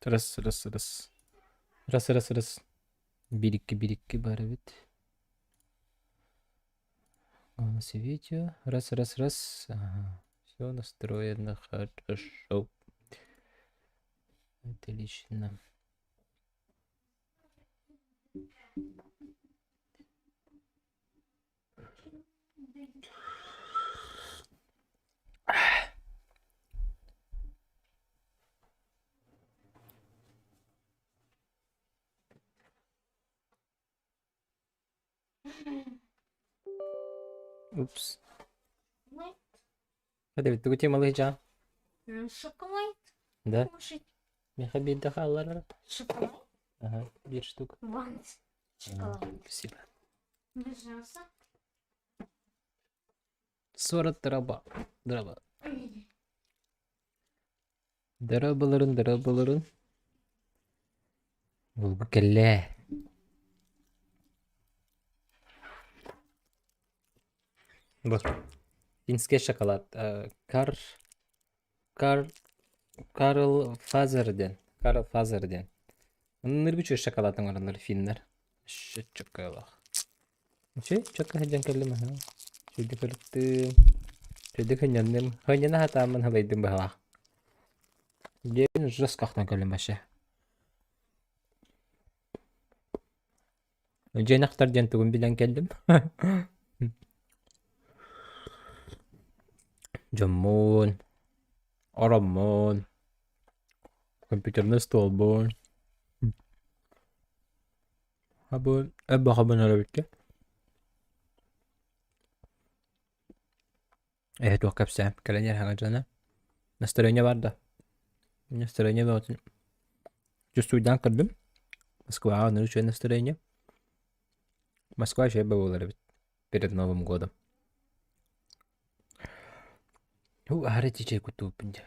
Раз, раз, раз. Раз, раз, раз. Биир-икки, биир-икки баар эбит. Голос и видео. Раз, раз, раз. Ага. Все настроено хорошо. Отлично. Упс. Хата тугу темалыһыдьаҕын? Шоколад Да? кушать. Миэхэ биирдэ хаалларара. Шоколад? Ага, биир штука. Вон шоколад. Спасибо. Пожалуйста. 40 дроба. Дроба. Дробаларын, дробаларын. Булгу кэллээ. Бу. Финский шоколад. Кар... Кар... Карл Фазер диэн. Карл Фазер диэн. Ыныргы үчүгэй шоколад оҥороллор финнэр. Өссө чөккөөлөөх. Үчүгэй чөккө сылдьан кэллим аһа. Үчүгэйдик ырыттым. Үчүгэйдик сынньанным. Сынньана сатааммын халыйдым быһалаах. Диэн жестко ахтан кэллим вообще. Дьиэн ахтар диэн тугун билэн кэллим. Дьоммун, ороммун, компьютерный столбун. Абы эбэхабын өрөбүккэ. Эһэ туох кэпсээн, кэлэн иһэр хаҥа дьоно. Настроение бар да? Настроение бөҕөтүн чувствуйдаан көрдүм. Москваҕа оннук үчүгэй настроение. Москва үчүгэй буолар эбит перед Новым годом. Уу, аһары итичэй куттууппун дьэ.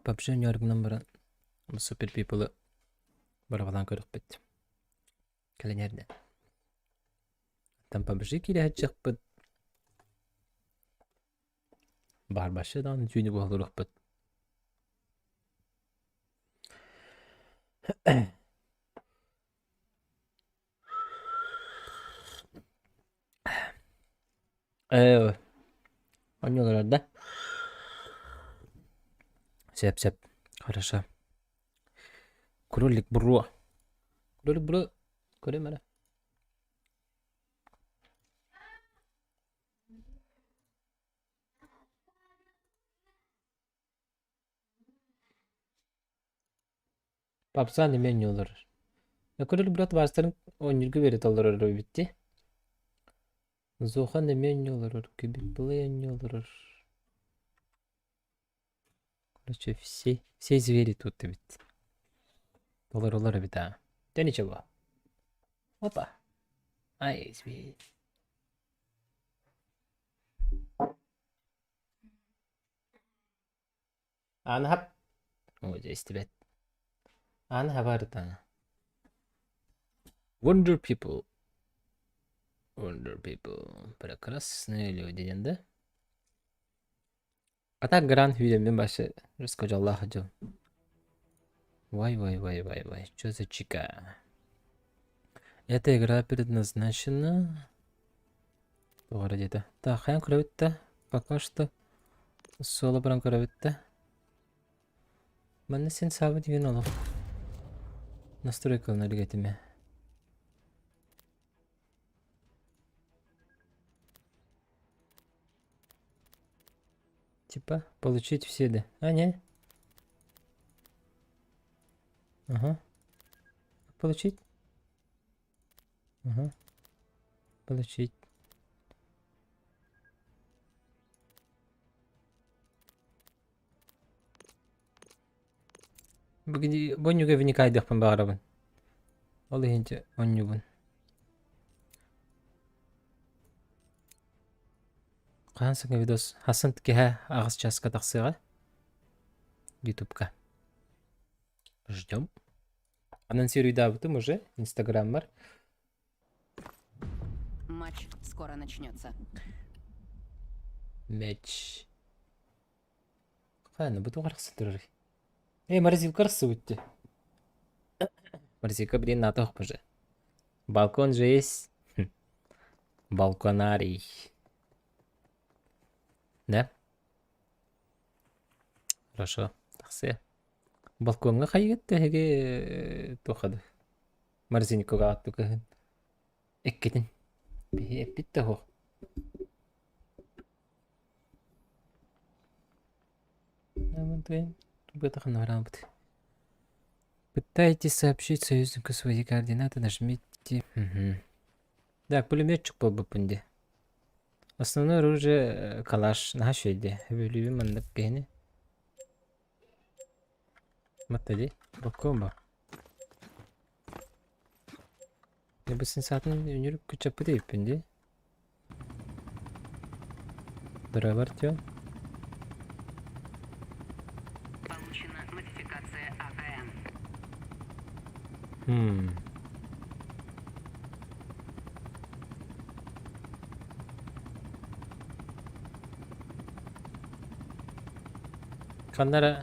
Вообще ньуоргунан баран Супер People-ы барабалаан көрүөхпүт. Кэлэн эрдэ. Там побежи киирэһэччэхпит. Баарбашы даҕаны түүнү буолуохпут. Ээ, онньолорор да? Сөп, сөп. Хорошо. Кролик бро. Кролик бро. Көрөм эрэ. Попса эмиэ оонньуулар. Кролик брат варстарын оонньуурга үөрэтэ олорор эбит дии. Зохан эмиэ оонньуу олорор, Кубик Плей оонньуу олорор. Короче, все, все звери тут эбит. Олороллор эбит аа. Да ничего. Опа. Ай, зверь. Ааны хап. Ой, дьэ истибэт. Ааны хабарытаҥа. Wonder people. Wonder people. Прекрасные люди диэн да? А так гран хүйдэммин башы рыска дьоллоох дьон. Вай, вай, вай, вай, вай. Чё за чика? Эта игра предназначена... Тоҕо эрэ диэтэ. Так, хайан көрөбүт да? Пока что суола баран көрөбүт да. Манна син саабы деген олох. Настройкалана илик этиме. Типа получить все да. А, не? Ага. Получить? Ага. Получить. Бу онньуга вникайдыахпын баҕарабын. Ол иһин онньугун. Хаһан саҥа видос хасан киһэ аҕыс часка тахсыаҕа ютубка. Ждем. Анонсируйдаабытым уже инстаграммар. Матч скоро начнется. Матч. Хаана бу туох арахса турарый? Э, морозилка арахсыбыт дии. Морозилка блин НАТО уже. Балкон же есть. Балконарий. Да? Хорошо. Тахсыа. Балкоҥҥа хайыгыт эһиги туохады? Морозилкаҕа аттыкыһын. Эккитин. Биһи эппит да суох. Пытайтесь сообщить союзнику свои координаты, нажмите. Мгм. Так, пулеметчик буолбуппун дии. Основное оружие э, калаш. Наһаа үчүгэй дии. Бүлүүбүн маннык киһини. Матта дии. Боккуом ба. Бу син саатын үнүр күчэппит эбиппин дии. Дорообо, Артем. Получена модификация АКМ. Хм. Ханна эрэ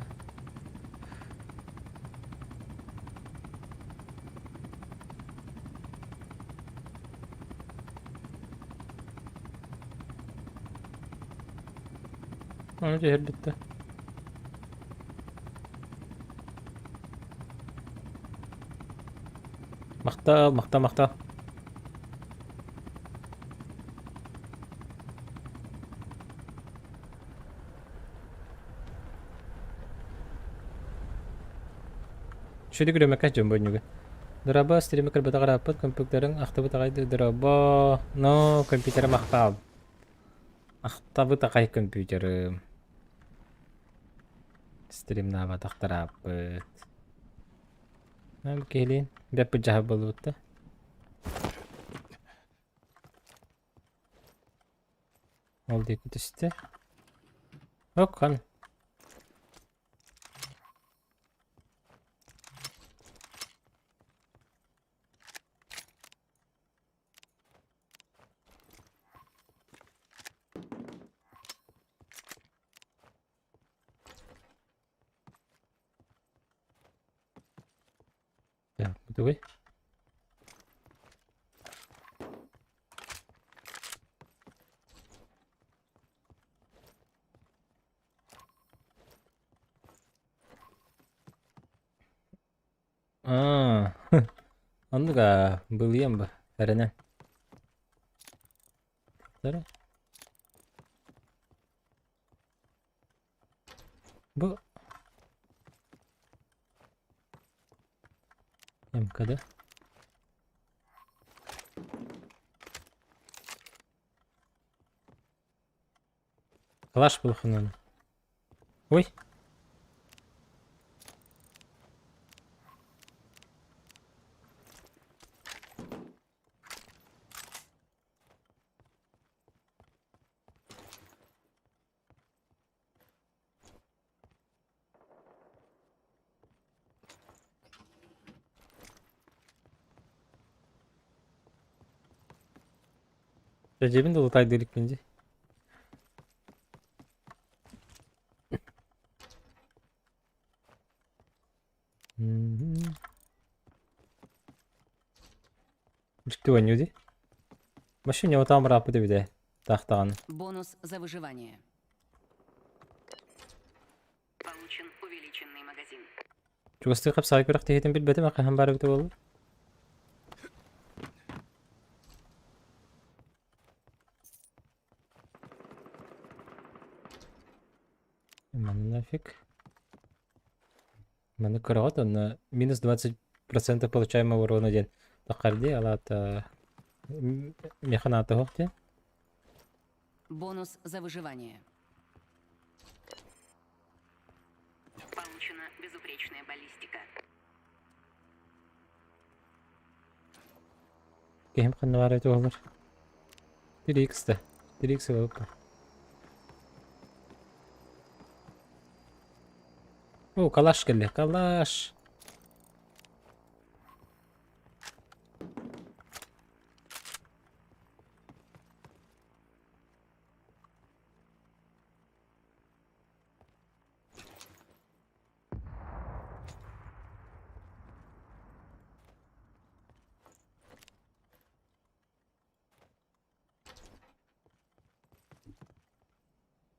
Ону түһэрбит да. Махтал, махтал, махтал. Шүрүк үрүмэкэ дьон бонньуга. Дорообо, стримы көрбөтөх ырааппыт компьютерыҥ ахтыбыт аҕай дорообо. Но компьютерым ахтаал. Ахтабыт аҕай компьютерым. Стримнаабатах ырааппыт. Киһилиин бэппит дьаһал буолбут да. Ол диэки түстэ. Окхан. Так, тугуй? Аа, оннук аа, былыйан ба, эрэнэн. Бу МКД. Калаш булхунан. Ой. Дьэ да лутайдыы иликпин дии. Дьикти оонньуу дии. Машина отаан бырааппыт эбит ээ. Таахтаҕына. Бонус за выживание. Получен увеличенный магазин. Чугастыы хапсаҕай күрэхтэһиитин билбэтим хаһан баар эбитэ буолла. Маны нафиг. Маны көрөҕүт онно минус 20% получаемого урона диэн таххар дии, ал аата миэхэ наата суох диэн. Бонус за выживание. Получена безупречная баллистика. Киһим ханна баар эбитэ буоллар. 3X да. 3X ылыппын. О, калаш кэллэ. Калаш.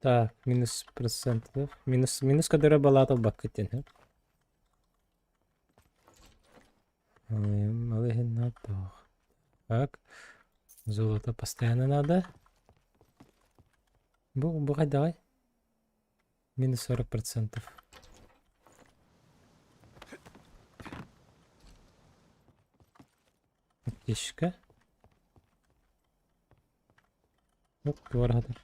Так, минус процентов. Минус, минус который балаат ылбаккыт диэн сөп. Так. Золото постоянно надо. Бу, бу хайдаҕай? Минус 40%. Аптечка. Оп, туораатар.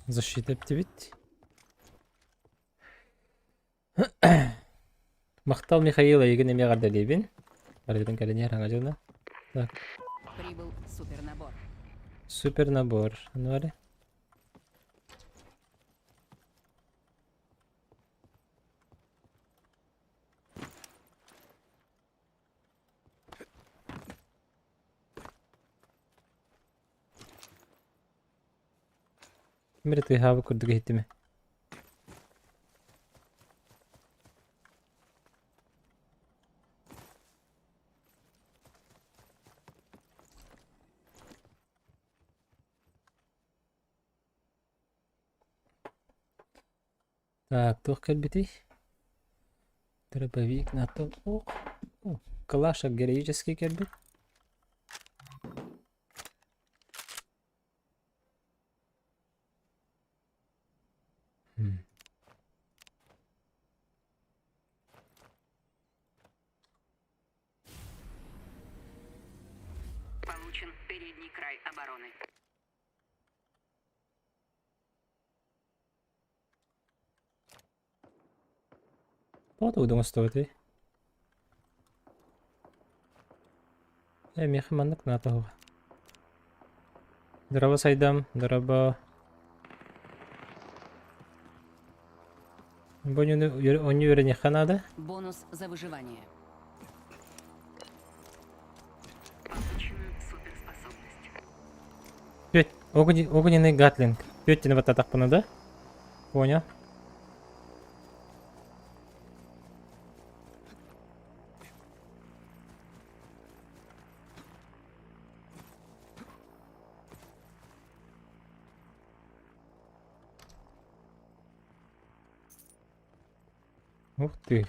Защита эптибит. Махтал Михаил, эйигин эмиэ эҕэрдэлиибин. Барыгытын кэлин иһэр хаҥа дьылына. Так. Прибыл супернабор. Супернабор. Ну эрэ. Ким эрэ тыаһаабыт курдук иһиттим. Так, туох кэлбитий? Дробовик на том. Ох, калаш героический кэлбит. Получен передний край обороны. Тоҕо тугу оҥостубутуй? Ээ, миэхэ маннык наада оһоҕо. Дорообо сайдам, дорообо. Бу оонньууну оонньуу үөрэниэххэ наада. Бонус за выживание. Получена суперспособность. Петь, огненный гатлинг. Петь баттатахпына да? Понял. Ух ты.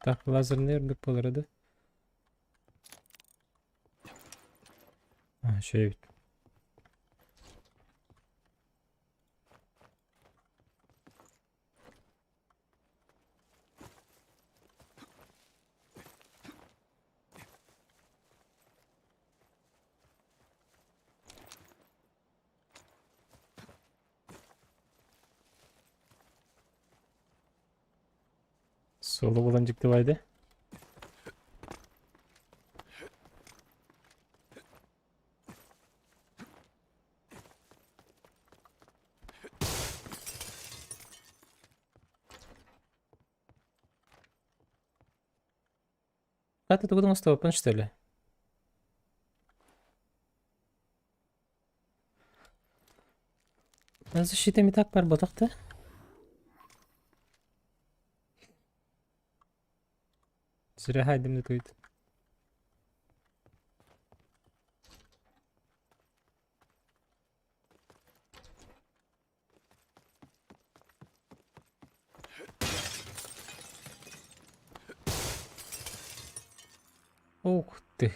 Так, лазерный үрдүк буолара да? А, үчүгэй эбит. Суолу булан дьиктибайды. Хата тугу оҥостубаппын что ли? Защита не так барбатах да? Зря хайдым туйт. Ух ты.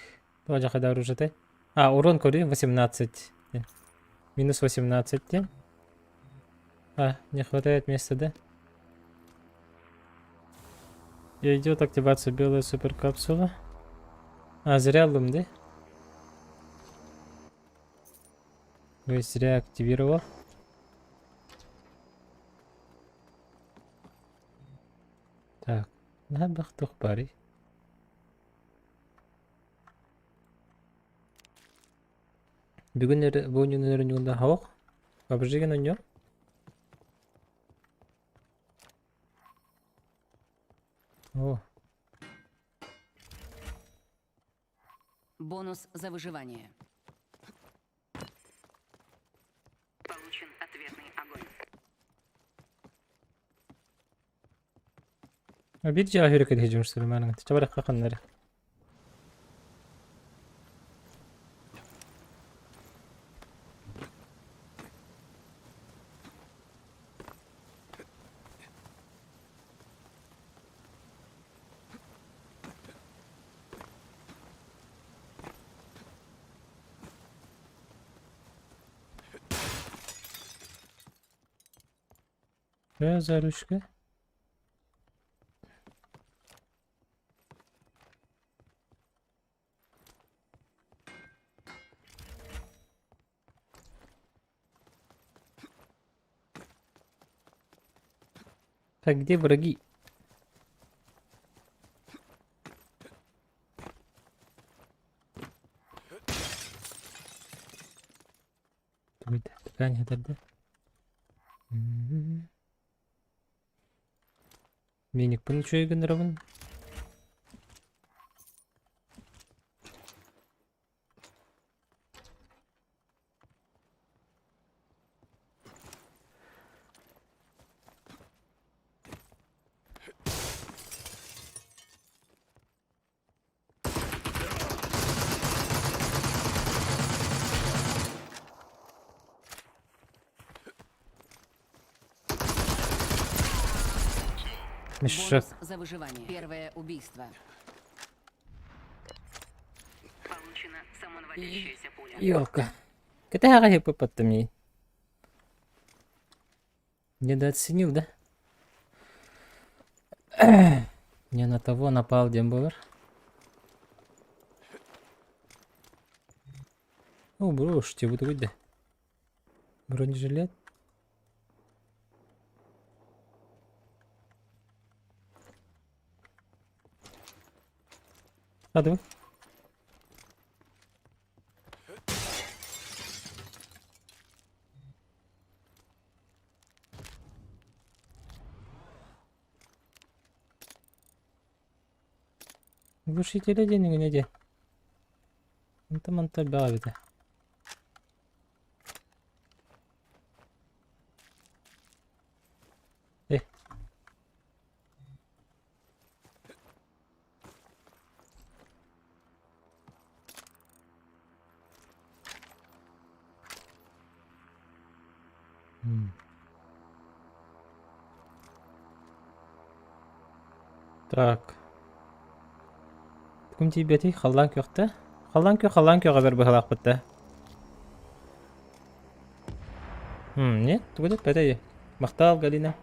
Тоҕо дьахайда оружие А, урон көрүү 18. Минус 18. А, не хватает места, да? И идет активация белая суперкапсула. А, зря ыллым, да? То есть зря активировал. Так, наһаа барый. Бүгүн бу оонньууну оһох. Обжигин оонньуом. О, Бонус за выживание. Получен ответный огонь. Биир дьиэҕэ сүүрэкэлэһэ дьоммут Чабарахха ханна эрэ. За ручка. Так, где враги? Миникпын үчүгэй гыннарабын. Мешок. Бонус за выживание. Первое убийство. Получена самонаводящаяся пуля. Ёлка. Кэтэһэҕэ хиппаттамий. Недооценил, да? Не на того напал, диэн буолар. О, брош, тебе да. Бронежилет. А, давай. Глушителя денег не Онто манта баҕабыта. Э. Так. Кум тиийбэтий халлаан күөхтэ. Халлаан күөх халлаан күөҕэ бэр быһалаахпыт да. Нет, тугу да эппэтэй. Махтал, Галина.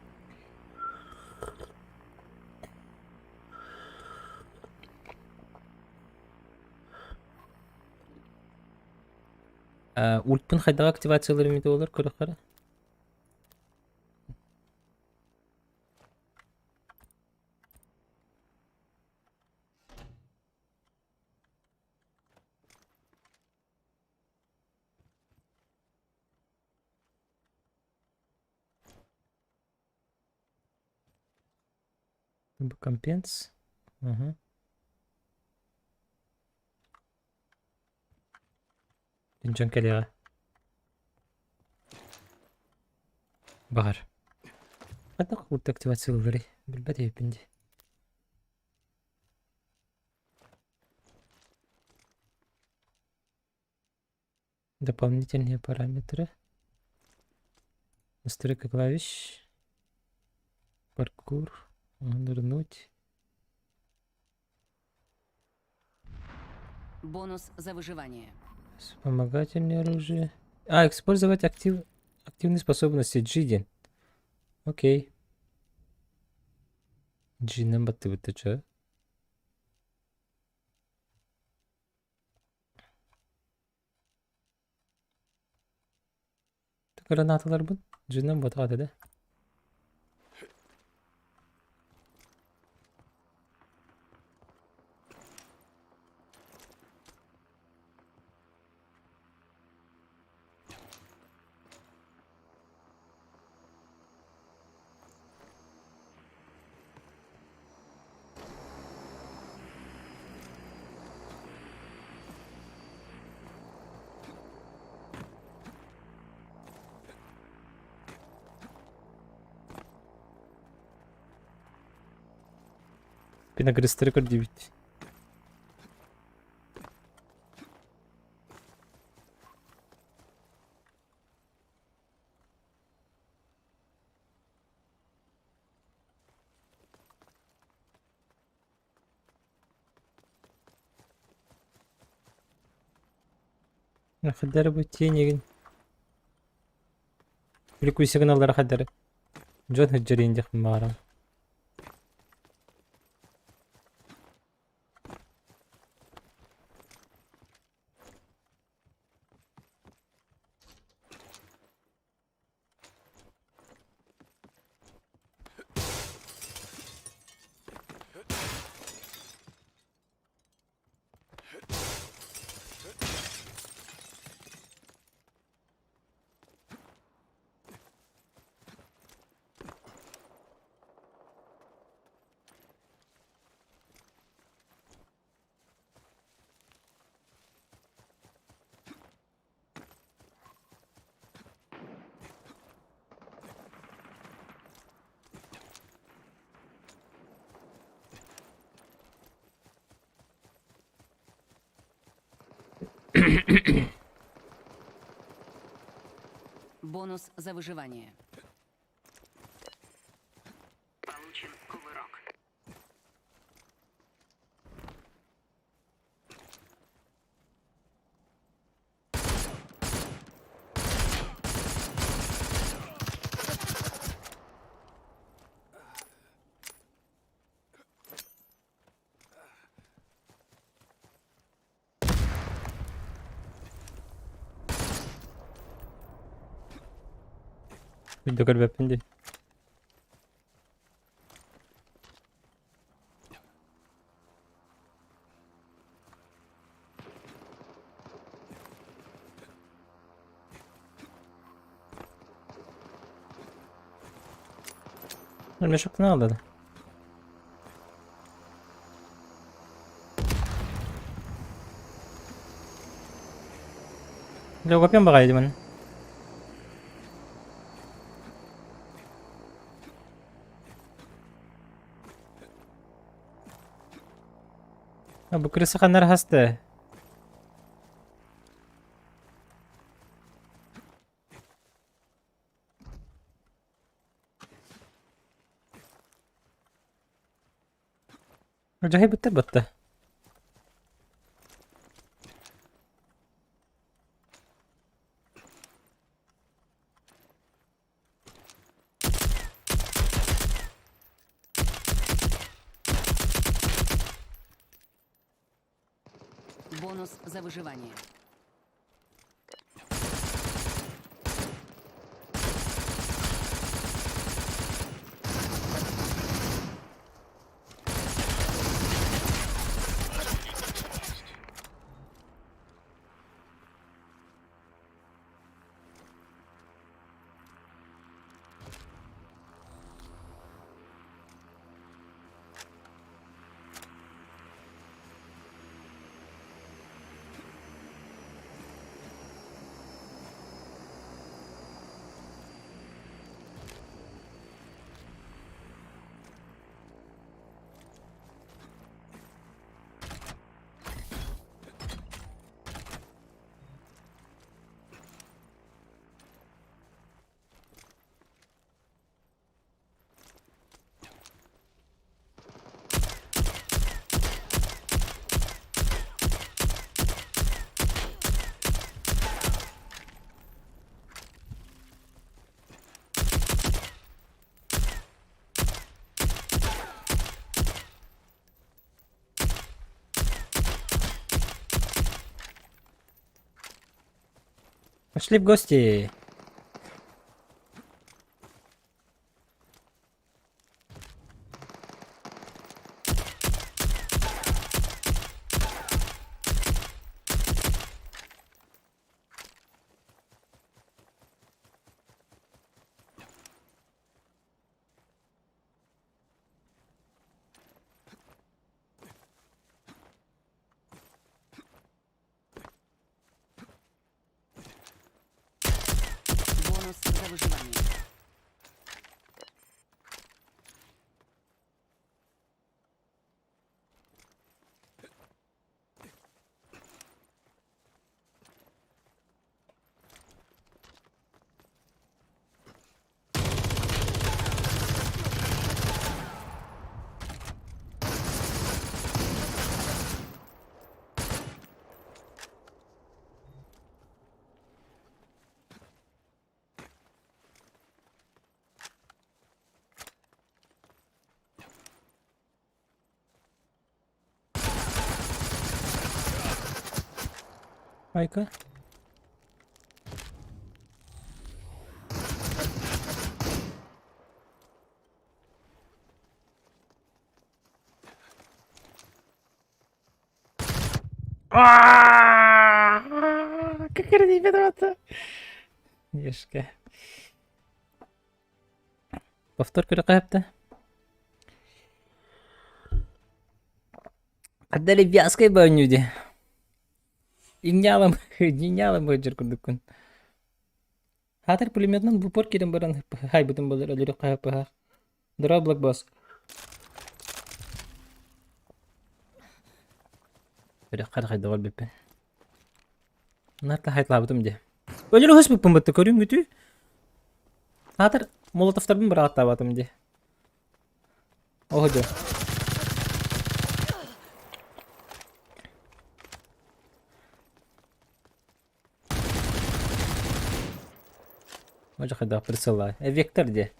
Ультпын хайдаҕа активациялар эмит буолар көрөххөрө. Компенс. Ага. Дьон кэлиэҕэ. Баҕар. Хайдах ульт активациялыырый? Билбэт эбиппин дии. Дополнительные параметры. Настройка клавиш. Паркур. Нырнуть. Бонус за выживание. Вспомогательное оружие. А, использовать активные способности Джидин. Окей. Джинен баттыбыт чё? Гранаталарбын. Джинен батаҕа да. Пиногристары көрдүүбүт. Хадары бу тиэнигин Били куйсыгыналлара хадары дьон сылдьар диэхпин баҕарабын. Бонус за выживание. Получен кувырок. Видео көрбөппүн дии. Мешок надо. Лөгөппүн баҕайы димэн. Бу крыса ханна эрэ хаста? Дьаһайбыттар батта. Бонус за выживание. Пошли в гости. Айка. Как это Ешке. Повтор күрэхэ Хадда лебязкай баанньуу дии. Иҥньаалам, дьиҥньаалам быһдьар курдуккун. Хаатар пулеметынан в упор киирэн баран хайбытым буолар өлөрүк хаһыппыһаах. Здорово, Блэкбосс. Үрэххэ да хайдах өлбүппүн. Нарта хайтлаабытым дии. Өлөрө өспүппүн бытта көрүҥ бүтүү. Хаатар молотовтарбын быраҕаттаабатым дии. Оһо дьэ. Може хайдах присылай. Э, Вектор где?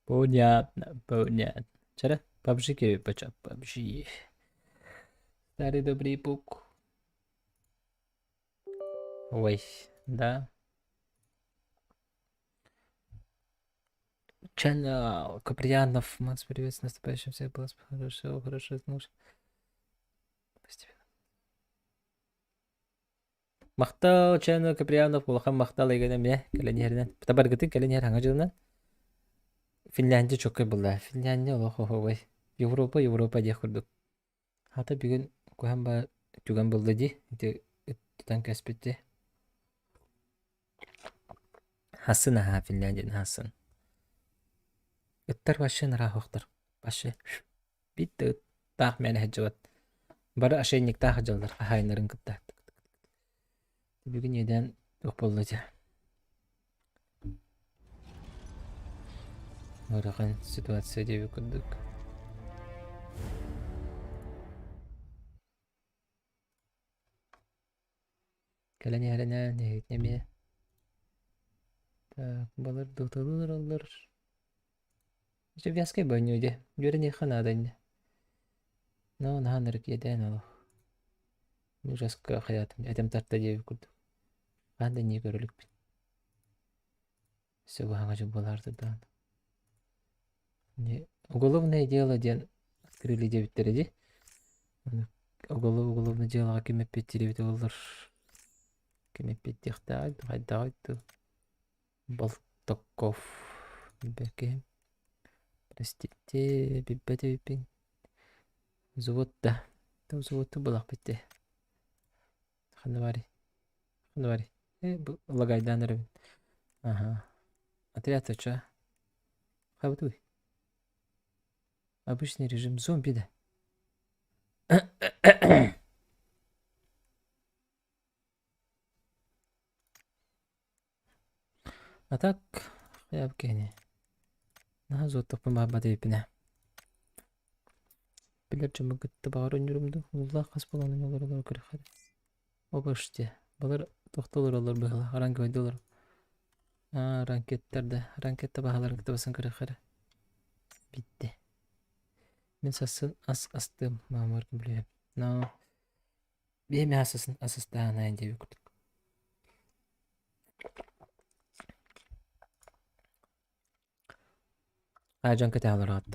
Понятно, понятно. Вчера PUBG киви PUBG. Старый добрый пук. Ой, да. Channel Куприянов. Макс, привет, с наступающим всех было хорошо, хорошо, знаешь. Постепенно. Махтал Channel Куприянов, улахан махтал эйгэнэ эмиэ кэлэн иһэринэн. Табаргытын кэлэн иһэр хаҥа дьылынан. Финляндия чоккай булла. Финляндия олох оһуобай. Европа, Европа диэх курдук. Хата бүгүн куһан ба түгэн булла дии. Ити тутан кэспитти. Хасын аһаа Финляндияны хасын. Ыттар вообще нараахохтор. Вообще биир да ыттаах мээнэ сылдьыбат. Бары ошейниктаах сылдьаллар хаһаайыннарын кытта. Бүгүн иэдээн туох буолла дьэ. Ыарахан ситуация диэбит курдук. Кэлэн иһэринэн эһигитин эмиэ Так, балар доталыыраллар. Вязкай бонньуу дии. Үөрэниэххэ наада инньэ. Но наһаа ынырык иэдээн олох. Ужаска хайаатым этим тарта диэбит курдук. Хаан да инньэ көрө иликпин. Все баһаҥа дьон буолаары даҕаны. Уголовное дело диэн открыли диэбиттэрэ дии. Уголовное делоҕа ким эппиэттиир эбитэ буоллар ким эппиэттиэхтээҕий хайдаҕый дуу Болтоков бэркиһим Простите билбэт эбиппин Взвод да взводту булахпыт дии Ханна баарый Ханна баарый Э бу лагайдаан эрэбин Аха Отряд очо Хабытый Обычный режим зомби да А так хайа киһини наһаа зуоттахпын баҕарбат эбиппин ээ. Билэр дьоммун кытта баҕар өнньүрүм дуу, ууллаах хас буолан олоролоро көрүөххэ дии. Обоште, былыр туохта олороллор быһыылаах, ранговайда олорор. Аа, ранкеттар да, ранкетта баһаларын кытта басан көрүөххэ эрэ. Бүттэ. Мин сассын ас астыам, маамар билиэм. Но биэми асасын асастаанайын диэбит курдук. Аа дьон кэтэһэ олороот.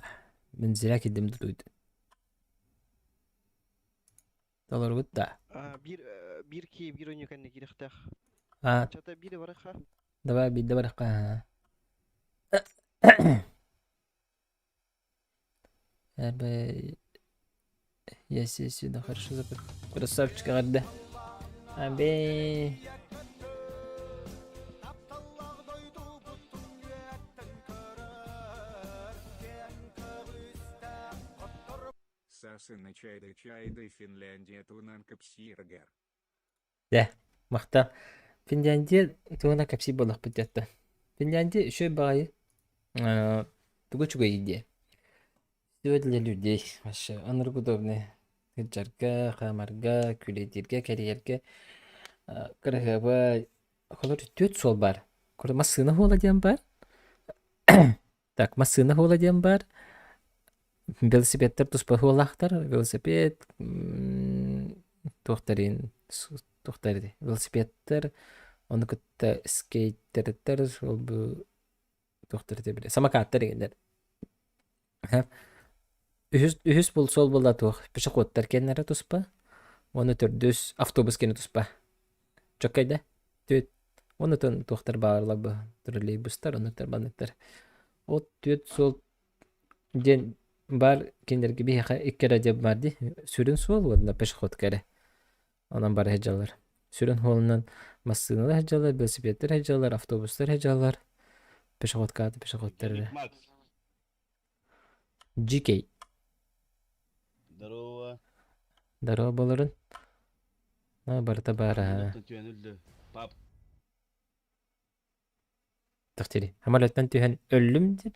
Мин зря киирдим дутуйд. Толорбут да. А, биир биир кии биир ойнуу кэннэ киирэхтээх. А, Чата биири барыха. давай биирдэ барахха. Эрбэ я сюда хорошо запер. Красавчик эҕэрдэ. Абей. Сасыны чайды чайды Финляндия туһунан кэпсииргэр. Дьэ, махтал. Финляндия туһунан кэпсиир буоллахпыт дьэ Финляндия үчүгэй баҕайы тугу үчүгэй диэ. Всё для людей вообще ынырык удобный. Сылдьарга, хаамарга, күүлэйдииргэ, кэрийэргэ кыраһыабай. Холор түөрт суол баар. Массыына суола диэн баар. Так, массыына суола диэн баар. Велосипедтар туспа суоллаахтар. Велосипед туохтарын туохтар этэй велосипедтар ону кытта скейтердэр ол бу туохтар этэй били самокаттар игиннэр. Үһүс үһүс бул суол буолла туох пешеходтар кэннэрэ туспа уонна төрдүс автобус кэннэ туспа. Чөккөйдө түөт уонна туохтар баарлар бу троллейбустар оннуктар манныктар. Ол түөт суол диэн баар кинилэргэ биһиэхэ икки эрэ диэн баар дии. Сүрүн суол уонна пешеходка эрэ. Онон бары сылдьаллар. Сүрүн суолунан массыыналар сылдьаллар, велосипедтэр сылдьаллар, автобустар сылдьаллар. Пешеходка аата пешеходтар эрэ. Макс. GK. Здорово. Здорово Барыта баар аа. Пап. Тахтири. Самолеттан түһэн өллүм диэн.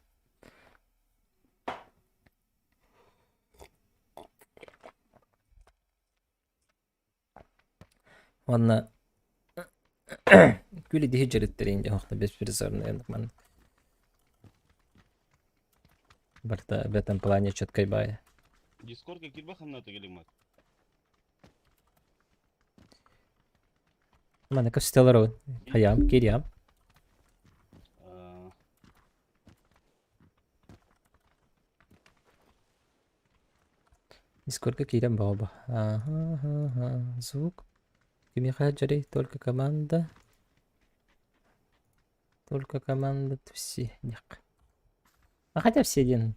Уонна күл идиһи дьарыттарыйын дьэ охто беспризорный маннык. Барыта в этом плане четкой баайа. Дискордка кирбэ ханната келиҥ Манна көстөлөр хайаам кириам. Дискордка киирэн баҕа Ага, звук. Кимиэхэ дьарый только команда. Только команда все. А хотя все диэн.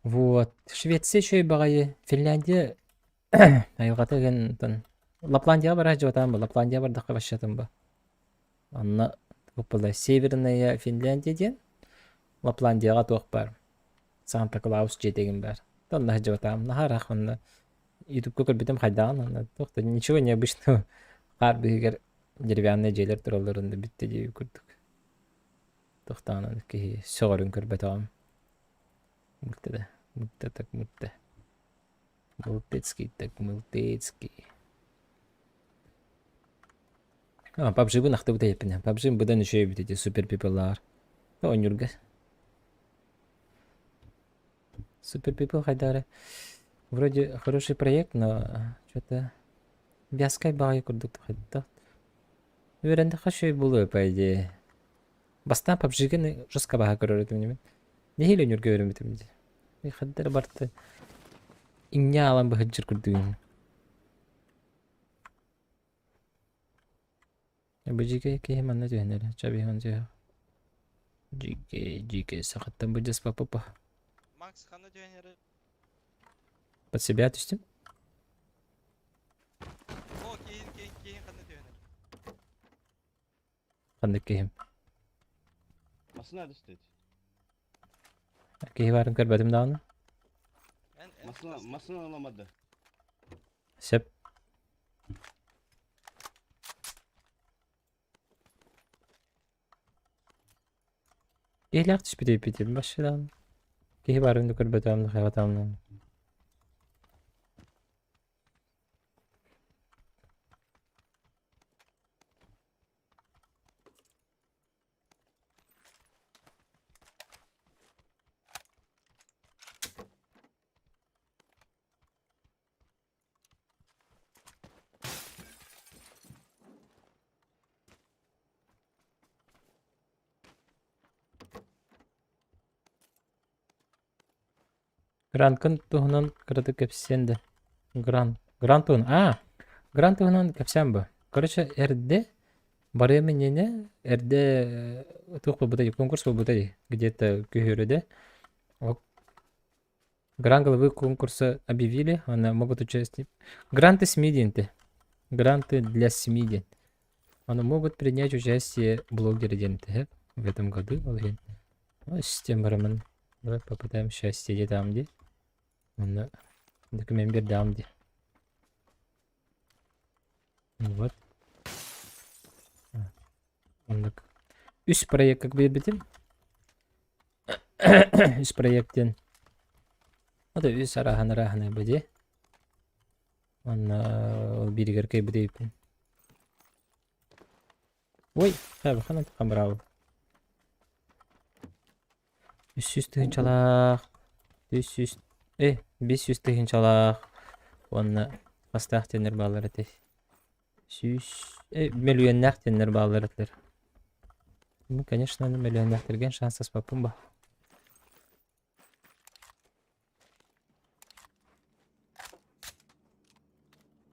Вот. Швеция үчүгэй баҕайы. Финляндия айылҕата ыган Лапландияҕа бара сылдьыбатаҕым бу. Лапландия бардахха вообще-то бу. Онно туох Северная Финляндия диэн Лапландияҕа туох баар Санта Клаус дьиэтигин баар. Онно сылдьыбатаҕым. Наһаа ыраах онно Ютубка көрбүтүм хайдаҕын онно туох да ничего необычного хаар быыһыгар деревянные дьиэлэр туралларын да бүттэ диэбит курдук. Тохтоон киһи сөҕөрүн көрбөтөҕүм. Мыкта да, мыкта так мыкта. Мылтецкий так мылтецкий. А, PUBG-бын ахтыбыт эйэппинэ. PUBG быдан үчүгэй эбит ити Super People-лаар. Оонньуурга. Super People хайдары. Вроде хороший проект, но что-то вязкай баҕайы курдук хайдах. Үөрэндэххэ үчүгэй буолуо по идее. Бастаан PUBG-гын жестко баһа көрөр этим мин. Нэһиилэ өнүргэ үөрэммитим дии. Хаддар барты иҥнэ аалан быһыддьыр курдугун. Бу дьиикэй киһи манна түһэн эрэ. Чабиһын түһэ. Дьиикэй, дьиикэй сахаттан быдьас папа. Макс ханна түһэн эрэ? Под себя түстүм. О, киһин, киһин, киһин ханна түһэн эрэ? Ханнык киһим? Масына түстүт. Киһи баарын көрбөтүм даҕаны. Эн, эн Масына, масына ыламады. Сөп. Киһилээх түспүт эбиппит башы даҕаны. Киһи баарын да көрбөтөҕүм да хайҕатаҕым даҕаны. Гранкын туһунан кыратык кэпсиэн да. Грант. Грант туһунан. Аа, грант туһунан кэпсээн бу. Короче, эрдэ барыам иннинэ эрдэ туох буолбута дии, конкурс буолбута дии, где-то күһүөрүдэ. Ол Грант главы конкурса объявили, она могут участвовать. Гранты СМИ диэн Гранты для СМИ диэн. Они могут принять участие блогеры диэн в этом году. Ол иһин система барамын. Давай попытаем счастье где там где. Онно документ бердам где. Вот. Оннук. Үс проект как биэрбитим. Үс проект диэн. Ото үс арааһын арааһын бу Онно ол бииригэр кыайбыт эбиппин. Ой, ханан браво. 300 тыһыынчалаах, 300, 500 тыһыынчалаах уонна хастаах диэннэр бааллар этэй? 100, мөлүйүөннээх диэннэр бааллар этилэр. Ну, конечно, мөлүйүөннээхтэргэ шанс аспаппын ба.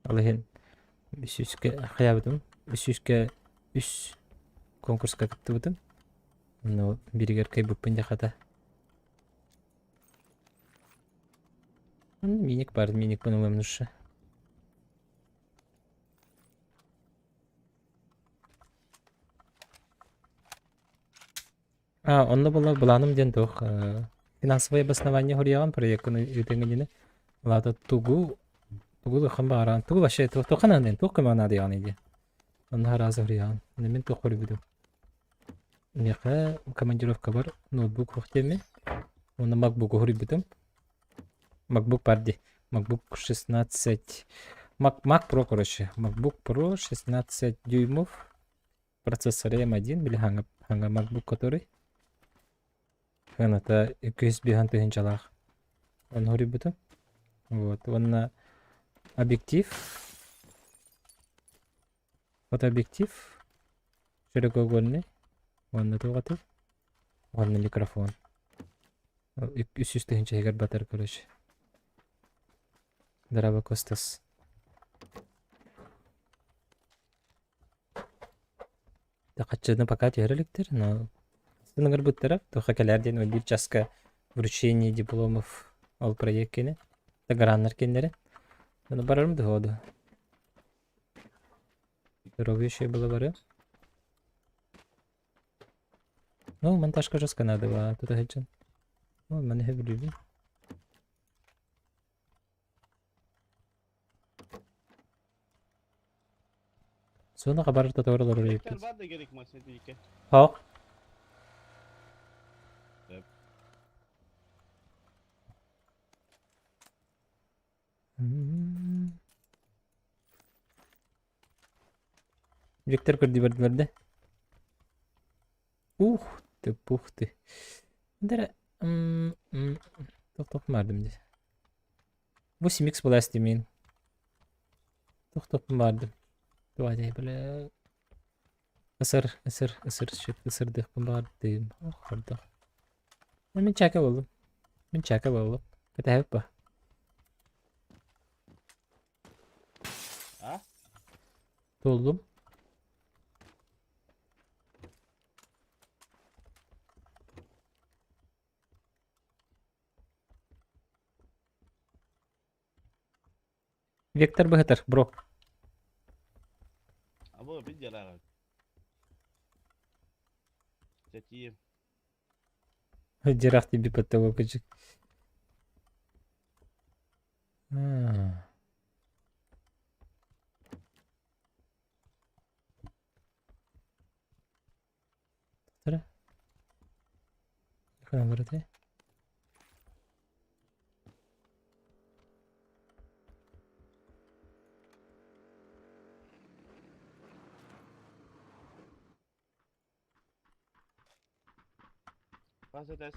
Ол иһин үс сүүскэ хайаабытым, үс сүүскэ үс конкурска кыттыбытым. Онно биригэр кыайбыппын дьэ хата. Миник бар, миникпын ылыам душа. А, онно буолла былааным диэн туох финансовое обоснование хоруйаҕын проеккын ыытыаҥ иннинэ Лаата тугу тугу ылыаххын баҕараҕын тугу вообще туохха наадыйан туох көмөҕө наадыйаҕыный диэн онно араас хоруйаҕын мин туох хоруйбутум миэхэ командировкабар ноутбук суох диэммин уонна MacBook хоруйбутум MacBook бар дии MacBook 16 Mac Mac Pro короче MacBook Pro 16 дюймов процессор M1 били хаҥа хаҥа MacBook который сыаната 205 тыһыынчалаах ону хоруйбутум вот уонна объектив фотообъектив широкоугольный уонна туох этэй уонна микрофон 300 тыһыынча иһигэр батар короче Драба Костас. Хаччыны пока түһэрэ иликтэр, но ыҥырбыттара туохха кэлээр диэн биир часка вручение дипломов ол проект кини граннар кинилэри. Ону барарым дуо дуо. Здоровье еще было бары. Ну, монтажка жестко надо было, тут сылдьан. Ну, маны сөбүлүүбүн. Суона хабар татуар олорор эбиппит. Хоох. Виктор көрдүү бардылар да. Ух ты, пух ты. Дара тохтопмардым дии. Бу 7x былаас димин. Тохтоппун баардым. Давай, бля. Ысыр, ысыр, ысыр, щит, ысырдыахпын баҕардым. Ох, хордох. Мин чака буоллум. Мин чака буоллум. Кэтэһэбит ба? А? Туоллум. Вектор быһытар, бро. Абы бит жараҕа. Сэтиим. Жираф тебе под того кыжык. А. Тара. Ханан Хас этээс?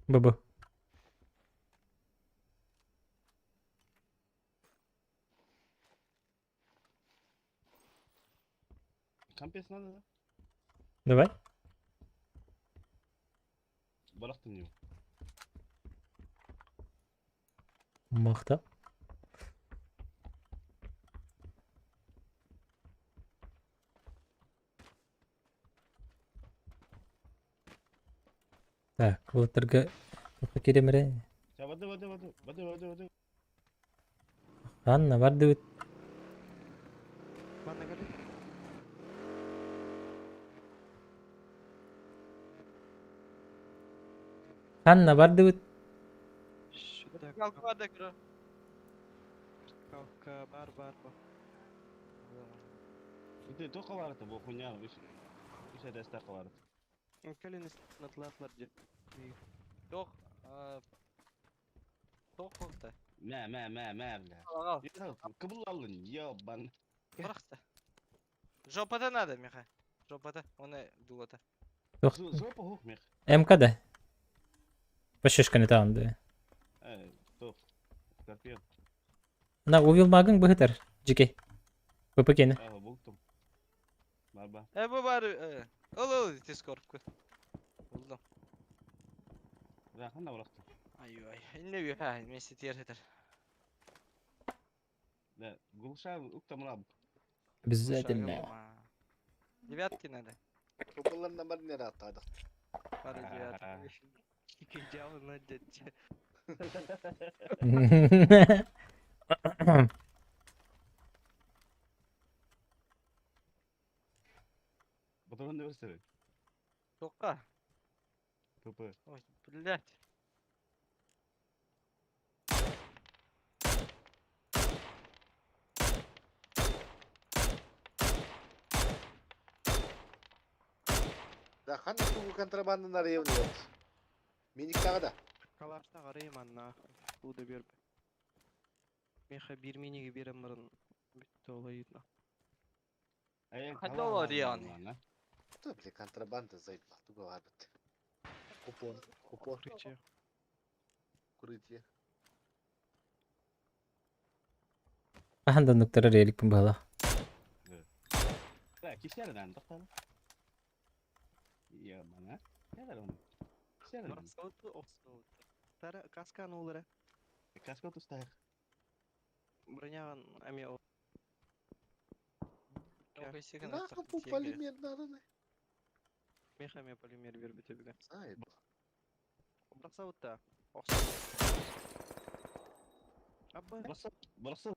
ББ. Компес надо да? Давай. Барахтын дим. Махта. Так, уолаттарга туохха киирэмэрэ? Ча бады бады бады бады бады бады. Анна бардыбыт. Манна кэлин. Анна бардыбыт. Сюда Калкада кыра. Калка бар бар бо. Ити тоққа барыты бу хуйня үс үс этээстээх барыт. Кэлин натлатлар дьэ. Тох тох холта. Мэ мэ мэ мэ бля. Алал. Кыбыллалын ебан. Бырахта. Жопата надо, Миха. Жопата. Оны дулата. Туох Жопа хух мех. МК да? Пашишканы таҕын да. Э, туох. Скорпион. На увил магың быһытар. Жикей. ППК-ни. Ага, бултум. Барба. Э бу бар э. Ыл ыл ити скорпку. Булдум. Рахын да бырахтым. Ай ай. Инне үһэ вместе тиэр Да, глуша уктамраб. Обязательно. Девятки надо. Купаларына бар не раттадык. Пара девяток. Идеал на дядя. Батырын да берсene. Тоққа. ПП. Ой, блядь. Да хан тугу контрабандан арыйын вот. Миниктагы да. Калашта қарайым анна. Бу да беріп. Меха бир миниге берем бұрын. Бітті олай. Э, Хадда олар яғни. Ту бile контрабанда заебал. Тугу бар бит. Купон, купон, Укрытие. укрытие. Ахан да нуктара релик была. Да, кишерден тоқтады. Я бана. Кишерден оны. Кишерден. Барсалты оқсалты. Тара касканы олары. Каска тустайық. Броняған әме ол. Нахуй бу полимер надо. Меха ме полимер беріп өте Заебал. Бросалты. Абба. Бұрсы, бұрсы.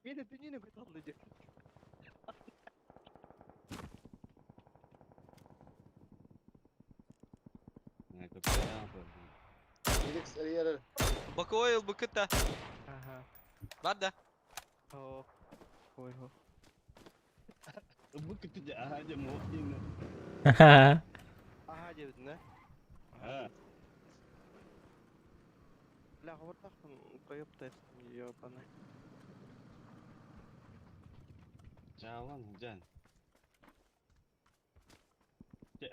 Мені дүниені көте алды деп. Миникс арыйар. Боковой ылбыкыта. Ага. Бар да. О. Ой, хо. Бұл күтті ага деп мол деймін. Ага дедin, не? А, Бля, қабыртақпын қойып та ебаный. жалан, жан.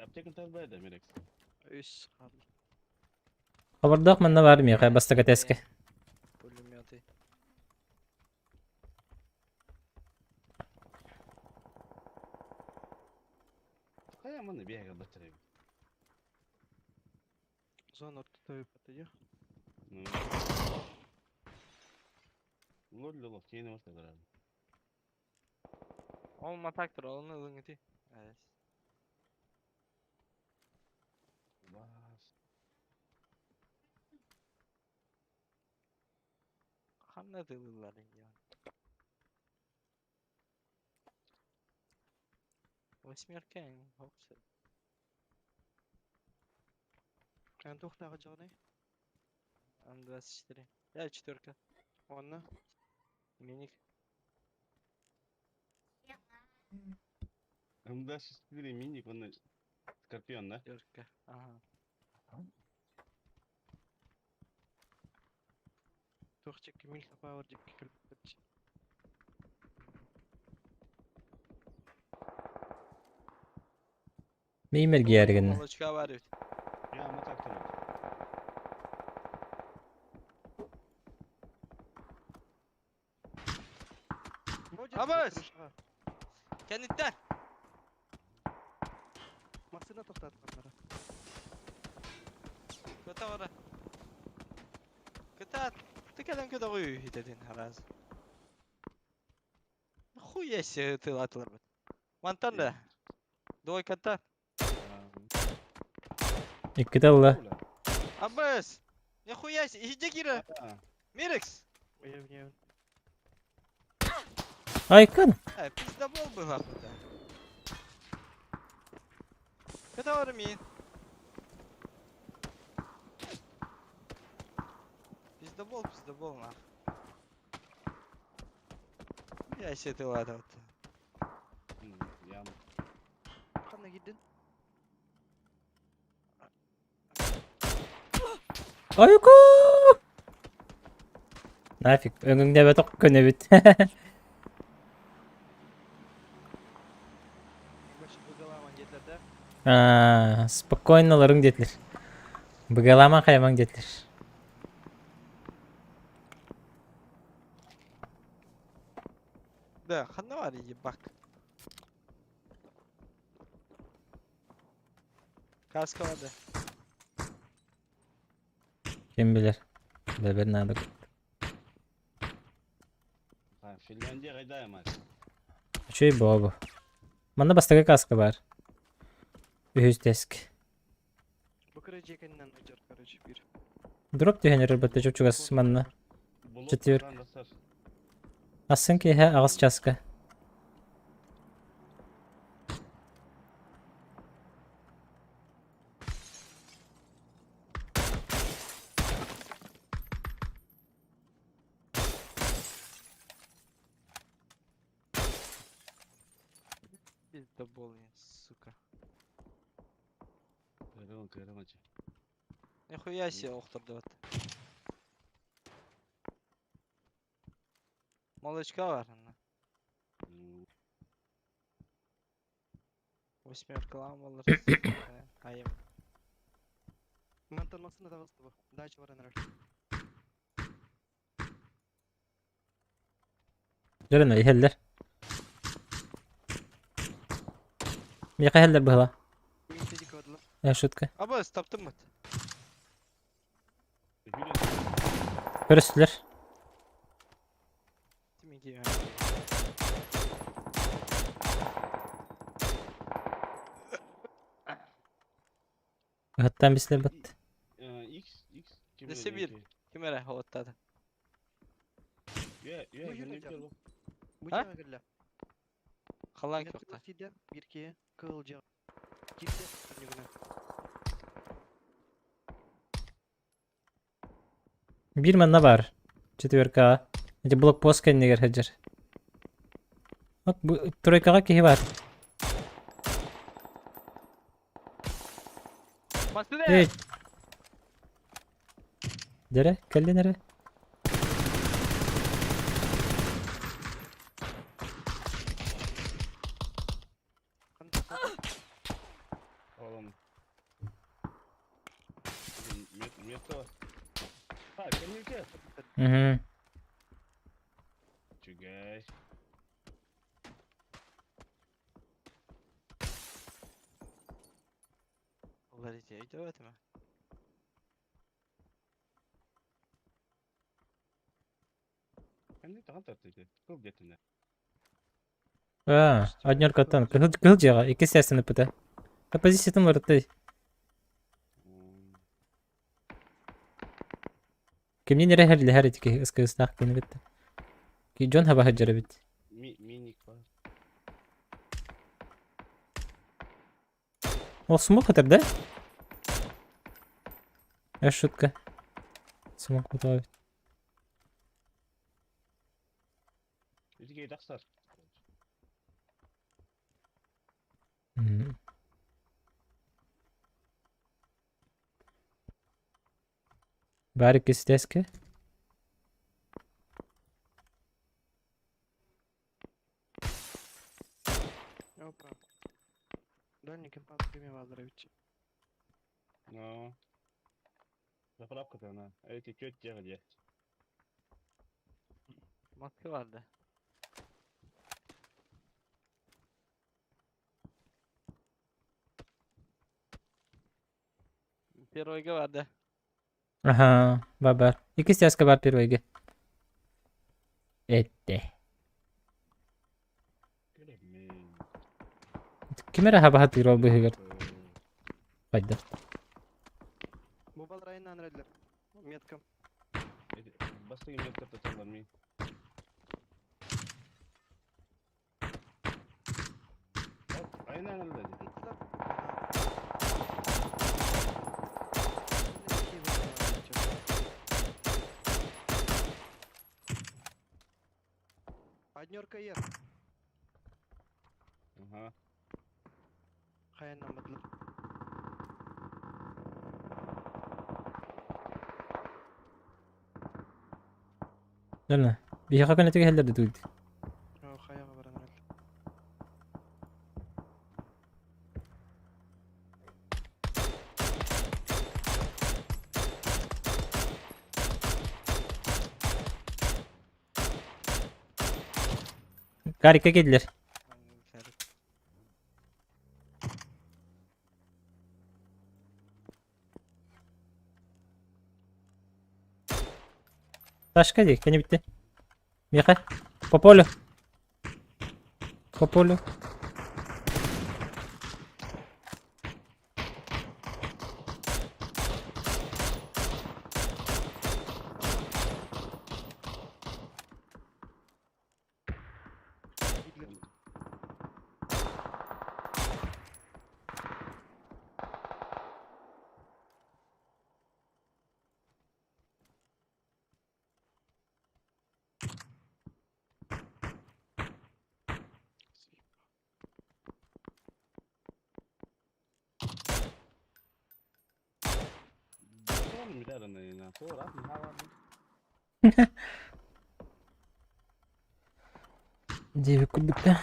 Аптекын тазбайды, Мерекс. Үс қалды. Хабардах манна бар миха бастака теске. Пулеметы. Қая маны бияға батырайым. Зона ортотой патыйы. Лол лол, кейін орталар. Ол матактыр, оны ылыңыты. Evet. Бас. Ханна тылылар я. Восьмерка, хопсы. Эн тоқтағы жағдай. М24. Я четверка. Онна. Миник. М24 миник, он Скорпион, да? Четверка. Ага. Тоқчек мильха пауэр деп келіп бітті. Меймер гиярген. Молочка бар бит. Я матак тұрады. Абыз! Кенеттен. Машина тоқтатқандары. Көтә бара. Көтә. Ты кэлэн көтә кую хитедин хараз. Хуя себе ты латылар бит. Мантан да. Двойката. Иккиталла. Абыз! Нихуя себе, иди кира. Мирекс! Уявняю. Айкын. Э, пиздобол был нахуй да. Көтә бара мин. Пиздобол, пиздобол нахуй. Я себе ты ладно. Ям. Қандай кидін? Айку! Нафиг, өңүңдө беток көнө бит. Аа, спокойно олоруҥ диэтилэр. Быгалаамаҥ хайамаҥ диэтилэр. Да, ханна бар ебак. Каска бар да. Ким билэр. Бэбэр наада. Финляндия қайда мать? Үчүгэй буо бу. Манна бастакы каска баар. Үһүс диск. Бу кыра дьиэ кэннинэн ыдьар, короче, биир. Дроп түһэн эрэр бытта чуп-чугас манна. Четверг. Асын киэһэ аҕыс часка. Пиздоболы, сука. Кырын, кырын, Нихуя себе охтордубат. Молочка бар. Восьмерка болар. Айым. Мантан массыына таҕыста бу. Дача баран эрэр. Дөрөн иһэллэр. Миэхэ иһэллэр быһыла. Э, шутка. Абы, таптым быт. Көрүстүлэр. Ыһыттан бислэр быт. X, X. Десе бир. Ким эрэ оттады. Бу А? дьиэҕэ кэллэ. Халан Мин көхтө. тиийдэ, биир киһи кыыл дьиэҕэ. Киирдэ, түннүгүнэн. Биир манна баар. Четверкаҕа. Ити блокпост кэннигэр сылдьар. Вот бу тройкаҕа киһи баар. Массыына! Эй! Дэрэ, кэллин эрэ. Oğlum. Метро. А, кэнники. Угу. Чугай. Олар ити өйдөбөт ме? Кэнни тахан тартыйды. Кыл детине. А, однеркаттан. Кыһыл кыһыл дьиэҕэ иккис сээстэн ыппыта. Позициятын уларытты. Кимниин эрэ иһэр ити киһи ыскыыстаах киһини кытта. Дьон хаба сылдьар эбит. Миник бар. Ол смок этэр да? Э, шутка. Смок бутаа эбит. Ити тахсар. Баар иккис теске. Опа. Дальний компас Премия Лазаревич. Ну. Заправка-то она. Эти тетя где? Маска барды. Первойга барды. Аха, бар. Иккис теске бар первойга. Этте. Ким эрэ хаба хатыыр ол быһыгар. Хайдах. Бу балрайынан эрэллэр. Метка. Бастыгы метка таталар ми. Айнан алды. Однерка ер. Ага. Хайаннан бадлар. Дөрнө. Биһиэхэ көнөтүгэр иһэллэр да тугуй. Хайаҕа баран эрэллэр. Карикка кэллэр. Ташка дии, кини бүтте. Миэхэ. По полю. По полю. Диэбит курдук да.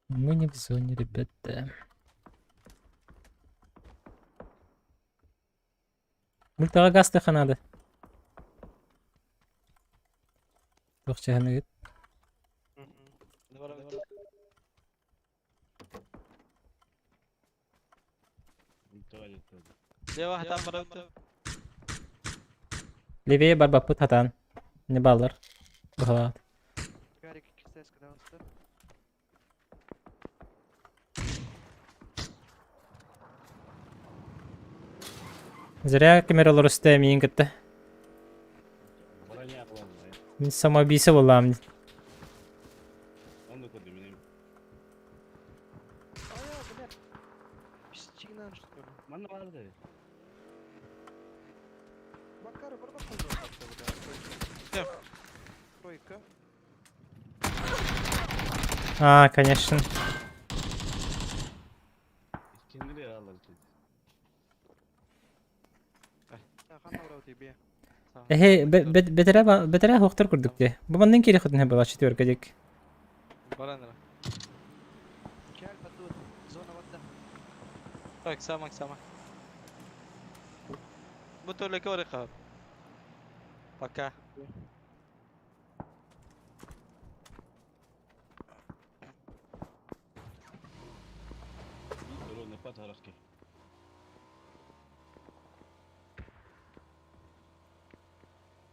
Мы не в зоне, ребята. Мультаҕа гастыха надо. Туох чаһыныгыт? Левее барбаппыт хатаан. Не баллар. Быһалаат. Зря кимэр олоруста миин кытта. Мин самоубийца буоллаам. А, конечно. Эһи бэтэрэ бэтэрэ хуохтар курдук дии. Бу маннын киири хотун была четверка дик. Так, сама, сама. Бу только орыха. Пока.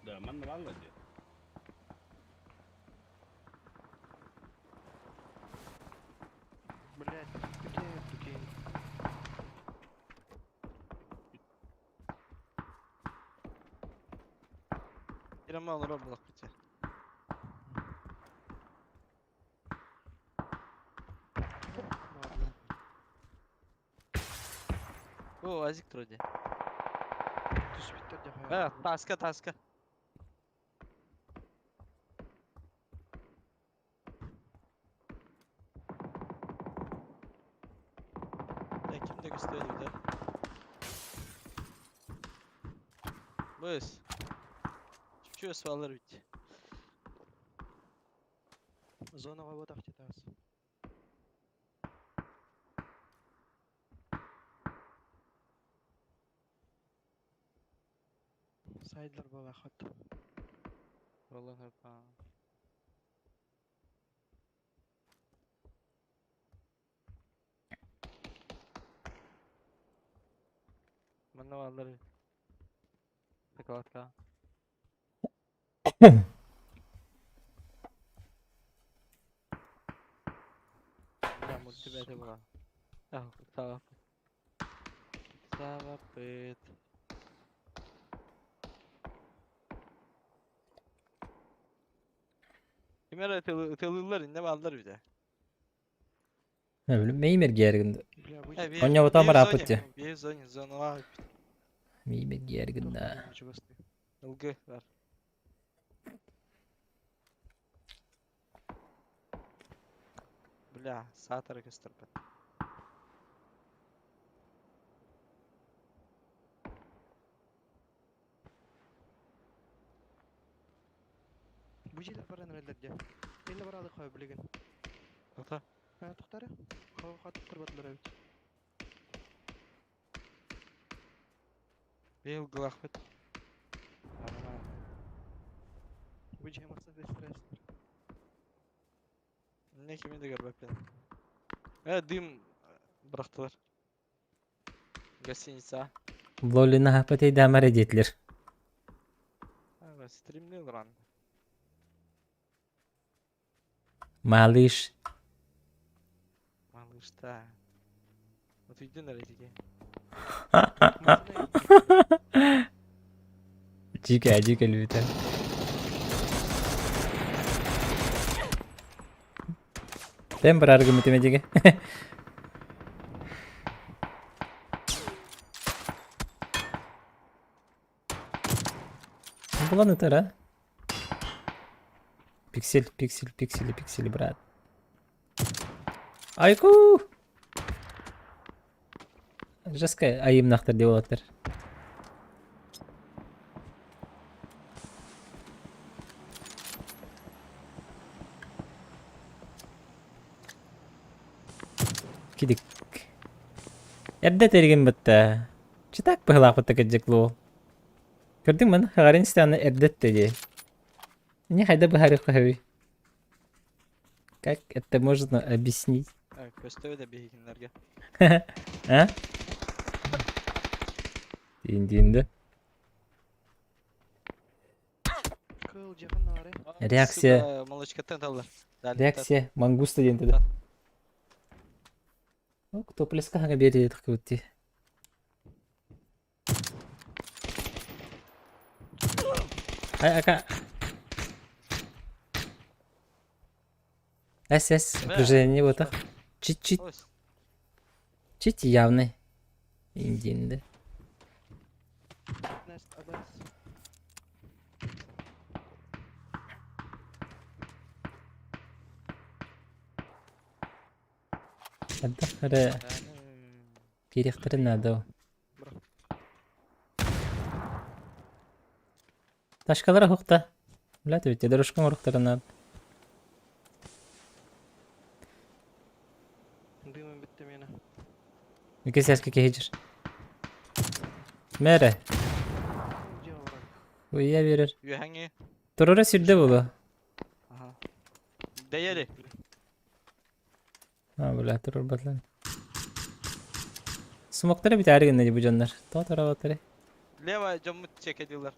Да, манна балла дии. Блять, прикинь, прикинь. Кирамал робот бите. О, азик вроде. Э, таска, таска. Ya kim de gösteriyor bir de. Bız. Чуть-чуть свалыр ведь. Зонаҕа буотах таас. Сайдлар буолааххыт. Vallahi ha. Манна бааллар. Шоколадка. Да, мультибэти була. Ah, саҕа. Саҕаппыт. Ким эрэ ытылыыллар иннэ бааллар бите. Не билим, меймер гергинде. Бля, выйди. Э, Онньоботоо биир барааппыт зоне, дии. биир зоне, зоналаах эбит. Меймер гергинде. Чугастыы. Ылгы бар. Бля, саатары көстөрбөт. Бу дьиэлэр баран эрэллэр дии. Эллэ бараалы хой билигин. Ата. Тоқтары. Хатып тұрбадылар эбит. Бил глахпыт. Бу жемақса бестрәстер. Не кими де көрбөппүн. Э, дым бырахтылар. Гостиница. Лолина хапатей дамара детлер. А, стримни ылран. Малыш. Малышта. Вот үйден эретиге. Дикая, дикая любит. Тембр аргументами диге. Булан это, а? Пиксель, пиксель, пиксели, пиксели, брат. Айку! Жестко айымнахтар деп алаттар. Кидик. Эрдэ тэригин бытта. Читак быһылаах бытта кырдьык луол. Көрдүҥ маны Хагарин истэҕинэ эрдэ эттэ дии. Не хайда быһаарыахха сөбүй? Как это можно объяснить? Көстөбү да биһигиннэргэ. А? Диин диин да. Кыл жакын ары. Реакция. Сука, молочкаттан таллар. Реакция мангуста диэн тыда. Ок, топлеска хаҥа биэрии таххыбыт дии. Ай, ака. СС, окружение вот так. Чуть-чуть, чуть явный. Индинде. Нест абас. Хадда кириэхтэрин наада. Ташкалара хуқта. Блядь, ведь дорожка оруктара наада. Дымым битти мени. Үке сәске кehijir. Мәрі. Уя берер. Үһәңи. Турора сүрдэ болу. Аха. Дэйэри. А, бля, турор батлан. Смоктары бит әргенне бу дьоннор. То тарабаттары. Лево дьоммут чекедилер.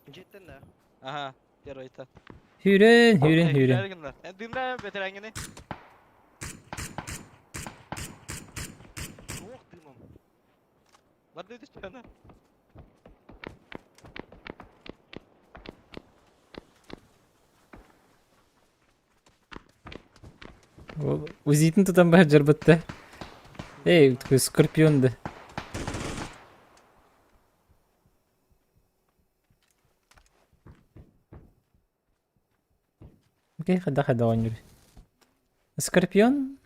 Жеттен да. Аха. Первый этап. Хүрен, хүрен, хүрен. Әргеннер. Дымда бетерәңини. Ох, дымым. Бар диде чана. Узитин тутан баар жарбатта. Эй, такой скорпион да. Окей, хада хада оонньуур. Скорпион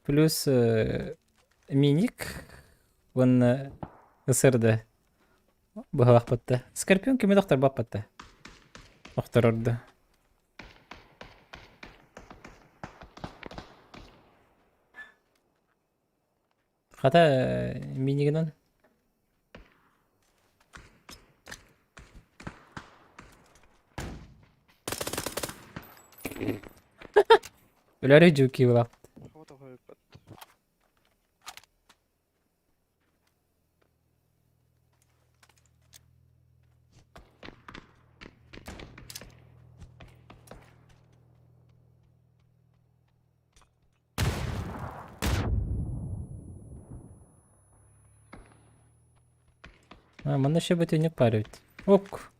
плюс миник уонна СРД быһалаах Скорпион кими доктор баппатта. Охторорду. Хата минигинен Өлөрү жуки булап. Фото коюп бат. А, манна еще бөтүнүк бар эбит. Ок.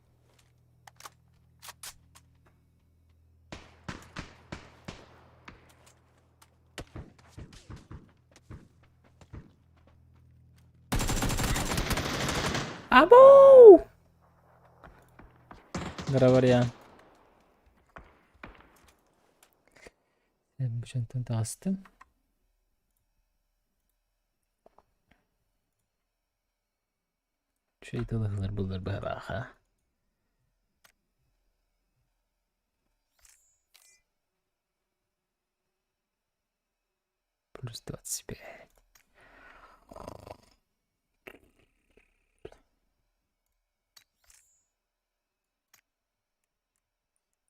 Абу! Граварьян. Бу тастым. Чөй тылыһылар буллар баха. Плюс 25.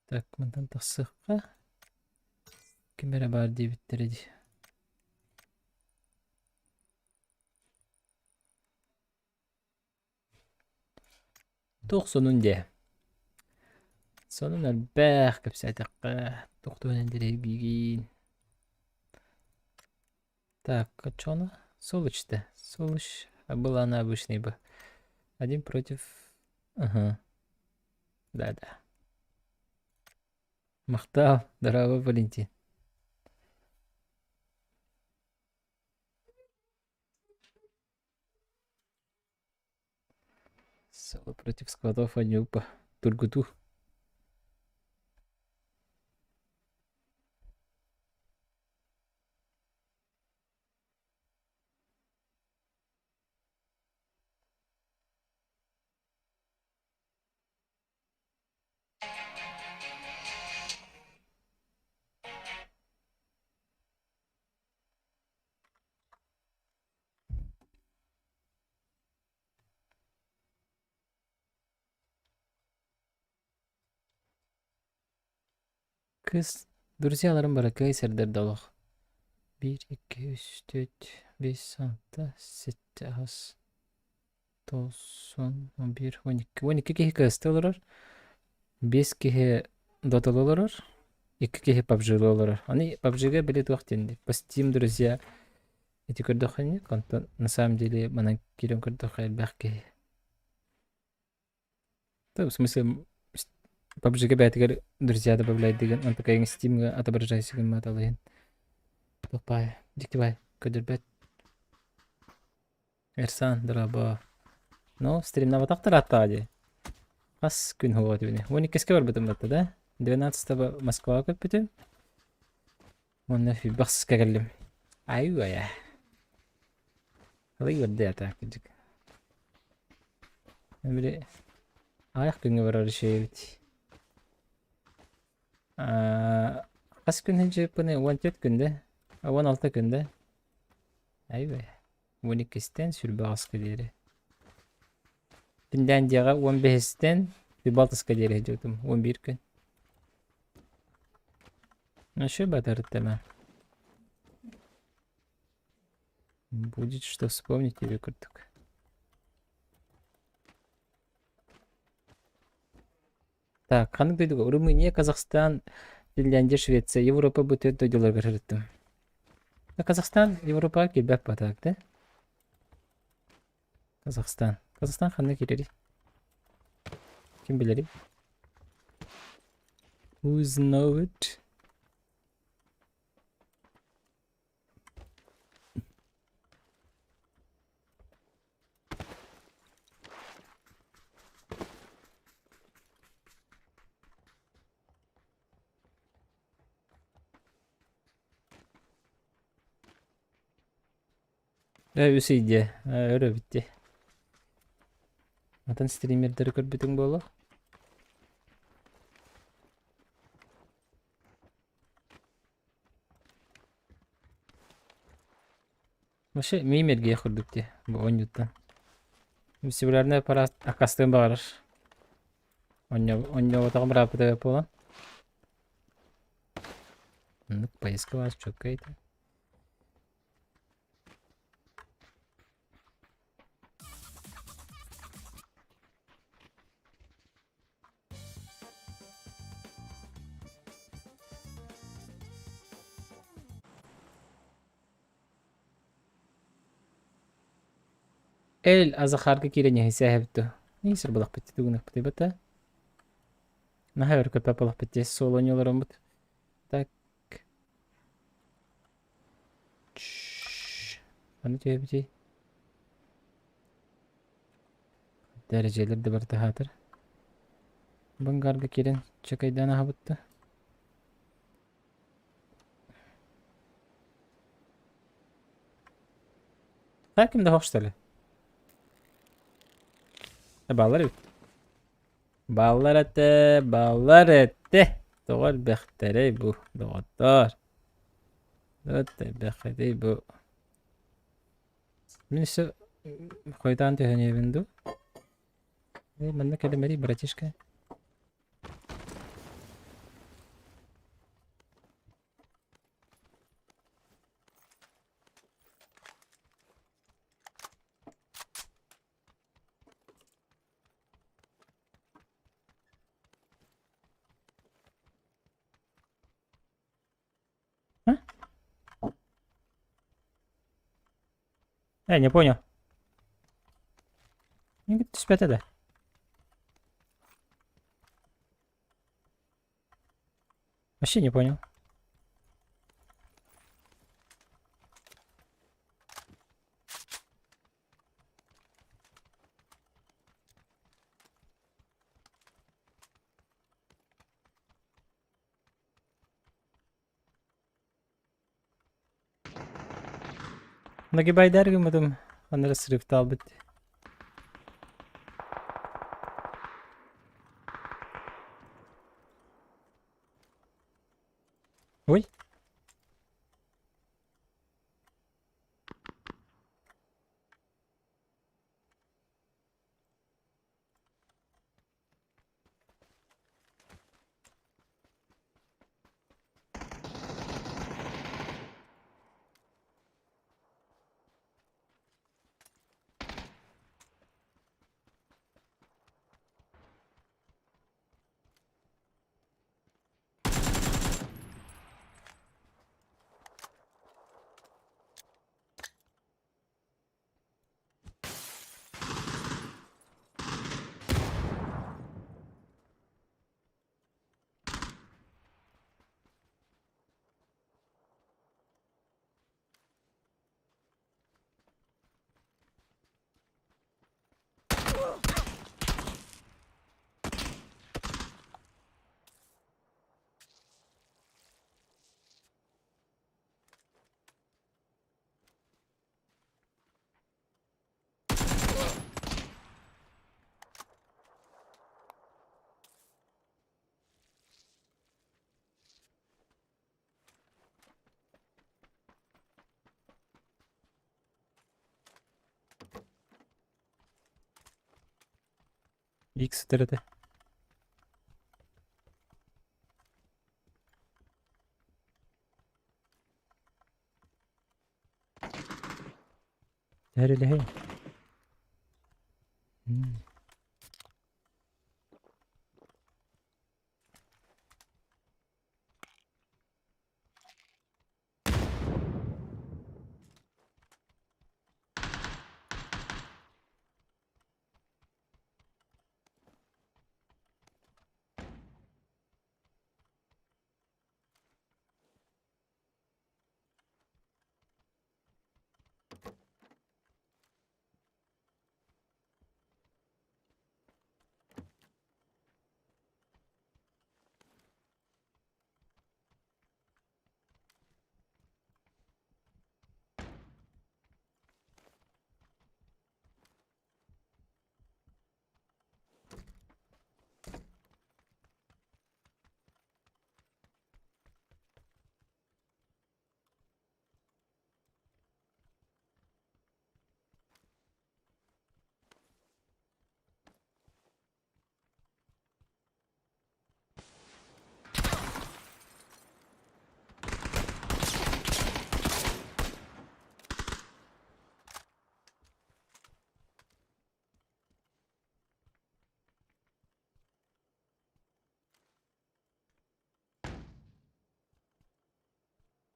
Так, мантан тахсыахха. Ким эрэ баар диэбиттэрэ дии. Туох сонун диэ? Сонун элбэх кэпсээтэххэ, туох туһунан интэриэһиргиигин? Так, а чё она? Сволочь-то. Сволочь. А была она обычной бы. Один против... Ага. Да-да. Махтал, дорогой Валентин. Соло против складов Анюпа. Тургуту. Кыыс друзьяларым баракыай сэрдэр да олох. Биир, икки, үс, түөрт, биэс, алта, сэттэ, аҕыс, тоҕус, 11, 12. 12 киһи кыаста олорор. Биэс киһи Доталы олорор. Икки киһи PUBG-лы олорор. Аны PUBG-га били туох диэн по Steam друзья ити көрдөххүнэ, онтон на самом деле манан киирэн көрдөххө элбэх киһи. В смысле PUBG-га бэйэтигэр друзья добавляй деген, он такая Steam-га отображайся гымматалыйын. Топпай, дьиктибай, көрдөрбөт. Эрсан, дорообо. Ну, стримнабатахтар ааттаҕа дии. Хас күн уһуга түбүнэ? 12-скэ барбытым батта да? 12 Москваҕа көппүтүм. Уонна фибахсыска кэллим. Ай-уая. Алый үөрдэ ата кырдьык. Били аҕыйах күҥҥэ барар үчүгэй эбит. Хас күн сылдьыбыппыный? 14 күн да? 16 күн да? Ай-уая. 12-стэн 28-ка диэри. Финляндияҕа 15-стэн 26-ка диэри сылдьыбытым. 11 күн. Вообще батарыттама. Будет что вспомнить тебе курдук. Так, ханнык дойдуга? Румыния, Казахстан, Финляндия, Швеция, Европа бу төрт дойдуларга сырыттым. Казахстан Европаҕа киирбэт баатаак да? Казахстан. Казахстан ханна киирэрий? Ким билэрий? Who's know it? Ээ үс ый диэ, өр эбит дии. Атын стримердэри көрбүтүҥ буолуо? Вообще миим эргийэ курдук дии бу оонньууттан. Вестибулярный аппарат аккастыан баҕарар. Онньооботоҕум ырааппыта буолан. Оннук поездка баар чуоккай этэ. Эл Азахарга киирэн иһисээһэбит дуо? Нии сырбалахпыт тугунахпытый бата? Наһаа өр көппөт буолахпыт дии суол оонньуулараммыт. Так. Ханна түһэбитий? Дәрәдьиэлэр да барыта аһаатар. Бангарга киирэн чакайдаан аһабытта. Так ким да суох что ли? Бааллар эбит. Бааллар этэ, бааллар этэ. Тоҕо элбэхтэрэй бу, доҕоттоор. Вот бэххэтий бу. Мин өссө хойутаан түһэниэбин дуу? Э, манна кэлимэрий, братишка. А? Э, не понял. Түспэтэ да. Вообще не понял. Нагибайдар гыммытым анары срывтаабыт. Ой. X этэ. Тэрилэһэй.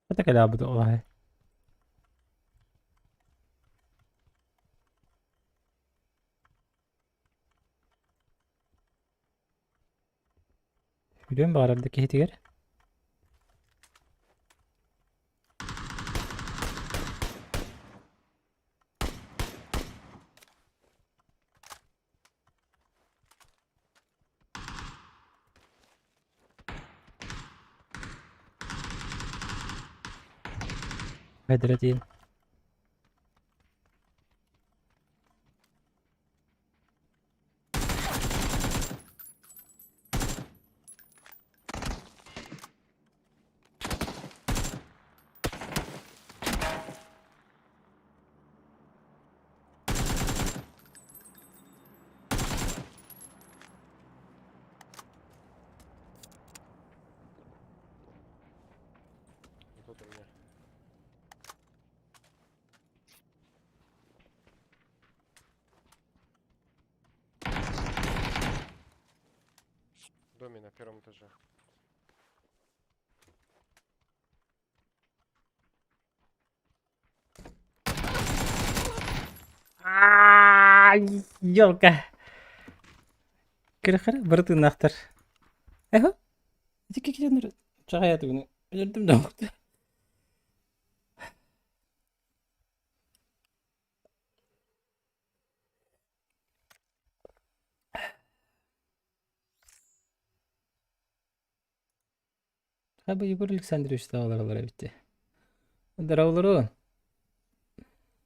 Хата кэлээбит олаһай. Күлүөн баҕарар да киһитигэр. Бэдэрэтиин. В доме на первом этаже. Елка. Кырахара бары тыыннаахтар. Эхо. Ити кикилэнэр чаҕайа тугуну өлөрдүм да оҥорду. Хаба Егор Александрович таҕаларалар эбит дии. Здороволору.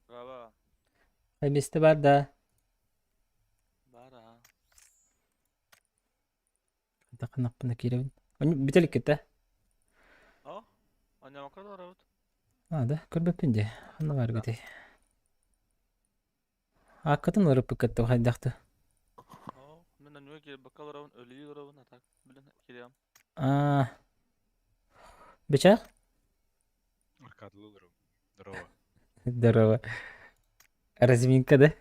Браво. Миэстэ баар да? Баар аа. Таханахпына киирэбин. Бүтэ иликкит да? О, онньоҥко олоробут. А, да, көрбөппүн дии. Ханна баар эбитий? Ааккытын уларыппыккыт хайдах да? О, мин онньуга киирбэккэ олоробун, өлүү олоробун, а так билэн киириэм. А, Бычах? Аркадий Луров. Здорово. Здорово. Разминка, да?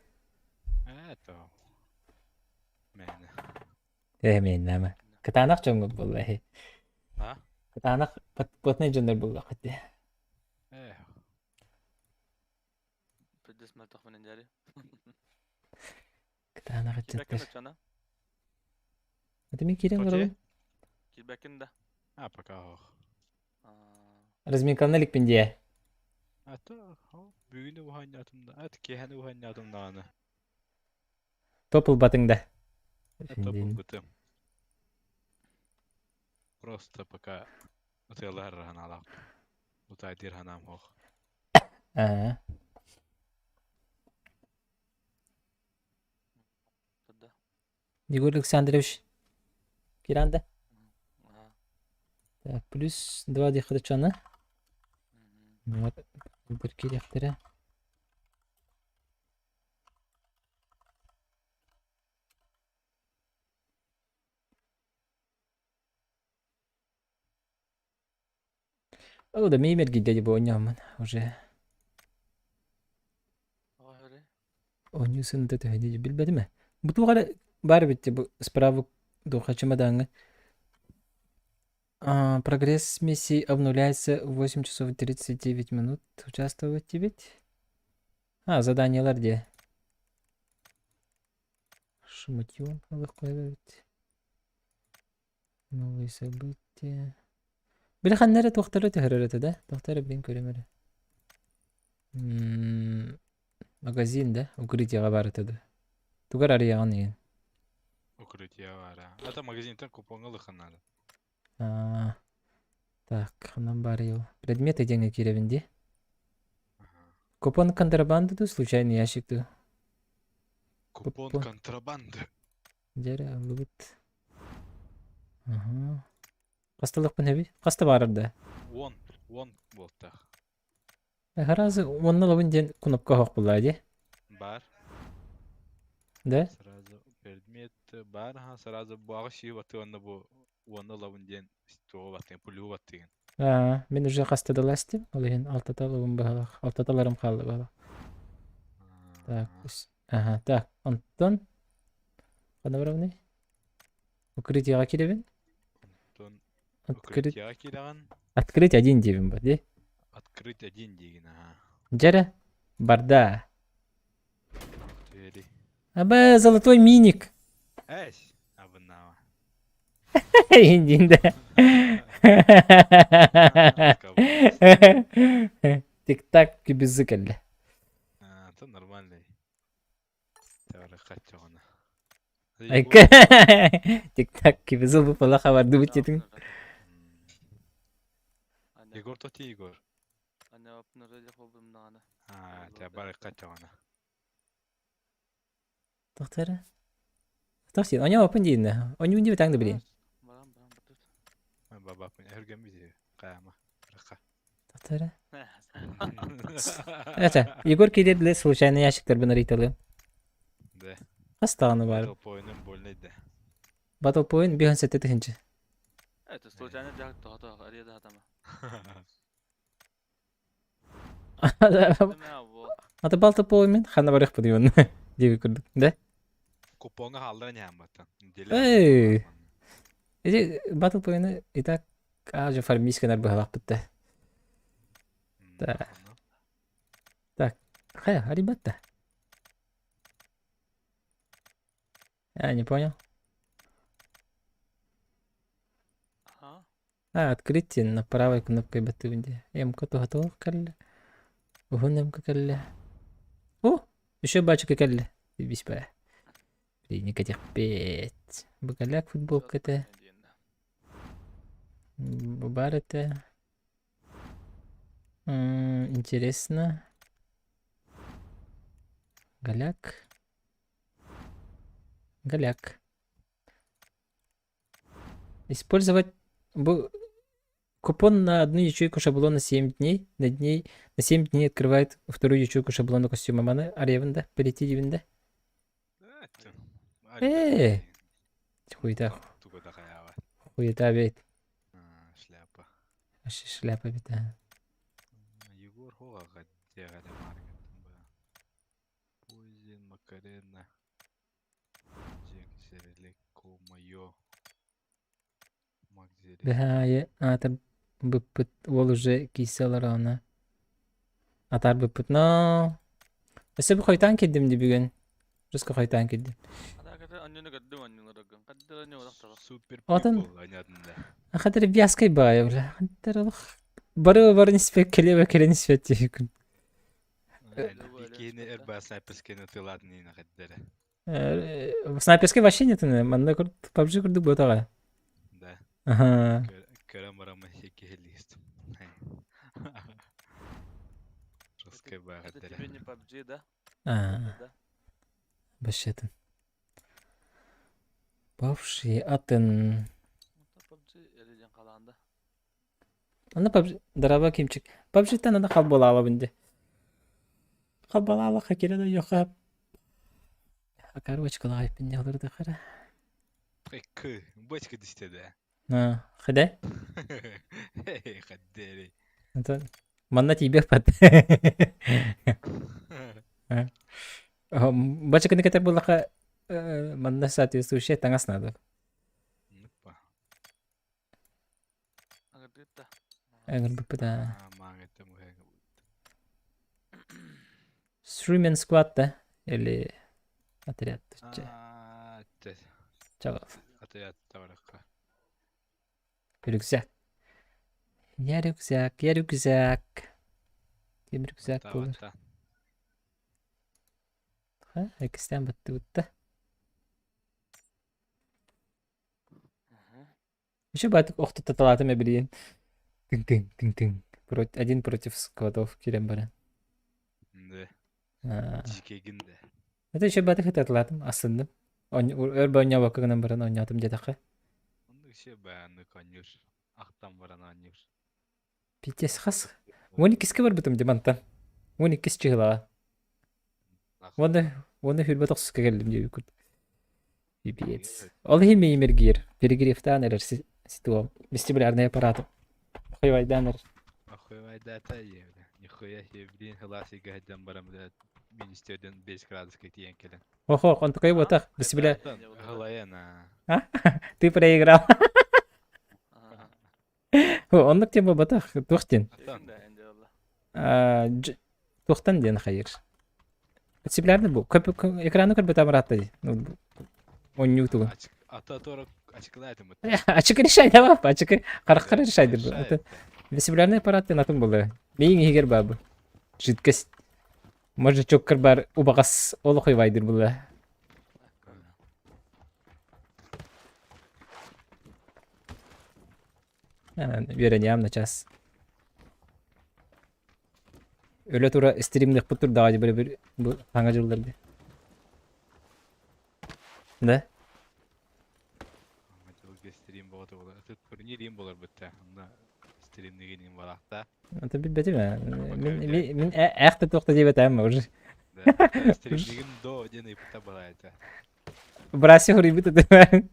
Это... Мээнэ. Э, мээнэ Кытаанах дьоҥҥут буолла эһи. А? Кытаанах плотный дьоннор буоллаххыт дии. Эх. Пиздец мөлтөхпүн дьэри. Кытаанах Киирбэккин ыччаттар. да чана. Это мин киирэн Тоти? олоробун. Киирбэккин да. А, пока ох. Разминкалана иликпин дии. А то, бүгүн уһанньатым да, ат киэһэни уһанньатым даҕаны. Топ ылбатыҥ да. Это булбутым. Просто пока ытыалаһар ханаалаах. Утайдыыр ханаам ох. Аа. Егор Александрович Киранда. Так, плюс 2 диэххэ Вот, бір кириэхтэрэ. Ол да миим эргийдэ дии бу оонньооммун уже оонньуу сыныта төһө дии билбэтим ээ. Бу туох эрэ баар эбит дии бу справок духа чемодаҥҥа. А, прогресс миссии обнуляется в 8 часов 39 минут. Участвовать ведь? А, заданиелар дии. Шматьон эбит. Новые события. Били ханна эрэ туохтары түһэрэр этэ да? Туохтары блин көрүм эрэ. М, Магазин да? Укрытиеҕа баар этэ да. Тугар арыйаҕын игин? Укрытие баара. Это магазинтан купоҥҥа ылыхха наада. А, так, ханан баарый ол? Предметы диэҥҥэ киирэбин дии. Купон контрабанды дуу, случайный ящик дуу? Купон контрабанды. Дьэ эрэ ыллыбыт. Аһа. Хасталыахпын эбий? Хаста баарар да? Уон, уон буолтаах. Сразу уонна ылабын диэн кнопка оһох буллаа дии. Бар. Да? Сразу предмет бар, аха, сразу буаҕа сии баттыы уонна бу уонна ылабын диэн туоҕу баттыгын, пулюу баттыгын. Аа, мин уже хаста да ластым, ол иһин алтата ылабын быһалаах, алтаталарым хаалла быһалаах. Так, ага, так, онтон ханна барабыный? Укрытиеҕа киирэбин. Онтон Открыть, укрытиеҕа киирэҕин. открыть один диэбин бу, дии. Открыть один диигин, аха. Дьэрэ, барда. Түһэри. Абэ, золотой миник. Эсь, абыннаама. Индин да. Тик-так кибизы кэллэ. Это нормальный. Хаччаҕына. Айка. Тик-так кибизы бу пала хабардыбыт диэтиҥ. Егор тоти Егор. А, тебя бары хаччаҕына. Тохтара. Тохтин, оня опын дииннэ. Оньуун диби таҥда билин. Бабапын өргөн бити каяма. Рыка. Тохтара. Это, Егор киирэр случайно ящиктарбын арыйталыам. Да. Хас даҕаны баар. Battle Point больный да. Battle Point 57 тыһыынча. Это случайно дьаһык тоһото ария да хатама. Ата Battle Point ханна барыахпыт уонна диэби курдук, да? Купоҥҥа хааллара ньаамматтан. Эй! Ити Battle Point-ы и так аажы фармист гынар быһалаахпыт да. Так. Так, хайа, ребята. Я не понял. Ага. А, открытие на правой кнопкой баттыбын МК туһатылах кэллэ. Уһун МК кэллэ. О, еще бачка кэллэ. Бис баа. Клиника терпеть. Бакаляк футболка это. Бар это. Интересно. Голяк. Голяк. Использовать купон на одну ячейку шаблона 7 дней. На дней на 7 дней открывает вторую ячейку шаблона костюма маны аревында перейти дивинде. Э, хуйта. Хуйта бит. Шляпа. Шляпа бит. Егор Хога Пузин, Макарена, Бэһээйи аата быппыт уол уже киирсэ олороҕуна атаарбыппыт но өссө бу хойутаан киирдим дии бүгүн жестко хойутаан киирдим Отон хатыр вязкай баайы бля хатыр олох бары барын испэт кэлиэ кэлэн испэт диэкин Киһини эр снайперскайны тылаатын иина хаддара. Снайперский вообще нет, манна PUBG курдук буотаҕа. Да. Аха. Көрөн бараммын киһилиист. Жесткая Это тебе не PUBG, да? А. Башетін. Бавши атын. PUBG эриден қалаанда. Аны PUBG дораба кимчик. PUBG-тан аны хал буолаалабын дии. Хал буолаалаха кире да йоха. Короче, кылаайпын дии олордохара. К, бочка дистеде. А, хде? Хаддери. Манна тиийбэппат. Бачыканы кэтэр буоллахха манна соответствующая таҥас надо. Ыҥырбыппыт аа. Stream Squad да или отряд Чаҕыл. Отряд табаракка. Рюкзак. Я рюкзак, я рюкзак. Ким рюкзак буолар? Ха, иккистээн баттыбытта. Еще баатык охтутаталаатым эбилиин. Тыҥ-тыҥ, тыҥ-тыҥ. Один против сквадов киирэн баран. Да. А. Дьикэгин да. Это еще баатык хытаталаатым, астынным. Өр оонньообокко гынан баран оонньоотум диэтэххэ. Оннук все бааны коннюр. Ахтан баран оонньуур. Пиздец хас. 12-ке барбытым дии мантан. 12 чыһылаҕа. Уонна уонна хүрбэ тохсуска кэллим диэбиккин. Пипец. Ол иһин миигин эргийэр. Перегревтаан эрэр ситуам. Вестибулярный аппарат. Хуйвайдаан эрэр. Охуевайдаата диэбитэ. Нихуя себе, блин, хылаасыйга сылдьан баран, блядь, министерден 5 градуска тиийэн кэлэн. Охо, онтукай буотах. Вестибуляр... Галаян, а. А? Ты проиграл. Оннук диэн буолбатах. Туох диэн? Туохтан диэн хайыр? Вестибулярный бу. Экраны көрбөтө амараатта дии. Онньуу тугун. Ата туора ачыкылаатым. Ачыкы решай давай. Ачыкы хараххар решайдыр. Вестибулярный аппарат диэн атын буолла. Миин иһигэр баабы. Жидкость. Может, чоккар бар убаҕас олох уйбайдыр буолла. Үөрэниэм на час. Өлө тура стримныхпыт турдаҕа дии били бу саҥа дьылларга. Да? Саҥа дьылга стрим боҕото буолар. Турнир буолар бытта. Онно стримнигин барахта. Это билбэтим ээ. Мин мин мин ээх да туох да диэбэтэм уже. Да. Стримнигин до диэн ыйпыта балайта. Браси хуруйбут этим.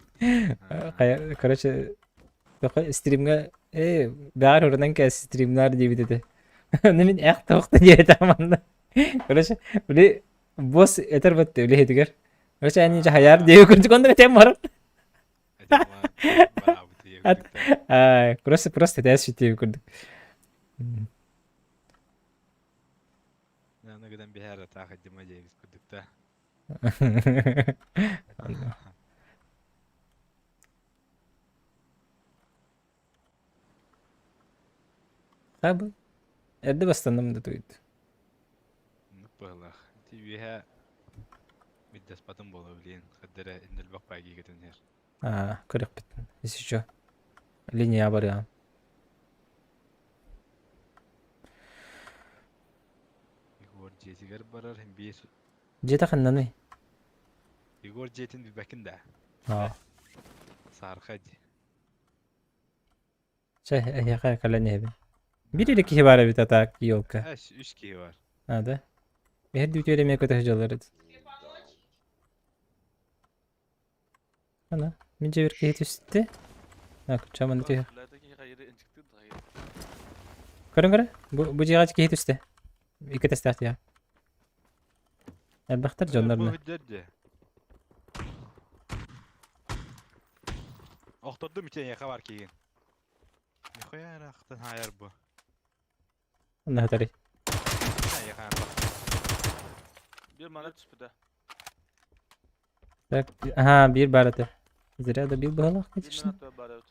Короче, стримҥа ээ бэҕэр урунан кээс стримнаар диэбит этэ. Ону мин ээх туох да диэбэтэм манна. Короче, били босс этэр батты үлэһитигэр. Короче, они же хаяр диэби курдук онно этем баран. Просто просто тәс сүтү курдук. Аныгыдан биһэр атаах Дима диэбит курдук да. Хабы. Эрдэ бастанным да туйд. Быһылаах. Ити үөһэ биддаспатын буола билиэн хаддара иннэлбэх паагиигытын иһэр. Аа, көрөхпүт. Если что. Линия барыам. Егор дьиэтигэр барар биэс Дьиэтэ ханнаный? Егор дьиэтин билбэккин да? Аа. Саарха дии. Чэ, эһиэхэ кэлэн иһэбин. Биир эрэ киһи баар эбит атаак елка. Эс, үс киһи бар. А, да? Эһэр дүүтүөр эмиэ көтө сылдьаллар эбит. Ана, мин дьиэбэр киһи түстэ. А, куччаманы түһэ. Көрүҥ көрө, бу, бу дьиэҕэ киһи түстэ. Икки тэстээх дьиэҕэ. Элбэхтэр дьоннор Бу на. хүддэр дьэ. Охтордум ити эйиэхэ бар киһигин. Нихуя ыраахтан хаайар бу. Онно хатарый. Эйиэхэ аан Биир мана түспүтэ. Так, ага, биир баар этэ. Зря добил быһалаах, Биир конечно. минут баар эбит.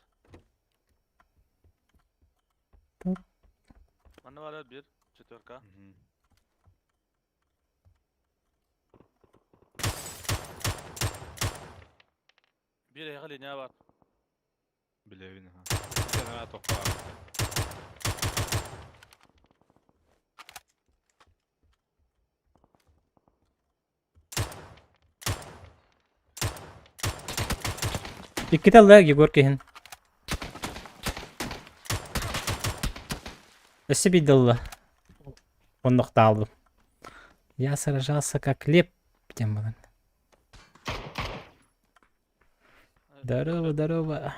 Так. Манна баар эбит биир. Четверка. Мгм. Биир эһиэхэ линия баар. Билэбин аха. Сэнэрэ тоххо Иккитэ алла Егор киһин. Өссө биирдэ ылла. Оннохтаалбым. Я сражался как леп диэн буолан. Здорово, здорово.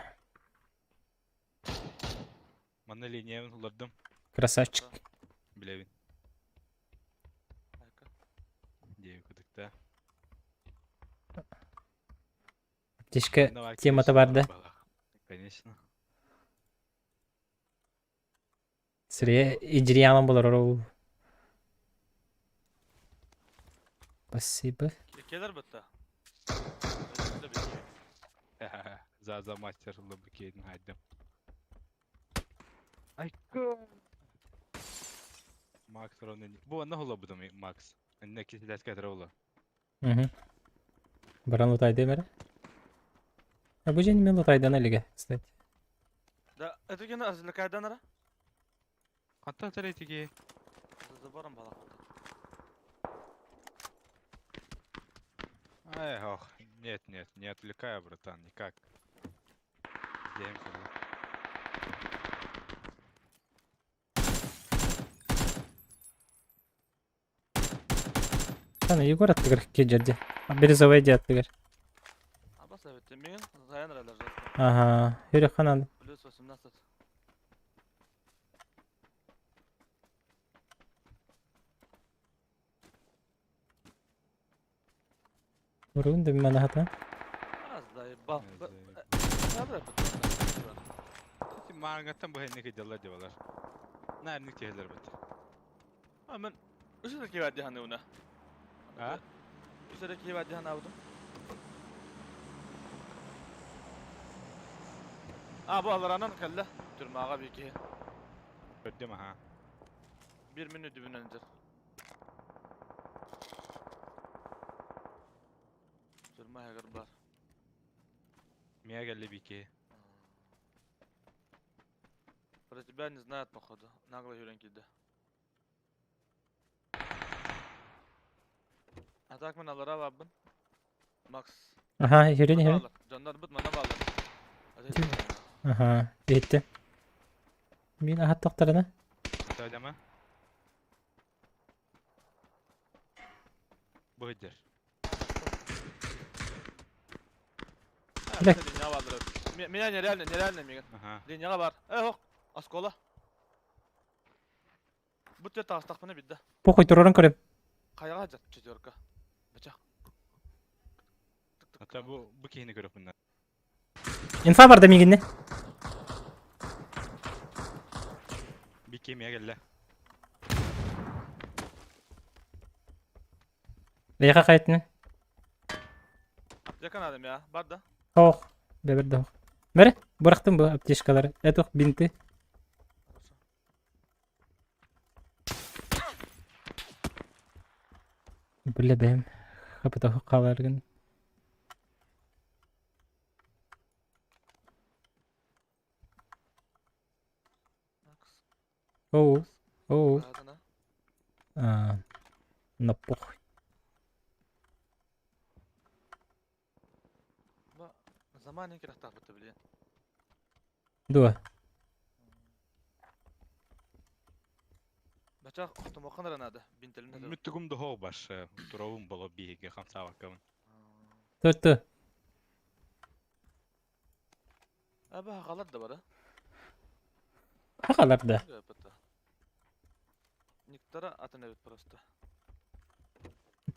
Манна линиябын улардым. Красавчик. Билэбин. Диэби кытыкта. Аптечка темата бар да? Конечно. Сире идриалан болор ол. Спасибо. Келер бітті. Заза мастер лыбыкейдин хайдым. Айка. Макс ровно. Бу анна хула будам Макс. Анна кисиләс кәтер ола. Угу. Баран лутайды бәрі. А бу жени мен лутайдан әліге, кстати. Да, это кені әзірлікайдан ара? Қанта тәретіге? Забарам бала. Ай, ох, нет, нет, не отвлекаю, братан, никак. Сделаем Аны Егор аттыгар кеджерде. Бирюзовый де аттыгар. Абас әбетте, мен заян райлар Ага, Юрий ханан. Плюс 18. Урун да мана хата. Аз заебал. Мааргаттан бу хэнники дьалла дьабалар. Наарник тиһэлэр бит. А мен үсәдә кибә диханы уна. А? Үсәдә кибә диханы абдым. А бу аларанан кэллэ. Түрмаға бики. Көрдүм аха. Bir minute дүбүнен жыр. Түрмә хәгер бар. Мия кэлли бики. Про тебя не знают, походу. Нагло юрен киде. А так мен алара бабын. Макс. Ага, Юрий, Юрий. Жандар бит мана балар. Ага, бетти. Мин ахат тоқтарына. Söyleme. Быдыр. Бля. Меня нереально, нереально мигин. Ага. Линияга бар. Э, ох, оскола. Бу тер тастақпыны бидді. Похуй турарын көрем. Каяга жат четверка. Бычак. Ата бу бу кихини көрөп мында. Инфа барда мигинне. Бикки эмиэ кэллэ. Леха хайтны. Аптека надо я. Бар да. Ох, бэбер да. Бere, бырахтым бу аптечкалары. Это бинты. Хорошо. Бля бэм. Хапыта халаргын. Оу, оу. А, на похуй. Заман кирахтаахпыт блин. Дуо. Бачах охтомохан надо. Бинтелин. Мүттүгүм да баш. Туровум боло биһиги хамсаабаккабын. Ту-ту. Аба хагалар да бар. Хагалар да. Никтара атын эбит просто.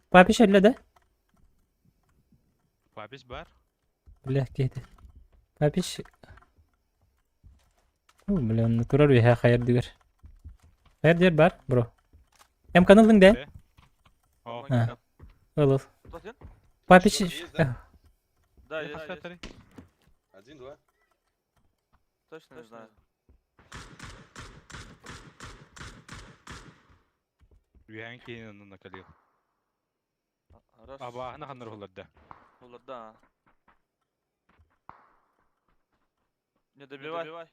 Папиш әллә да? Папиш бар. Бля, кейді. Папиш... О, бля, натурал виха хайыр дигер. Хайыр дер бар, бро. Эм каналың да? О. А. Ол. Кто Папиш... Да, есть. Один, два. Точно не знаю. Үйән кейін онна калил. Хорош. Абаһына ханнар булар да. Булар да. Не добивай.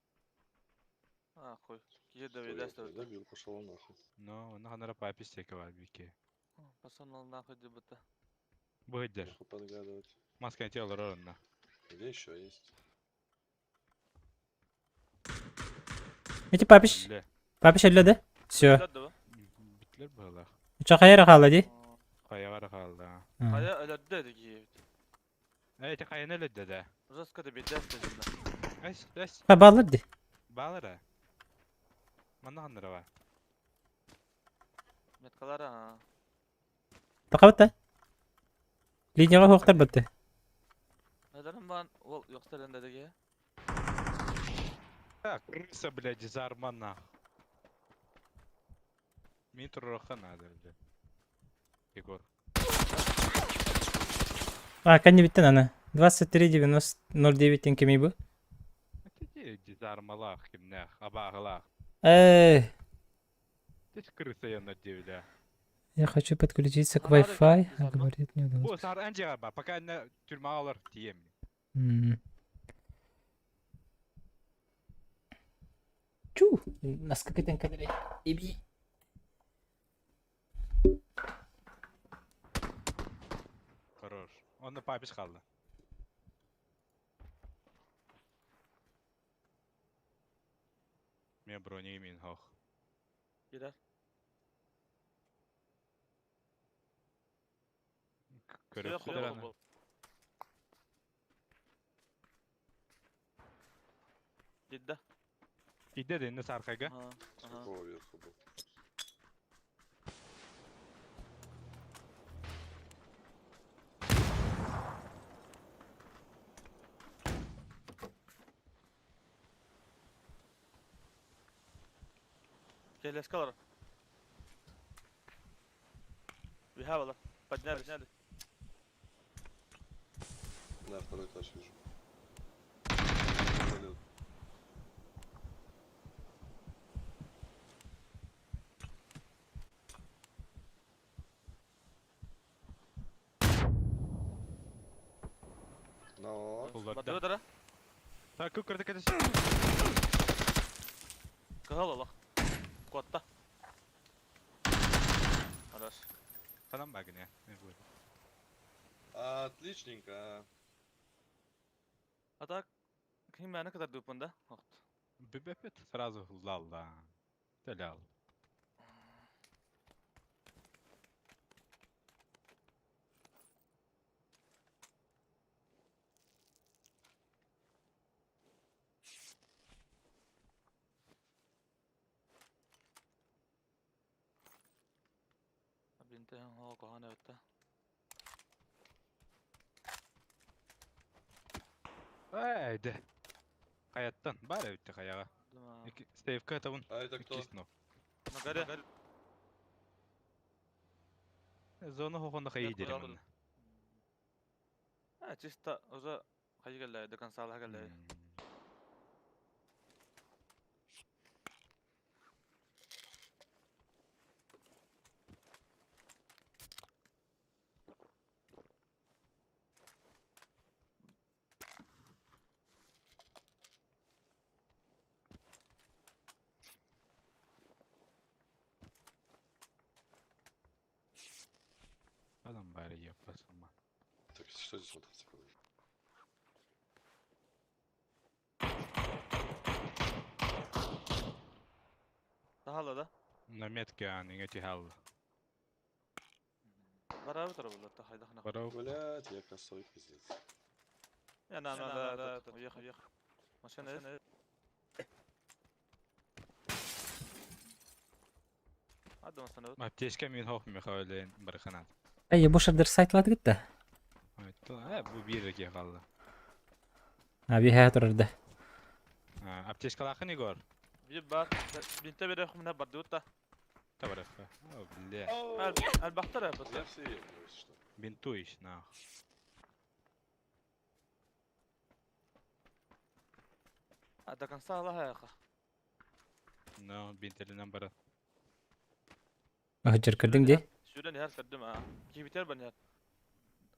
А, хуй. Киһи добивай. Добил, пошел он нахуй. Но, онна ханнара папиш теке бар бике. Пошел нахуй дебата. Быдыр. Нахуй подглядывать. Маска тело онна. Где еще есть? Эти папиш... Папиш әллә да? Все. Битлер было. Ча хайыр хала ди. Каягар калды. Кая өлөддө диги. Эти каяны өлөддө да. Жестко добивай. Эс, эс. Ха балыр ди. Балыр. Манна ханнара бар. Меткалар а. Тақабыт Линияға хоқтар бітті. Нәдәрім бан ол yoxsa диги. Так, крыса, блядь, дизарма нах. Мин туруха надо, блядь. Егор. А, кәне биттен ана. 23.90.09 теңкемей бу. Ати дизармалах кимнях, абагалах. Эй, Ты крыса я на да. я хочу подключиться к Wi-Fi, а говорит не удалось. Бу сар анжа бар, пока на тюрьма алар тием. Чу, насколько тен кадре. Иби. Хорош. Он на папиш қалды. Мен брони мен хох. Кирер. Көрөп кудыраны. Дидда. Иде де саркага. С какого верха был? Келескалар. Вихавалар. Поднялись. Да, второй этаж вижу. Салют. Но. Батыры Так, көкөрдө кетес. Кыһыл олох. Куотта. Хорош. Танам багыне. Отличненько. А так, ким мәне кадar дупында? Окт. Бибепет сразу лалла. Телял. Бинте хо кохана өттө. Эй, де. Хайаттан, бар эбитти хаяга. Думаю, Сейфка табын. А это кто? Иккис ног. На горе. Зона хохонда хайы Нет, дерем куда онна. А, чисто уже хайы до конца лагали. Адам бары япасыма. Так, что здесь мотоцикл? Тахала да? На метке ан иңе тихал. Барабы тарабы тахайда хана. Барау. Блять, я косой, пиздец. Я на на да, да, уехал, уехал. Машина есть? Адым остановит. Аптечка мин хох Михаилен барханат. Эй, бу шардыр сайтлады гитте. Э, бу бир ке калды. А би турырды. Аптечка лахын Егор. Bir бар. Бинте бере хумна бардута. Табарах. О, бля. Албахтар Я все ем, если что. Бинтуешь, нах. До конца Аллаха яха. Но бинтелинен бара. Ахджар кырдың де. Сүрен her сәддім а. Кибитер бар яр.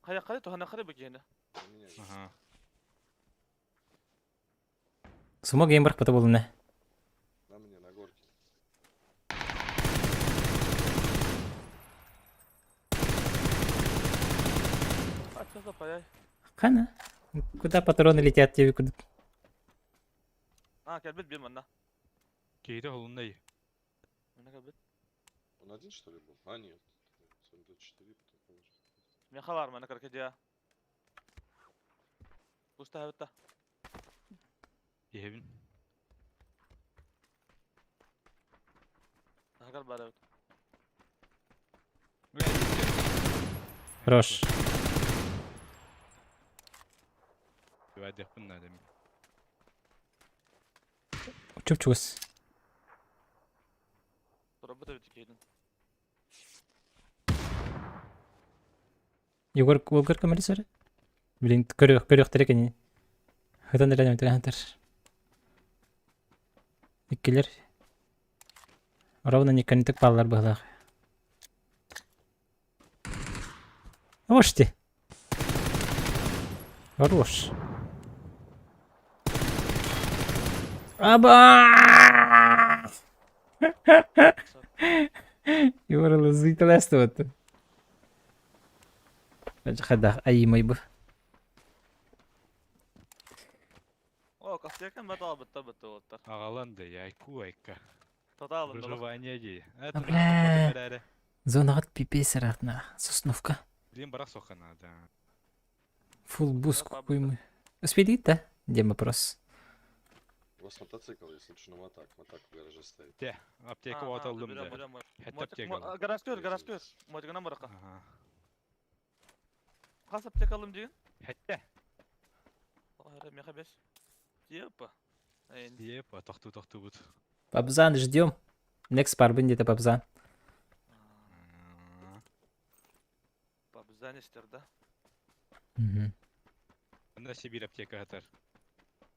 Кая кая тухана кая бекене. У меня есть. Ага. Сума гейм бар пата болуна. На мне, на горке. А что паяй? Хана. Куда патроны летят тебе куда? А, келбит бир манна. Кейде холундай. Мына келбит. Он один, что ли, был? А, нет. 74, потом положил. Мехалар мана каркедия. Пуста хабитта. Ебин. Хагар барабыт. Хорош. Вадих надо. Чуп-чус. Турабыта бит кейдин. Егор Волгар көмөлі Блин, көрөх көрөх терекени. Хытан эле нөтөр. Иккилер. Ровно никонтек паллар было. Ошти. Хорош. Аба! Егор лызыйтыластыбыт. Хадах аймай бу. О, кастекен бата битта битта оттар. Агаланды, яйку айка. Тоталым да. Выживание ди. Это Бля. Зонагат пипец ратна. Сосновка. Блин, барах сохана, да. Фул бус какой Успели, да? Где вопрос? У вас мотоцикл, если что, на мотак. Мотак в гараже стоит. Те, аптека вот алдым да. Хәтта аптека. Гараж көр, гараж көр. Мотигана барака. Ага. Кас аптека алым деген? Хәтта. Меха беш. Тепа. Епа, тохту тохту бут. Пабзан ждем. Next парбын где-то пабзан. Пабзан истер, да? Угу. Анда Сибирь аптека хатар.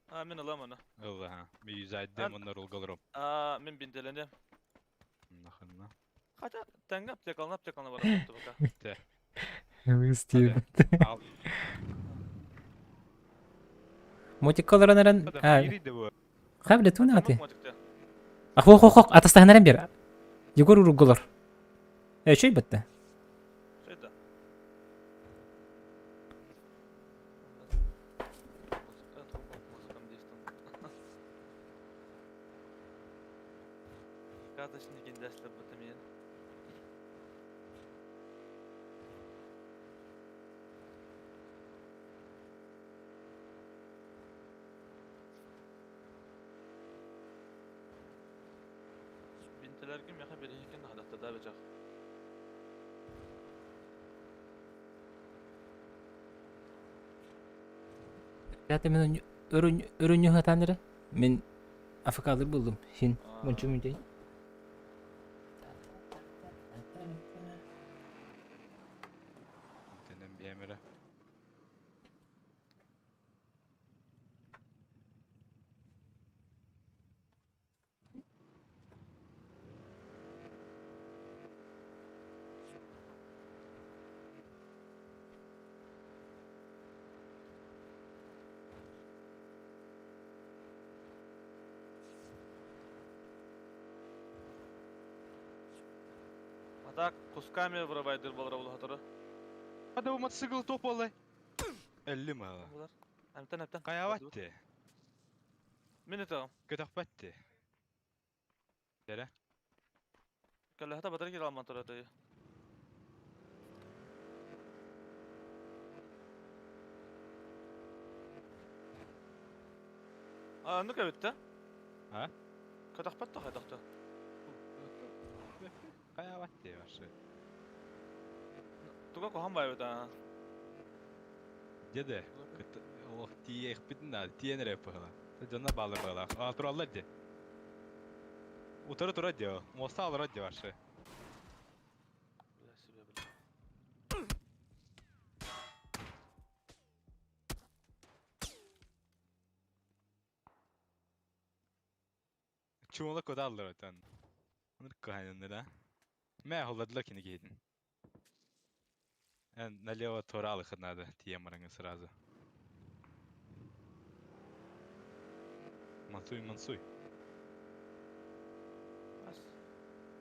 А, мен алам аны. Алла, мен юзайдым, оннар улгалырым. А, мен бинтеленем. Наханна. Хотя, тәңге аптека алын, аптека алына барам. пока. Те. Ал. Мотик колоранаран. А. Хабля тунаты. Ах, хох, хох, атастаханаран бер. Егор уруголор. Э, чей бітті? Шейді. Сказочный гендәшләп бітті мен. Бинтелерге меха берекен хадатта да бечак. Пятый мин өрүнньү эрэ. Мин афыкалыр булдум. Син мунчу мүнтэй. Тенен биэмэрэ. А так кусками вырывайдыр балара улахатары. Hadi bu мотоцикл топ болай. 50 мала. Булар. Әмтен әптен. Каябатты. Мин этагым. Көтөхпәтти. Дәрә. Кәләһәтә батар кир алман тора тәй. А, ну кәбетте. А? Көтөхпәтте хайдахты. Каябатты башы. Туга кохан бай бит а. Деде. Ох, тиех битин да, тиен реп бала. Жона балы бала. А тураллар де. Утары тура де. Моста алыр де башы. Бля себе, бля. Чуңла кода алыр отан. Onu кайныныр а. Мә холладылар кини кейдин. Эн налево тура алыхы надо, тием мараңы сразу. Мансуй, мансуй. Ас.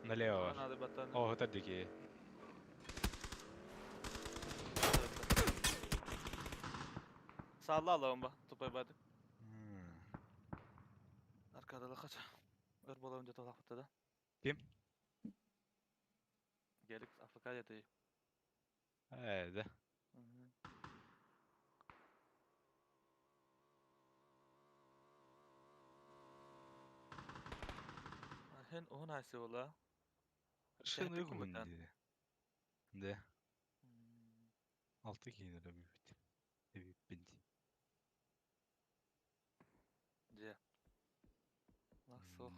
Налево бар. Надо баттан. О, хотар дики. Salla Allah'ım bak. Tupay badi. Arkada da kaç. Ör bola önce tolak da. Kim? Gelip Afrika yatayı. Evet. Hen onun aysı ola. Şunu Şehitlik mi uygun dedi. De. Altı kiyinir büyük. Büyük bindi. Же. Лах сох.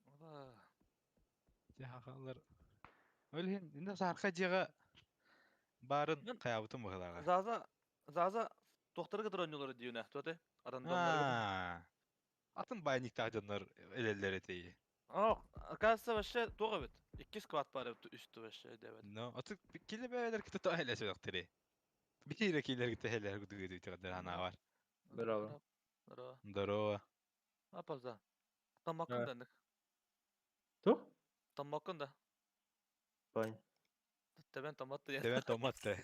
Ола. Жахалар. Өлген, инде сарка жыга барын каябытын быгылага. Заза Заза доктора кытыр ойнолор дүйүнө, туоте. Арандоннор. Атын байник тажоннор элелер этеyi. А, оказывается, вообще туга бит. Икки сквад бар үстү вообще дебет. Но, аты киле бәйләр ките та эле сөйләктери. Бир килер ките эле гүдү гүдү ана бар. Здорово. Здорово. Здорово. Апазда. Тамакын да ник. Ту? Тамакын да. Понял. Тебен томат да. Тебен томат да.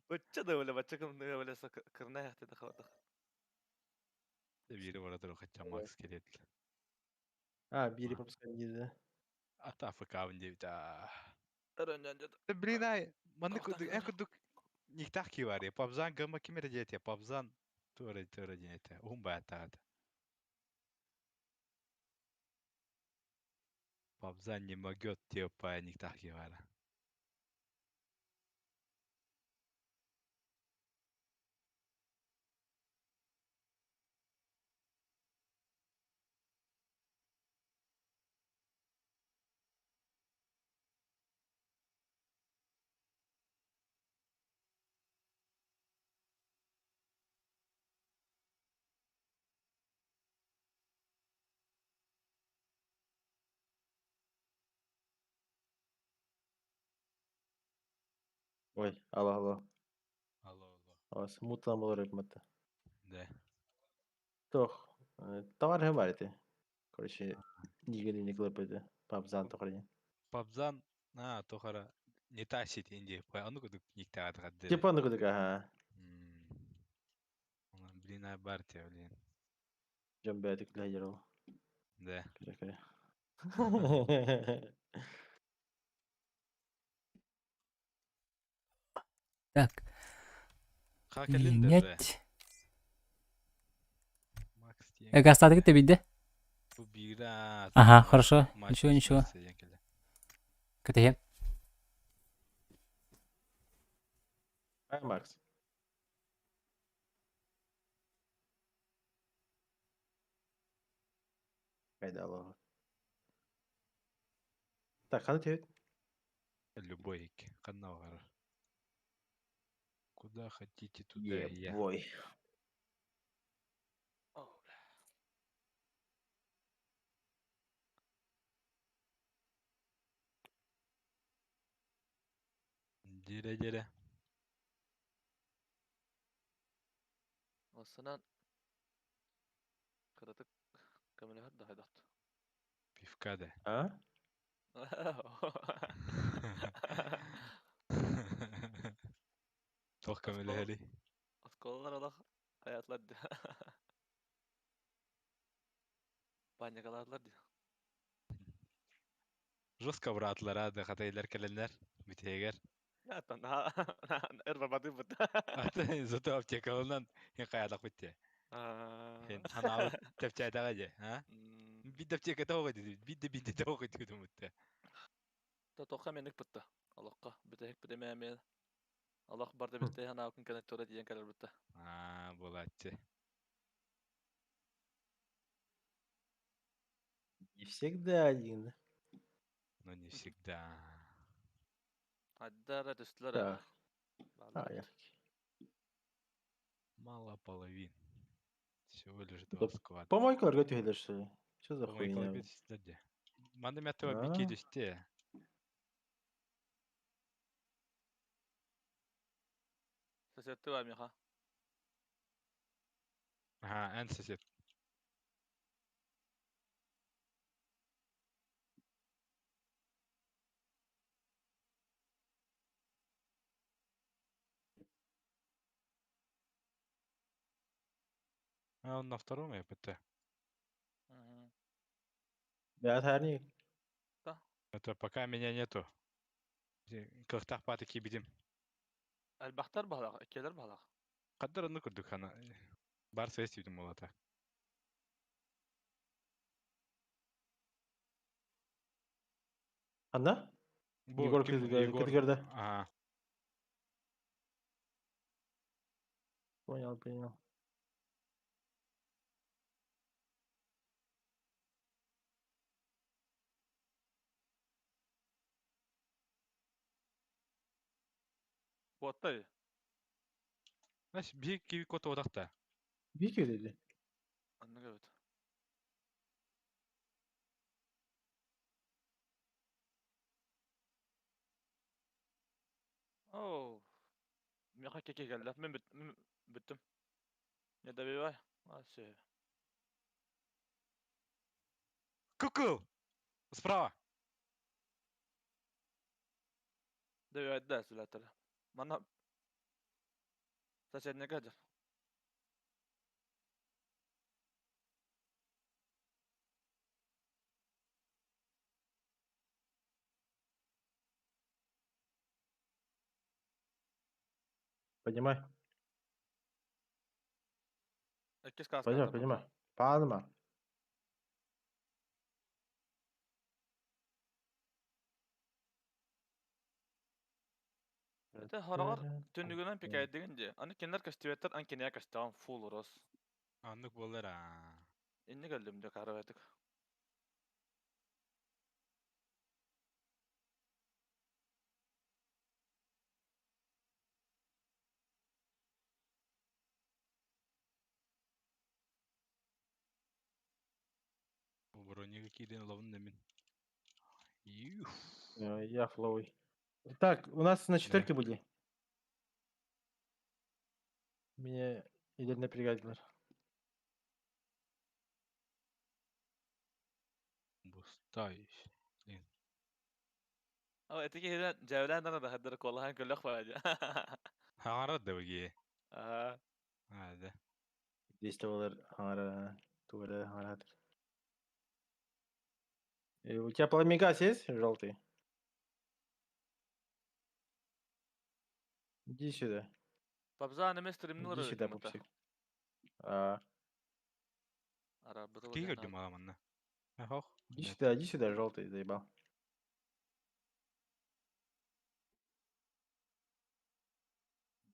Бачча да өле бачча кым да өле кырна яхты да хавата. Бири бара туруп качан Макс келет. А, бири пропускать да. Ата АФК деп та. Өрөннөн Блин ай, манны кудук, э кудук никтах ки бар. Пабзан гама кимер дете, пабзан тура тура дете. Ум ба тагат. Пабзан не могет тепа никтах ки бар. Ой, алло, алло. Алло, алло. Алло, смутно было рыбмата. Да. Тох, товар говорите. Короче, нигде не клепайте. Пабзан тохарни. Пабзан, а, тохара не тащит инди. Па, ану кудук никтах гаддери. Типа ну кудук, ага. Блин, а барте, блин. Жамбетик для ярл. Да. Кре-кре. Так. Хакелин Менять. Макс Гастатык ты бидде? Бу бира. Ага, хорошо. Ничего, ничего. Катахем. Ай, Макс. Кайдалова. Так, хана тебе? Любой канал. Куда хотите, туда и я. Ебой. Дере-дере. Осынан кыратык көмөлөһөр да хайдат. Пивка да. А? Туох көмөлөһөрүй? Осколалар олох аятлар ди. Банякалаатылар ди. Жестко быраатылар да хатайлар кэлэннэр бүтэгэр. Ятан эр бабады бут. Аты зато аптекалынан хин каядак битте. Хин ханаабыт тэпчээтэҕэ дьэ, а? Бидде аптека тоҕо диди, бидде бидде тоҕо диди мутте. Та тоққа меник бутта. Аллахка бүтәһик битеме мен. Аллах барды битте ханаабын кэнэ тура диэн кэлэр бутта. Аа, булааччы. Не всегда один. Но не всегда. Аддара түстүлэр. Так. А, я. Мало половин. Всего лишь два Да, склада. Помойка түһэлэр что ли? Что за Помойка хуйня? түстэ дии. Манна мэттэва А. бики түсте. Сосетти бар миха. Ага, эн сосед. А он на втором ЭПТ. Да, тарник. Это пока меня нету. Кыхтах паты кибидим. Элбахтар баһалах, иккилер баһалах. Каддар онну курдук хана. Бар связь видим молота. Анда? Бу Егор ким- Кызгар- Егор. Кызгарда. Ага. Понял, понял. Буоттай. Знаешь, бик киви кота одакта. Вики dedi. Анны көбөт. Оу. Миха кеке келді. Мен бит, мен бүттім. Не добивай. А, все. Кукул! Справа! Добивай да, сүләтер. Мана соседний кадр. Поднимай. Иккис каска. Поднимай, поднимай. Панма. Это хорогор түнүгүнөн пикайдыгын ди. Аны кеннер кастибеттер ан кене кастаган фул урос. Аннык болар а. Инне келдим де карабетик. Бронига кирен ловын немин. Юх. Я флоуй. Так, у нас на четверке были. Меня или напрягатель. Бустай. Блин. О, это кихиден жабылан да хаддырык والله كل اخوة Хаарат да буги. Аа. А, да. Действовал ара, тура, аратор. У тебя пламегас есть желтый? Иди сюда. Бабза неме стримнер. Иди сюда, пупсик. А, Ара бутыл. Кигер дималаманна. Ахох. иди сюда, желтый, заебал.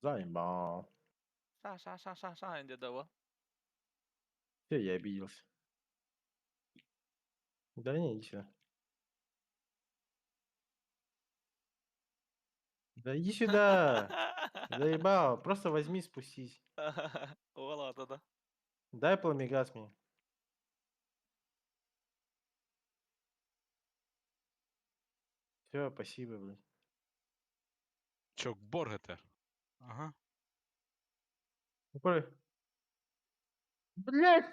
Заебал. Ша ша ша ша ша инде да Все, я обиделся. Да не, иди сюда. Да иди сюда! Заебал, просто возьми, спустись. Ола да. Дай пламегаз мне. Все, спасибо, блядь. Чок Боргетер. Ага. Ой. Блядь!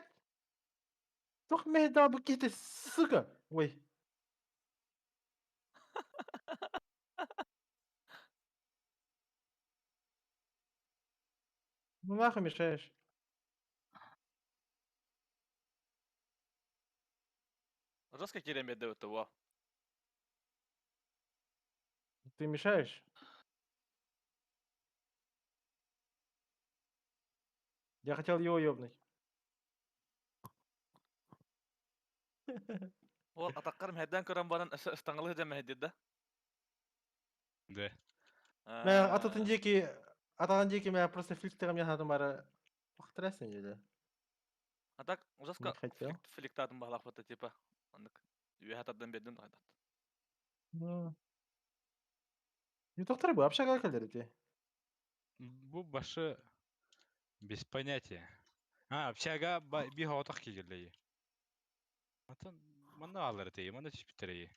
Тух дал букеты, сука! Ой. Ну нахуй мешаешь. Жестко кирен берді өтті, во. Ты мешаешь? Я хотел его ёбнуть. Ол атаққар мәдден көрін баран ыстаңылы да мәдді да. Да. Мә ататын деки атаған деки мә просто фликтерім я хатым бары Охтрасың деді. А так жестко Не хотел. фликтатын бағлақ бітті типа. Андык. Үйе хатардан бердім қайдат. Ну. Не тоқтар bu общага келдер де. Бу башы без понятия. А, общага би хотах кигерлей. Атын манна алар тей, манна түспүттерей.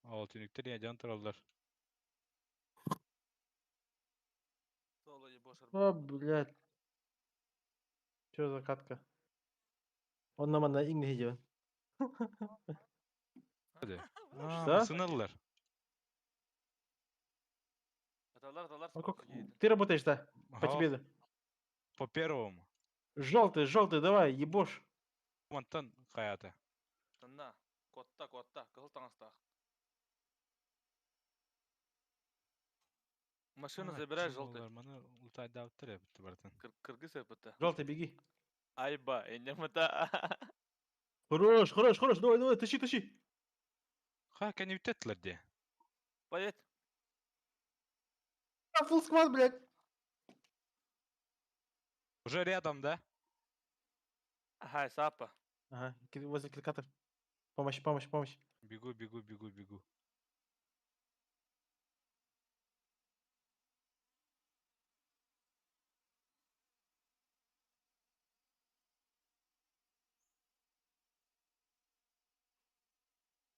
Ал түнүктер я жан тураллар. О, блядь. Чё за катка? Он нам на ингли идет. Что? Сыналлар. Аталар, аталар. А как? Ты работаешь, да? По тебе. да. По первому. Желтый, желтый, давай, ебошь. Мантан каята. Тында. Котта, котта. Кызыл таңастақ. Машину забирай, желтый. Маны ултайда алып я бітті братан. Кыргыз бітті. Желтый, беги. Айба, энемата. Хорош, хорош, хорош, давай, давай, тащи, тащи. Ха, кәне үтәттілер де. Поедь. А, фулл сквад, блядь. Уже рядом, да? Ага, сапа. Ага, возле килькатов. Помощь, помощь, помощь. Бегу, бегу, бегу, бегу.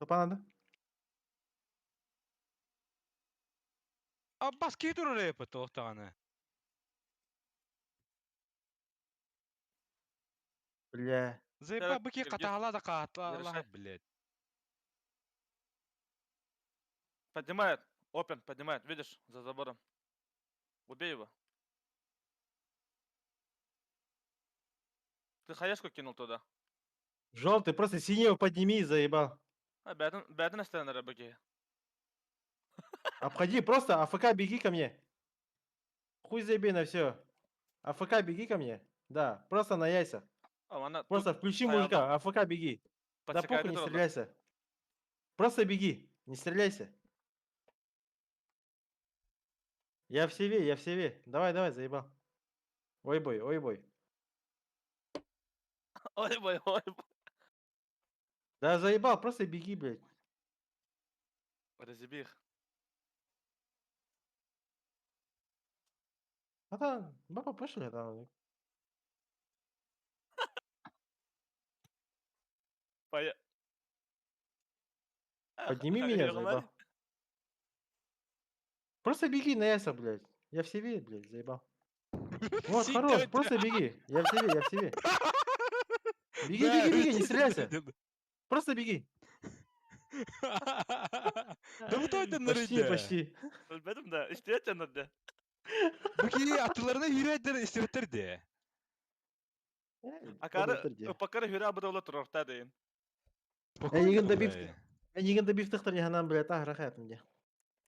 Толпа надо? А баски турар епі тоқтағаны. Бля. Заеба быки катала да катала, блядь. Поднимает. Опен, поднимает. Видишь, за забором. Убей его. Ты хаешку кинул туда. Желтый, просто синего подними, заебал. А, бәдін, бәдін әстәнері быки. Обходи, просто АФК беги ко мне. Хуй забей на все. АФК беги ко мне. Да, просто на яйца. А, ана Просто включи мужика, АФК беги. Да похуй, не стреляйся. Просто беги, не стреляйся. Я в себе, я в себе. Давай, давай, заебал. Ой бой, ой бой. Ой бой, ой бой. Да заебал, просто беги, блядь. Разъеби их. А там, баба пошли там. Поя... Подними меня, заебал. Просто беги на яйца, блядь. Я в себе, блядь, заебал. Вот, хорош, просто беги. Я в себе, я в себе. Беги, беги, беги, не стреляйся. Просто беги. Да bu toydan Почти, почти. Bilmedim de, isteyet yanında. Быки атыларына үйрәдер истебеттер де. Акары, упакары хүрә абыда ола турар та дейін. Эйигин добив, эйигин добив тахтар яханан, блядь, ах, рахат мне.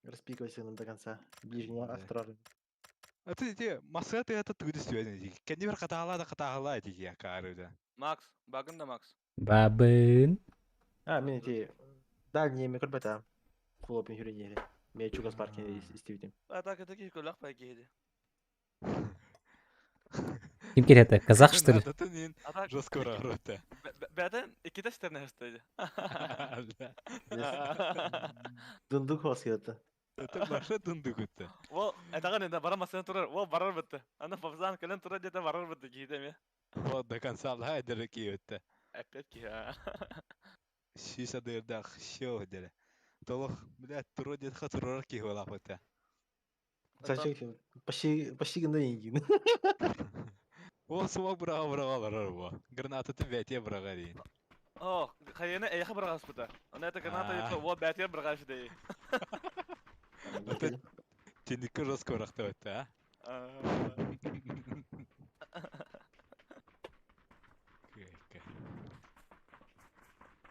Распикивайся нам до конца. Ближнего автора. А ты те масса ты это туды сүйәден. Кәне бер катаала да катаала дигән кары да. Макс, багын да Макс. Бабын. А, мен эти дальние микробета. Фулопин юридели. Мен чугас паркин истибитим. Атака таких көлөх пай киһиди. Ким это? Казах, что ли? Гранататын жестко рота. Бәтен иккитэ стерне хастайды. Дундук хосията. Это баша дундук это. Ол этаган енді бара масына турар, ол барар бітті. Аны Фавзан кэлэн турар дете барар бітті киһитэ эми. Вот до конца лайдеры киөтте. Опять киһи. Шиша дырдах шо дере. Толох, блядь, туро дет хатурор киһи это. Зачем? Почти, почти гына един. Ол суа быраға быраға бу. Граната ты бәте быраға дейін. О, хайына эйха бырагас бута. Аны это граната епте, о бәтер бырагаш дей. Это теники жестко рахта это, а?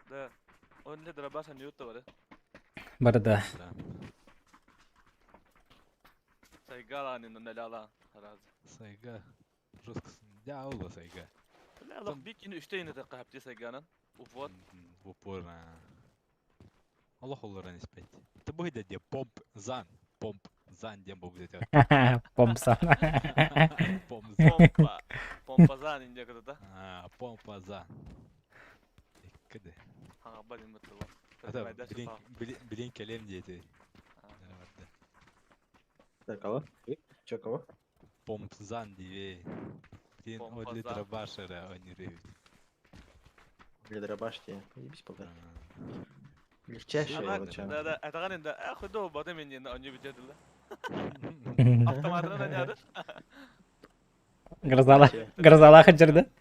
Да. Он не дробаш ютта бар. Барда. Сайгала не наляла. Раз. Сайга. Жестко. Да, ол сайга. Бля, лох бик ини үстә ини тақап сайганан. Вот. В упор. Аллах олар не спать. Ты будет где помп зан. Помп зан дем будет. Помпсан. Помп Помпа. Помпа зан инде куда-то. А, помпа зан. Кыды. Ага, блин, вот его. Это блин, келем дети. Так, кого? Чё, кого? Помп зан дивей. Блин, от литра башера они ревют. Для дробашки. Ебись пока. Легчайшая вот Да, да, это ган инде, э, худу баты мен инде они битедиле. Автоматына не Грозала. Грозала хаджырды.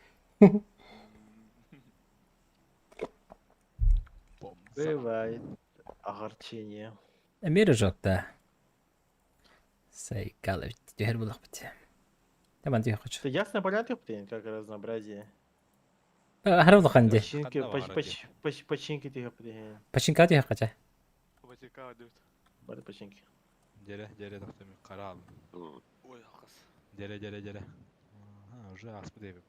Бывает огорчение. Эмир жоқ да. Сайкалы түһэр булах бит. Таман түйе хочу. Это ясно понятно, как разнообразие. Хара булахан ди. Починки, починки ты Починка түйе кача. Починка дют. Бары починки. Дере, дере, доктор, карал. Ой, акас. Дере, дере, дере. Ага, уже аспы деп.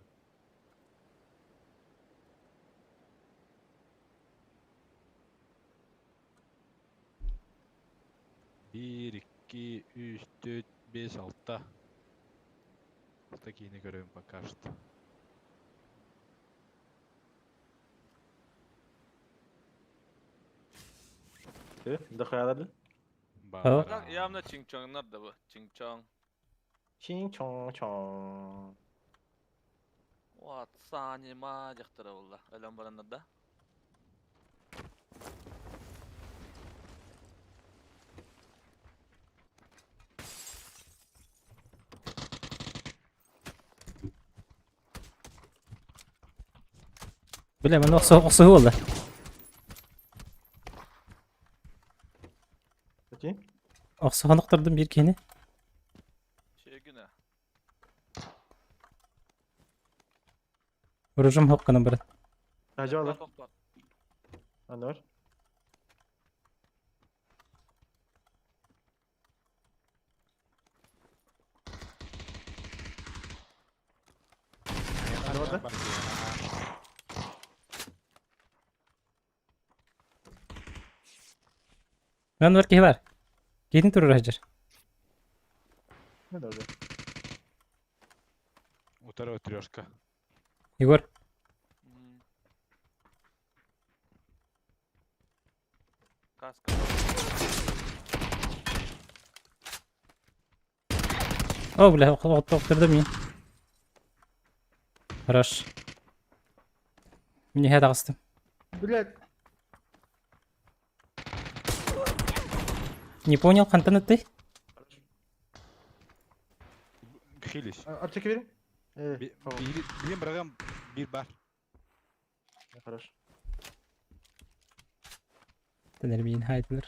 Bir, 2, 3, 4, 5, 6. Такие не көрөм пока что. Ты, дохуя Бар. Явно чинг-чонгнар да бу. Чинг-чонг. Чинг-чонг-чонг. Вот, санима дехтара болла. Өлөн бараннар да. Бля, мен оқсы болды. Окей. Оқсы хоноқтырдым bir кені. Шегіне. Уружум хоққаны бір. Ажалар. Анор. Анор да? Мен бар кихи бар. Кейтин турur хажыр. Не да. У второго трешка. Егор. Каска. О, бля, оқтырдым мен. Хорош. Мне хәт ағыстым. Блядь. Не понял, қантан ты? Хилиш. Аптека бери. Блин, брагам бир бар. Хорош. Тенермин хайтлер.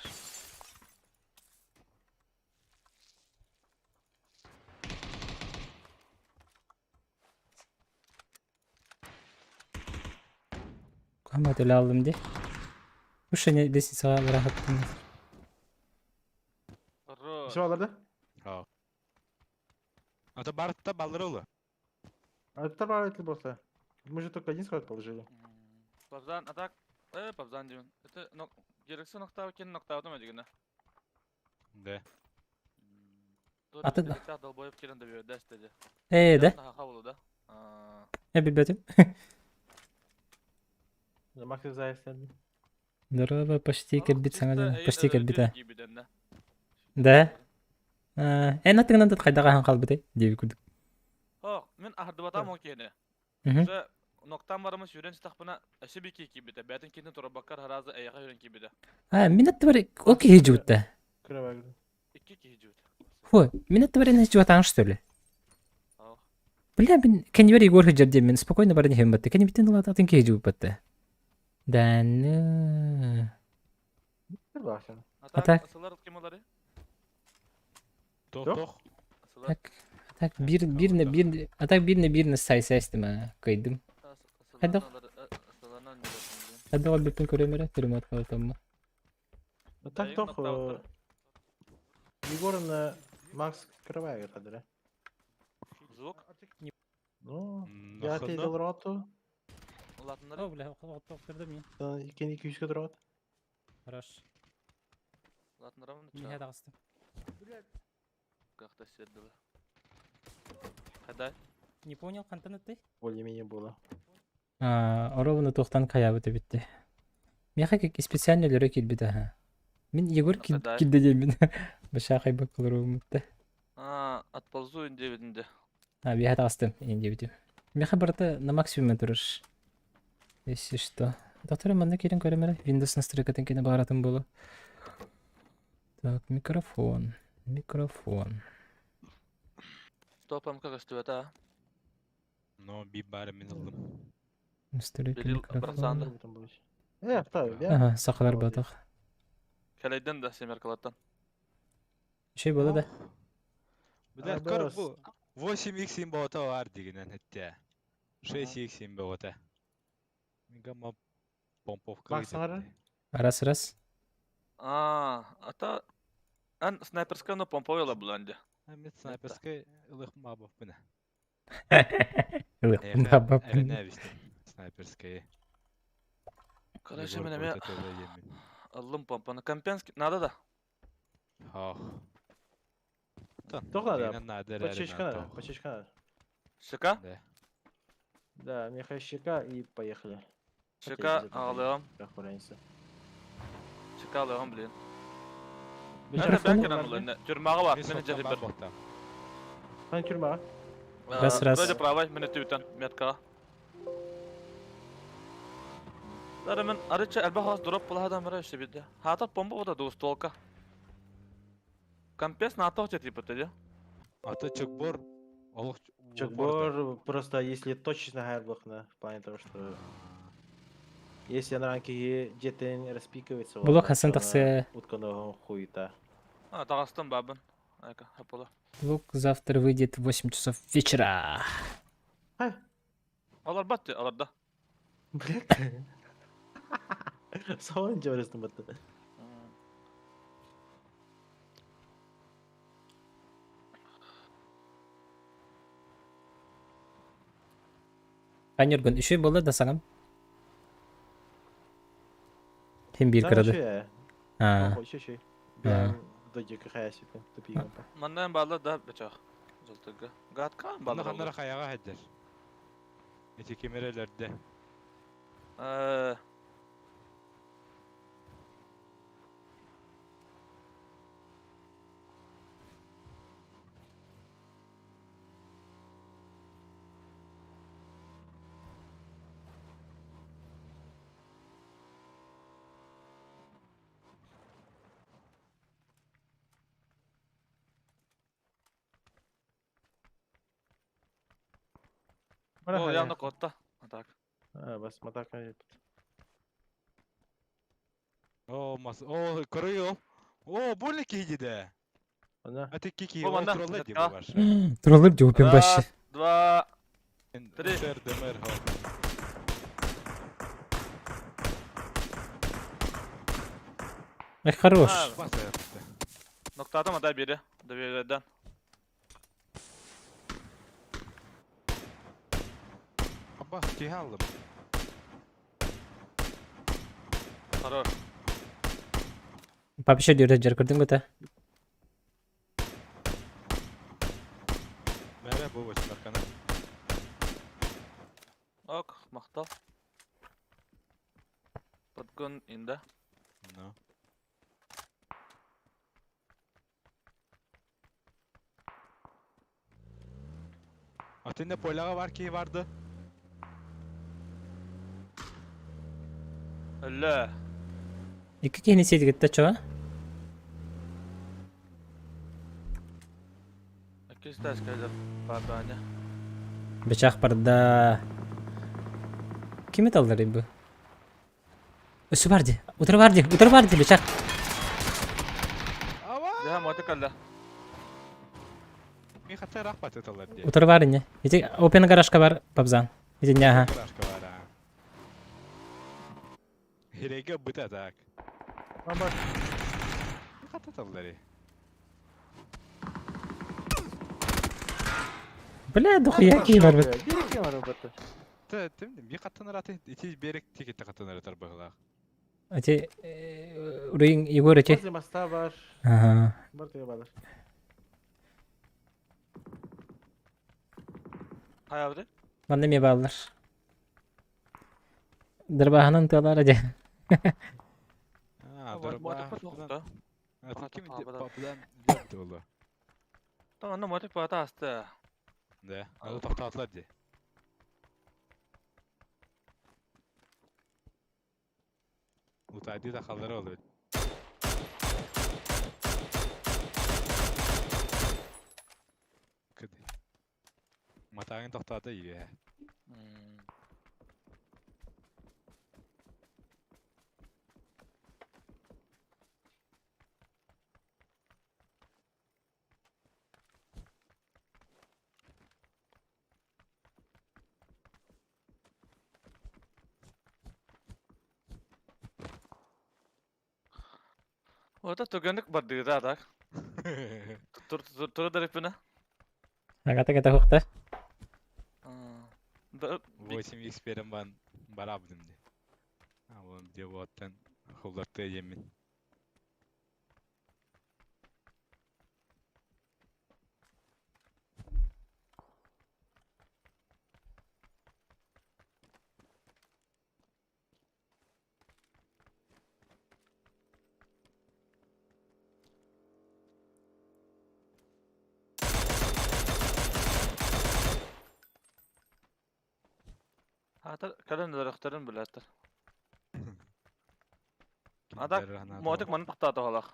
Кама төле алдым де. Уша не лестницаға барахаттым. Все алар да? Ха. Ата бартта баллар олы. А это бар это болса. Мы же только один схват положили. Пабзан, атак. Э, пабзан деймін. Это, но, керексе ноқтау, кен ноқтау дема дегені. Да. Атын... Ээ, да? Я билбэтим. Здорово, почти кэлбит саҥа дьон. Почти кэлбит ээ. Да? Эн аттыгынан тут хайдах аһан хаалбытай диэбит курдук. Ох, мин аһардыбатам ол киһини. Уже ноктан барамы сүүрэн сытахпына өссө би киһи киирбитэ. Бэйэтин киһитин турарбаккар харазы эйэҕэ сүүрэн киирбитэ. А, мин аттыбар ол киһи жуутта. Икки киһи жуут. Хо, мин аттыбар эн жуатаң что ли? Бля, мин кэннибэр Егор сылдьар диэммин спокойно баран иһэн батта. Кэннибиттэн ылаатаатын киһи жууппатта. Да ну. А так сылар ким олары? Тох. Так, так бир бирне бир а так бирне бирне сайсайстым а кыйдым. Хайдах? Хайдах өлбүппүн көрөм эрэ, түрүмэт хаалтамма. Так тох Егор на Макс Кровавер да? Звук? Ну, я ответил роту. О, бля, тоқтырды мен. Иккини күүскө турат. Хорош. Миһэ таҕыстым. Как-то сердило. Когда? Не понял, хантан ытты? Более-менее было. Оровуну туохтан хайаабыт эбитти. Миэхэ специально өлөрө киирбит аха. Мин Егор кирдэ диэммин. Башаа хайбак олорууммутта. А, отползу индебитинде. А, биэхэ таҕыстым индебитим. Миэхэ барыта на максимуме турар. Если что. Доктор манна киирэн көрөм эрэ. Windows настройкатын кини бааратын буолу. Так, микрофон. Микрофон. Стоп, МК көстүбэтэ а. Но би бары мин ыллым. Настройка микрофона. Ага, сахалар батах. Кэлэйден да семеркалаттан. Şey было да. Бля, көр бу 8x имбота бар дигенен хетте. 6x имбота. Гамма помповка. Макс Раз раз. А, ата ан снайперская но помповела буланде. Мен снайперская ылых мабов бына. Ылых мабов. Снайперская. Короче, мен эме ыллым помпаны. Компенский надо да. Ох. Тох надо. Почечка надо, почечка надо. Щека? Да. Да, меха щека и поехали. Щека алыам. Щека алыам, блин. Тюрьмаға бар, мені жері бір. Хан тюрьма. Раз, раз. Вроде правай, мені түйтен, меткаға. Дары мен арыча әлбә хас дроп була адам бара işte бирде. Хата бомба бода двустволка. Компес на атох типа теді. Ата чекбор. Чекбор просто если точно хайрбахна, в плане того, что если на ранке где-то распикивается, Блок Хасан таксы. Утканого хуета. А, тагастан бабын. Айка, хапала. Блок завтра выйдет в 8 часов вечера. Алар батты, алар да. Блядь. Салон жабырастын батты. Анюргун, еще было да сагам? Хим бир кырады. А. Мандан балы да бычак. Жылтыгы. Гаткан балы. Ханнара хаяга хәддер. Эти кемерелерде. О, явно котта. Так. А, бас матак. О, мас. О, корыо. О, больно киди да. А ты кики, о, троллы ди баш. Троллы ди упин баш. Два, три. Сэр, Эх, хорош. Ноктадым да бiri. Да Аба, киһи аллым. Хорош. Папиша дүйрэ жар көрдүң көтө? Чэ, бу восьмерканы. Ок, махтал. Подгон инда. Ну. Атында поляға бар киһи барды. Өллө. Икки киһини сиэтигиттэ чоҕа. Иккис таска баабаня. Бычах барда. Кими талларый бу? Өссө бар ди. Утары бар ди. Утары бар ди бычах. Дьэ, моты кэллэ. Ми хата рахпат ыталар ди. Утары бар инне. Ити open гаражка бар бабзан. Ити не аха. Гаражка бар а. Хиреге быта так. Бар. Ми хата таллари. Бля, дохуя киһи бар бит. Биир бар бытты. Тэ тим ми хаттан араты ити берек тикетте хаттан аратар быһылаах. Ити Руин Егор ити. Возле моста бар. Ага. Бар тыга бар. Хайа Манна эмиэ бааллар. Дырбааһынан тыалаара дьэ. Аа, дырбаа. Аты ким пападан болду. Онно мотик бата асты. Да, аны тоқтатылар де. Утайды да қалдыры олды. Кыды. Матағын тоқтаты ие. Ота түгенік бардыгыда так. Тур тур тур дарыпына. Агата ката хуқта. 8x берем бан барабдым де. А вон где вот хулларты емин. Хатыр кэлэн өлөрөхтөрүн билэттэр. Ада мотик манын тохтоото олох.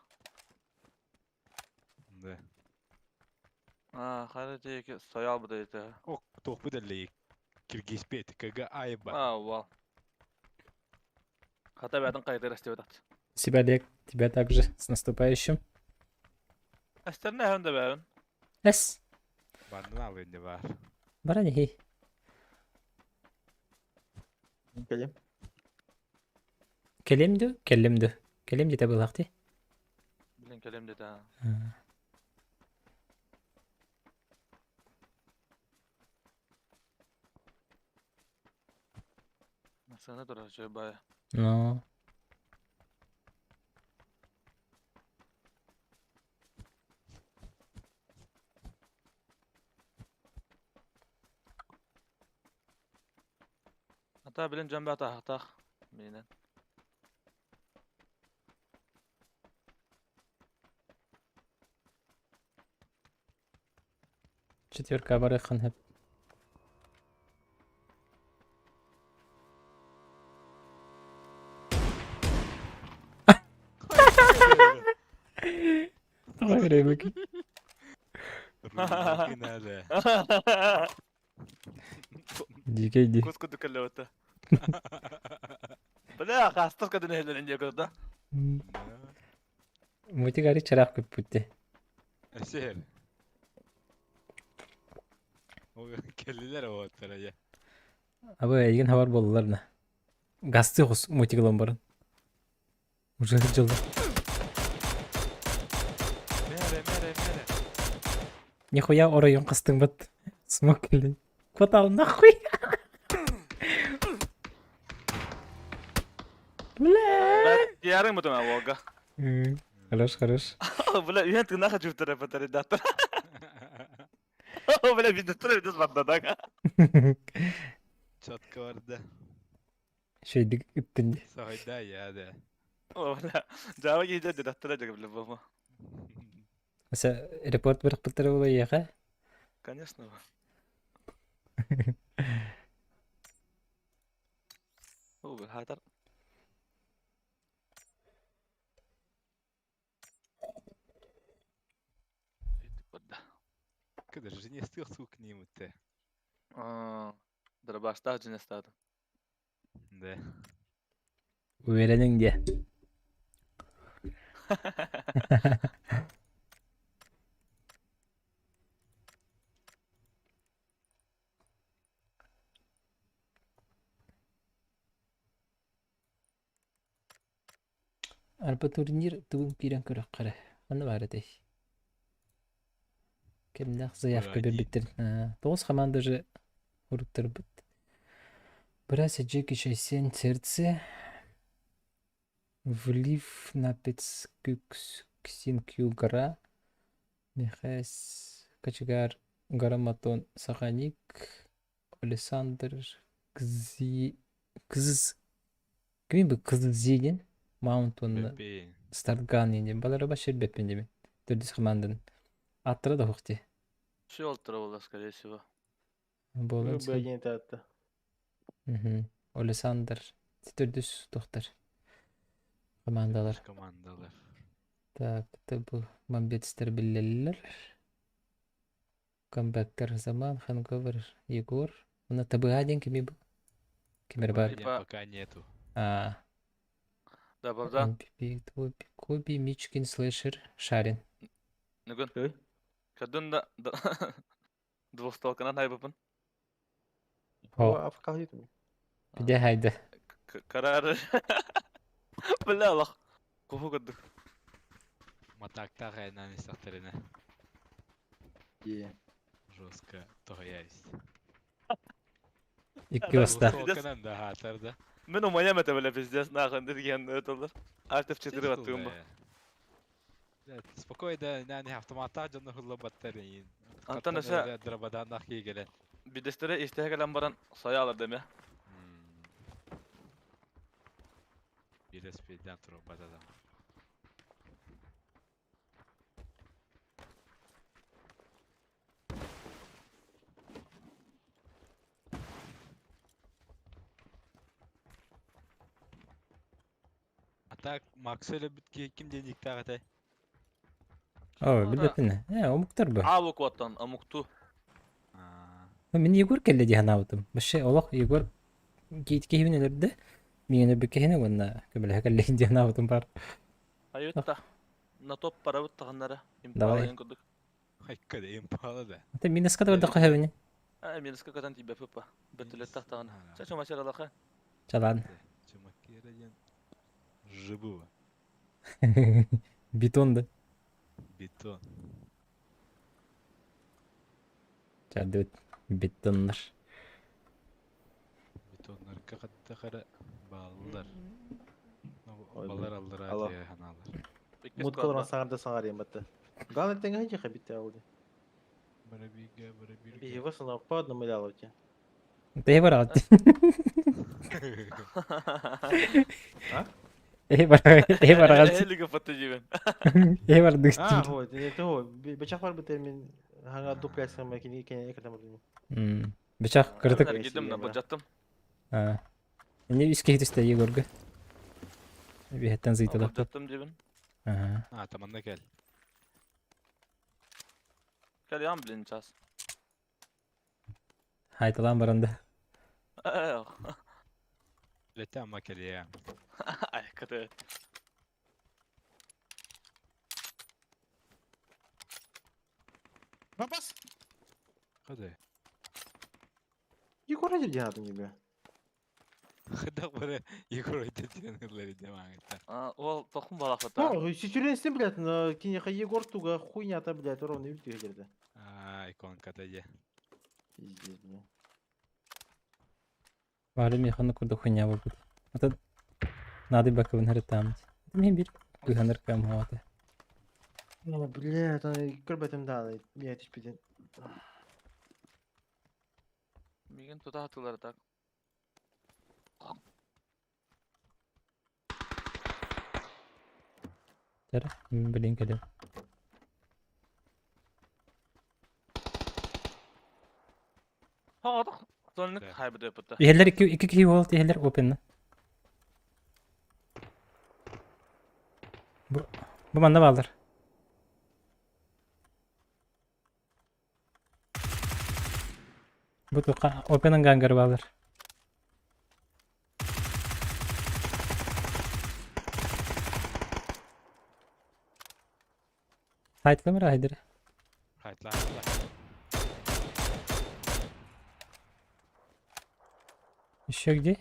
Да. Аа, хара тиэки соял быдайта. Ок, туох быдаллей киргиспет кг айба. Аа, вал. Хата бәтин кайтыр эстебет. Себя, Олег, тебя также с наступающим. Эстерне һәм дә бәрин. Эс. Бандан алын бар. Бара не Кэлим. Келемді, келемді. Келем дете былақ Билин келем деди. Насыны турар чөй бай. Ну. Ата билин жамба тахтах. Менен. Четверка барыхан хэп. Давай время. Дикий ди. Кус кудук эллебетте. Бля, хастар кадын эллерин диye да. Мутигари чарах көппүтте. Сер. Келлилер оттара я. Абы эйген хабар болдулар на. Гасты хус мутиглон барын. Уже жылы. Мере, мере, мере. Нихуя оройон кыстың бат. Смок келди. Кватал нахуй. Бля. Диярың бутуна волга. Хорош, хорош. Бля, үйен тына хочу второй батарея. Бля, видно, видно, барда, да? Четко барда. Шөйдик ыттын дии. Сахайда я да. О, бля. Жава кейде дедаттыра жага, бля, болма. Аса репорт бырахпыттара була эйиэхэ? Конечно. О, бля, хатар. Барда. Когда же не стых сук ним те. Дробаштаах дьинэстаатым. Да. Үөрэниҥ диэ. Арба турнир тугун киирэн көрөххө эрэ. Ханна баар этэй? Кэмнээх заявка биэрбиттэр. Тоҕус хамаанда уже уруттарбыт. Бырас Джеки Чайсен сердце Влив напец Ксинкю гора Михась Кочегар Гараматон Саханик Александр Кзи Кз Ким бу Кзи диэн Маунт уонна Старган диэн балары башыр бэппин диэбин. Төрдүс хамаандан аттара да суох дии. Все алтыра буолла, скорее всего. Буолан Б диэн таатта. Александр төрдүс туохтар командалар. Командалар. Так, это бу мамбетстер биллэллэр. Камбэктер Заман, Ханговер, Егор. Уонна ТБА диэн кими бу? Ким эрэ баар? Типа... Пока нету. А, Да, Богдан. MVP, Коби, Коби, Мичкин, Слэшер, Шарин. Нүгүн. Көрдүн да двухстолканан хайбыпын. О. Где хайда? Карар. Бля, Аллах. Куху көрдүк. Матактаах айнаан истэхтэринэ. Жестко тоһуйа ис. Икки баста. Двухстолканан да хаатар да. Мен умайам это бля пиздец нахуй деген өтөлдөр. Alt F4 баттыгым бу. Спокойно, нани автоматтаах дьонно хулла баттар иин. Антон өсө Драбаданах киигеле. бидестере истеhe кэлэн баран сайа алар деме. Бирес пейден туруп батадам. А так Макс өлөбүт ким диэн диктаах этэй? О, билбэппин. Э, омуктар бу. А букваттан омукту. Мин Егор кэллэ дии санаабытым. Вообще олох Егор киһибин өлөрдө. Миигин өлбүт киһини уонна көмөлөһө кэллэ дии санаабытым бар. Айытта. На топ барабыт таханнара. Давай. Импала курдук. Хайка да импала да. Ата минуска да бардахха хэбини. А минуска катан тибе пыпа. Бөтүлет тахтаҕына. Ча чумачаралаха. Чалан. Чумакера диэн жыбыва. Бетон да. Бетон. Чардыбыт бетоннар. Бетоннарга хаттахара бааллар. Ой, Балар аллара Алло. тиэ ханаалар. Муткалар саҥарда саҥарыйым батта. Главное тэҥэ хэ битте ауди. Барабига, барабига. Его сына по одному ляловте. Тэһи бараҕыт. А? Эһи бараҕыт. Эһи бараҕыт. Элиге фото жибен. Эһи бардык. А, вот, это го, бачах бар бит мен ханга дуплясың ма кини кини катам бир. Бычах кырдык. Кидим на баджаттым. Эне үс киһи түстэ Егорга. Биһэттэн зыйтылап. Баджаттым жибен. Ага. А, таманна кел. Кел ян блин час. Хайталан баранда. Лете амма кел я. Ай, каты. Попас! Ходы. Егор один надо тебе. Хадах бары Егор айтетен ыллар демаңытта. А, ол тохум балахата. Ну, сюренсин, блядь, на кине Егор туга хуйня-то, блядь, ровно үлтү келді. А, иконката же. Пиздец, блядь. Бары механы курдук хуйня болбут. Ата нады бакыбын харытаамыт. Мен бир кыханыр кам хуата. Ну, блядь, аны көрбөтүм да, я түспеден. Мигин тута хатылар так. Тара, блин, кэлим. Хаҕатах соннук хайбыт ыппыта. Иһэллэр икки икки киһи буолт иһэллэр опенна. Бу бу манна бааллар. Бу туха опен ангар бааллар. Хайтла мара хайдыр. Хайтла, хайтла. Еще где?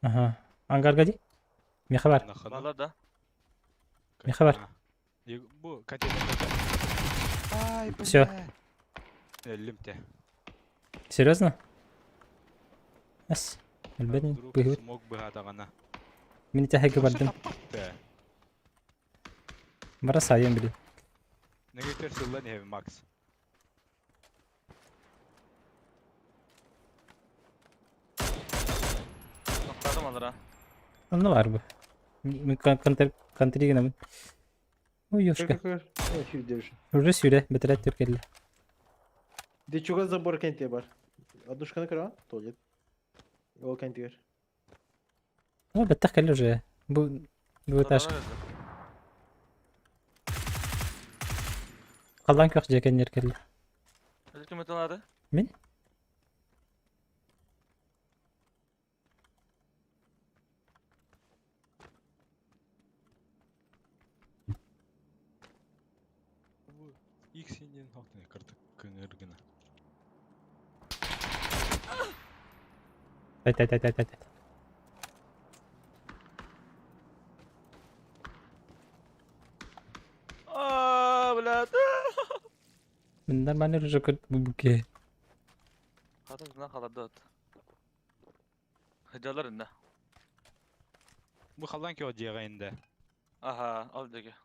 Ага. Ангарга ди? Меха бар. Бала да. Меха бар. Бу контейнер. Ай, Все. Өллүм те. Серьезно? Ас. Өлбөтүн быһыбыт. Смог быһаатаҕына. Мин итэ бардым. Бара сайын били. Негетер сыллан иһэбин Макс. Тоқтадым алара. Онно бар бу. Мин контр контри гынабын. Ой, ёшка. Уже сүрэ, бэтэрээт түркэллэ. Де чугас забор кенте бар. Однушканы кыра, туалет. Ол кентигер. О, бэттэх кэллэ уже. Бу бу этаж. Халлан көх дьиэ кэллэ. Ким эталады? Мин? Икс инден хоқтын кыртык кыңыр гына. Тай тай тай тай тай. А, блядь. Мин нормально уже көр бу буке. Хата халадат. Хыдалар инде. Бу халлан кё дьиэҕэ инде. Аха, ал деге.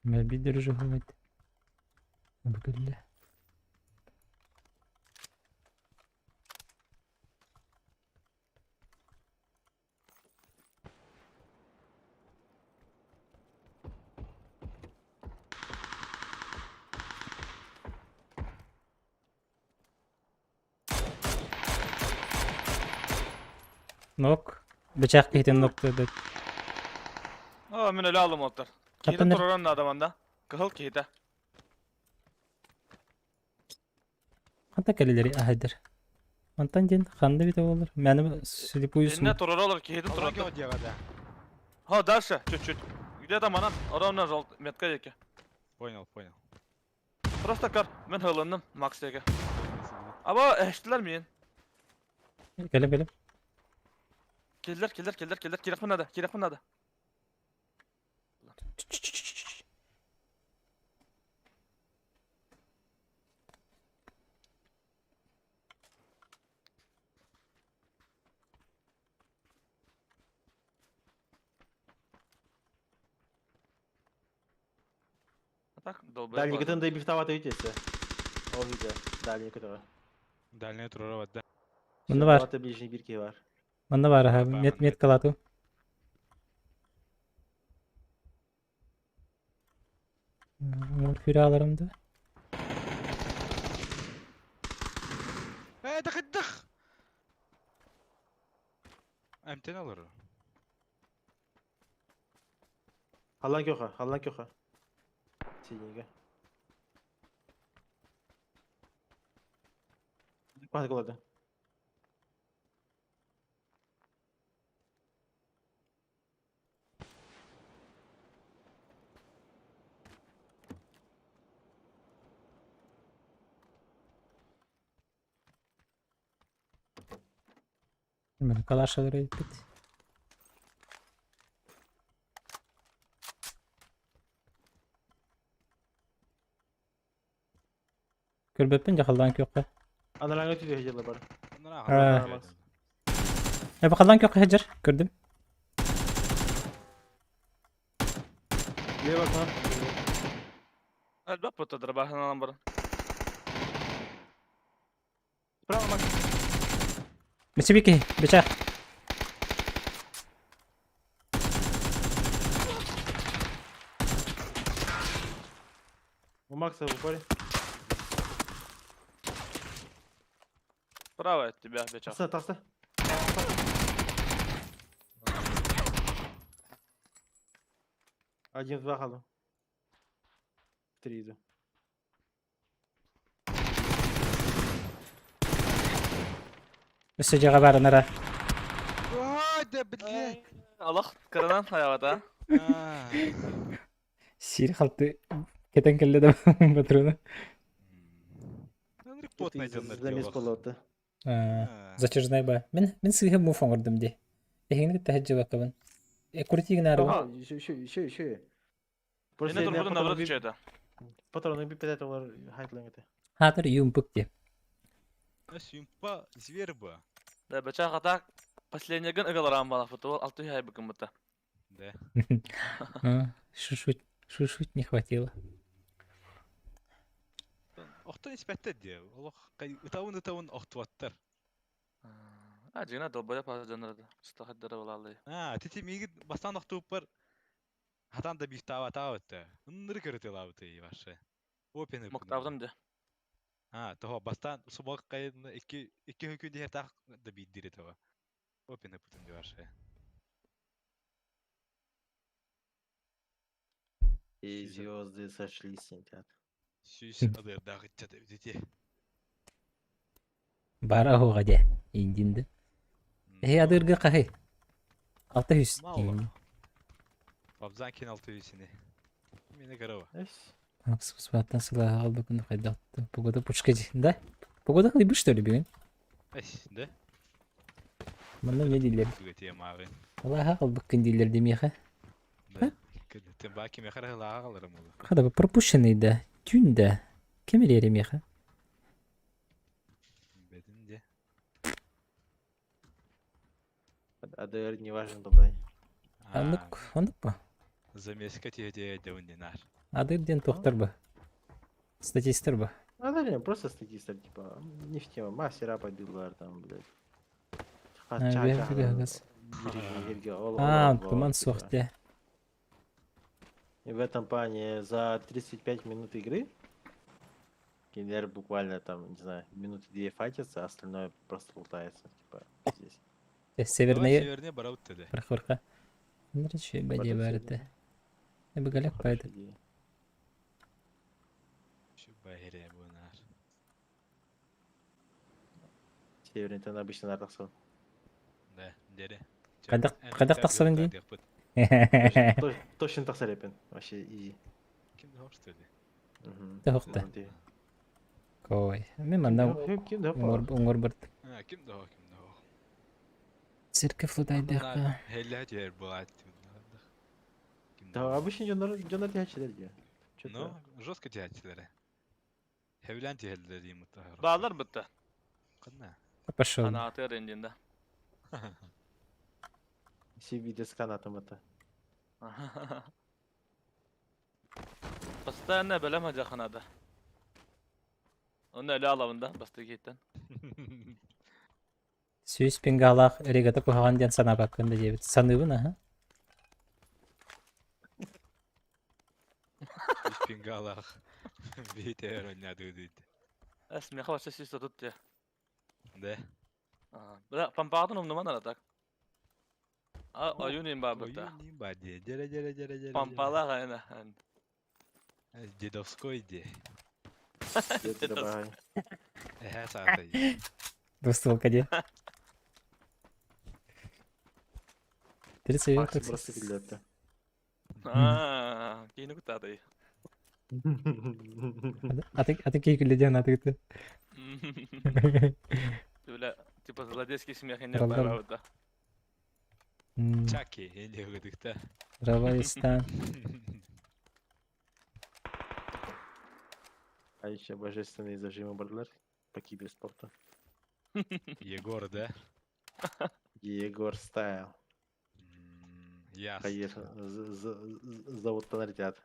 Мен бидер уже хымайт. Бүгүллэ. Нок. Бычак киһитин нок дед. А, мен эле алым оттар. Киһити Каттан тураран адаманда. Кыһыл киһите. Ханта кэлилери ахайдыр. Антан ден ханды бит болар. Мәне слепую Инне турар киһити Халлан турар. кё дьиэҕэ да. Ха, дальше, чуть-чуть. Где там она? Ровно жол метка еке. Понял, понял. Просто кар, мен хылынным, Макс еке. Аба, эштилер мен. Кэлем кэлем. Келдер, келдер, келдер, келдер. Керек надо, керек надо. А так, долбоеб. Дальний кытын да бифтовато видите. Ол виде, дальний которая. Дальний турара да. Мында бар. Ближний бирки бар. Мында бар аха. Мет меткалату. Мор фираларымды. Э, дых дых. Әмтен алыр. Халлан кёха, халлан кёха. Синеге. Квант голода. Мен калашалар бит. Көрбөппүн дьахаллаан күөххэ. Анараҥа түһэ дьыла бар. Аа. Э, бахаллаан күөххэ сылдьар. Көрдүм. Лево окно. Элбэх бутта дробаһын алан баран. Справа, Макс. Мисибики, бечах. У Макса в упоре. Справа от тебя, бечах. Тахса, тахса. Один в два хаду. В три иду. Өссө дьиэҕэ баар анара. Ой, да блядь. Алах кыранан хайаҕата. Сиир халты кэтэн кэллэ да патрона. Потный Замес полота. Зачержнай ба. Мин мин сыыһа муф оҥордум дии. Эһигини кытта сылдьыбаккабын. Э, крути гынаарыбын. Ага, еще, еще, еще, еще. Просто Эне турбутун наоборот үчүөтэ. Патроны биппетет олар хайтлаң это. Хаатыр юмпук дии. Сюмпа зверь ба. Да, бечах атак последний гын ыгаларан бала футбол алты хай быкын быта. Да. Шушуть, шушуть не хватило. Охтон испэттер дии. Олох ытабын ытабын охтубаттар. А, жина долбоя пазданырды. Стахаддара балалы. А, тити миги бастан охтууппар хатан да бифтаава таабытта. Ынныры көрөтөлаабыты ваше. Опен Мактавдым де. А, того бастан субак кайын икки икки хөкү дихер так да биддири того. Опен путун ди ваше. И звезды сошлись, ребят. Сүүс адырдагытча дити. Бара оҕа дии. Индинди. Эһи адыргы хаһый. Алта үс. Мало. Бабзан кен алты үсүнэ. Мени карава. Макс сылаһа албыкын хайдахты. Погода пушка дии. Да? Погода хлебы что ли бүгүн? Эс, да? Манна не дииллэр? Түгэтиэ мааҕын. Алаһа албыккын дииллэр демиэхэ. Да. Тен баа кимиэхэ эрэ ыларым олу. Хада пропущенный да. Түүн да. Ким эрэр миэхэ? Бетин де. АДР не важен тогда. Оннук, оннук ба. Замеска тиһэтиэ дэвин динар. Адыр диэн туохтар ба. Статистер ба. А да не, просто статистер, типа, не в тему. Мастера побилар там, блядь. А, А, туман суох дии. И в этом плане за 35 минут игры Киндер буквально там, не знаю, минуты две файтятся, а остальное просто болтается, типа, здесь. Северные. Северные бараут да. Прохорка. Нречи бади барыты. Эбегалек пайда. Şu байре бунар. Северный там обычно нар тахсан. Да, дере. Кадак кадак тахсарын дии? Точно тахсар эпен. Вообще изи. Ким да что ли? Тохта. Кой. Мен манна Ким да оҥор барт. А, ким да, ким да. Церковь лутайдыхха. Хеллә жер булат. Да, обычно дьоннор дьоннор тиһээччилэр дии. Ну, жестко тиһээччилэр. Хевлән тиһэллэр дейм мутта. Баалар бытта. Кынна. Пошел. Ана атыр индинде. Все виды с канатом это. Постоянно бэлэм жаханада. Оны эле алабын да, басты кейттен. Сүүс пингалаах регата куһаҕан диэн санаабаккын да диэбит. Саныыбын аха. Үс пингалаах. Битер ойнады дейт. Эс меха вообще сүүс тут те. Да. Бра пампаатын умнуман ара так. А оюнин ба бытта. Оюнин ба де. Дере дере дере дере. Пампалаах айна. Дедовской де. Дедовской. Эхэ саата. Двустволка де. Тридцать Макс просто күлләтте. А, кейини кутады. Аты аты кей күлле аты кытты. Бля, типа злодейский смех не Ралдар. бара да. Чаки, энди өгөдүктэ. Равайстан. А еще божественные зажимы барлар по киберспорту. Егор, да? Егор style. Ясно. Конечно, зовут Тонартят.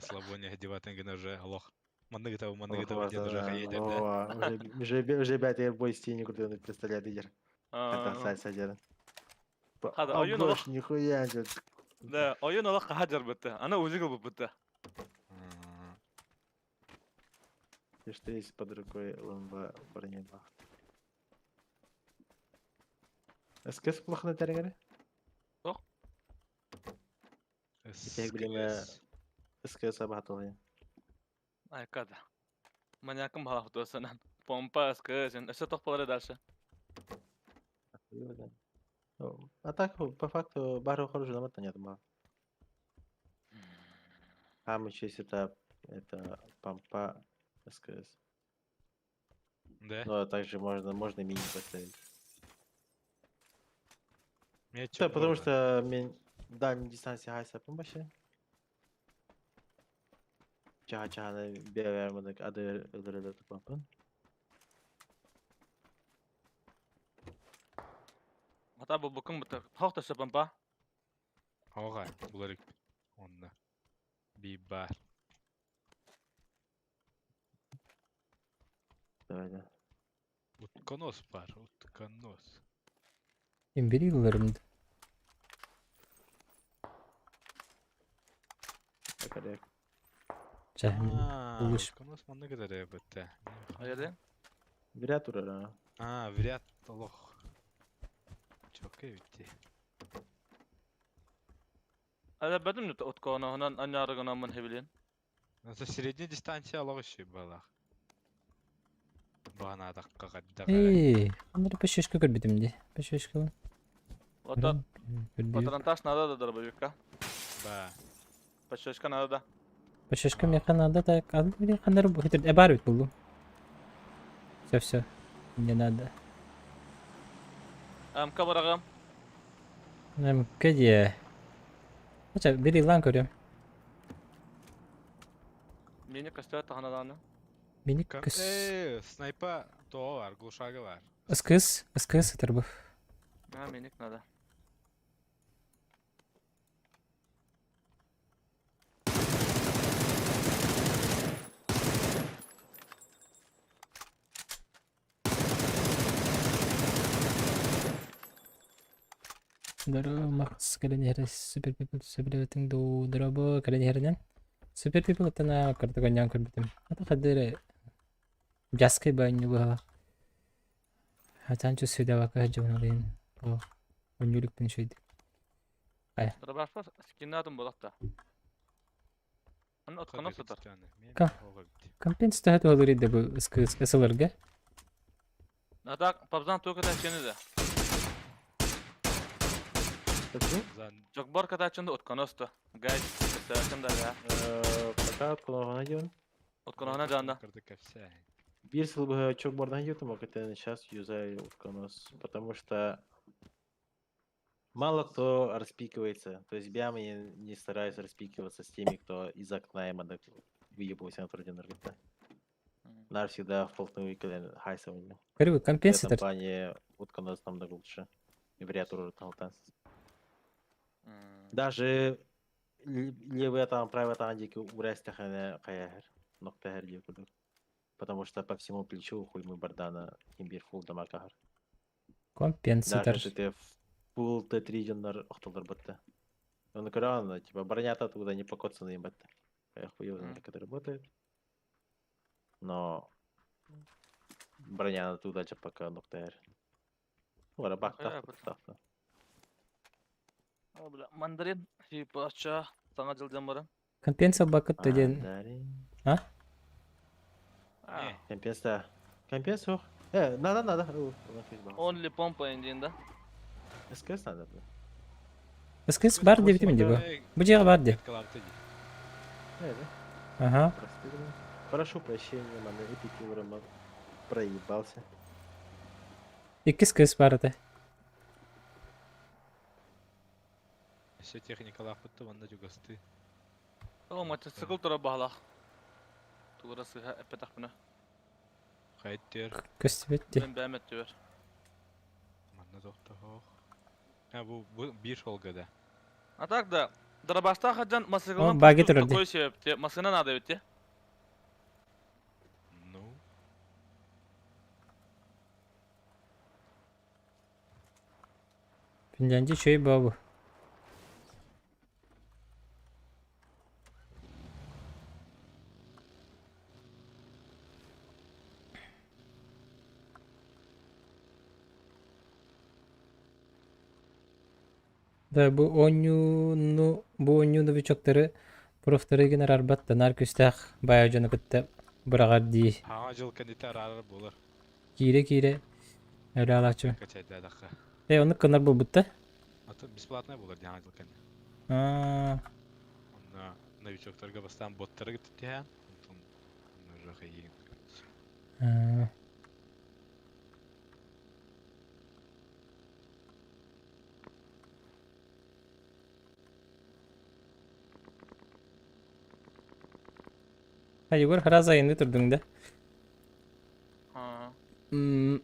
Слабоне одеватын гына уже лох. Манныгы табы, манныгы табы диэн уже хайа да? Уже бәтер бой стене крутыны представляет идер. Это сальса деден. Хада, ойын олох. Нихуя же. Да, ойын олох хаджар бітті. Ана өзі қылып бітті. И что есть под рукой ЛМВ бронебахт. СКС плохо на территории? Что? Я время СКС абатылы. Ай, када. Маньякым балақ Помпа, СКС, өсө тоқпалары дальше. А так, по факту, бару хороший намат нет, ма. Там еще есть это помпа СКС. Да? Ну, а также можно мини поставить. Мне Да, потому что мен дальней дистанции хайса помощи. Чаха чаханы бевермедик ады өлдөрөлөр помпын. Ата бұл бүкін бұты. Хақ ташы помпа. Ага, булар онна. Би бар. Давай, да. Утконос бар, утконос. Имбирилерімді. Коррект. Жа, улыш. Утконос манны кадары бітті. Айырды? Вряд ура. А, вряд лох. Чокай бітті. Әлі бәдім уткона, онан анярығынан мын хебілен. Это средняя дистанция лох еще балах. Бағана даққа қадда Эй, анары пешешке көрбедім де. Пешешке. Ота, патронтаж надо да дробовика. Ба. Пешешка надо да. Пешешке меха надо так. А блин, хандар бу хитер. Э, бар бит булду. Все, все. Не надо. МК барағым. МК де. Ача, бери лан көрем. Мені костер тағанаданы. Мени кыс. Э, снайпа то бар, глушага бар. СКС, СКС это бу. А, миник надо. Здорово, Макс, калинер, супер пипл, супер ду, дробо, калинернен. Супер пипл это на картогонян көрбүтүм. Ата хадыр жаскай байню буха. Хатанчу сюда вака жонолин. О, онюлүк пин шүйд. Ай. Дробашпа скиннатым болақта. Аны утконос сытар. Ка. Компенс тахат олыр иде бу СКС СЛРГ. Ата пабзан туы катачыны да. Жоқ бар катачынды утконосту. Гайд, катачын да я. Пока утконогона дьон. Утконогона жанда. Бир сыл бы чок бардан ютум, а сейчас юзаю утконос, потому что мало кто распикивается. То есть я не стараюсь распикиваться с теми, кто из окна им выебывался на труден рыта. Нар всегда вплотную к хайса у него. Көрбү В этом компенсатор. плане утконос намного лучше. И вряд ли Даже левый там, правый там, дикий урастахана каяхер, ноктахер дикудук. Потому что по всему плечу хуй мы бардана имбир фул дамакахар. Компенсатор. Даже если ты фул Т3 деннар охталдар батта. Он кран, типа броня-то оттуда не покоцанный батта. Я хуй знает, как это работает. Но броня оттуда пока ноктахер. Ора бак тахта тахта. Мандарин, типа, ача, саңа жылдан барын. Компенса бакыт деден. А? Компенса. Компенса. Э, надо, надо. Only помпа индиенда. СКС надо. СКС бар деп битим бу. Бу жега бар де. Ага. Прошу прощения, мана эпикюром проебался. Икки СКС бар это. Все техника лапытты, ванда жугасты. О, мотоцикл тура бағлақ. Тугура сыһа эппэтэхпинэ. Хайдыр. Көстүбэт дии. Мен бэйэм өттүбэр. Манна тохтоһоох. А бу бу биир суолга да. А так да, Дробастаах сылдьан О, массыыналан баги пустуур турар дии. такой себепти. Массыына наада эбит дии. Ну. Финляндия үчүгэй буо бу. Да бу оонньууну бу оонньуу новичоктары профтары гына арарбат да наар күүстээх баайа дьону кытта быраҕар дии. Хаҥа дьыл кэннитэ араарар буолар. Киирэ-киирэ өлө алааччы. Качайдаадахха. Э оннук гынар буолбут да? Аты бесплатная буолар дии хаҥа дьыл кэннэ. Аа, Онно новичоктарга бастаан боттары кытта түһээн, онтон уже хайыын. аа. А Егор сразу айанныы турдуҥ да? Аа. М,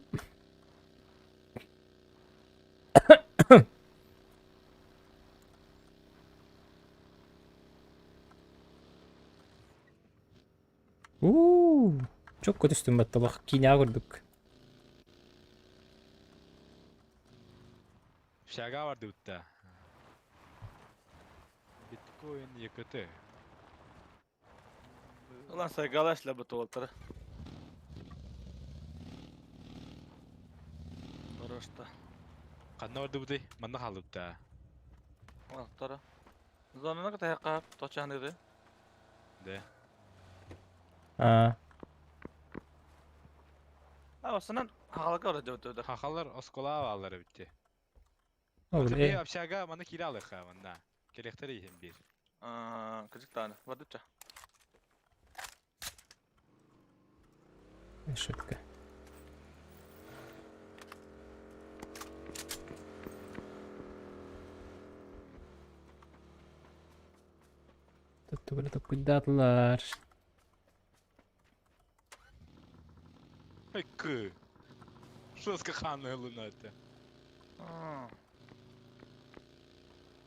Уу, чокко түстүм батталах киинэҕэ курдук. Общага бардыбытта. Биткоин ЕКТ. Ulan сайгалаш бу туолтара. Просто. Ханна бардыбытый? Манна хаалбытта. Алтара. Зонана кытайга точаныды. Да. Аа, А осынан хагалга ора деп Хахалар оскола баалар эбитти. ол Аты э, общага маны кире алыха манна. Керектер иһин бир. Аа, кыжыктааны. Бардыча. шутка. Тут куйдаатылар. Ай кы. Жестко ханы ылына это.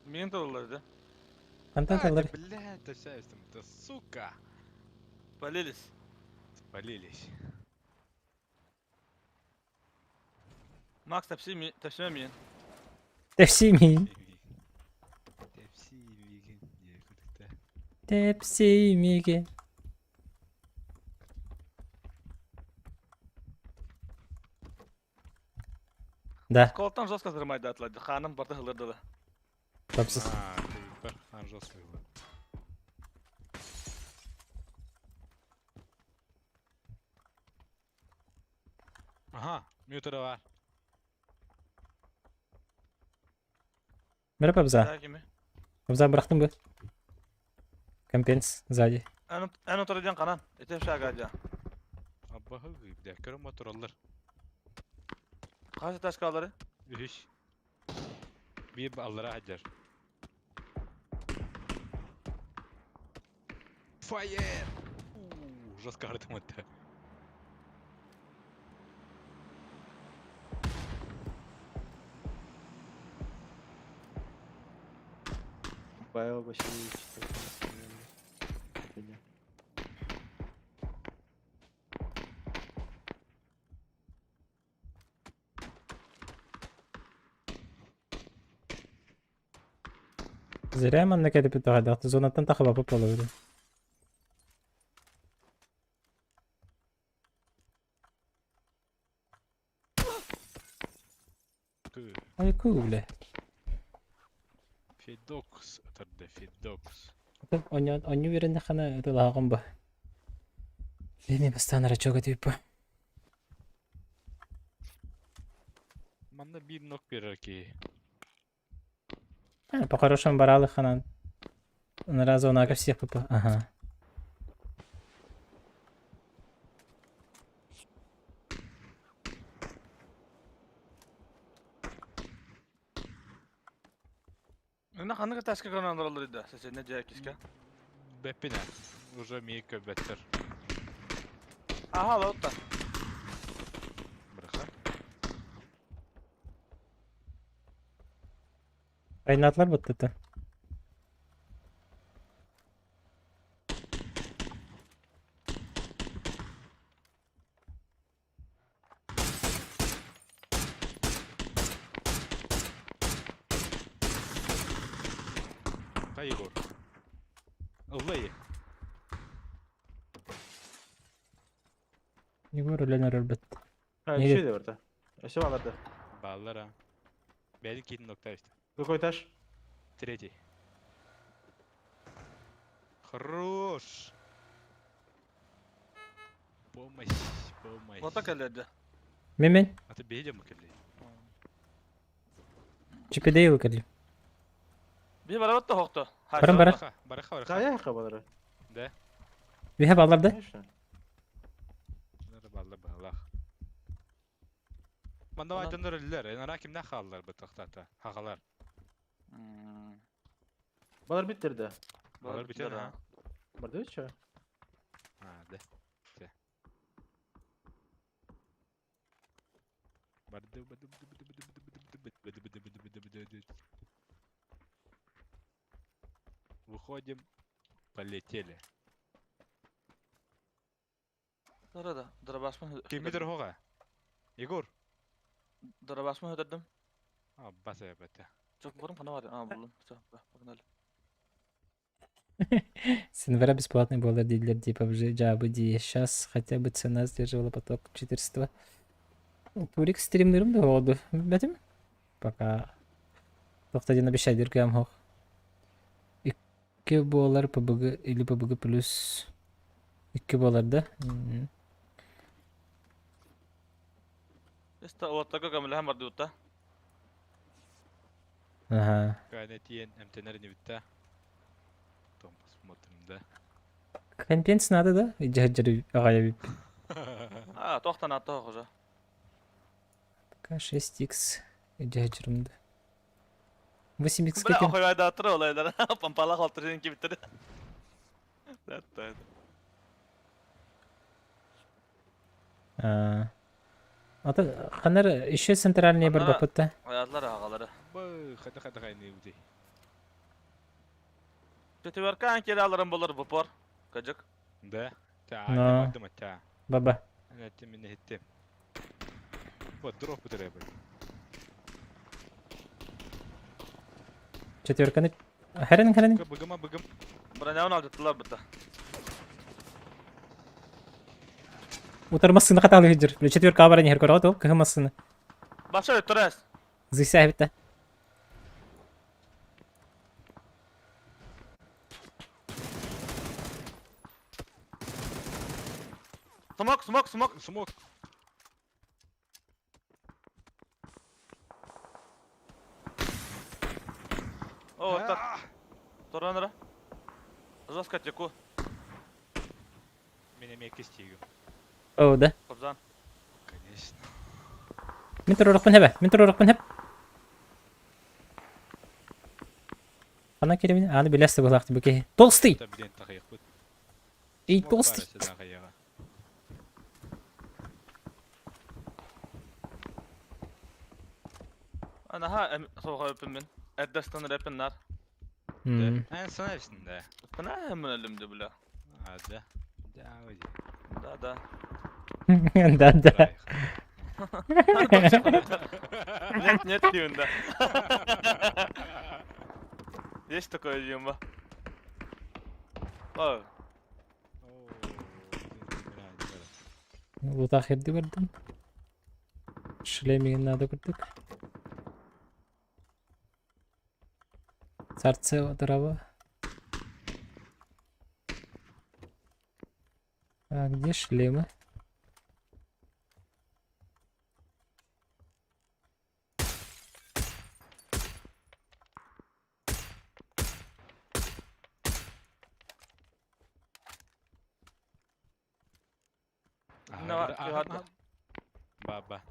Мен толлар да. Хантан талар. Бля, это вся это сука. Полились. Спалились. Макс тепси тепсиме миин. Тепси миин. Тепси миигин. Тепси миигин. Да. Колтан жестко сырмайды атлады. Ханым барды хылырды да. Тапсыз. А, ты хан жестко был. Ага, мютера бар. Merhaba Абза. Абза бырахтым бы. Компенс сзади. Эн отырден канан. Этеп шагадя. Аббахы гыйбде, көрім мотороллар. Кайсы ташкалары? Үш. Bir аллара хаджар. Фаер! Жестко ардым өтті. Павел Васильевич. такой, Зря манна кэлипит тоҕойдоох зонаттан тахабаппыт буолабыт. Ой, бля. Федокс, ытырды, Федокс. Онню үөрэннэххинэ ытылааҕым бу. Леми бастаан рачога түйппэ. Манна bir нок берер ки. По-хорошему баралыханан. На зона всех попа. Ага. Мына ханнык ташка көрөн олороллор да. Сен не жая киска. Беппине. Уже ми көбөттөр. Ага, лотта. Быраха. Айнатлар быттыта. Хай Егор. Ыллай. Егор үлэн өрөрбүт. А, Неге? еще бар да. Еще бар да. Баллар а. Бәйдин кийтин нокта işte. Какой этаж? Третий. Хорош. Помощь, помощь. Лота кэллэрдэ. Мен мен. А ты бейдем кэлли. Чипедейл кэлли. Би барабат да хохто. Барам бара. Бараха, бараха, бараха. Да, я хабар. Да. Биһэ баллар да. Конечно. Баллар баллах. Манда айтандар өллөр, энара кимден хааллар бу тахтата? Хагалар. Балар биттерди. Балар битер, а? Бар да че? А, да. Те. Барды, барды, барды, барды, барды, барды, барды, барды, барды, барды, барды. Выходим. Полетели. Да да, дырабасмын. Кимдер хога? Егор. Дырабасмын өтөрдүм. А, баса бата. Çok бурун кана бар. А, булдум. Всё, погнали. С января бесплатный бойлер дилер типа в Java D. Сейчас хотя бы цена сдерживала поток 402. Турик стримнерым да oldu. Бәтим? Пока. Тоқтаден обещать диркем хох. Икки болар ПБГ или ПБГ плюс. Икки болар да? Иста оттага көмөлөһөн барды утта. Ага. Кайна тиен эмтенер не битта. Потом посмотрим, да. Компенс надо, да? Иджаджары агая А, тохтан атта хожа. Пока 6х иджаджарым да. 8х Бля, кетен. охой да атыр олайлар. Пампала халтыр ки биттер. Да, да. А Ата ханар еще центральный бар Ханара- бапытта. Аядлар агалары. Бы, хата хата хайны бути. Четверка анкеле алырым болар бу пор. Кыжык. Да. Та, Но. бардым та. Баба. Ана тем не хитте. Вот дроп бутыры. Четверканы Хәрен хәрен. Быгыма быгым. Бронявын алдыттылар бутта. Утармасыны хаталы хиджир. Четверка бар не хер көрөт ол кыһымасыны. Баша өттөрөс. Зыйса битте. Смок, смок, смок. Смок. О, так. Торанра. Жестко теку. Меня мекистигу. О, да. Кобзан. Конечно. Мин турурукпун хэбэ. Мин турурукпун хэп. Ана керебин, аны билесте булакты бүке. Толстый. Та билен тахыйык бут. Эй, толстый. Ана ха соға өпін мен. Әддәстен рэпін нар. Эн санайсың да. Кына hemen elimde bile. А, да. Да, вроде. Да, да. Да, да. Нет, нет, diyorsun да. Есть такое Дима. О, Лутах херди бардым. Шлемигин надо курдук. Царце дрова. А где шлемы? No, Баба.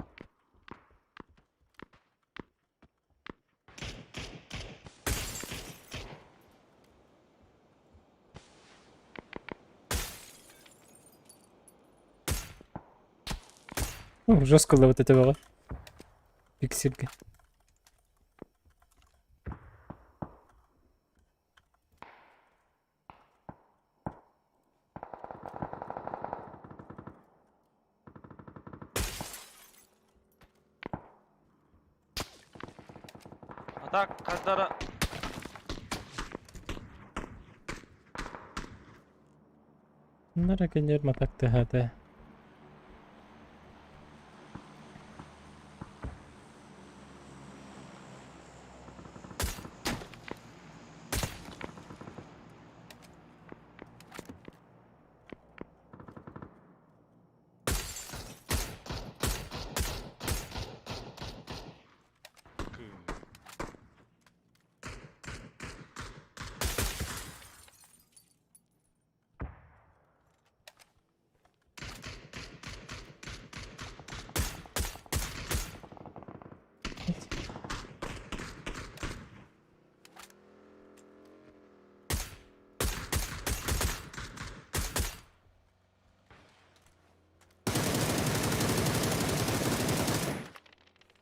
Жестко вот это было. Пикселька. А так, хаздара Нара кенер матак тыһата.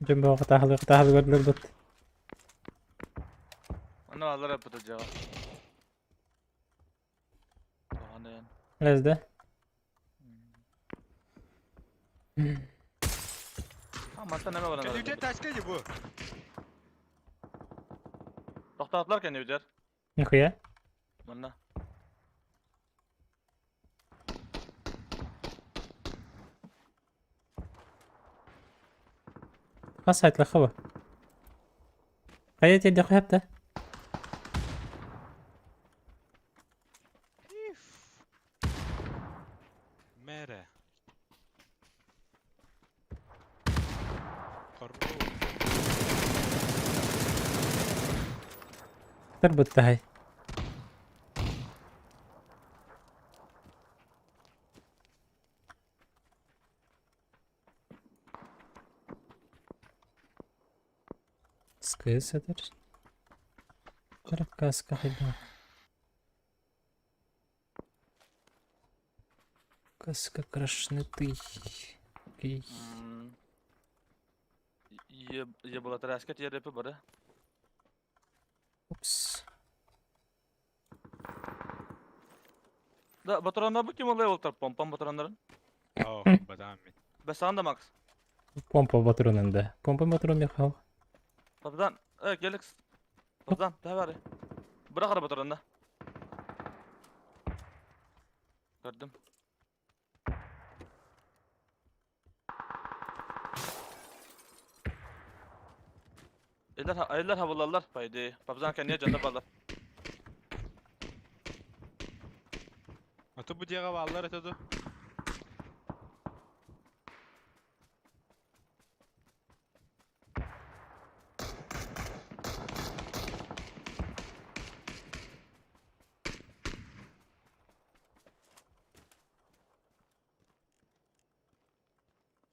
Дьон бөҕө хатаһылы көрдүлэр бут. Onu alır yapacağım. Оҕонуйан. Лезде. Мантан эме баран. Кэннибитин тачка дии бу. Тоқтатылар кэннибитер. Нихуя. Манна. Хас сайтлаха бу. Хайа тиэрдэ хапта. Мэрэ. Хорош. Тыр быттаһай. Скысыдыр. Каска хайда. Каска крашнытый. Окей. Е была траска тиэрепи бары. Упс. Да, батаранlar bu kim olay oltar помпам батаранların. Оо, бадам мин. Бесан да Макс. Помпа батронында. Помпа батрон мехал. Пападан, э, келикс. Пападан, да бары. Bırak ara батаранда. Gördüm. Eller, eller havalarlar paydı. Papazan kendine canına bağlar. Ото бу диэҕэ бааллар этэ ду.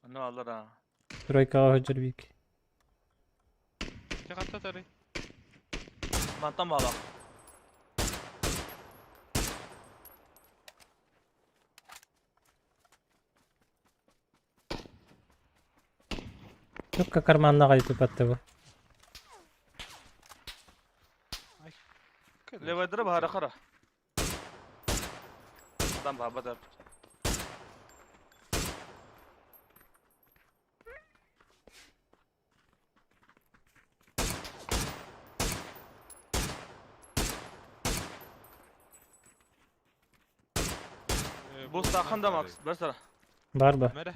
Onu alır ha. Тройкаҕа сылдьар бик. Ити хатта тарый. Мантан bağlar. Тукка карманнаҕа тупатты бу. Левайдыры бахара қара. Адам баба да. Bu sakın da Max. Бір сара. Бар ба. Мэрэ.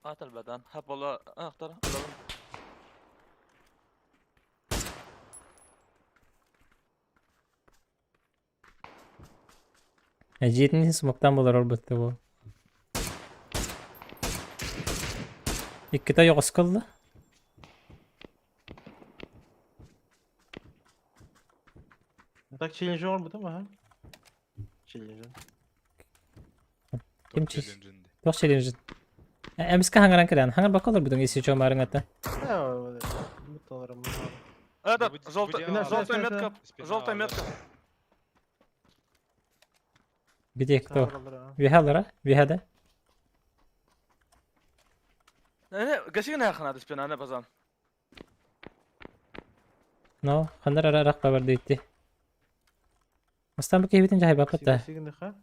Атал бадан. Хап бола ахтар. Alalım. Дьиэтин смоктан болар олбутты бу. Икките ойоҕос кылла. Ну так челленджер бар бу ага. Челленджер. Ким Туох чис? челленджинди. Туох челленджин. Эмиска хаңаран кэлэн. Хаңар бакка олорбутуҥ isi чомарыҥ ата. Да, буталарым. Этот, Бу- бу желтый, диэҕэ желтая Спина, метка, спина желтая бааллар. метка. Где кто? Вихалара? Вихада? Гасигин ханады спина базан. Но, хандар ара арах бабар дейти. Бастан бу киһибитин дьаһайбаппыт да. Сигин ха?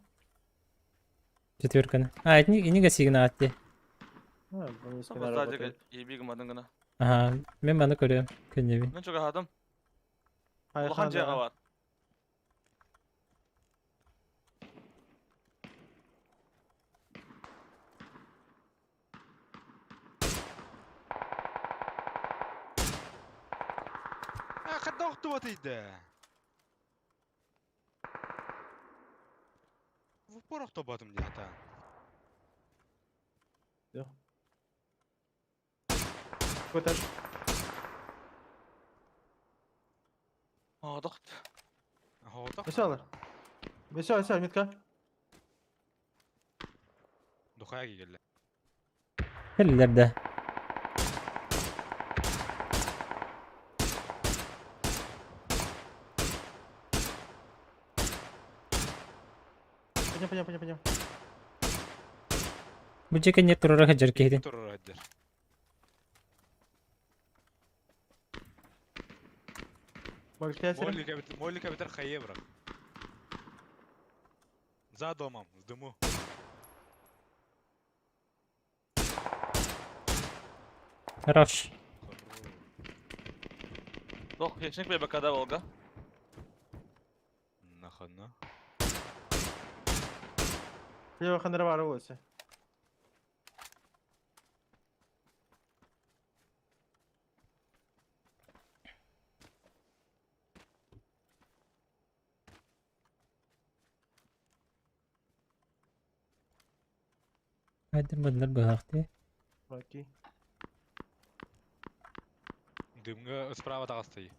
Четверканы. А, итини ини гасигин аатти. А, бу спина работает. Ебигим адынгына. Аха, мен маны көрөм, көннөбүн. Мен чугахадым. Улахан жега бар. А, хадда охтубат иде. В упор охтубатым дии хата. Какой этаж? Одохт. Веселый. Веселый, веселый, метка. Духая келді. Кэллилэр да. Пойдем, пойдем, пойдем, пойдем. Бу дьиэ кэннигэр туруора сылдьар киһитин. Туруора сылдьар. Молика битер хайе брат. За домом, в дыму. Хорош. Тох, хищник бэбэкада Волга. Нахана. Лево хандрабара улица. Хайдыр бадылар быһаахтыы. Окей. Дымга справа таҕыстый.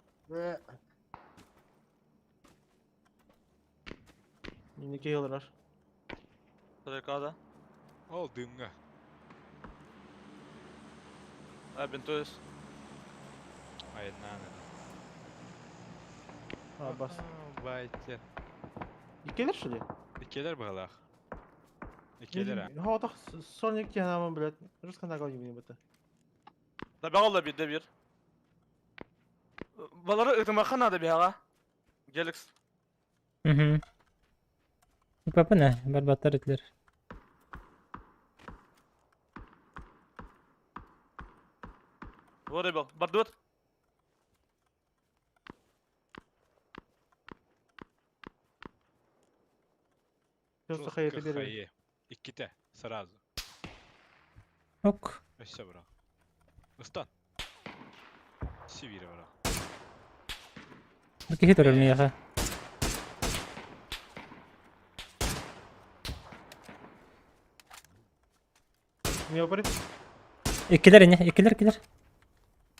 Минеки олорор. Тройкада. Ол дымга. А, бинтуешь. Айнан. А, бас. Байте. Иккилэр что ли? Иккилэр быһалаах. Иккилэр а. Хоотох Соник тиһанамын, блядь. Русский нагал не быта. Да беғалла bir de bir. Балары ытымаха надо беға. Геликс. Мгм. Папа не, барбаттар этилер. Вот был. Бардут. Просто хайы бере. Икките, сразу. Ок. Өссө бырақ. Ыстан. Сибири бырақ. Бу киһи турар миэхэ. Не упори? Иккилэр ини, иккилэр иккилэр.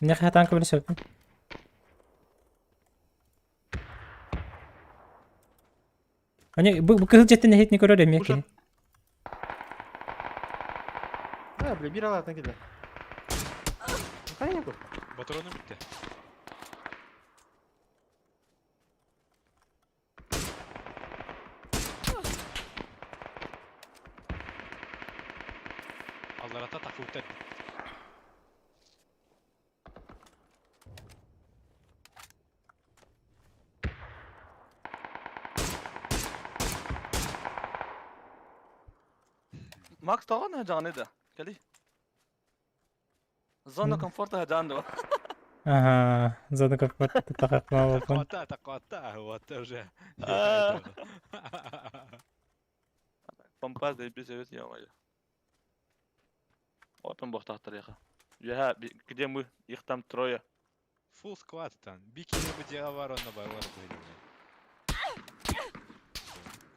Миэхэ хатаан көбүлэ сөппүн. Ани бу бу кыһыл дьиэттэн эһитини көрөр эмиэ киһи. А, бля, бир алатан кэллэ. Хайа бу? Патроны бүттэ. Алларата тахыбыттар. Макс тоҕо жаны да. Кали. Зона комфорта жанды. Ага, зона комфорта тахакма болкун. Такота, такота, вот уже. Помпаз да без ё-моё. Вот он бог тариха. Я, где мы? Их там трое. Full squad там. Бики не бы делал на байлар были.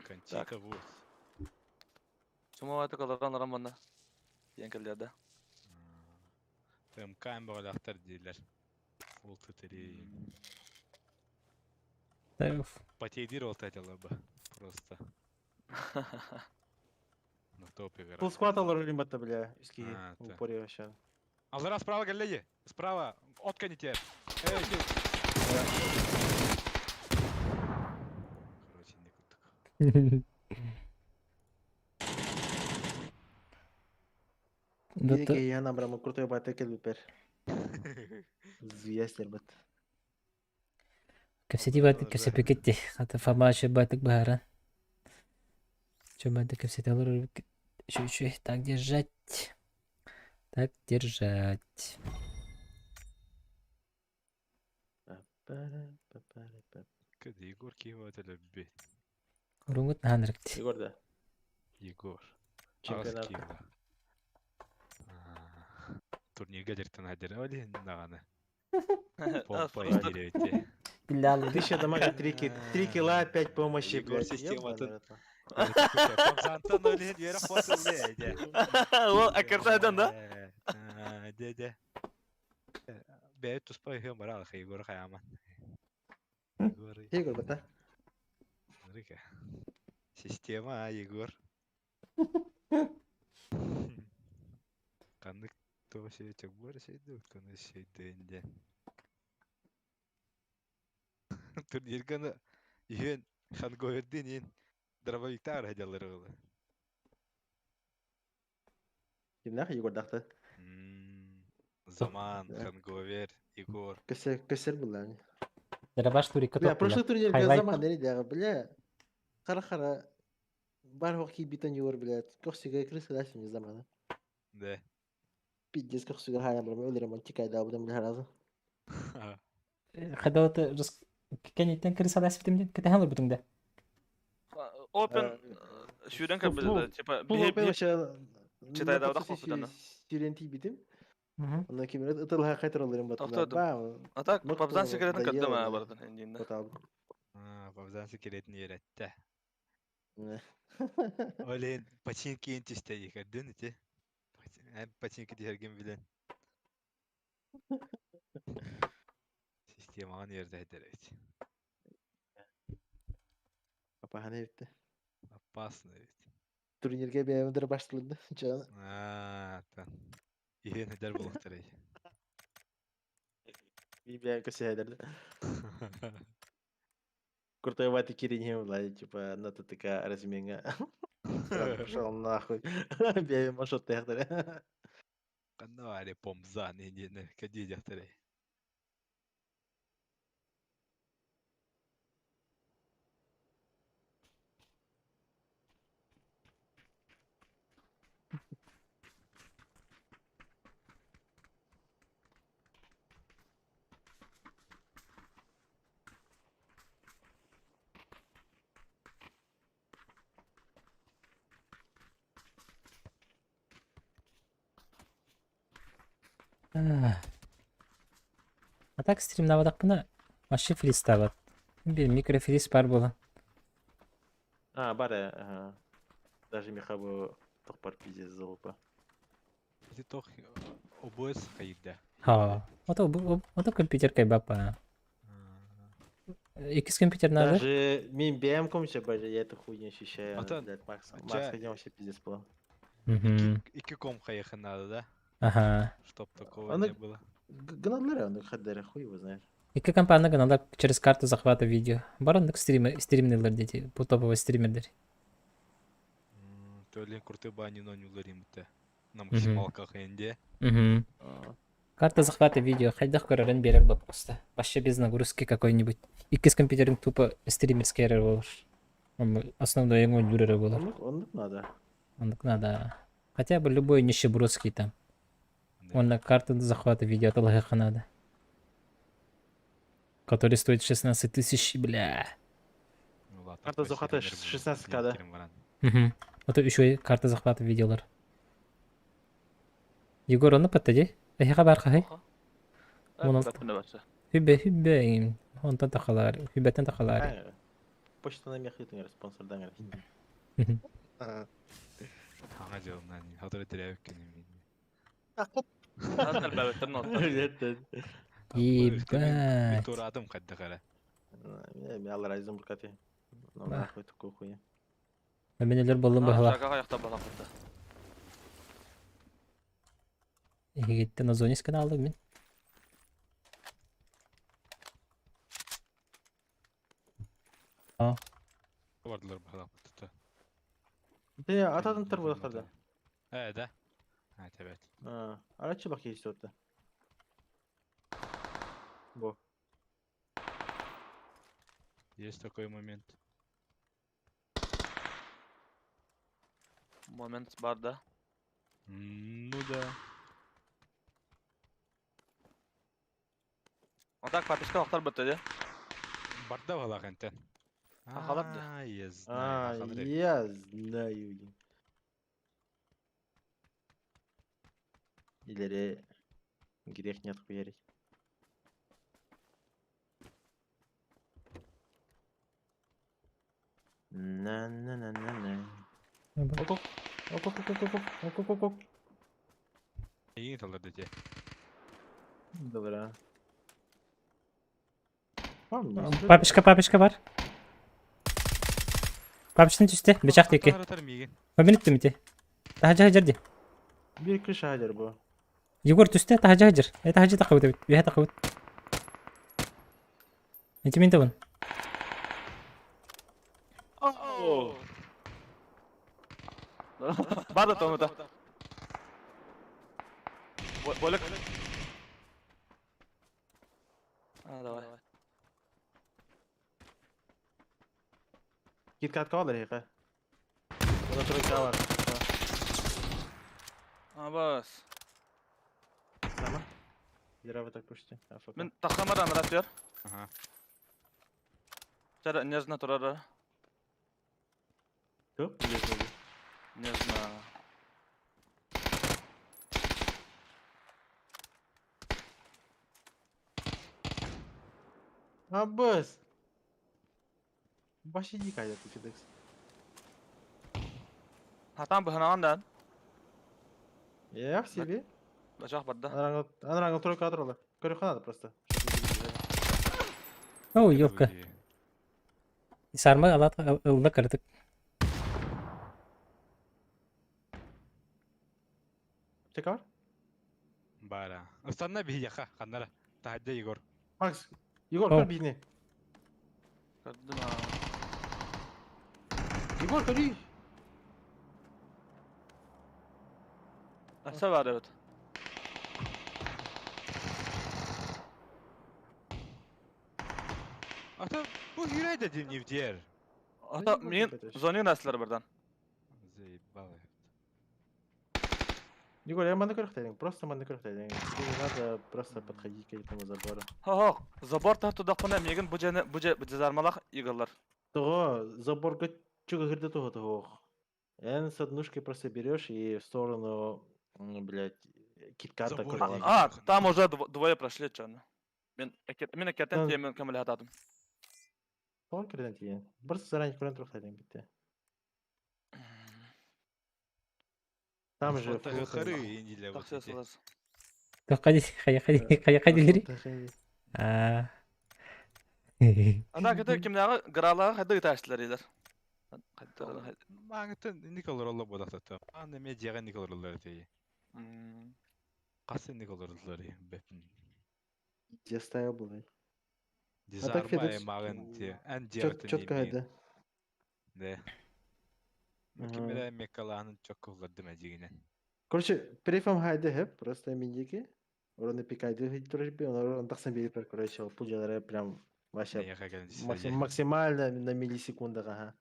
Контика вот. Сумава это рамана. Янкаледа. ТМК бағалақтар дейлер. Full Т3. Потейдир ол бы. Просто. На топ игра. Full squad алар батта, бля. Иски упори вообще. Аллара справа галлеи. Справа. Отканите. Эй, хил. Короче, не куттук. Дота Биир я набрам крутой бата келбипер. Звездер бат. Кэпсэтии баатык кэпсэппиккит дии. Хата Фома баатык быһааран. Чөбөтүк кэпсэтэ олорор Үчүгэй. Так держать. Так держать. Кыды Егор Киева төлөбүт. Уруҥут наһаан ырыкты. Егор да. Егор. Чемпионат. Киева. Турнирга дьарыктана сылдьар. Ол иһин даҕаны. Помпа иһирэбит. Тысяча дамага, три килла, пять помощи, Егор блядь. систематын. Ёбаный рот. Помзантан ол иһин үөрэх буолсун дьэ. Ол акыртайдан да? Дьэ дьэ. Бэйэ туспа үһүөн бара алха Егор хайааман. Егор. Егор бата. Смотри-ка. Система, а, Егор. Ханнык туох сиэ чокбор сиэйдэ утканы сиэйдэйин диэн. Турнирганы үһүөн ханговердин иин дробовиктар сылдьаллар ыла. Кимнээх Егордаахта? Заман, Ханговер, Егор. Көсөр көсөр буллааны. Дробаш турикка Бля, топ прошлый турнир Хайлайт. Заман дээҕи, бля. Хара-хара бар хоқ киирбитен Егор, блядь. Көхсүгэ крыса да не Замана. Да. Пиздец көхсүгэ хаайан барам өлөрөм онтикайдаабытым бля разы. Хадалаты кэнниттэн крысалас битим диэн кэтэһэн олорбутуҥ да. Open сүүрэн кэлбит типа Бу биһи опен вообще Читайдаабытах буолбут Сүүрэн тиийбитим. Онно кимирет ытылха кайтаралларын батына. Тохтоодум. А так Пабзан секретин көрдүм аа бардын эндиинде. Пабзан секретин үөрэттэ. Ол иһин починки түстэ көрдүн ити. Починки түһэргин билэн. Системаҕын үөрдэ эбит. Апаһаны эбитте. Опасно эбит. Турнирге бэйэм баштылынды. Жана. Аа, та. Иһин эдэр буолуохтарай. Бибия көсөйдерде. Крутой вати киринье була, типа на ТТК разменга. Пошел нахуй. Бэйэм маршрут тэхтэр. Ханна баары помзан иһин кэдии дьахтарай. А так стримнаватахпына вообще фристабат. Бир микрофриз бар буолан. А, бары, ага. Даже мехабы тохпар пиздец залупа. Ити тох обоз хайда. Ха. Ото ото компьютер кайбапа. Иккис компьютер надо? Даже мин БМ комча, боже, я эту хуйню ощущаю. Ата- Блядь, Макс, Ча- Макс, хотя вообще пиздец был. Мгм. Икки ком хайыхын надо, да? Ага. Чтоб такого Аны- не было. Гнадлары, он хаддера, хуй его знает. Икки компания гыналар через карту захвата видео. Барандык стример стримнерлер дети. Бу топовый стримердер. Төлен курты бани но нюларим те. На Мгм. максималках энде. Мгм. Карта захвата видео. Хайдах көрөрөн берер бу просто. Вообще без нагрузки какой-нибудь. Иккис компьютерин тупо стримерский эрер болар. Основной эңо жүрөрө болар. Оннук надо. Оннук надо. Хотя бы любой нищебродский там. Он на карту захвата видео аталыһыахха надо. Который стоит 16 тысяч, бля. Карта захвата 16к, да? Мгм. А то еще и карта захвата видеолар. Егор, ону паттади. Эһиэхэ баар хаһый? 16. Хүбэ, хүбэ, онтон тахалаар, хүбэттэн тахалаар. Почта на мех итингер спонсордан Мгм. Аңа жылынан хатыры тирәбик күнүм. Ебать. Турадым кадды кара. Мен алар айзым буркаты. Ну нахуй такую хуйню. Мен элер болдум баһала. Шакаға аяқтап бала қылды. Егеттен Озонис каналы мин. А. Бардылар баһала тута. Те атадым тұр бұлақтарда. Э, да. А, тебет. А, арачы бак есть это. Бо. Есть такой момент. Момент бар да. Ну да. А так папишка охтар бітті де. Барда балақ энтен. Ахалар да. А, я знаю. А, ахалар. я знаю. Или грех не отхуярить. На-на-на-на-на. Оп, оп, оп, оп, оп, оп, оп, оп, оп. Иин талар дете. Добра. Помню. Папишка, папишка бар. Папишны түсте, бечак теке. Атар миген. Мобилит мите. Тахажа хажар ди. Bir крыша хадер бу. Егор түсте, тахажа хажар. Это хажа тақыбыт бит. Беха тақыбыт. Эти мен табын. Бар да тонута. Болек. А, давай. Киткат калыр хека. Ода тройка бар. А, бас. Сама. Зря вы так пушите. АФК. Мен тахамара мыратыр. Ага. Чара нежно турара. Кто? Нежно. Аббас! Вообще дикая тут кидекс. Хатан быһанаган да. Я в себе. Бачак барда. Анрангл тройка атролла. Көрүх надо просто. Оу, ёлка. Сарма алат ылла кырдык. Аптека бар? Бара. Останна бияха, ханнара. Тахадда Егор. Макс, Егор, О. көр бийни. Көрдүм. а. Егор, көрүй. Аса бар evet. Ата бу хүрәй да дим дер. Ата мен зони наслар birden. Заебало. Егор, я маны көрүх дедим. Просто маны көрүх дедим. Тебе не надо просто подходить к этому забору. Ха ха. Забор тарту дакына меген бу жene бу же бу зармалах игылар. Того, заборга чего гырды того того. Эн с однушкой просто берешь и в сторону, блядь, китката Забор крыла. А, там уже двое прошли чаны. Мен мен кетен Да. темен кемел хатадым. Тон кирден тиен. Просто заранее көрөн турух дедим битте. Там же Хары индиле вот Таксы эти. сылар. Тоққа қая қая қая дилери. А. Ата кете кимдагы гралага хады таштылар илер. Хады. Маңытын Николар олла бодақтаты. Аны ме жеген Николар оллар тей. Қасы Николар оллар бепин. Я стоял, блядь. Дизарма Федекс- мағын те. Ән Четко это. Да. Кимере мекаланын чок оллар деме жегинен. Короче, префам хайды хеп, просто миндики. Ороны пикайды хит би, он тақсан беріп, короче, ол пулжалары прям вообще максимально на миллисекундах, ага.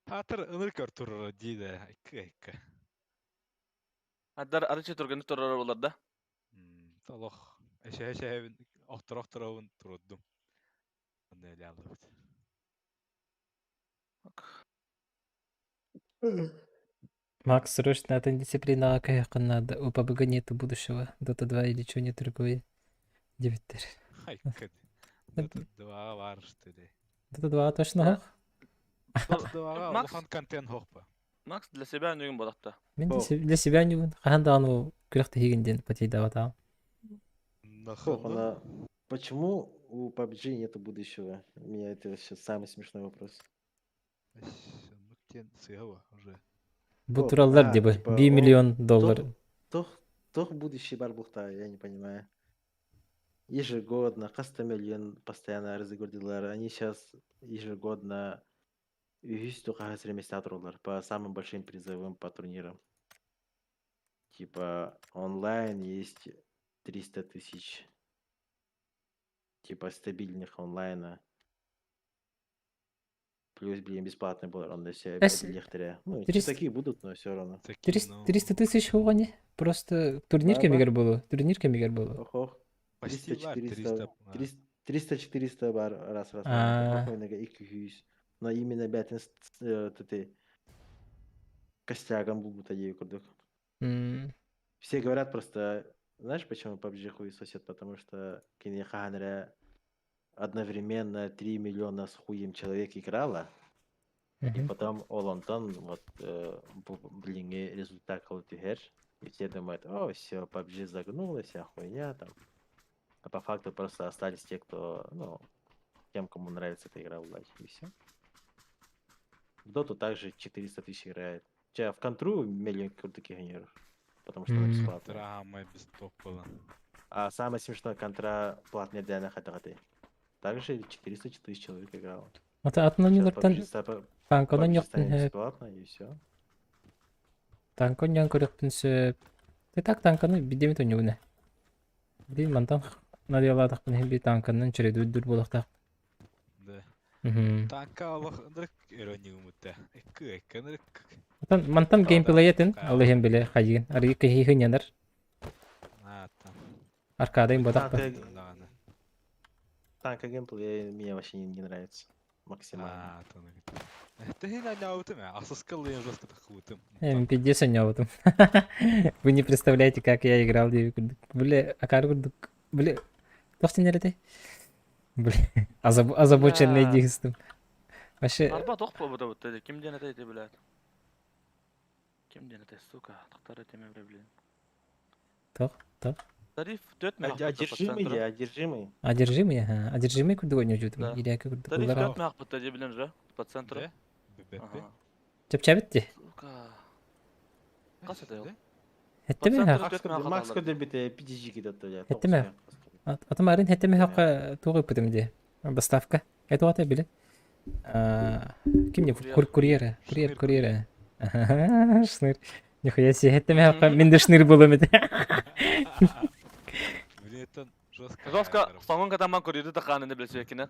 Атыр ыныр көр турur дейді. Икки. Адар арычы турганы турар болар да. Толох. Эше эше охтор охторовун туруддум. Онда эле алды. Макс, срочно от дисциплина надо. У ПБГ нету будущего. Дота 2 или что нет другой. Девяттер. Хайкы. Дота 2 бар что ли. Дота 2 точно хох. Дота 2 Макс. улахан контент хохпа. Макс для себя нүгүн бодакта. Мен для себя не Хахан дагану күрәхте хигинден потейдавата. Ох, она... Почему у PUBG нету будущего? У меня это сейчас самый смешной вопрос. Уже. Бу О, тураллар а, дебі. типа, 1 ол миллион доллар. Тох будущий бар бухта, я не понимаю. Ежегодно, каста миллион постоянно разыгрывали. Они сейчас ежегодно по самым большим призовым по турнирам. Типа онлайн есть 300 тысяч типа стабильных онлайна. Плюс, блин, бесплатный был, он все Эс- некоторые. Ну, 300 такие будут, но все равно. 300, 300 тысяч хугани. Просто турнир Ба-ба. кэмигэр буолуо. Турнир кэмигэр буолуо. Ох, ох. Почти 300, бар, 400, 300. 300, 400 бар раз раз. А. Но именно бятин ты костягом будут идею курдук. Все говорят просто, знаешь, почему PUBG хуй сосет? Потому что кини хаһан эрэ одновременно 3 миллиона с хуем человек играло, и потом ол онтон вот блин результат түһэр, и все думают, о, все, PUBG загнулась, вся хуйня там. А по факту просто остались те, кто, ну, тем, кому нравится эта игра, удачи, и все. В Доту также 400 тысяч играет. Че, в Контру миллион крутых генеров, потому что она бесплатная. Драма без было. А самое смешное, контра платная для хатагаты. Также 400 тысяч человек играло. Ата атын Сейчас оонньуулартан PUBG танканан PUBG ёхтун станет хөп. бесплатно, и все. Танкон ян көрөхпүн сөп. Ты так танканы бидемит оонньугуна. Били мантан надыялаатахпын иһин би танканан чөредүдүр буолуохтаах. Да. Мгм. Танка олох ынырык өрөньүгүмүттэ. Экки экки ынырык. Мантан мантан Правда, геймплейтин такая. ол иһин били хайыгын арыйы киһи янар. А, там. Аркадайын бодақпын. Танка, Даҕаны. танка геймплей мне вообще не нравится. Максимально. А, таны. Ты на няутым, а соскалын жестко тахутым. Пиздец оонньообутум. Вы не представляете, как я играл. Бля, акар курдук. Бля, туох тинеретэй? Бля, озабоченный Бля. дигистим. Вообще, Арба тоқ буолбута бутта ким диэн этэй блядь. Ким диэн этэй, сука, тахтар этеме блин. Тох, тох. Тариф 4 мех Одержимый, одержимый. Одержимый, ага. Одержимый курдук оонньообутум. Да. Ирээки курдук Тариф улар. 4 мех бутта блин же, по центру. Да? Беппе. Ага. Чэпчээбит Сука. Хас этэй ол? Хэттэ По ха. центру Макс Кодербит PDG кидат. Хэттэ мэ. Атам арын хэттэ мэ хакка тугы пытым ди. Доставка. Это вот били. Ким не Курьер. курьер, курьер, Шныр. курьер. Ага, шныр. Нихуя себе, хэттэ мэ хакка мен де шныр болом эти. Блин, это жестко. Жестко, соңун катаман курьерди тахаанын билсекине.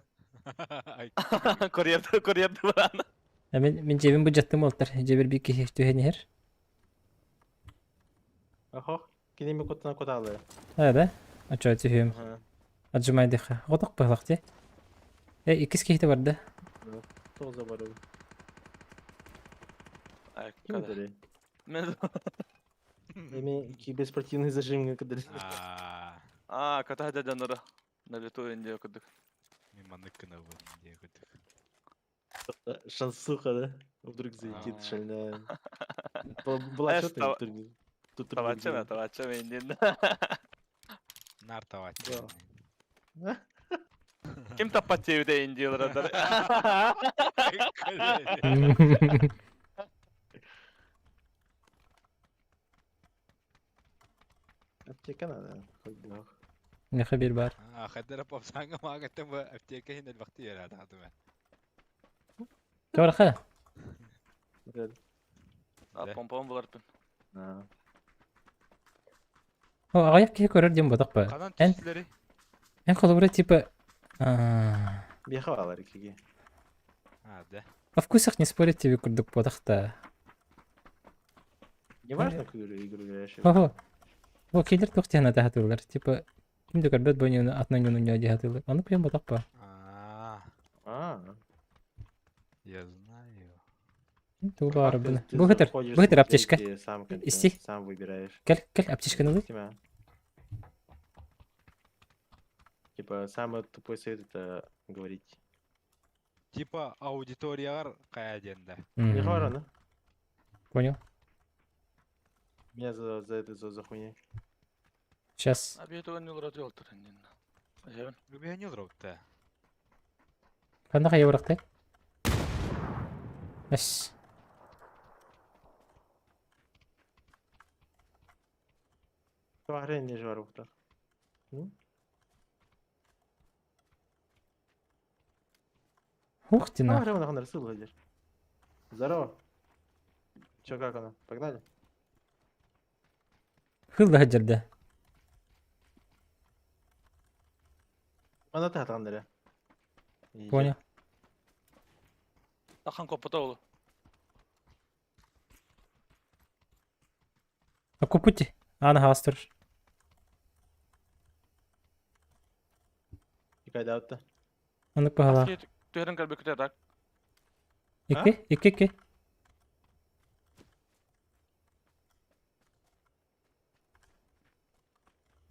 Курьерди, курьерди баран. Мен мен жебин бу жаттым олтар. Жебир бир кихи түһенер. Охо, кинеме коттана коталы. А, да? Ача түһүм. Аджымайдыха. Готок бахлакты. Э, иккис кихи бар да. Тоже барыл. Ким это? Мен Эми киберспортивный зажим кадыр. А, А, ката дәдәнара. На лету инде кудык. мен маныкына был кудык. Шансуха, да? Вдруг залетит А. шальная. Была Э, что ты тут Табачы, табачы инде. Нартовать. Да. Ким таппат тебиде инде олар. Аптека надо, хоть бог. Не хабир бар. А, хадара попсанга магаттан бу аптека хин элбакты яра тахтыма. Торха. Помпон булар бин. А. О, аяк кихи көрөр дем бодак ба. Канан Эн түсләре. эн холобура типа а, Бехавалар киги. А, да. Во вкусах не спорят тебе курдук бодак-та. Не важно, какую игру играешь. Ого. О, киллер тух тихна тахатылар. Типа ким де көрбөт бойнуну атнан юну дихатылар. Аны прям бодак ба. А, А, я знаю. Ту по бар факту буны. ты Бу хытыр, заходишь бу хытыр смотреть аптечка. и сам контент, Исти. сам выбираешь. Кел, кел аптечканы ылы. Тима. Типа, самый тупой совет это говорить. Типа аудиториялар кая денде. Не говорю, да? Понял. Меня за это за хуйня. Сейчас. Абет ойнуулар жолтур инде. Жебин. Гүбенил ропта. Кандай кая барактай? Эс. Тварь не жвару так. Ух ты на. Здорово. Че, как оно? Погнали? Кыл да сылдьар. Ана таһатаҕын эрэ. Понял. Тахан коппута ол. Окупути. Ана хаастыр. Кайдаатта. Онук баһала. Түһэрин кэлбиккитэ так. Икки, икки, икки.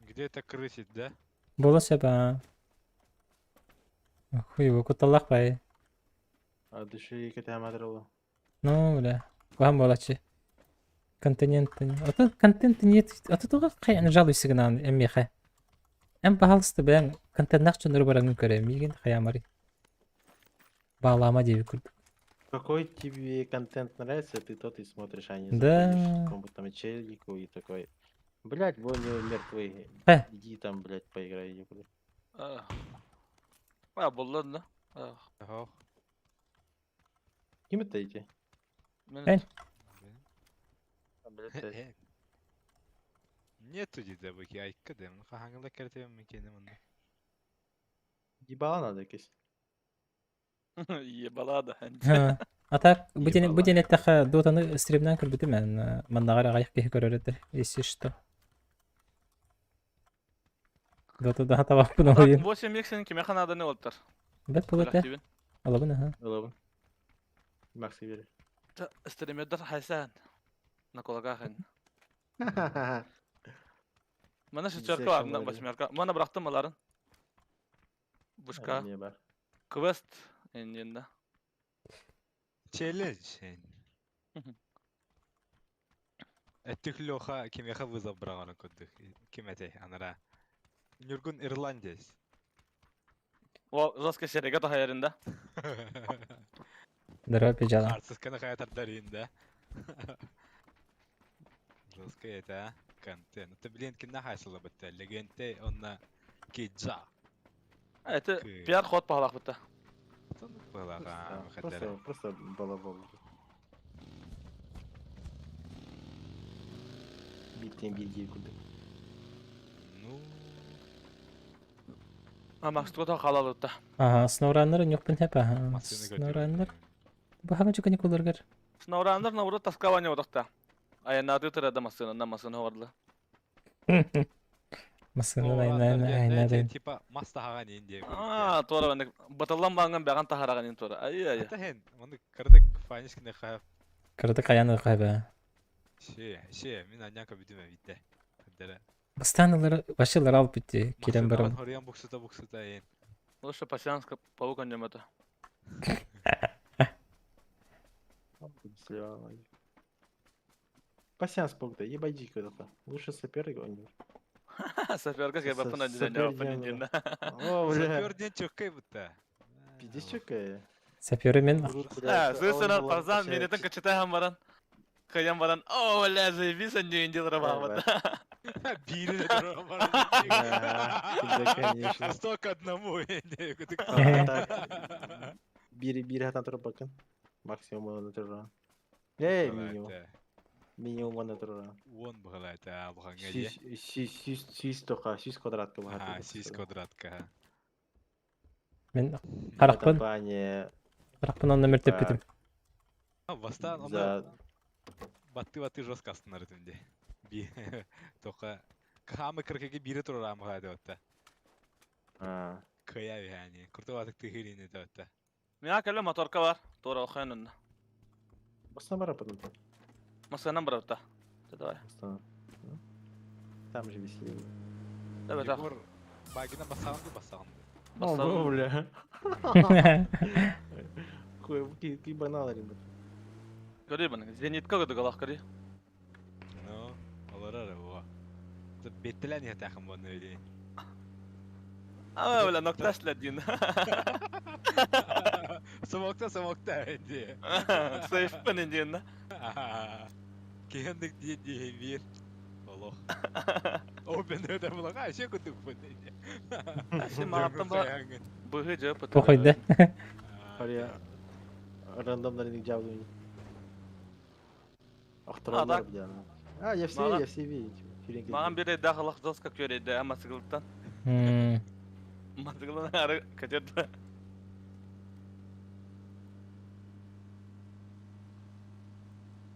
Где-то крысит, да? Буола сөп аа. Хуй его кутталлах бай. А души кэтэмэтэр ол. Ну, бля. Куһан буолаччы. Континент. А то контент нет. А то туга хайан жалуйся гынан эммиэхэ. Эм пожалуйста бэйэҥ контеннах дьоннору бараҥҥын көрө миигин хайаамарый. Баалаама диэбит курдук. Какой тебе контент нравится, ты тот и смотришь, а не Да. заходишь к какому-то там челику и такой, блядь, вон мертвый, иди там, блядь, поиграй, иди, блядь. А, буллар да. Ох. Ким это идти? Эн. Блядь, это- Нету диде бу ки айкка дем. Хахаңла кертем микене мында. Ебала надо кис. Ебалада. А а так бу диэн бу диэн эттэххэ дотаны стримнан көрбүтүм эн маннаҕар аҕыйах киһи көрөр этэ если что. Дота да табаппын Так, олуйун. 8 миксин кимеха надо не олтар. Бэт буолуо этэ. Алабын аха. Алабын. Макс бери. Стримердер хайсан. На кулаках. Мана шестерка Десять бар, шамалары. восьмерка. Мана бырахтым аларын. Бушка. Не бар. Квест энненде. Челлендж. Эттик Леха кимеха вызов браганы көддүк. Ким эте анара. Нюргун Ирландец. О, жестко серега та хайрында. Здорово, пижала. Арсыз кана хаятар дарин, Жестко это, а? Контент. Это, блин, кимна хайсыла бітті. Легенте, онна киджа. Это пиар ход пахалах бітті. Была, Просто, просто балабол. Биттен бирге күлді. Ну, А Макс тута халалы да. Ага, SnowRunner нюхпын хэп аха. Машина көтөрүп. SnowRunner. Бу хага чукани куларгар. SnowRunner науры таскование одақта. Аянады тырада масына, на масына варлы. Масына айна айна айна. Типа маста хаган инде. А, тура бандык. Баталлан банган бяган тахараган ин тура. Ай ай. Ата хен, оны кырдык фанишкине хап. Кырды каяны кайба. Ше, ше, мин аняка бүтүмө битте. Кырдыра. Бастаналар башылар алып битти. Кирен барам. Хорьян буксута буксута ен. Лучше пассианска паук анжамата. Пассианс погда, ебать куда-то. Лучше сапер его не. Саперка ке бапын анжамата бапын О, бля. Сапер ден чөккай бутта. Пиздец чөккай. Саперы мен А, слышно, Тарзан, мен это качетай хамбаран. Каян баран. О, бля, заебись, анжамата дел рабамата. Бири Да, конечно. Сто к одному. Так. Бири бири хатан туруп бакын. Максимум он туруп. Эй, минимум. Минимум он туруп. Он бғалайта, алғанға де. Сис сис тоқа, сис квадратка А, сис квадратка. Мен каракпын. Компания. Каракпын онны мөртеп битим. Бастан оны За батты-батты жестко астынар өтімде. Би тоқа хамы кыркеге бири турар амға деп атта. А. Кыя бихани. Куртубатык тыгырины деп атта. Миңа кәле моторка бар. Тура охайнын. Бастан бара потом. Масынан барапта. Давай. Бастан. Там же веселее. Давай, так. Егор багина басағанды басағанды. О, бля. Хуй, какие баналы, ребят. Көрей баны. Зенитка көдү галах көрей. Ну, олар ара о. Беттелен ятақын бұны өлейін. А, бля, нокташ дин. Смокта, смокта, инде. Сейф пен индин. Кендик дии бир. Олох. О, мен өтө булага, ше күтүк бун. Сен мағаттан ба быгы жеп. Похуй да. Харя рандомно не жабду. Охтаралар так. бля. А, я все, я все видел. Маған бир эйдээх олох жестко күөрэйдэ матсыгылыттан. Матсыгылан ары көтөрдө.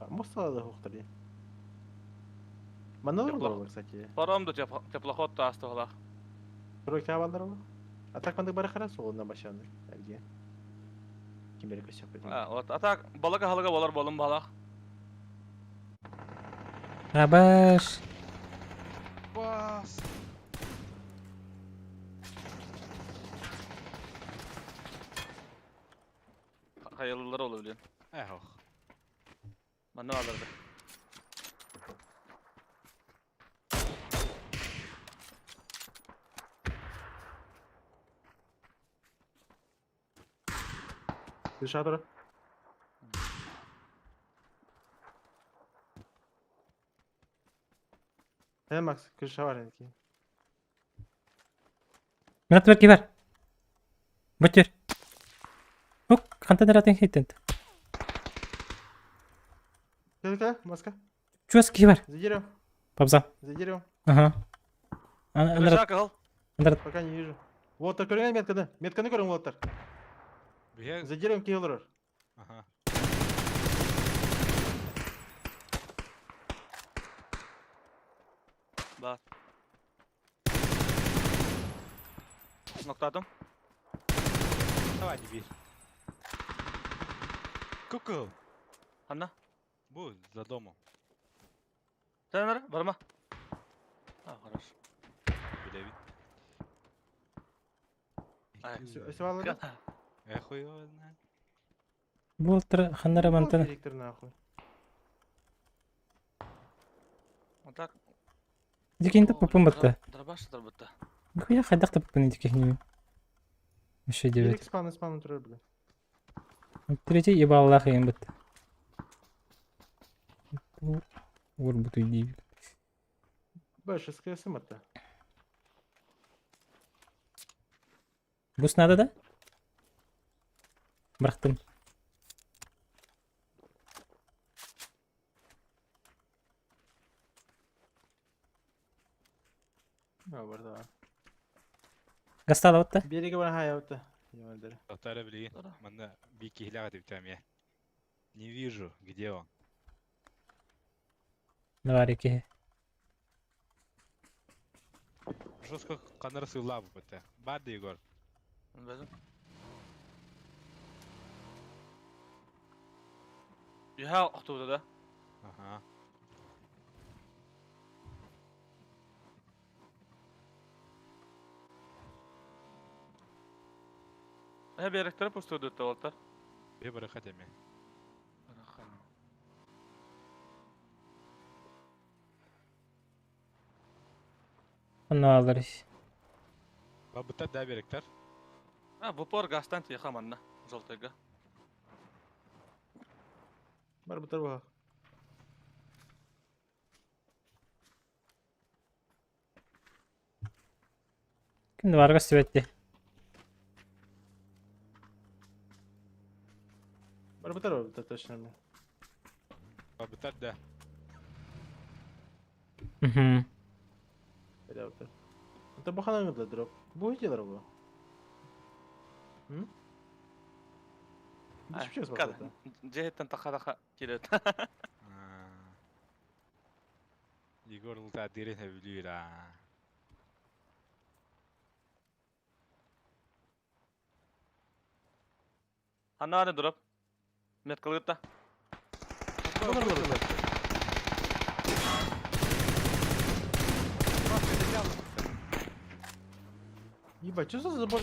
Мостала да хуктар дии. Манна олороллор, кстати. Паром да теплоход тааста олах. Тройка баллар ол. А так мандык бары хара суолунна башанды. Эрге. Ким бери көсөп А, вот, а так балака халыга болар болум балах. Рабаш. Бас. Hayırlılar olabilir. Эх, ох. Манна алырды. Дышатыр. Э, Макс, крыша бар энки. Мына түбэр кибер. Бөтөр. Ук, хантан эратын хиттент. Кел, маска. Чуас кибер. За деревом. Папза. За деревом. Ага. Андар. Андар. Пока не вижу. Вот, көрген метканы. Метканы көрің вот. За деревом киллер. Ага. Бар. Ноктадым. Давай, дебил. Ку-ку. Анна. Бу, за домом. Sen nere? Барма. А, хорошо. Билебит. Все, алады. Эх, хуй его знает. Болтыр ханнара мантан. Директор нахуй. Вот так. Дикин таппын батта. Дробаш дробатта. Нихуя хайдах таппын дикин. Еще девять. Директ спам, спам турар, бля. Третий ебаллах им бит. Ур бутуй дии. Больше СКС это. Бус надо да? Бырахтым. А, бар да. Гастала отта. Береге бар хая отта. Ямалдыр. Тоқтары білейін. Манда бики хиляға деп там я. Не вижу, где он. Давай реки. Жестко қаныр сыйлабы бітті. Бар да Егор. Білдім. Юха охтубута да. Ага. Э, беректер пустуду олтар. Бе бір хотяме. Онно алар. Бабыта да беректер. А, в упор гастан тиха манна. Желтыйга. Бар бутар бар. Ким барга сүбетти. Бар бутар бар бутар точно. бля. Бабыта да. Мгм. Бля, бутар. Это бахана для дроп. Будете дорогу? М? Када. Жехеттен таха таха келет. Егор лута дирен білір а. Анна дроп. Меткалыгытта. Ебать, что за забор?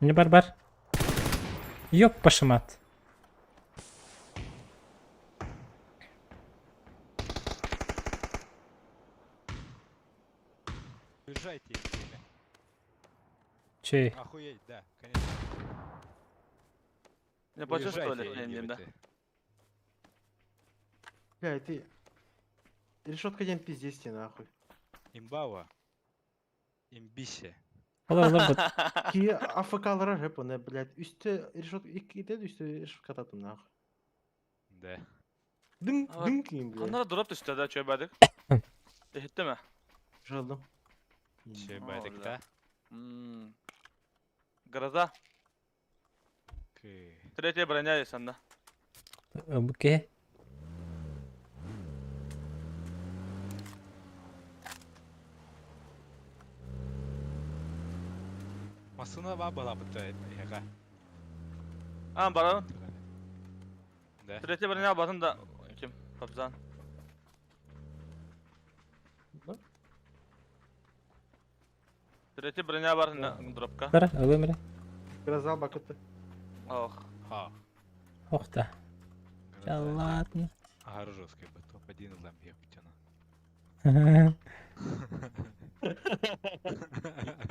Не бар бар. Ёп пашымат. Уезжайте. Чей? Охуеть, да, конечно. Не почувствовали, Уезжайте, не, да. идиоты. Бля, ты... Решетка день пиздец тебе нахуй. Имбава. Имбище. Олар олар бут. Ки АФК-лара хэп, оны, блядь, үсті решетка, икки үсті решетка ататым нахуй. Да. Дың, дың кийин, бля. Ханна дроп түстэ да чөбәдик. Иһиттиме? Жалдым. Чөбәдик та. Гроза. Третья броня есть анда. Окей. Массына ба балабыта эһэҕэ. А, барабын. Да. Третья броня батын да ким? Кобзан. Третья броня бар на дропка. Бара, ылым эрэ. Гроза бакыты. Ох. Ха. Ох да. Ладно. Ага, жесткий бы топ-1 ылам ебтена.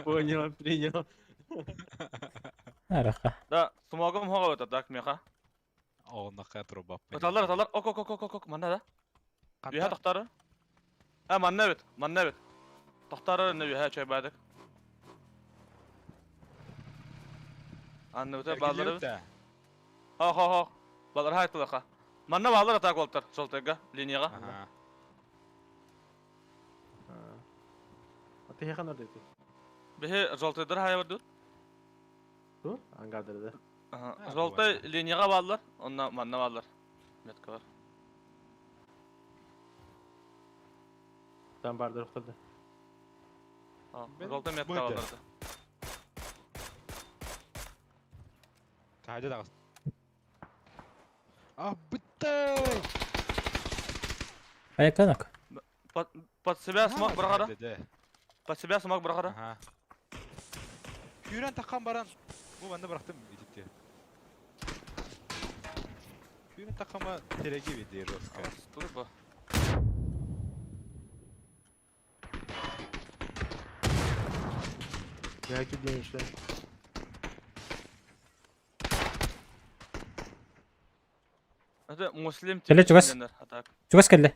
Понял, принял. Араха. Да, смогом хоға өтө, так, меха. Ооннака труба. Аталар, аталар, ок, ок, ок, ок, ок, манна да. Үйә тохтары. А, манна бит, манна бит. Тохтары не үйә чөйбәдик. Анны өтө баллары бит. Хо, хо, хо. Баллар хайтылаха. Манна баллар атак болтар, жолтайга, линияга. А ты ханар дети? Бихи жолтайдар хая бардут. Ту? Ангардыр да. Жолтай линияга баллар, онна манна баллар. Метка бар. Там бардыр ухтарды. Жолтай метка баллар. Тайда дагыс. А, быттай! Аяканок. Под себя смог брахара. Под себя смог брахара. Ага. Күйрен таққан баран. Бу банда бырақтым итипте. Күйрен таққан ба тереге беде жестко. Турбо. Я киден что? Это муслим Келе чугас. Чугас келе.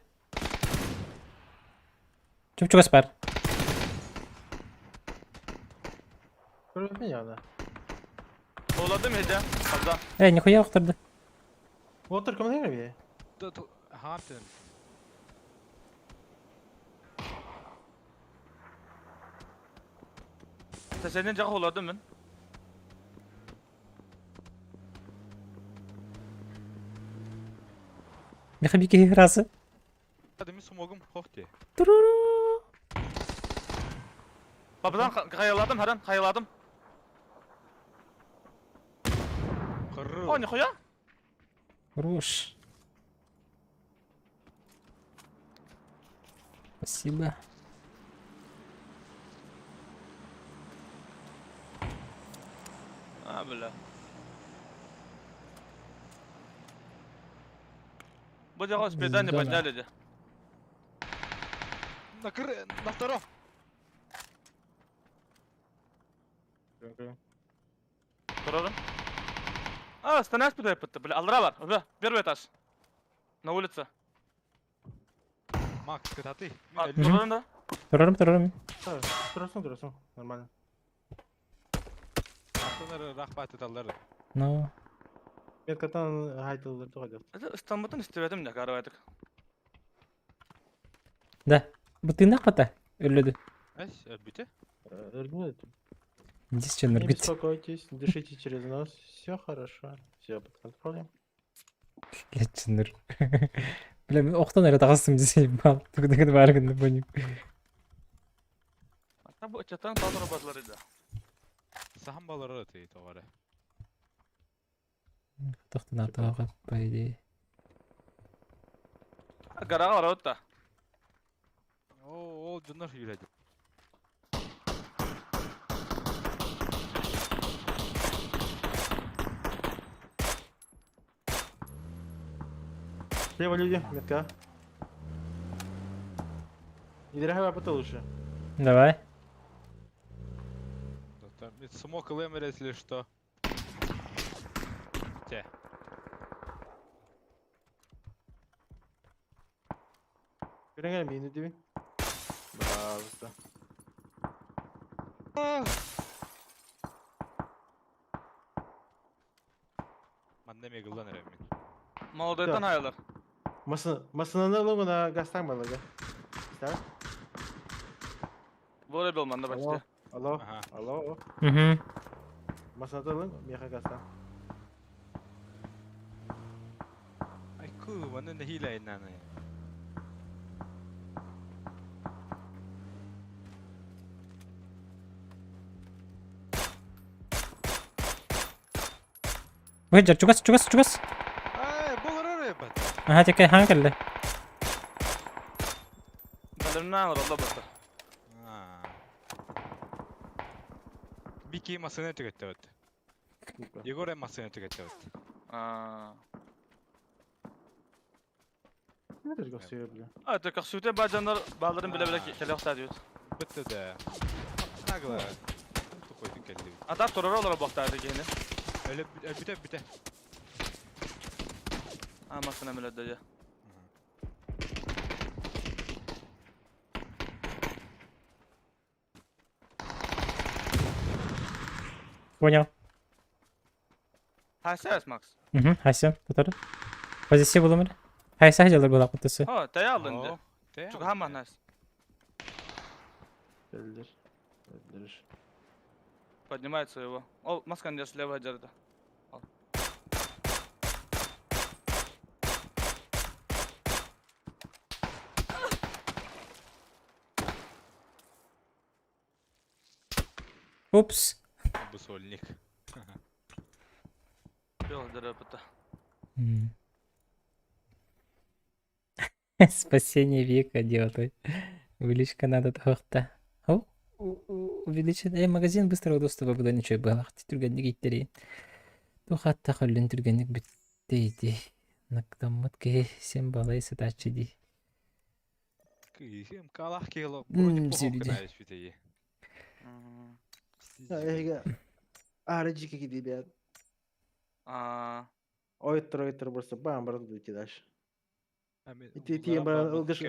Чуп чугас бар. Меня, да. Оладым хеде. Кабда. Эй, нихуя ухтарды. Вот только мне Да, ага, ты. Сенен жағы оладым мен. Меха бики расы. Адами смогум хохте. Туруру. Бабадан қаяладым, харан, қаяладым. О, нихуя? Хорош. Спасибо. А, бля. Бу жағы спеда не подняли де. На кры... на втором. Турарым. А, станешь куда я бля, алра бар, бля, первый этаж. На улице. Макс, это ты? А, турарым да? Турарым, турарым. Турасың, турасың, нормально. Рахмат эталлар. Ну. Меткатан хайтылдыр тугадыр. Это Стамбулдан истебедим да, карабайдык. Да. Бу тыйнак бата. Өллөдү. Эс, өлбүтэ? Өлбүтэ. Здесь что, Не ныргыт? беспокойтесь, дышите через нос, все хорошо, все под контролем. Блядь, Бля, мен оқтан әрі тағасым десе, бал, түгідігін баргынды понял. А бу чатан татыр базлар иде. Сахан балары ты товары. Тоқтан артыға по идее. Гарага бар отта. О, ол жыныр үйрәді. Слева люди, метка. Не дорогая работа лучше. Давай. Там смок лэмер, если что. Те. Көреңер мені дейін. Браво. Манна мегылдан әрем мен. Молодойтан айылар. Масынаны ылың гастан балыга. Да? Волейбол был манна почти. Алло, алло. Угу. Масынаны ылың, меха гастан. Айку, манна нэһиилэ айнааны. Ой, дьэ, чугас, чугас, чугас. Ай, болорор эбат. Аха, текке хаан кэллэ. Балымнаан олороллор бата. Бики масына түгэттебит. Егор масына түгэттебит. А, это кахсүтэ баджаннар бааларын билэ-билэ кэлэ охтаа диэбит. Бытты да. Нагло. Тукойдун кэллибит. А так турара олоро буохтааты киһини. Өлө бүтэ бүтэ. А, масына мөлөдө дьэ. Понял. Хайсас, Макс. Угу, хайса, татары. Позиция буламыр. Хайса хажалар була кутысы. О, тая алдын дьэ. Чугаһаама нас. Өлдүр. Өлдүр. Поднимает своего. Ол маскан дьэ слева дьарда. Ол. Упс. Бу сольник. Бил дырыпыта. Спасение века делать. Увеличка надо тохта. О, увеличен. Эй, магазин быстрого доступа было ничего было. Түргэнник иттери. Тухатта холлен түргэнник бүттейди. Нактаммыт киһи сен балай сытааччы дии. Кыйым калах кило. Вроде Зибиди. похуй бүтэйи. Эге. Ары жики киди А. Ойтор ойтор просто бам брат идти дальше. Идти идти брат ылгыш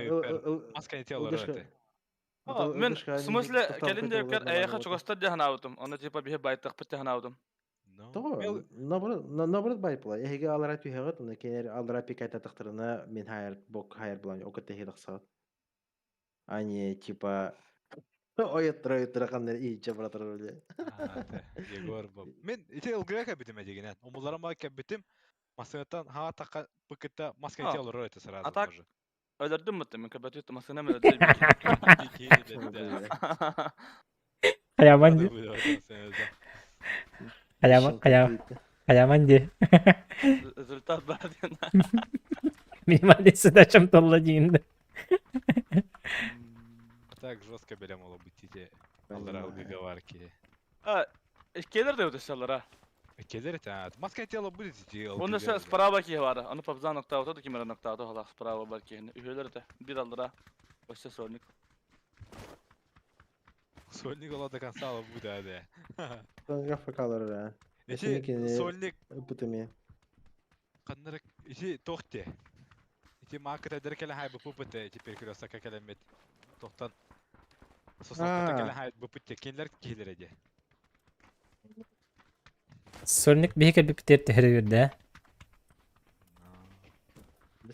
Маска не тело это. Мен в смысле кэлин диэбиккэр эйиэхэ чугастар диэн санаабытым. Ону типа биһи байтахпыт диэн санаабытым. Того, наоборот, наоборот байпла. Эһиги алара түһэҕит, оны кинер алара пикайта тахтарына мин хайар бок хайар булан окот тэһи тахсаҕыт. Они типа ойоттор ойоттор каннар иичэ братар бile. Егор бу. Мен ити ылгыга кэбитим эдигинен. Омуларым бар кэбитим. Масынаттан ха така быкыта маска А, тело это сразу а так тоже. өлөрдүм мытты мен кэбэтит масына мөлөдө. Хаяман ди. Хаяман, хаяман. Хаяман ди. Результат бар диэн. Минимальный задачам толла диин. Так жестко берем оло бутите. Аллара ылгыга А, келер да өтөсөлөр а. Келер это. Маска тело будет идти. Онда сэ справа киһи бара. Ону пабзан ноктаабыта да кимэрэ ноктаабыта халах справа бар киһини. Үһүөлэр этэ. Бир аллара. Өссө сольник. Сольник ола до конца ала будет, да. Гафакалар да. Ити сольник Бутыми. Каннырык ити тохте. Ити маакыта деркеле хай бу пупыты теперь крёсака келемет. Тохтан. Соснофта келе хай бу путте кенлер килер эди. Сольник биһи кэлбиппит түһэрэ да.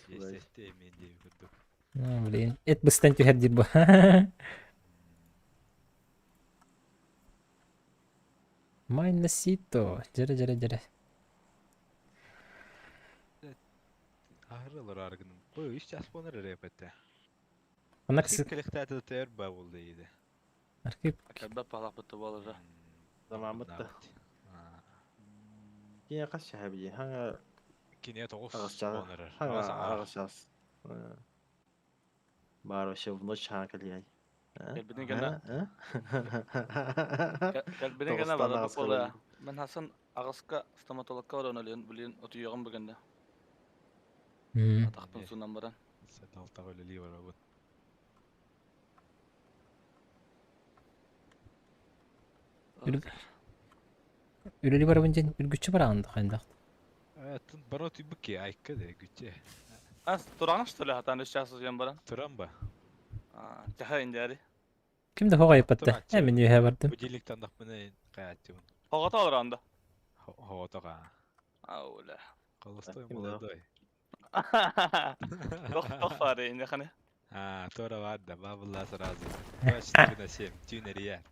Есть мен дейм курдук. Ну, блин. Эт быстан түһэр диир бу. Майнасито. Дьэрэ дьэрэ дьэрэ. Ахырылар аргыным. Бу үч час бонор репетте. Онна Кыс келехтәте тер ба булды иде. Архип. Кэлбэт палах бытты буолара. Заман бытты. Кине кас шахаби. Ханга Кине тогуз агыс час. бонор. Ханга агыс час. Бар вообще в ночь ханга кэлиэй. Кэлбитин гана. Кэлбитин гана бара буола. Мен Хасан аҕыска стоматологка баран өлүөн билин отуйуоҕум бүгэнде. Атахпын суунан баран. Саталтага өлели бар бу. Үлэли барабын дьэн үргүччү бараҕын хайдах. Тын бара түйбүк айкка де күче. А, тураҥ что ли хатан үс час утуйан баран? Туран ба. А, тяха индиари. Ким да хоҕайпатта. Э мин үһэ бардым. Будильниктан дахмына каятты. Хоҕото олорон да. Хоотога. Аула. Холостой молодой. Тох тох фары инде ханы. А, Тора ладно, бабла сразу. 24 на 7, тюнер я.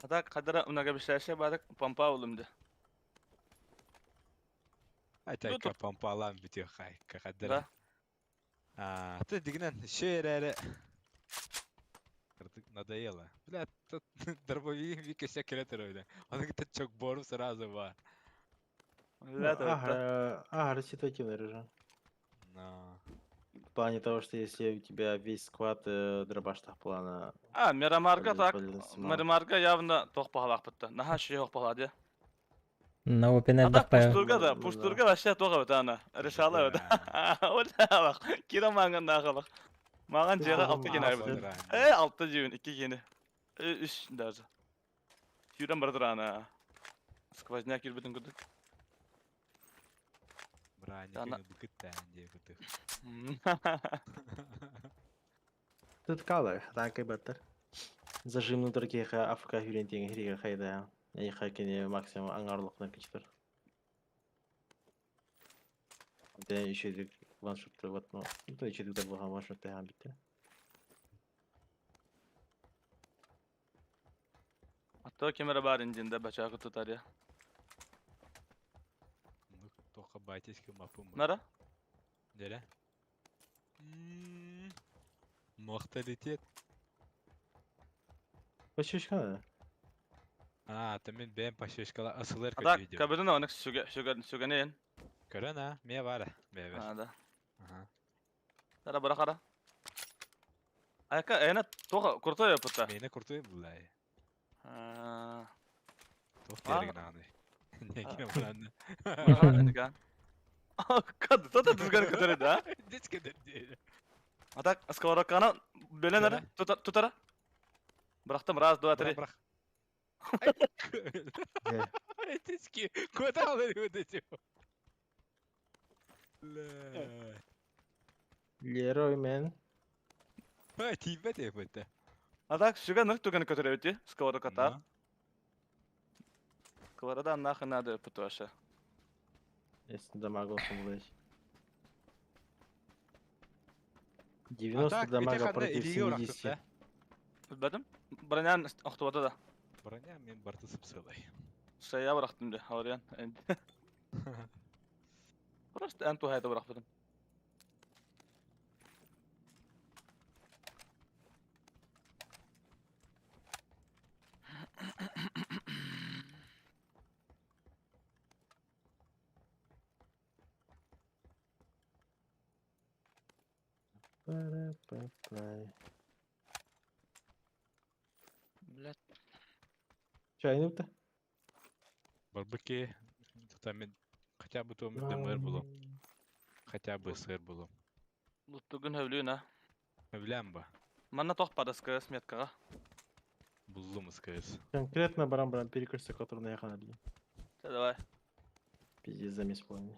А так кадара многообещающая бадак помпа улымды. Айта помпалам битю хай, кадара. Да. А, ты дигнен, шере. Надоело. Бля, тут дробовик вика секретарь, бля. Он говорит, чокбору сразу ба. Бля, Ага, ага, ситуативный режим. Но. В плане того, что если у тебя весь склад дробаш плана. А, Мирамарга так. Мирамарга. Мирамарга явно тох пахалак битти. Наха ши yok пахалады. На опен А так бақпай. пуштурга да, Ну, пуштурга вообще тоға бит ана. Решала бит. Ола бак. Кира маңан нахалак. Маған жері алты ген айбыт. Э, алты жүйін, iki гені. Э, үш даже. Юрен бар ана. Сквозняк юрбетін күдік. Браник Ана- букыта, де бутых. Тут калар, так и баттер. Зажим на других АФК хүрентеген хириге хайда. Эйха кене максимум аңарлықна кичтер. Да еще дик ваншотты вот, ну, то еще дик булган ваншотты һәм битте. Атта кемера бар индинде бачағы тутар я. Ну, только батечка мапу. Нара? Дере? Морталитет. Пашишка. А, ты мен бэм пашишкала асылыр Ата видео. кабеден онык сүге сүге сүгенен. Көрөн а, ме бар. Ме бар. А, да. Ага. Тара бара кара. Айка, эна тоға крутой опыта. Мени крутой булай. А, Тох А. терген аны. Неге буланы? бара кара. Кады, тата düzgün көтөрөдү, а? Дечке дерди. Атак сковородканы бөлөн ара, тутара. Бырактым, раз, два, три. Бірақ. Дечке, куда алыр вот эти? Бля. Лерой мен. А, тиме деп өтті. Атак сүгө нырк түгөн көтөрөбүт, сковородката. Сковорода нахуй надо путуаша. Если дамага блядь. 90 дамага против 70. Билбедим. Бронян октубата да. Броня мен барды сыпсылай. Шая бырактым де, авариян. Просто эн тухайда быракпадым. Пара-па-па. Блядь. Чайнып-то? Барбыки, мен хотя бы то ДМР было. Хотя бы СР было. Луттугун хөвлүүн а. Билем ба. Манна тох падаска сметкага. Буллум СКС. Конкретно барам-барам перекресток, который наехал. Та давай. Пиздец, замес полный.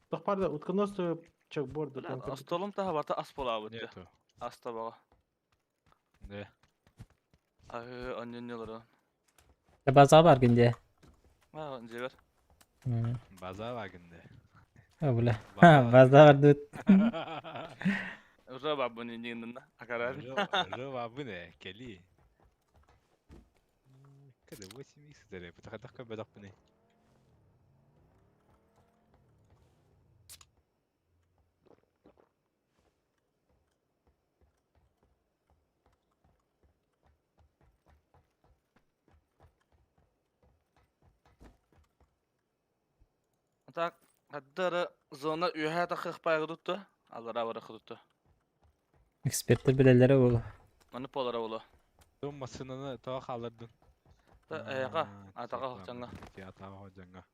Тохпарда утконосты чекборда. Блядь, столум таха барта ас болабыт. Нету. Аста бага. Да. Ай, анненелер. База бар гинде. А, жебер. База бар гинде. О, бля. База бар дут. Уже бабы не дегенде акара. Уже бабы не, кели. Када 8 х дере, бутахатах бадак бне. Так, хаддары зона үйә тахых байгы тутты. Аллара бары тутты. Эксперттер билелери ол. Маны полара болу. Дом машинаны тоо халырдын. Та аяга, атага хокчаңга. Атага хокчаңга.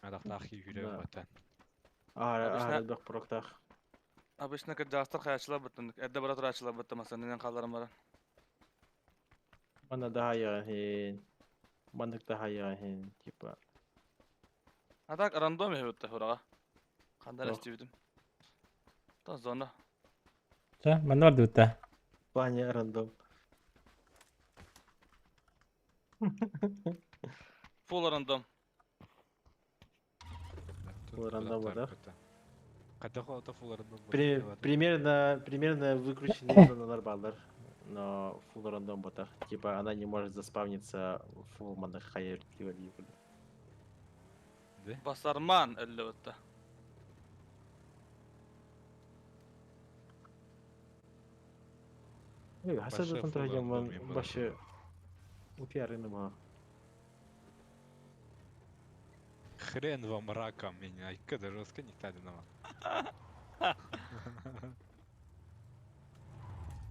Атактах жүрөк Да. батан. Ара, бек проктах. Обычно кырдастар хаячылар быттын. Эдде бара турачылар бытты масанынан каларым бара. Мана да хин. Мандык да хин, типа. А так рандом бытты хурага. Кандай Ох. истебидим. Та зона. Та, манна бар дутта. В плане рандом. Full random. Full random да? Қайда full random Примерно выкрученный зоналар баллар, но full рандом ботах. Типа она не может заспавниться full манахайр. Басарман әлі өтті. Эй, хасады Башы там full трагем рандом мен башы утиярыны ма. Хрен вам раком меня. Айка жестко не тадинова.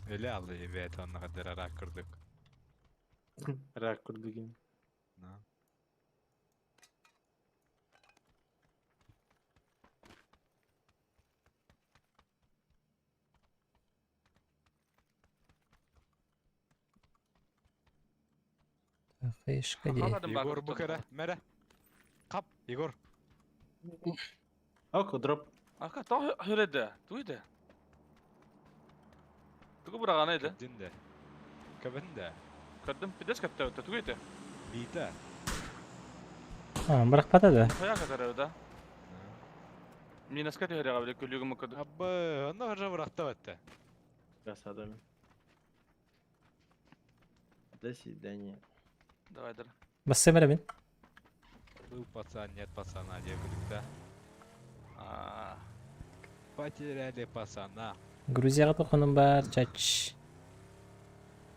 Öyle aldı evet onunla kadar rak kırdık. Рак курдугин. На. Фишка де. Егор Букара, Мера. Кап, Егор. Ок, дроп. Ака, тау хүреді. Туйды. Тугу бұрағаны еді. Кәбдінде. Кәбінде. Көрдім, пидес кәтті өтті. Тугу еді. Бита. А, бірақ батады. Қоя кәтәрі өті. Мен әске түйері қабіле көлігім өкіді. Абы, оны ғажа бұрақта өтті. Красава. До свидания. Давай, дыр. Бассы бәрі мен. Был пацан, нет пацана, деп күдікті. Потеряли пацана. Грузияға тоқыным бар, чач.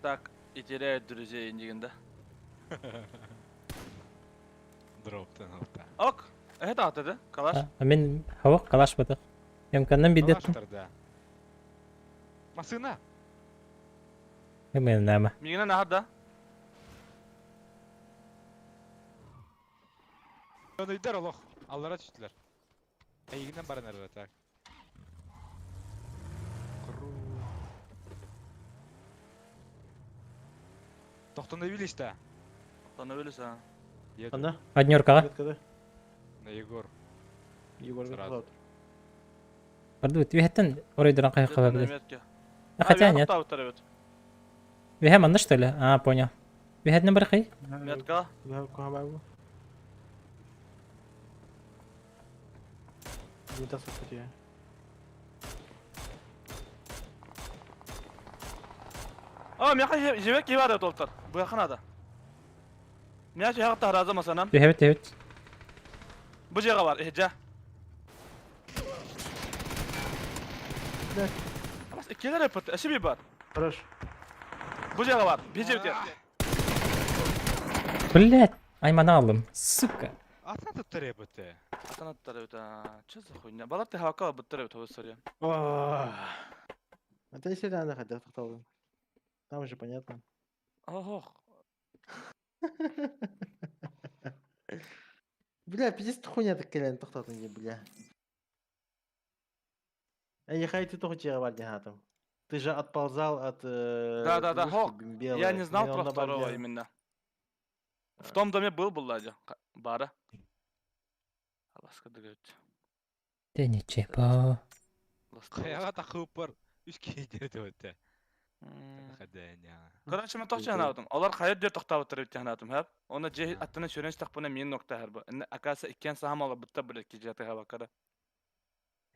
Так, и теряют друзей дегенде. Дроптан алта. Ок, это атады, калаш. А, мен хауық калаш батық. Емканнан бидеттім. Калаштарда. Масына. Мен нәмі. Мигінен ағады да. Onu олох. Аллара түштүлөр. Эйигинен баран ары так. Тоқтоны билиш да. Тоқтоны билиш, а. Анда? Однеркаға. На Егор. Егор Сразу. Барды бит вихеттен оройдуран кайы кала билет. Хотя нет. Вихем анда что ли? А, понял. Вихеттен бар кай? Метка. Не даст тебе. А, мияка жебек киіп ады толтар. Бұл жақын ады. Мия жағы таразы масанан. Вихебет, вихебет. Бұл жағы бар, эхжа. Бас иккилер эппет, эши би бар. Хорош. Бұл жағы бар, bir жебек. Блять, аймана алдым. Сука. Атан туттар эппет. Атан туттар эппет. Че за хуйня? Балар ты хавакала буттар эппет, хобы сория. Это если реально хотел тоқталдым. Там же понятно. Ох. Бля, пиздец хуйня так келен тоқтатын де, бля. Эй, хай ты только тебе бар там. Ты же отползал от Да, да, да, хок. Я не знал про второго именно. В том доме был Ладя. Бара. Аласка дыгает. Да ничего. Каяга тахып бар. Үч кейдер деп өтті. Короче, мен тоқчы ханатым. Олар хайыр дер тоқтап отырып ханатым, хап. Оны же аттына сөрен тақпына мен нокта хар бу. Акаса иккен сахам ала бутта бір ки жаты хабакара.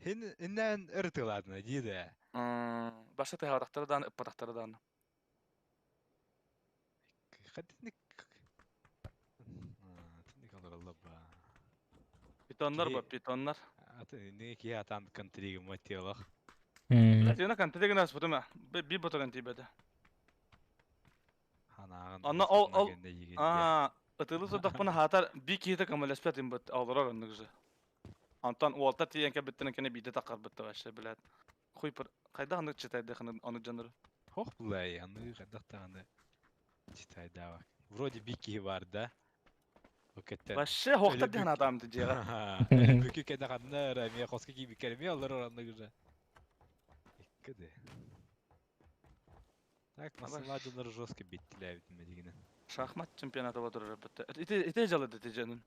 Хин иннен ыртыладны диде. Баша ты хабактардан, ыппатактардан. Хадник. Тинник алыр ба. Питоннар ба, питоннар. Аты не ки атан контриги мотелах. Блядь, контриги нас потом би ботоган тибеде. Анна ол ол а ытылы содахпына хатар би киһите көмөлөспөт имбит олорор оннук же. Антон уолта тиенке биттен кене бите такар битте вообще, блядь. Хуй пыр кайда аны читайды аны жанры. Хох булай, аны кайдактаганы читай да. Вроде бики бар да. Окетте. Вообще хохта диэн адамды жега. Бүкү кеде каннар, мен хоска кийип керме олар оранны уже. Иккеде. Так, масалар жестко биттилер бит дегене. Шахмат чемпионаты отурар битте. Ите ите жалады теженин.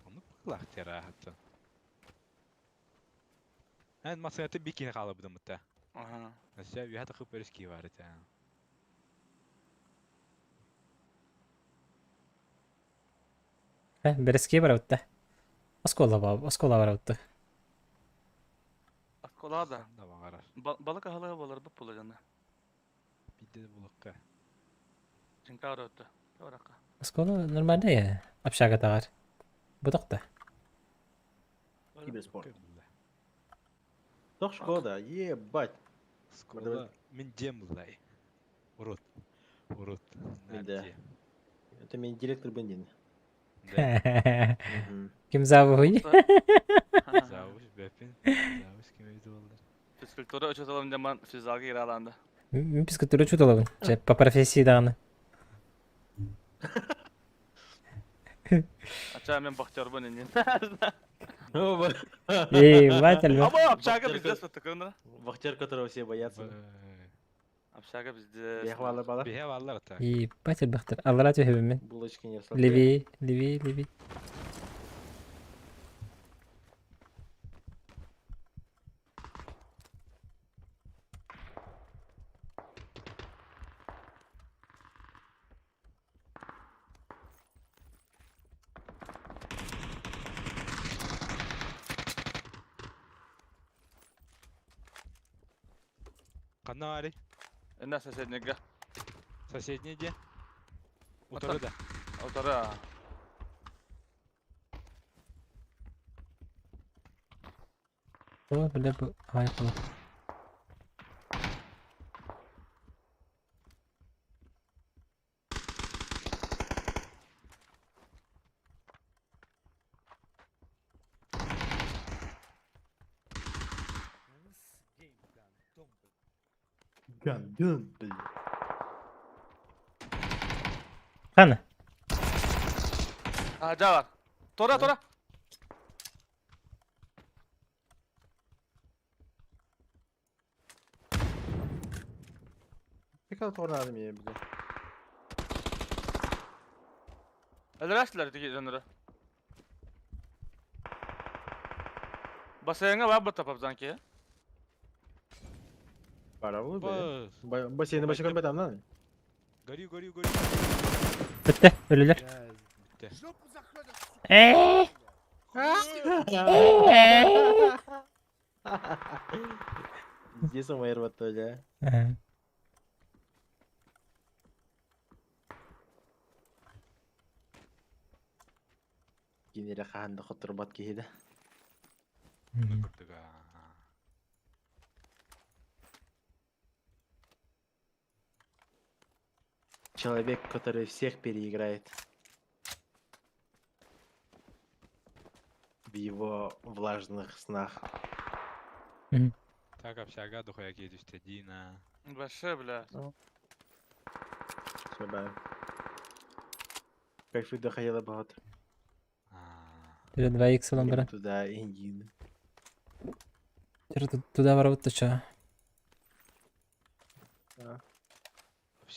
Оны былах тера хатта. Эн масалаты бикини калып бутта. Ага. Нася вихата хып өрүс бар эте. Бэрэскиэ барабытта. Оскуола оскуола барабытта. Оскуола да. Да баҕарар. Балык аһылыга буоларбыт буолар дьонно. Биирдэ да булукка. Чынка барабытта. Баракка. Оскуола нормальная общага таҕар. Бутах да. Киберспорт. Тох шкода, ебать. Школа мин дем буллай. Урут. Урут. Да. Это мен директор бендин. Ким завуй? Завуч бэпин. Завуч ким эбит буоллар. Физкультура учууталым дьаман физалга кииралаанда. Мин физкультура учууталабын. Чэ, по профессии даҕаны. Ача мен бахтербын иннин. Эй, мать альба. Аба, общага пиздец вот такой, Вахтер, которого все боятся. Общага пиздец. Бехвалар бала. Бехвалар так. Ебать, альбахтар. Аллара түһэбин мен. Булочки не Леви, леви, леви. Ханна баарый? Инна соседнийга. Соседний где? Утары да. Утары. О, бля, бу... Ай, бу. Гандон, блин. Хана. А, жа бар. Тора, тора. Пикал торнадо мне, блин. Өлөрөстүлэр тиги дьоннору. Бассейҥҥа баар бата папзанки. Пора было, Бассейны башка көрбөт амнан. Горю, горю, горю. Бүттэ, өлүлэр. Бүттэ. Ээ! Здесь он майыр да. Кинere хаанда хотурбат киһи да. Человек, который всех переиграет. В его влажных снах. Так общага духуя киһи Дина. Вообще, бля. Все, да. Кайфы доходило богато. Түре 2x olan бара. Туда индин. Түре туда барабыт ча.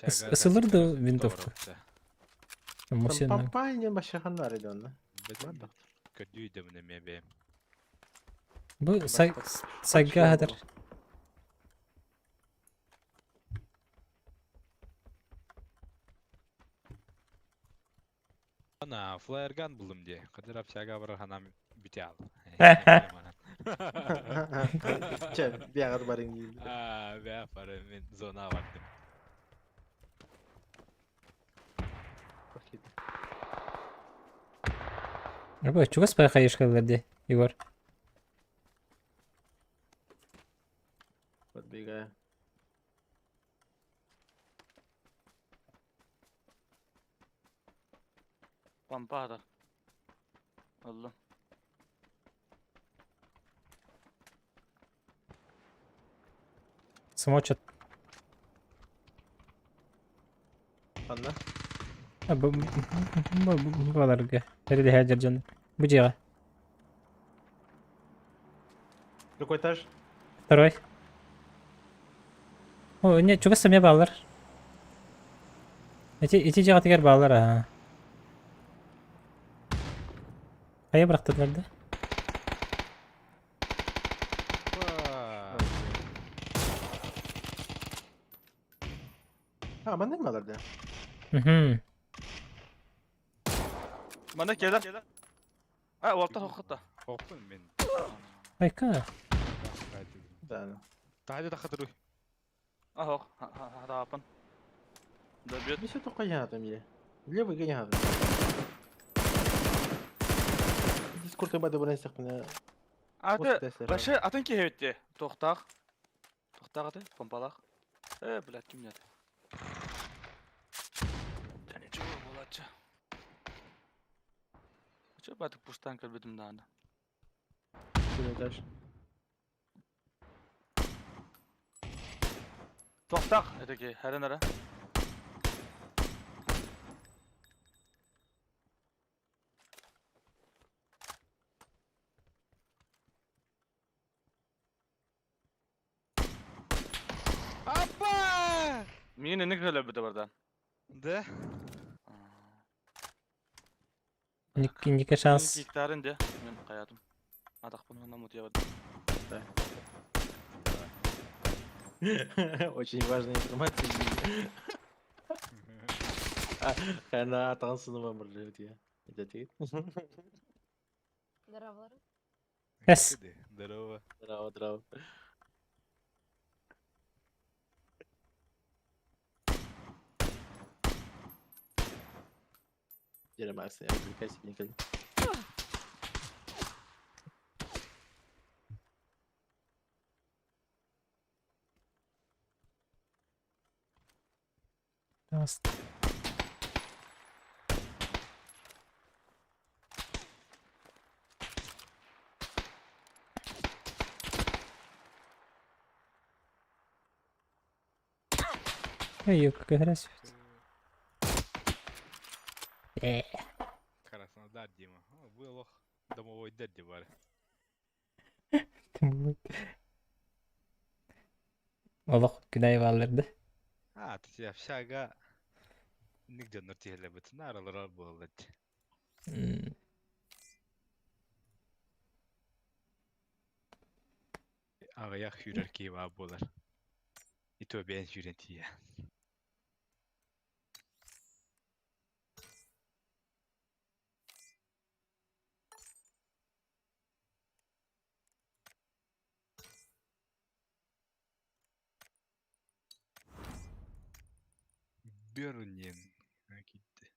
Ысылыр да винтовка. Мусин. Папайня башахандар идён. Көрдүү да мебе. Бу сайга хатар. Ана флаерган булдум де. Кадыр общага бар ханам бите ал. Че, бягар барың. А, бя бар мен зона бардым. Бу чугас пай хайышкалар Егор. Подбегаю. Помпада. Алла. Смочат. Анна? Бу баларга. Переде хаджар Бу жига. Какой этаж? Второй. О, не, чугас сэмэ балар. Эти эти жига тигер балар а. Кая бырактылар да? А, маннык балар да. Угу. Манна келер. А, уолта хохота. Хоппун мен. Айка. Да. Таһа да хатыру. Ахох, хатаапын. Добьет. Ну все только я там или. Левый гоня. Дискорд бада баран сахна. Аты, башы атын киһи Тохтаах. Тохтаах аты, помпалаах. Э, блядь, ким нет. Да ничего, булача. Че батык пуштан кэлбитим даҕаны. Дальше. Тохтаах этики, хэрэн эрэ. Апа! Миин инник өлөбүтэ барда. Да? Ника шанс. Гектарын де, мен каятым. Атақпын онна мутия барды. Очень важная информация. Она атансынова мыржет я. Это ты? Здорово. Эс. Здорово. Здорово, здорово. Дера, Макс, не отвлекайся никогда. Эй, какая грязь. Э, Краснодар, Дима. О, Вы лох. Домовой дерди бар. ты мой. Олох күнай балларды. А, ты тебя общага. Нигде нұртиһэлэ бит. Наралар буоллат. Аҕыйах сүүрэр киһи баар буолар. Ито бэйэн сүүрэн тиийэ. Берлин. Китте.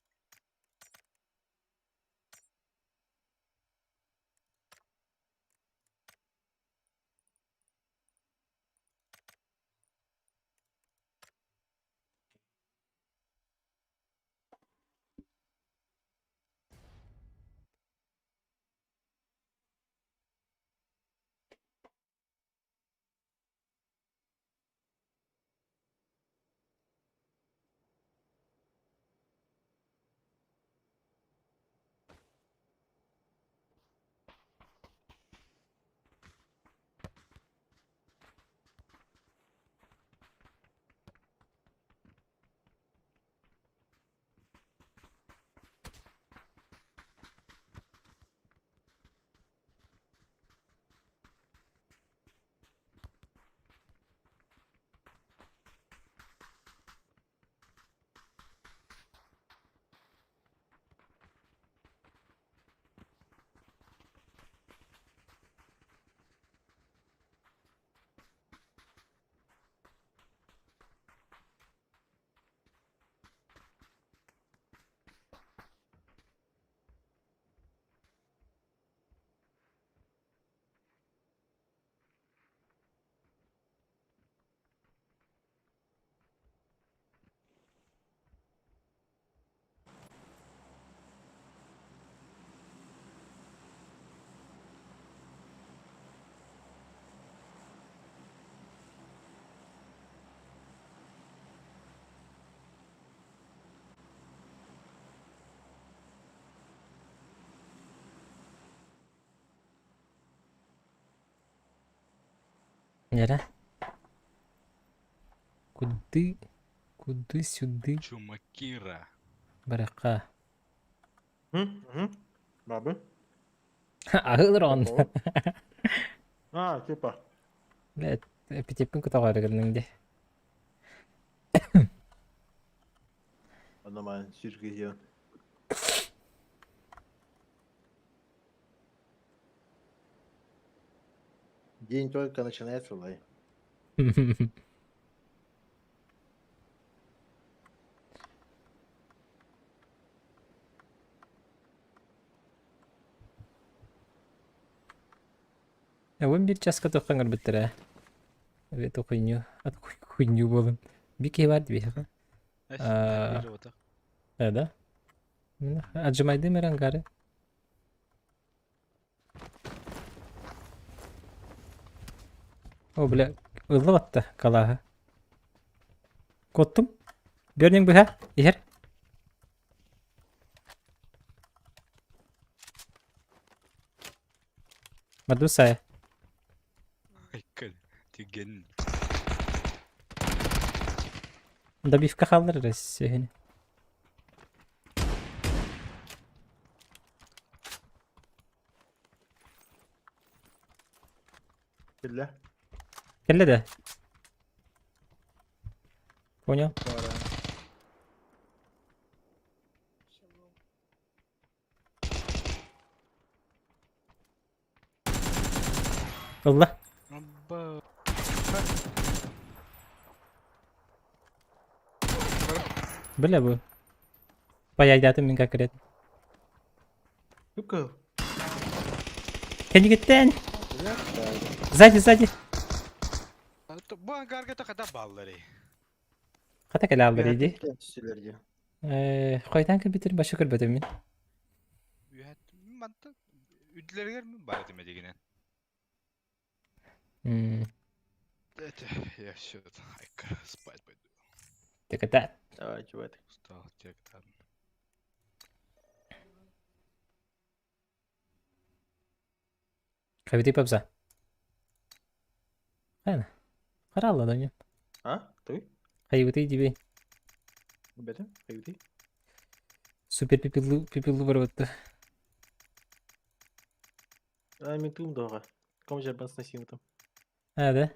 Нера. Куды? Куды сюды? Чумакира. Барака. Бабы? Аһылыр он. А, типа. Блядь, аппетиппин кутаҕар гынныҥ дии. Нормально, сюрприз. День только начинается, лай. 11 часка туохха ыҥырбыттара. Это хуйню. От хуйню буолун. Бики бар биһиэхэ. Эс, биир ота. Э, да? Отжимайдым эрангары. О, бля, ылла батта калааһа. Куоттум. Бөрнең быһа, иһэр. Мадусая. Айкын, тиген. Добивка хааллар эрэ сүһүнү. Кэллэ. Кэллэ да? Понял. Ылла. Абба. Бля бу. Паяйдатым мин как рет. Юка. Кэнигиттэн. Сзади, сзади. Бу ангарга та хата баллары. Хата кэлэ аллар иди. Түстүлэр Э, хойдан кэлбитин башы көрбөтүм мин. Үһәт манта үдләргәр мин бар этим дигенен. Это я все, айка, спать пойду. Так это. Давай, чувак. Устал, тек там. Кабити папса. Хайна. Харалла да не. А? Ты? Хайбыты диби. Ребята, хайбыты? Супер пипилу пипилу барбатты. А, митум дога. Ком же бан сносим там. А, да?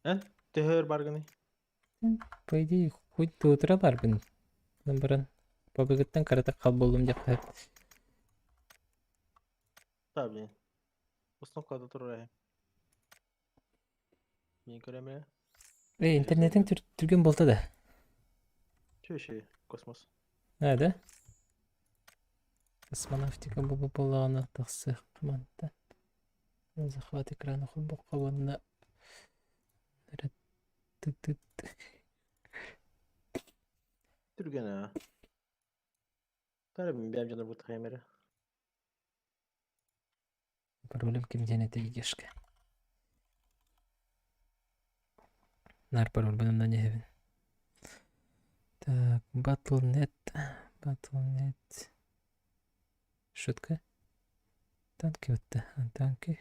Э? Төһөр барганы. По идее, хоть до утра барбын. Баран. Побыгыттан карата кал болдум деп хайп. Да, блин. Установка да турар. Мен көрөм Эй, интернетиң түргөн болду да. Чё еще? Космос. А, да? Космонавтика бу буоллаҕына тахсыах мантан. Захват экрана холбоххо уонна Түргэн аа. Тара мен бэм жанар бут камера. Паролем ким диэн этэ идешка. Нар пароль бынан не Так, Battle.net, Battle.net. Шутка. Танки вот танки.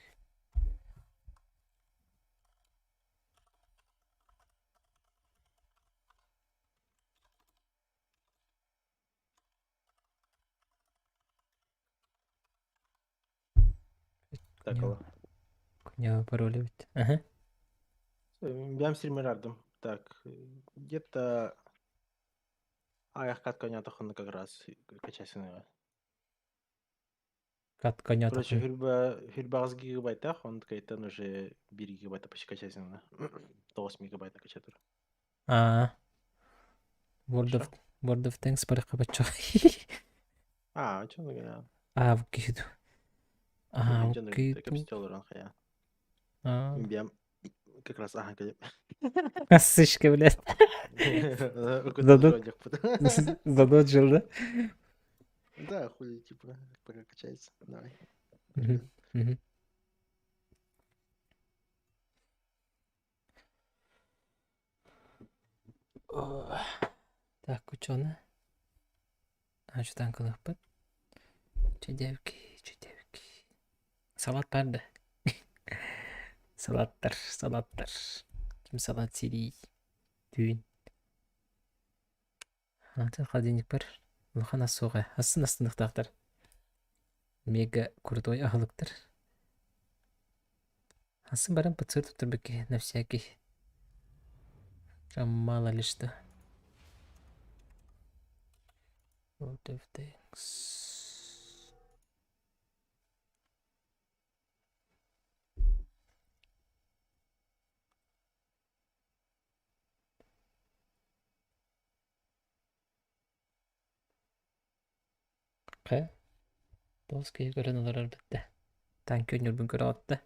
Так, алла. Коня пароли ведь. Ага. Бэм стримерардым. Так, где-то... Ах, кат коня тохону как раз качасыны. Кат коня Короче, хүрбә хүрбә гигабайтах, он кайтан уже 1 гигабайта почти качасыны. 9 мегабайта качатыр. А. World of World of Tanks барыкка бачча. А, чё ну А, в киду. А, в киду. А. Бэм как раз ага кэлип. Сышка, блядь. Задоджил, да? Да, хули, типа, пока качается. Давай. Мгм. Так, ученый. А, что там кылыппыт? Чедевки, чедевки. Салат бар да. Салаттар, салаттар. Ким салат сирий? Түүн. Аты холодильник бар. Улахан ас суоҕа. Астын астыныктаахтар. Мега крутой аһылыктар. Асын баран ПЦР туттарбыкки на всякий. Прям мало ли что. World of Tanks. Көрүөххэ. Тоҕус киһи көрөн олорор бүттэ. Танки ойнуурбун көрөҕүт да?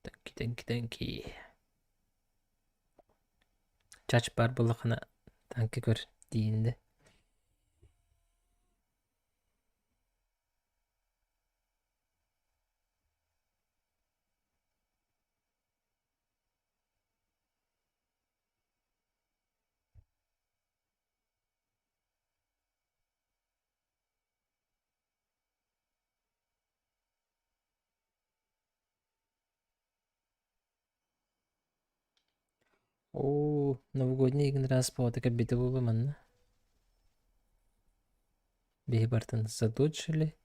Танки, танки, танки. Чач баар буоллаххына танки көр диин да. Оо, новогодний игн раз буолта кэлбитэ буолуо манна. Биһи бартын задоджили.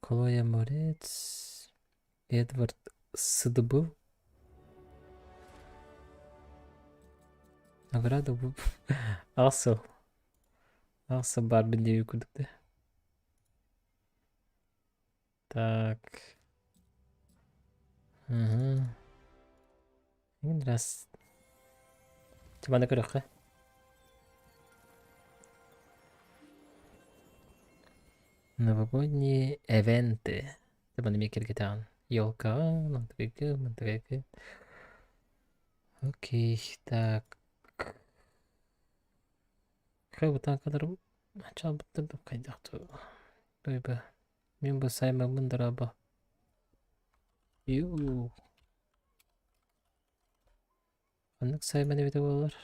Хлоя Морец, Эдвард Сыдыбыл. Награда бу Асыл. Асыл баар диэби курдук да. Так. Угу. Раз. Чыманы көрөххө. Новогодние эвенты. Маны эмиэ кэргэтэҕин. Елкаҕа, мантыкайга, мантыкайга. Окей, так. Хай бутаакаларым ачаабыттар да хайдах Быйба. Мин бу саймаммын дорообо. Ю. Ханнык сайман эбитэ буолар?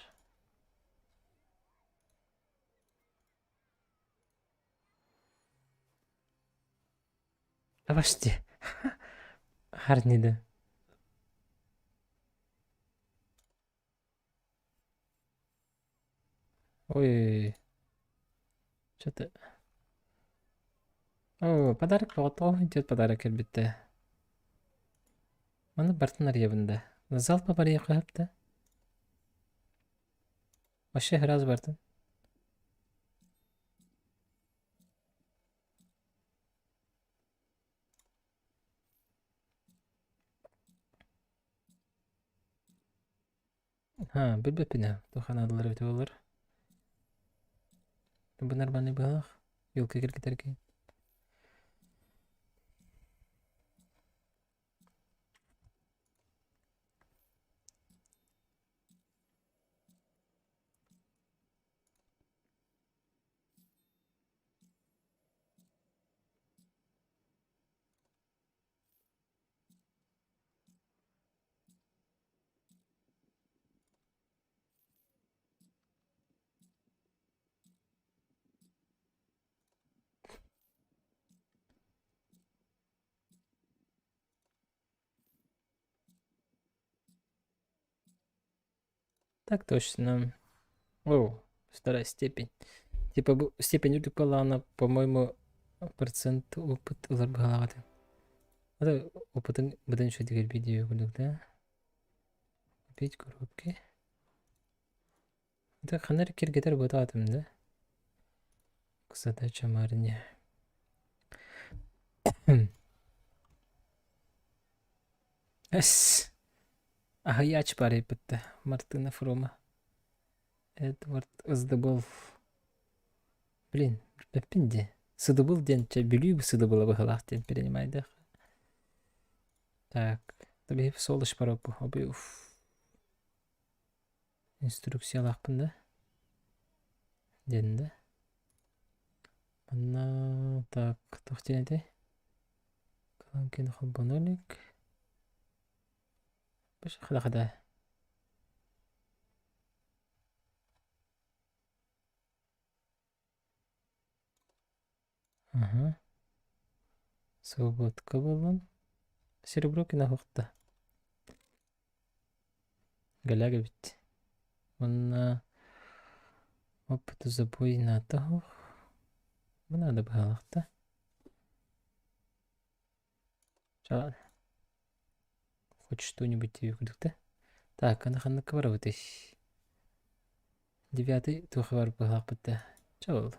Обожди. Харнида. Ой. Что-то... О, подарок тоҕо идет подарок кэлбиттэ. Маны бартын арыйабын да. Залпа барыйа да. Вообще раз бартын. Ха, билбэппин ээ, туох анаадылар эбитэ буоллар. Бу нормальный быһалаах, елка киргитэргэ. Так точно. О, вторая степень. Типа бу степень үрдүк буоллаҕына, по-моему, процент опыт ылар быһалаах этэ. Это опытын быдан үчүгэйдик элбиир диэбит курдук да. Купить коробки. Это ханна эрэ киргэтэр буотаатым да. Задача Марни. Эс. Аһыйаач барыйбытта. Мартына Фрума. Эдвард Ыздыбыл. Блин, билбэппин дии. Сыдыбыл диэн чэ Бүлүү сыдыбыла быһыылаах диэн принимайдах. Так, биһиги солыш барабы. Уф. Инструкциялаахпын да? Диэн да. Манна так, туох диэн этэй? Каланкин холбоно илик. Хада-хада. Аха. Свободка буоллун. Серебро киноһуохта. Галяга эбит. Уонна опыт забой наата Бу надо быһалахта. Ча хоть что-нибудь тебе курдук да? Так, аны ханныкка барабытый? Девятый туох бар быһалаахпыт да. Ча ол.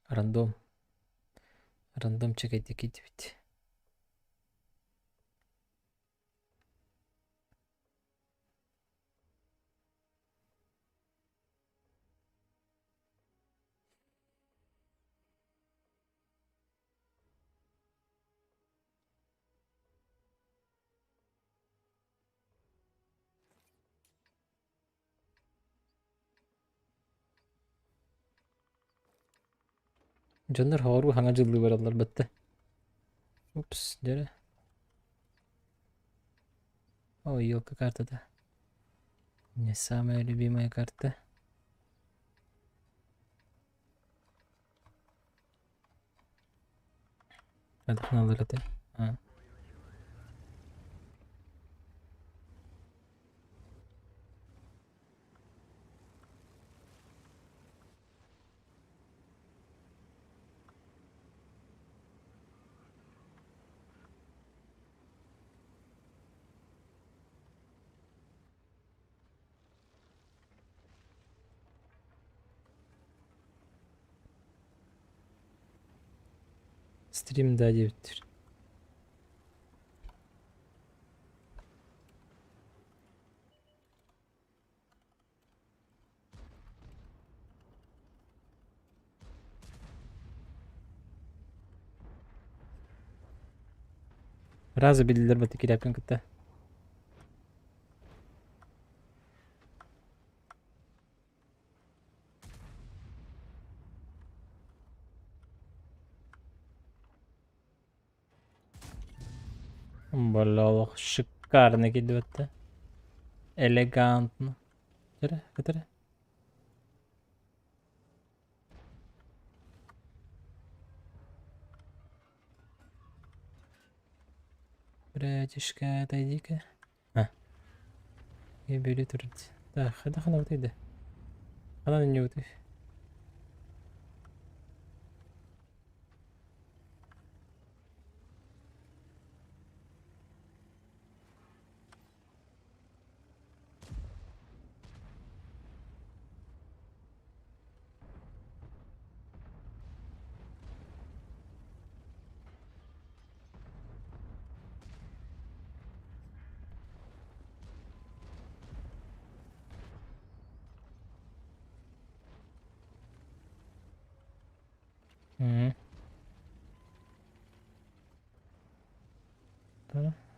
Рандом. Рандом чекайдик киирдибит. Дьоннор хоҕоруу хаҥа дьыллыы бараллар батта. Упс, дьэрэ. О, елка картата. Не самая любимая карта. Хайдах этэ? А. Стрим да диэбиттэр. Разы биллэр баты кирээппин кытта. Боллоох шикарно киирдибэттэ. Элегантно. Эрэ, эрэ. Братишка, отойди-ка. А. И бери турд. Так, это хана вот иди. Хана не вот.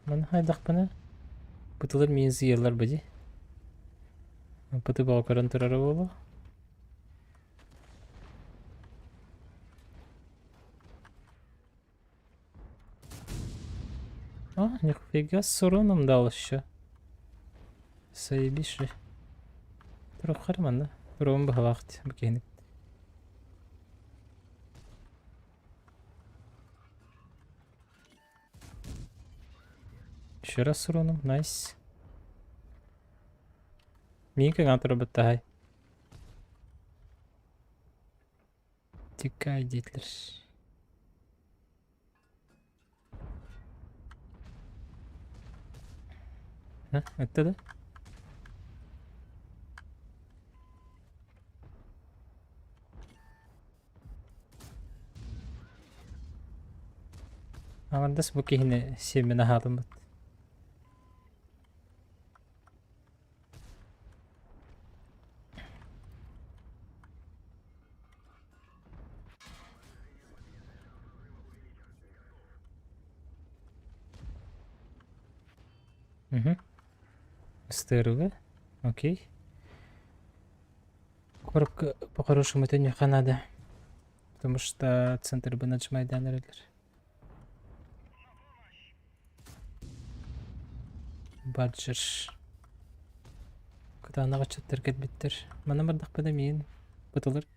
Маны хайдахпына бытылар миин сыйаллар бади. Быты баҕа көрөн турара буолуо. А, нифига с уроном дал еще. Заебись же. Турук манна. Туругун быһалаахт бу киһини. Еще раз с уроном, найс. Миин кыҥаан турбуттаһай. Тикай диэтилэр. А, это да? Аҥардас бу киһини сиэммин аһаатыммыт. Угу. СТРВ. Окей. Коробка по-хорошему это не надо. Потому что центр бы нажимать эрэлэр. Баджер. Кытаанаҕа чаттар кэлбиттэр. Манна бардахпына миин бытылар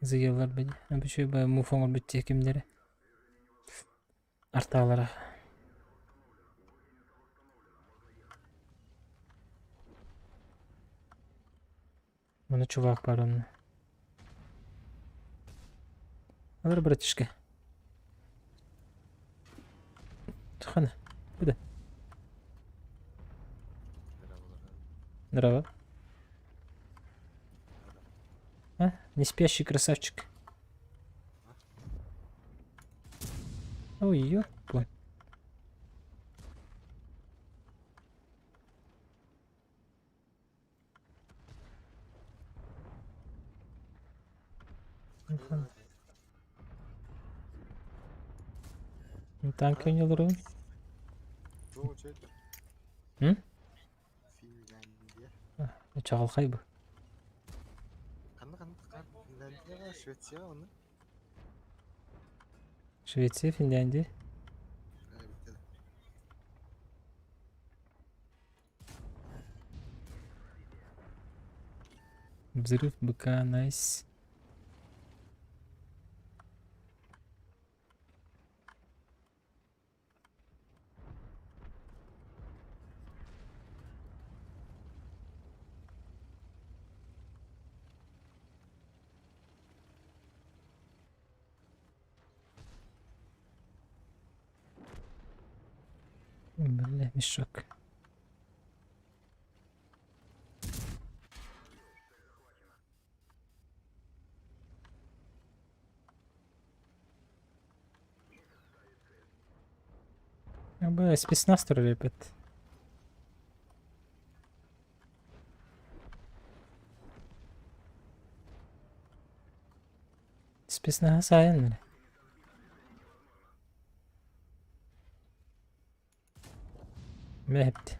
зыйаллар бини. Үчүгэй баа муф оҥорбут кимнэрэ. Артаалара. Маны чувак бар онно. Алар братишка. Хана. Куда? Здорово. А? Не спящий красавчик. Ой, ёпа. Танк ойнолорун. М? Финляндия. Чаҕылхай бу. Ханна ханна Финляндияҕа, Швецияҕа оны? Швеция, Финляндия. Взрыв быка, найс. Бля, мешок. Бля, спецназ ребят. Спецназ айын. Мэпт.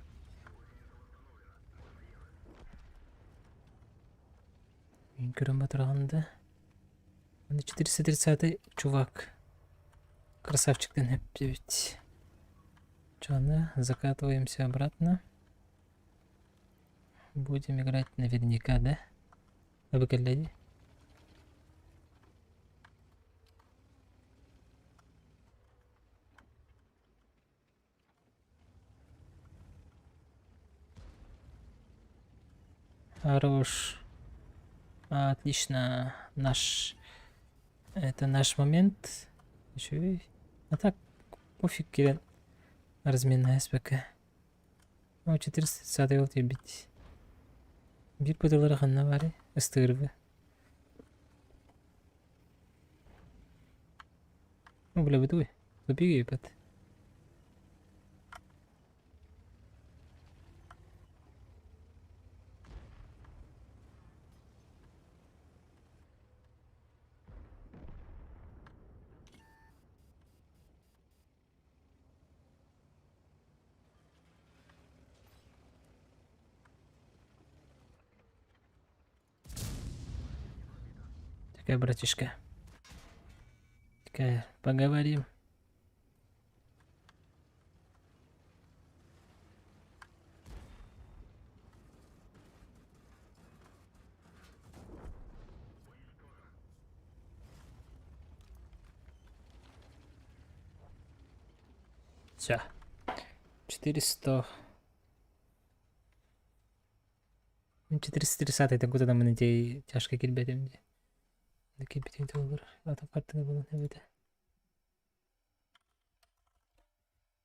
Мин көрөн батырғанды. 430 чувак. Красавчик ведь. Чё, закатываемся обратно. Будем играть наверняка, да? Абыкалляди. Хорош. Отлично. Наш... Это наш момент. Еще и... А так, пофиг, Кирен. Разменная СПК. О, 430 ол бит. Бир быдылары ханна бары. Ыстырбы. Ну, бля, быдуй. Тупик ебать. Такая, братишка. Такая, поговорим. Все. 400. 430 это куда там на тяжко кирбетим. Кирбетим доллар. А то карты было не выйдет.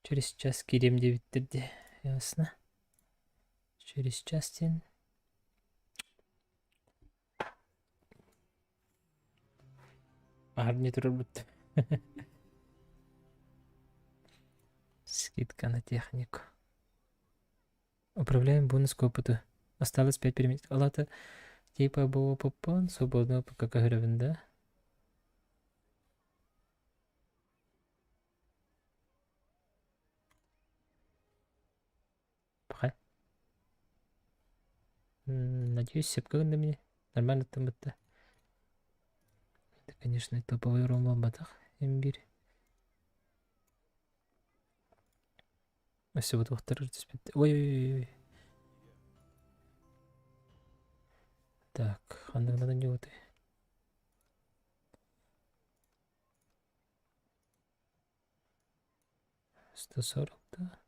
Через час кирем 9 Ясно. Через час тен. Не турбут. Скидка на технику. Управляем бонус к опыту. Осталось 5 переменных. Алата типа попон свободного пока гривен, да? Пока. Надеюсь, сепка на мне. Нормально там это. Это, конечно, топовый ром батах имбирь. Все, вот Ой-ой-ой. Так, ханнык надо не вот. 140, да?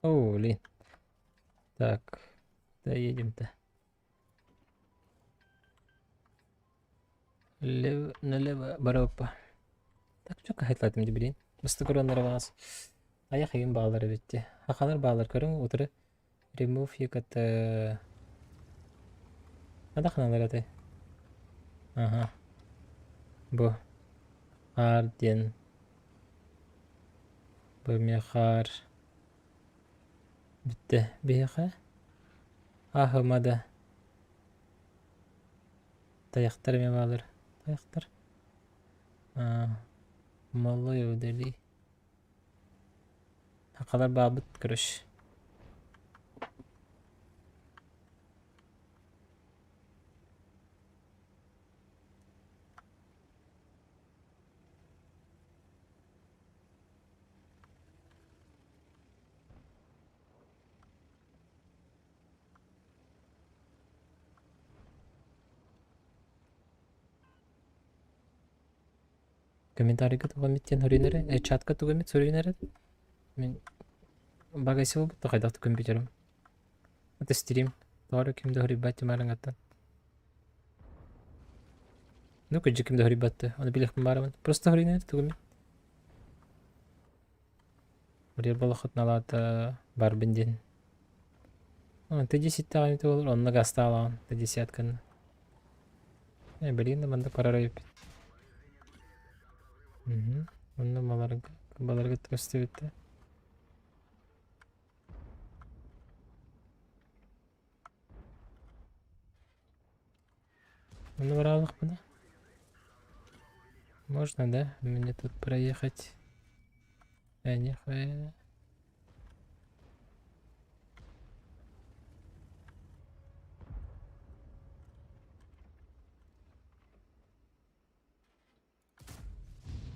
О, блин. Так, куда едем-то? Лево, налево, баропа. Так, что кахайтлатым блин. Бастакураннар вас. Аяқ егін бағалар бітті. Хақалар бағалар көрің, отыры. Remove екіті. Ада қаналар аты. Ага. Бу. Арден. Бу мехар. Бітті. Бейха. Ахымада. Таяқтар мен бағалар. Таяқтар. Малой удали. Хақалар бабыт, короче. Комментарийга тугамит диэн суруйунары, чатка тугамит суруйунары. Мин багайсы буолбут да хайдах да компьютерым. Это стрим. Тоҕо ким да суруйбат тимарыҥаттан. Ну кырдьык ким да суруйбатты. Ону билиэхпин баарабын. Просто суруйунары тугамит. Урьер болохотналаата барбын диэн. Ты десяттэҕин буолар, онно гастаалаҕын, ты десятканы. Билигин да маннык барар эбиппит. Онно баларга, баларга көстүбүттэ. Онно бараалыкпына? Можно, да, мне тут проехать? Нихуя.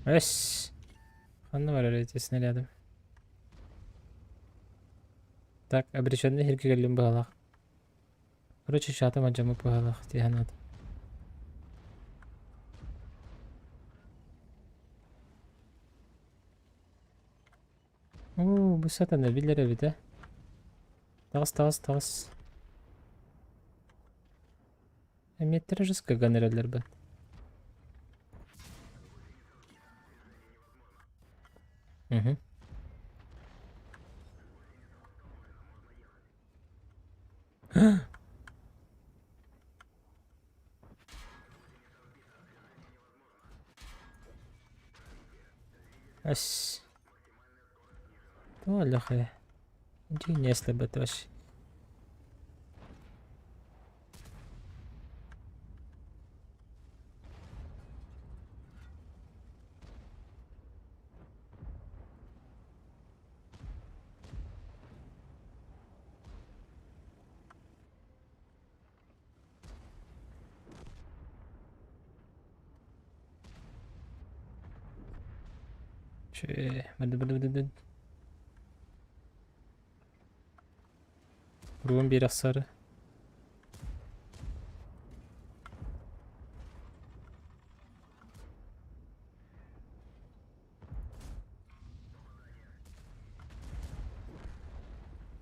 Эс! Ханна барар эти снарядом? Так, обреченный хирге кэллим быһалаах. Короче, чатым алдьаммыт быһалаах дии санаатым. Оо, бу сатана билэр эбит ээ. Таҕыс, таҕыс, таҕыс. Эмиэттэрэ жестко эрэллэр бат. Угу. Ас. Туох Дьиҥ бат вообще. Че, бады. Руун биир ахсары.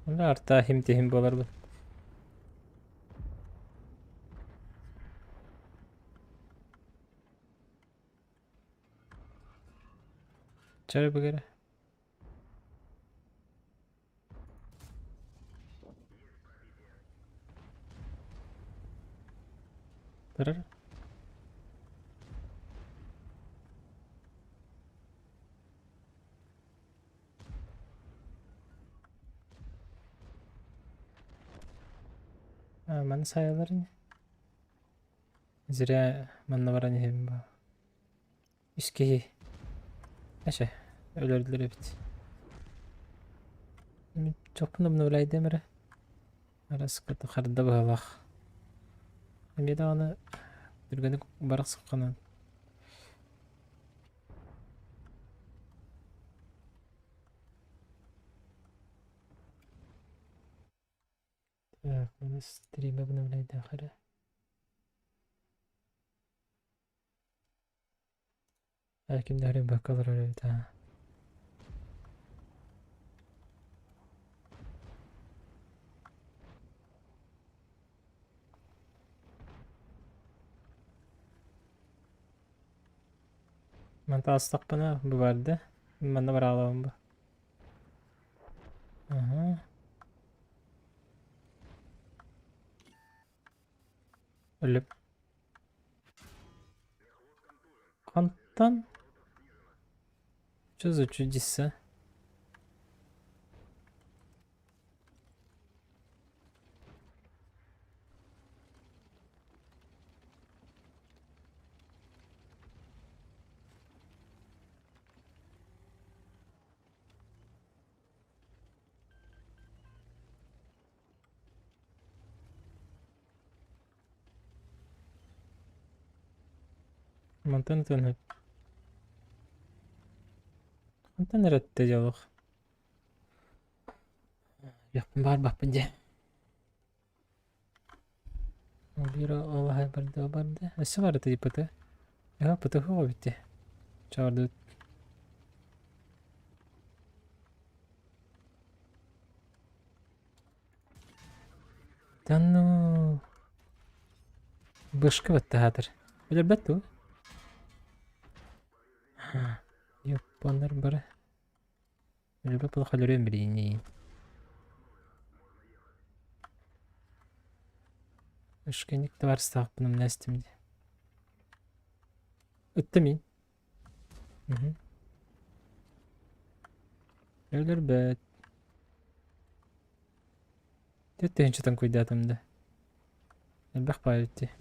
Онно арта хим тихим буоларбын. Чары бүгere. Турар. А, маны сайалар ини. Зря манна баран иһэбин баа. Үс киһи. Эше, өлөрдүлэр эбит. Мин чоппун обновляйдым эрэ. Араската харда быһалаах. Эмиэ даҕаны түргэнник барахсыкканан. Так, маны стриме обновляйдаах эрэ. Ким да бакалар эбит аа. Мантаастахпына бу барда. Манна бараалабын бу. Аһа. Өлүп. Хантан? Что за чудеса? Мантан төнһөп. Хантан эрэтте дьолох. Яхпын баар баппын дьэ. Бира олаһай барда барда. Өссө бары тыйпыты. Эха пытыхы битти. Чарды. Да ну. Бышка баттаһаатыр. Билэрбэт дуо? Японнар бары. Билбэт плохо өлөрүөн билиини. Ышкеник товарстаахпын умнастым дии. Ытта мин. Өлөрбөт. 4000 куйдаатым да. Элбэх баай битти.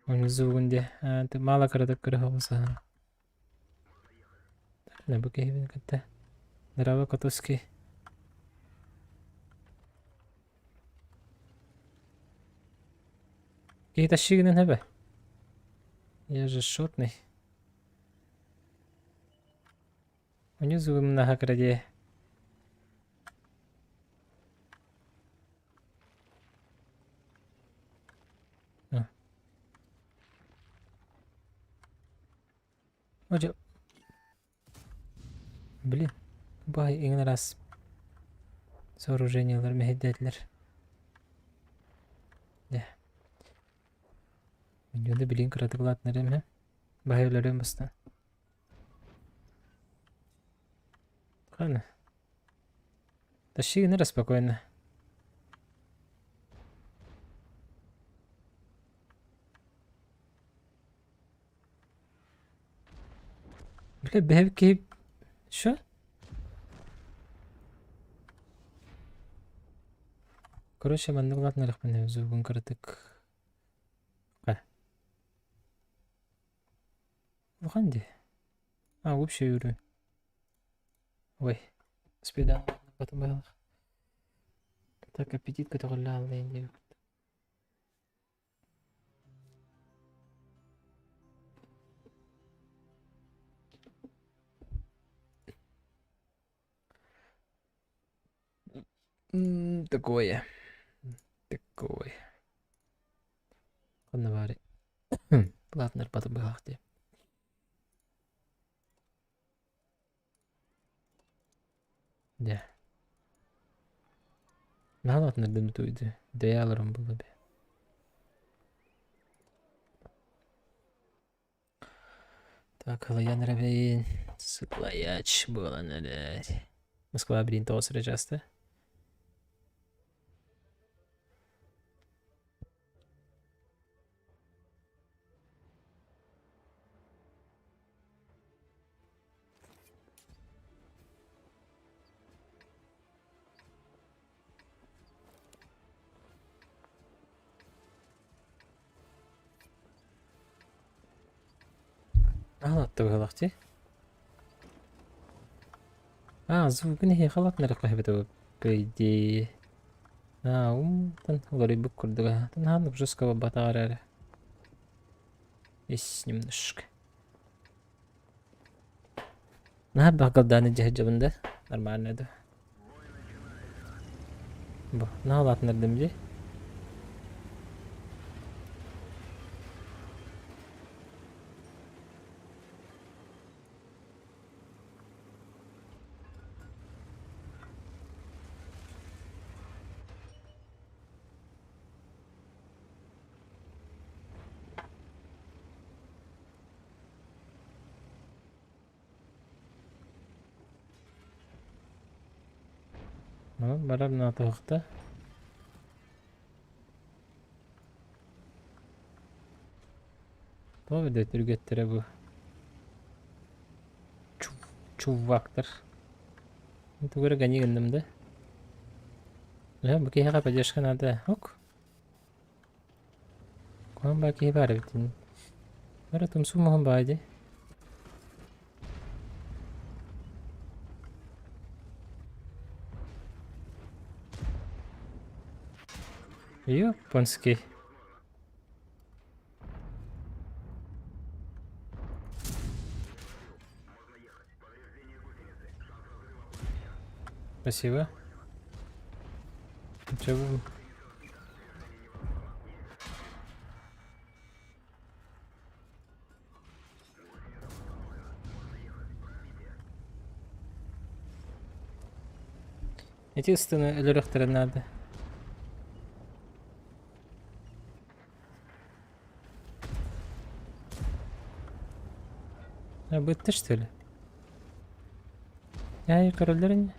Внизу где мало кыратык кырыһа Бу киһибин кытта Здорово, Котовский. Киһи тащигинен хэбэ. Я же шотный. Внизу наха краде. Блин, баай иҥин араас сооружениелар мэһэйдээтилэр. Дьэ. Менюны билигин кыратык улаатыннарыам иһэ. Баһай өлөрүөм бастаан. Хана. Тащи гынар спокойно. Бля, бэһэбит киһи Что? Короче, маннык улаатыннарыахпын звугун кыратык. Улахан дии. А, вообще үрү. Ой, спида потом быһалах. Так, аппетит көтөҕүллэ аллайын диэбит. Такое. Такое. Ханна баары. Платнар баты быһаах дии. Дьэ. Наһаа улаатыннардым туйду. Дөйө олорон буолла бе. Так, ылыйан эрэбин. Сыплаяч буолан эрэр. Москва билин тоҕус эрэ чааста. Аалатта быһыылаах дии. Аа, звугун эһиэхэ улаатыннарыахха сөп этэ по идее. Аа, умтан уларыйбыт курдуга. Наһаа жестко буолбатаҕа эрээри. Есть немножко. Наһаа элбэх голданы дьаһайдьабын да, нормально да. Бу, наһаа улаатыннардым дии. Барар наатыһыкта. Тоҕо да түргэттэрэ бу чувактар. Тугу эрэ гони гынным да. Бу киһиэхэ поддержка надо. Ок. Куһаҕан баар киһи баар эбит ини. Бары тумсуу муһун баа дии. Японский. Спасибо. Че вы... Эти ыстыны өлөрөхтөрө надо. А бытты что ли? Ай, короллер не?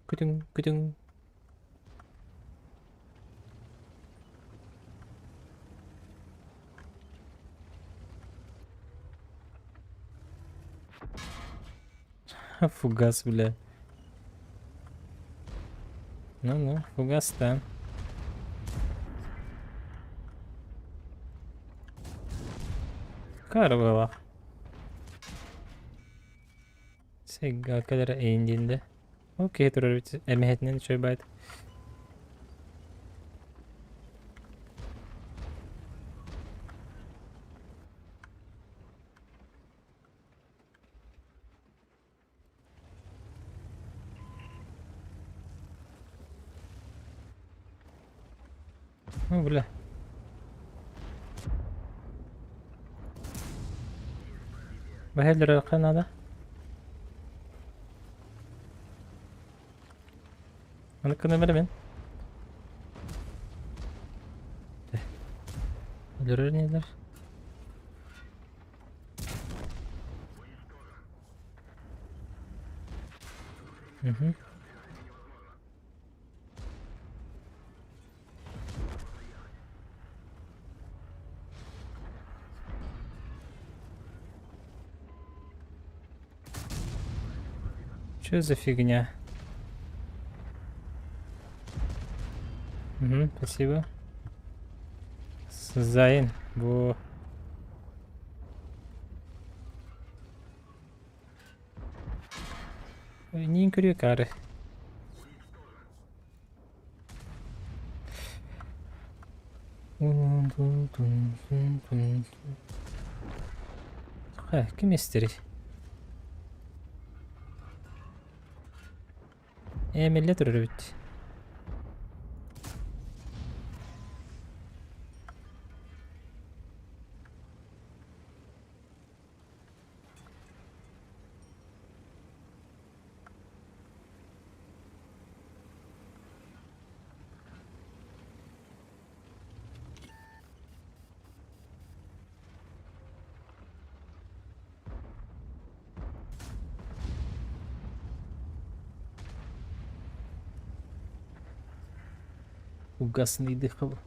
Күтүҥ, күтүҥ. Фугас, бля. Ну-ну, фугас, да. Карвела. Сега кэлэрэ эйиндиндэ. Окей, турар эмэһэтинэн үчүгэй баайт. Ну, бля. Бэһэллэр надо. Аны кына мен. Өлөрөр нелер? Угу. Что за фигня? Угу, спасибо. Зайн, бу... Нин көрүө кары. Ким истерий? Эмиллэ турар эбит. Угасный дыхал.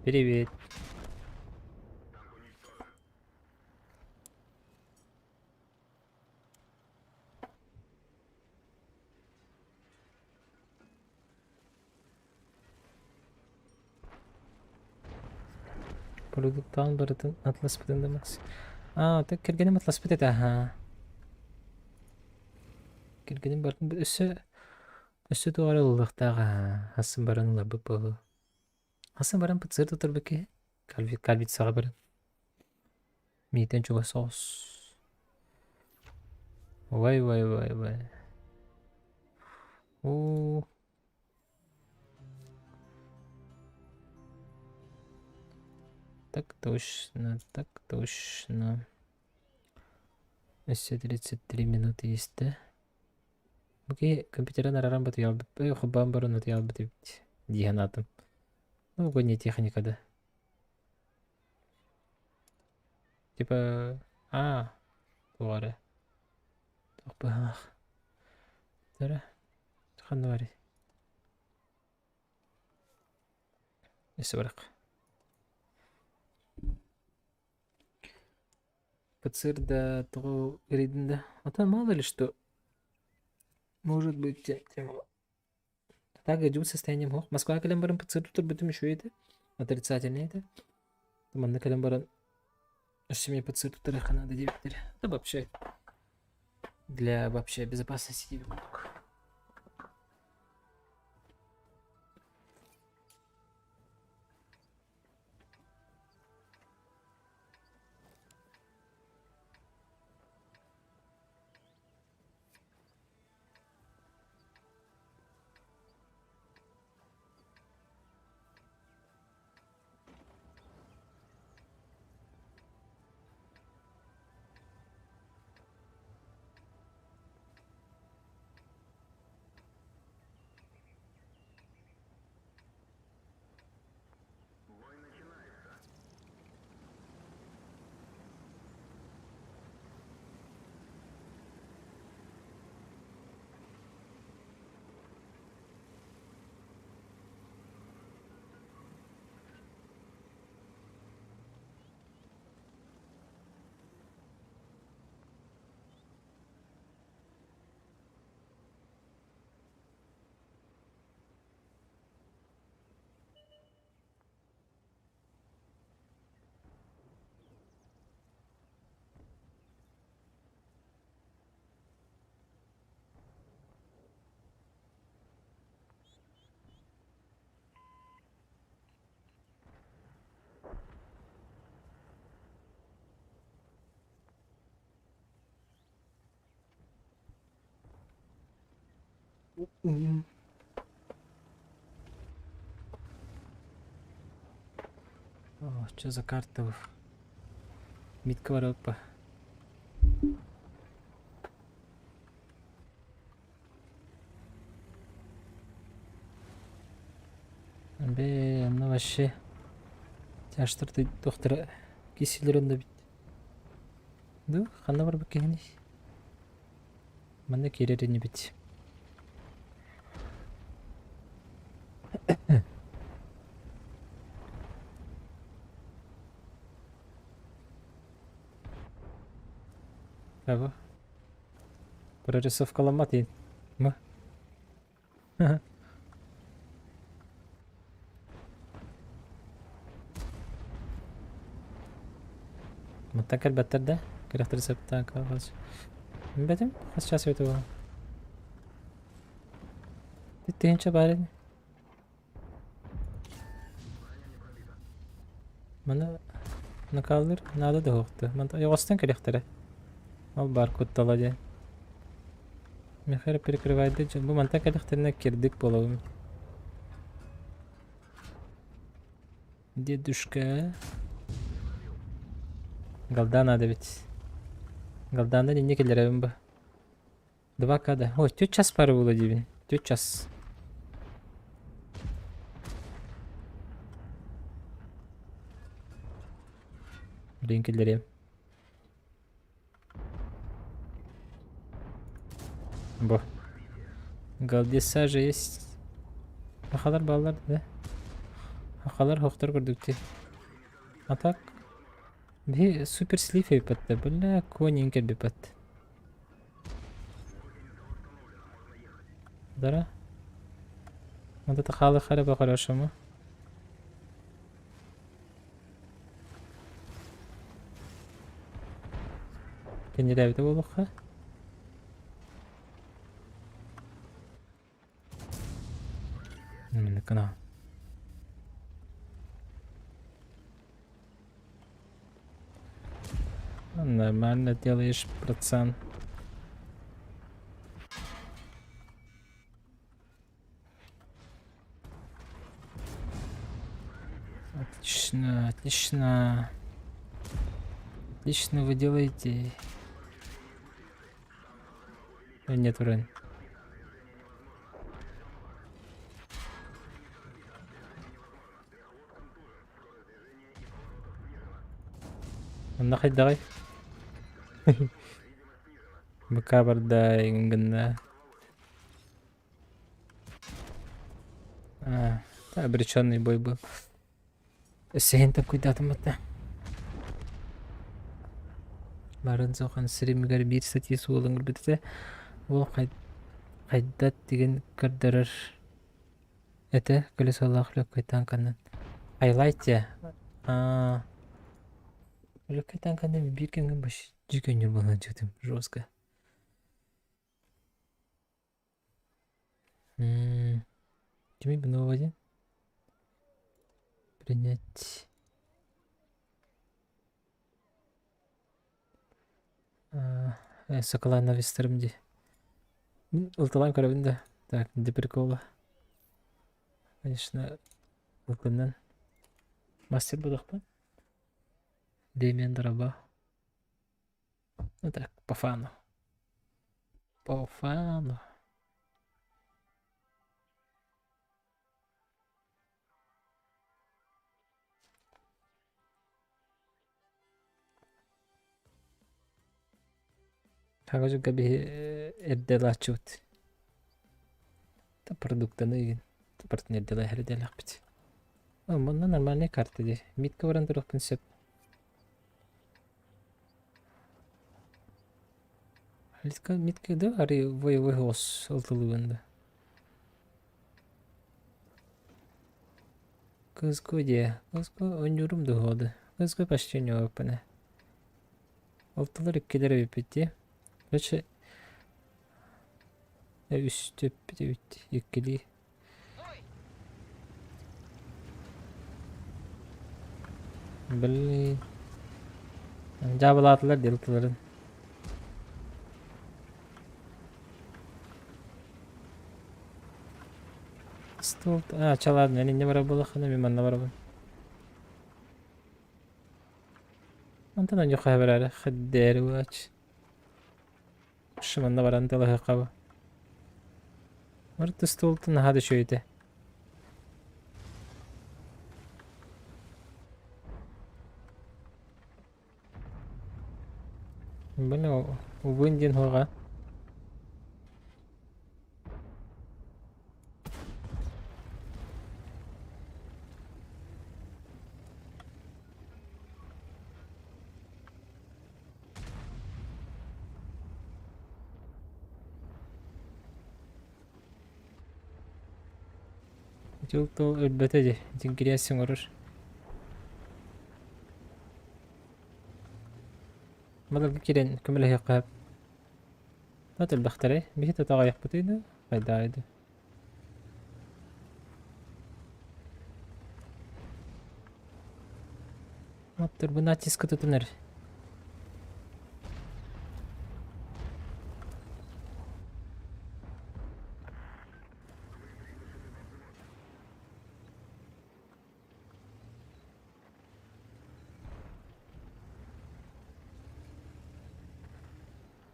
Привет. Продуктан барытын атласпытын да Макс. Аа, так кэргэним атласпыт этэ аха. Кэргэним бартын өссө өссө туох эрэ ыллыахтаах аа. Хасын баран ыларбыт буолуо. Хасын баран ПЦР туттарбыт киһи. Кальвицаҕа баран. Миитэн чугас соҕус. Вай вай вай вай. Оо. Так точно, так точно. Өссө 33 минуты есть да? Бу киһи компьютерын арааран батыйалбыт, холбоон баран утуйалбыт эбит дии санаатым. Новогодняя техника да. Типа, а, туох эрэ, туох быһыылаах. Эрэ, ханна барый? Өссө барах. ПЦР да тоҕо ыарыйдын да. А то мало ли что. Может быть, тема. Так идут состоянием ох. Москва кэлэн баран ПЦР туттарбытым үчүгэй этэ. Отрицательный этэ. Манна кэлэн баран өссө эмиэ ПЦР туттарыахха наада диэбиттэр. Это вообще для вообще безопасности диэбит курдук. О, что за карта? Митка барыппа. Бээ, онно вообще тяжтар доктора кисилерин да бит. Ду, ханна барбыт киһиний? Манна киирэр инибит. Кого? Прорисовкаламмат иин. Ма? Мантан кэлбэттэр да? Кэрэхтэри сөптөөн хас. Билбэтим, хас час эбитэ буолан. Тыһыынча баар ини. Маны накаллыр наада да суохту. Мантан ойоҕостон кэлиэхтэрэ. Ол баар куттала диэн. Михаил перекрывайды дьон. Бу мантан кэлиэхтэринэ кирдик буолабын. Дедушка. Голда надо ведь. Голдандан инне киллэрэбин бу. Два када. Ой, түөрт час баар буолуо диибин. Түөрт час. Блин киллэриэм. Бу. Галдеса же есть. Сахалар бааллар да? Сахалар хохтор курдук дии. А так биһи супер слив эбиппэт да, бля, конин кэлбиппэт. Дара? Вот это хаалыха эрэ по-хорошему. Кэннилээбитэ буолуохха. Гына. Нормально делаешь, пацан. Отлично. Отлично. Отлично вы делаете. Нет, вроде. Онно хайдаҕый? Быка барда гынна. А, обреченный бой был. Өссө такуйдаатым батта. Барын сохан сиримигэр биир сатыы суолун көрбүтэ. Ол хайдат деген көрдөрөр этэ колесолаах легкой танканан. Хайлайте. А, легкой танканан биир кэмҥэ баш дьүкөнньүр буолан дьүтүм жестко. Кими бу Принять. Соколан навистарым дии. Ылталаан көрөбүн да. Так, где прикола? Конечно, ылтынан. Мастер буолуохпун. Дэмиан Дороба. Ну так, по фану. По фану. Хаҕа биһи эрдэ ылааччыбыт. Продуктаны игин партын эрдэ эрдэлэхпит. Манна нормальный карта дии. Митка баран туруохпун сөп. Митка митка да ари воевой хос ылтылыгын да. Кызко дии. Кызко онньуурум дуһуоду. Кызко почти онньууруппуна. Алтылар иккилэр эбиппит дии. Короче, үстүппүт эбит иккилии. Блин. Дьаабылаатылар дии алтыларын. Стол... А, ча ладно, инньэ барар буоллаххына мин манна барабын. Онтон онньуха бараары хэддээри буолааччы. Манна баран талаһыахха Март столтун наһаа да үчүгэй этэ. Били убуйун диэн суоҕа. Дьыл тыл өлбөтө дии, дьиҥкириэс оҥорор. Баларга киирэн көмөлөһүөххэ сөп. Тот элбэхтэрэй, биһи тото аҕыйахпытый дуу, хайдаҕай дуу. Оттор бу натиска тутунар.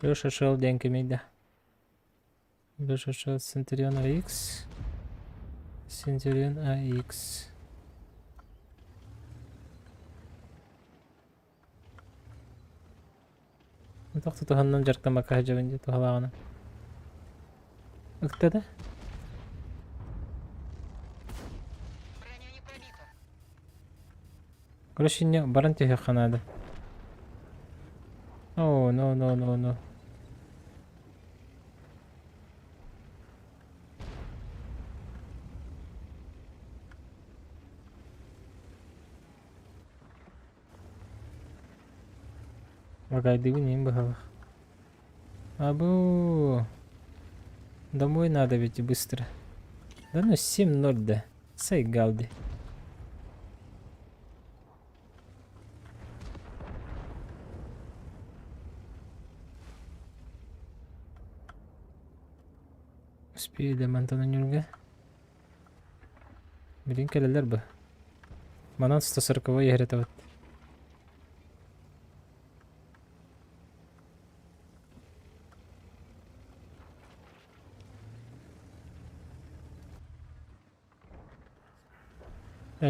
Леша шел диэн кимий да? Леша шел Центурион AX. Центурион AX. Тохто туһаннан дьарыктаммакка сылдьабын дии туһалааҕынан. Ыкта да? Короче, не баран түһүөххэ наада. О, no, no, no, no. Магайдыгын иһин быһалах. Абу. Домой надо ведь быстро. Да ну 7-0 да. Сайгалди. Успею да мантан өнүргэ. Билин кэлэллэр бы. Манан 140 иһэрэтэ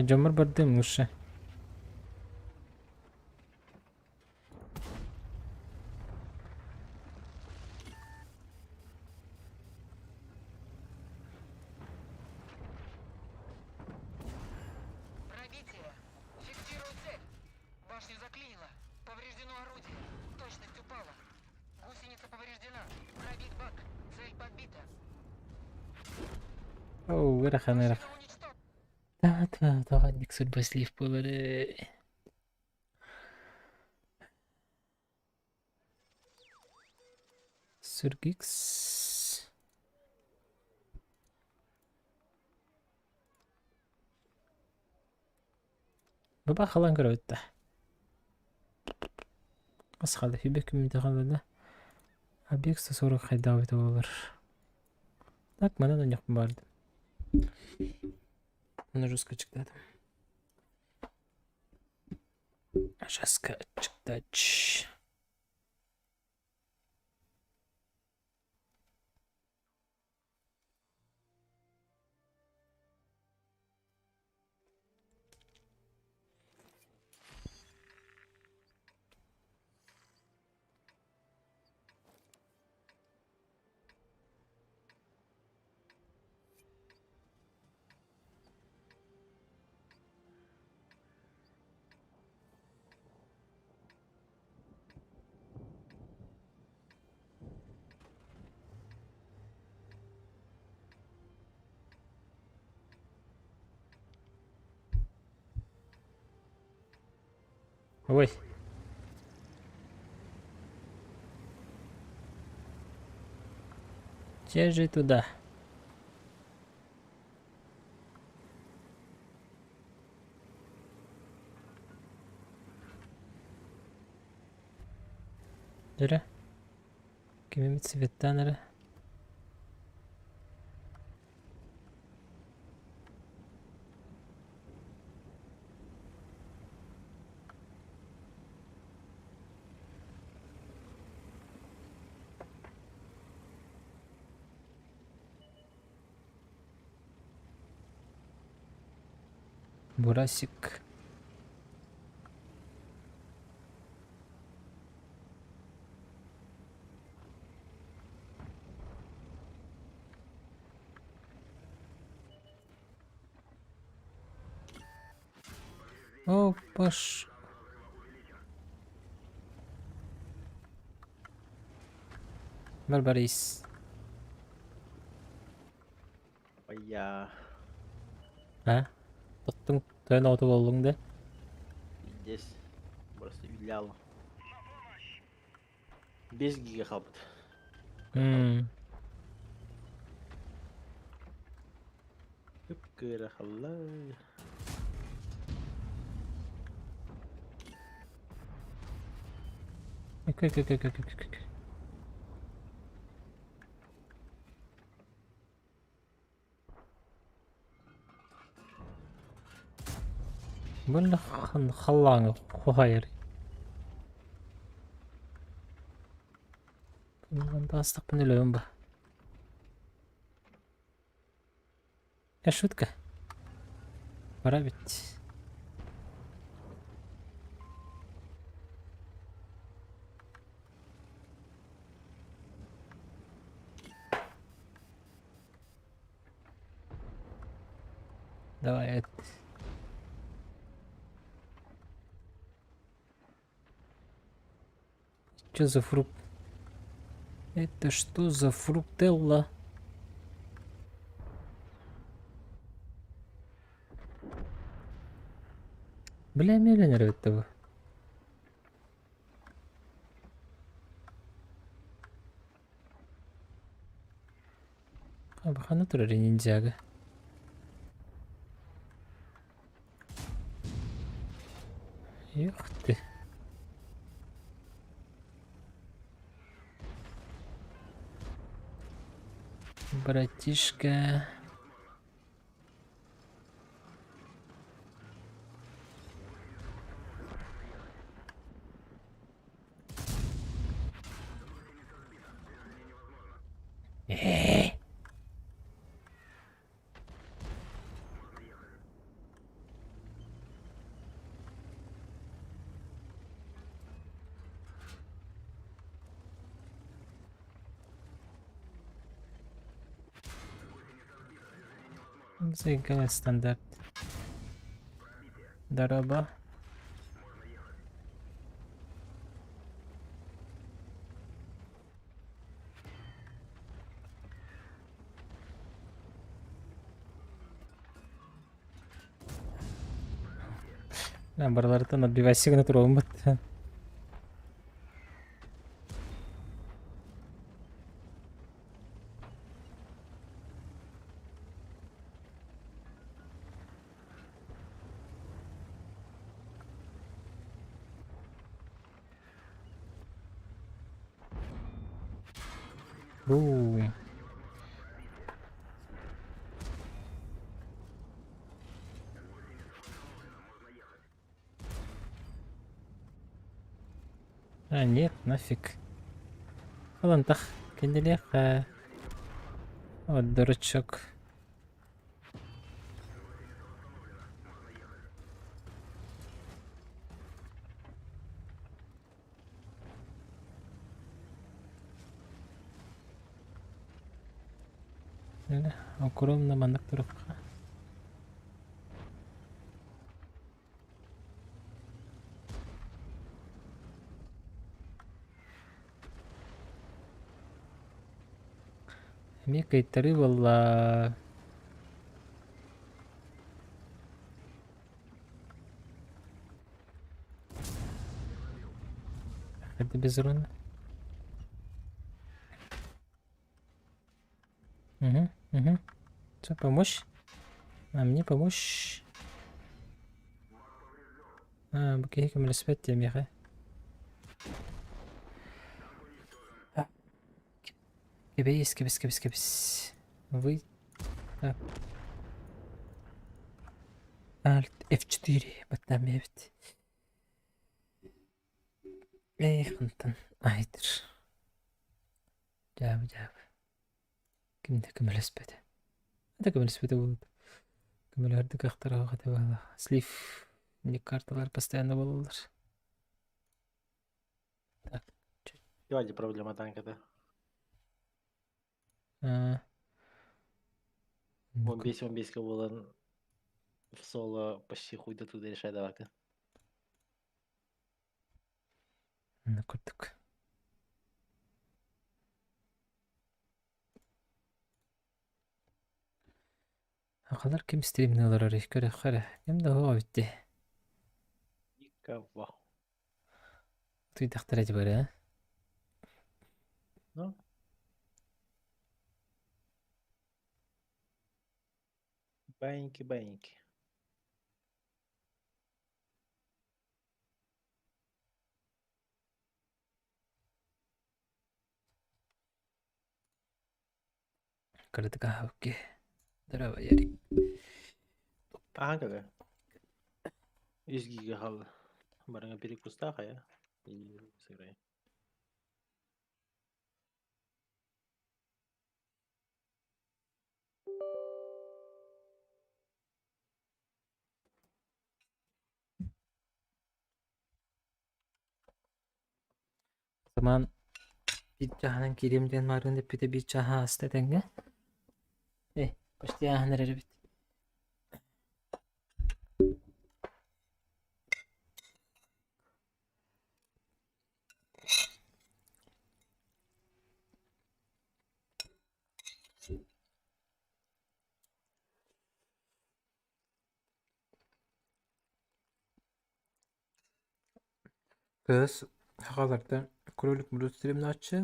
Дьоммор бардым лучше. Пробитие. Фиксирую цель. Башню заклинило. Повреждено орудие. Точность упала. Гусеница повреждена. Пробит бак. Цель подбита. Оу, ыарахан ыарахан. Тоҕо судьба слив буолары. Сергикс. Баба халан көрөбүт да. Ас халы фибе күммүтэ халада. Объект 140 хайдаабыта буолар. Так, манан онньохпун бардым. Оны жестко чыктадым. Жестко чыктач. Ой. Те же туда. Дөрө. Кимимит цветтан эрэ. Бурасик. О, пош. Барбарис. Ая. А? Тоттуҥ тойон оҕото буоллуҥ да? Здесь просто вилял. 5 гига хаалбыт. М. Кып-кыра халла. Окей, окей, окей, окей, окей. Бу халлааҥҥа хуһайар. Таастахпын өлөбүн ба. Э, шутка. Пора ведь. Давай это. Что за фрукт? Это что за фруктелла? Бля, миллионер этого. Ханна турар ниндзяга. Эх ты. Братишка. Музыка стандарт. Дороба. Барыларыттан отбивайся гына туруоммут. Бу. А, нет, нафиг. Ылантах кинилиэхэ. Вот дурачок. Укромно маннык турукка. Эмиэ кыайтарыы буолла. Это без руны. Угу. Что, помочь? А мне помочь? А, бу киһи көмөлөспөт диэ миэхэ. Кэбис, кэбис, кэбис, кэбис. Вы... Так. Alt F4 баттаан эбит. Эх, онтон айтыр. Дьаабы, дьаабы. Ким да көмөлөспөтө. Да көмөлөспөтө буолуо. Көмөлөһөрдүк кыахтара суох этэ быһыылаах. Слив не карталар постоянно буолаллар. Так. Давайте проблема танка-то. А, Он бес, он бес буолан в соло почти хуй до туда решай давай-ка. Ну, курдук. Акалар ким стримни олорор көрөххө эрэ. Ким да оһоҕо эбит дии. Никого. Утуйдахтара дии бары, а? Ну? Баиньки, баиньки. Кыратык аһабыкки. Здорово, Ярик. Аһаан кэлэ. Үс гига хаалла. Барыҥа перекустаах айа. И сыграй. Самаан биир чааһынан киириэм диэн маарыын эппитэ биир чааһа ааста этэҥҥэ. Э, почти ааһан эрэр эбит. Кыыс сахалартан кролик блюз стримнааччы,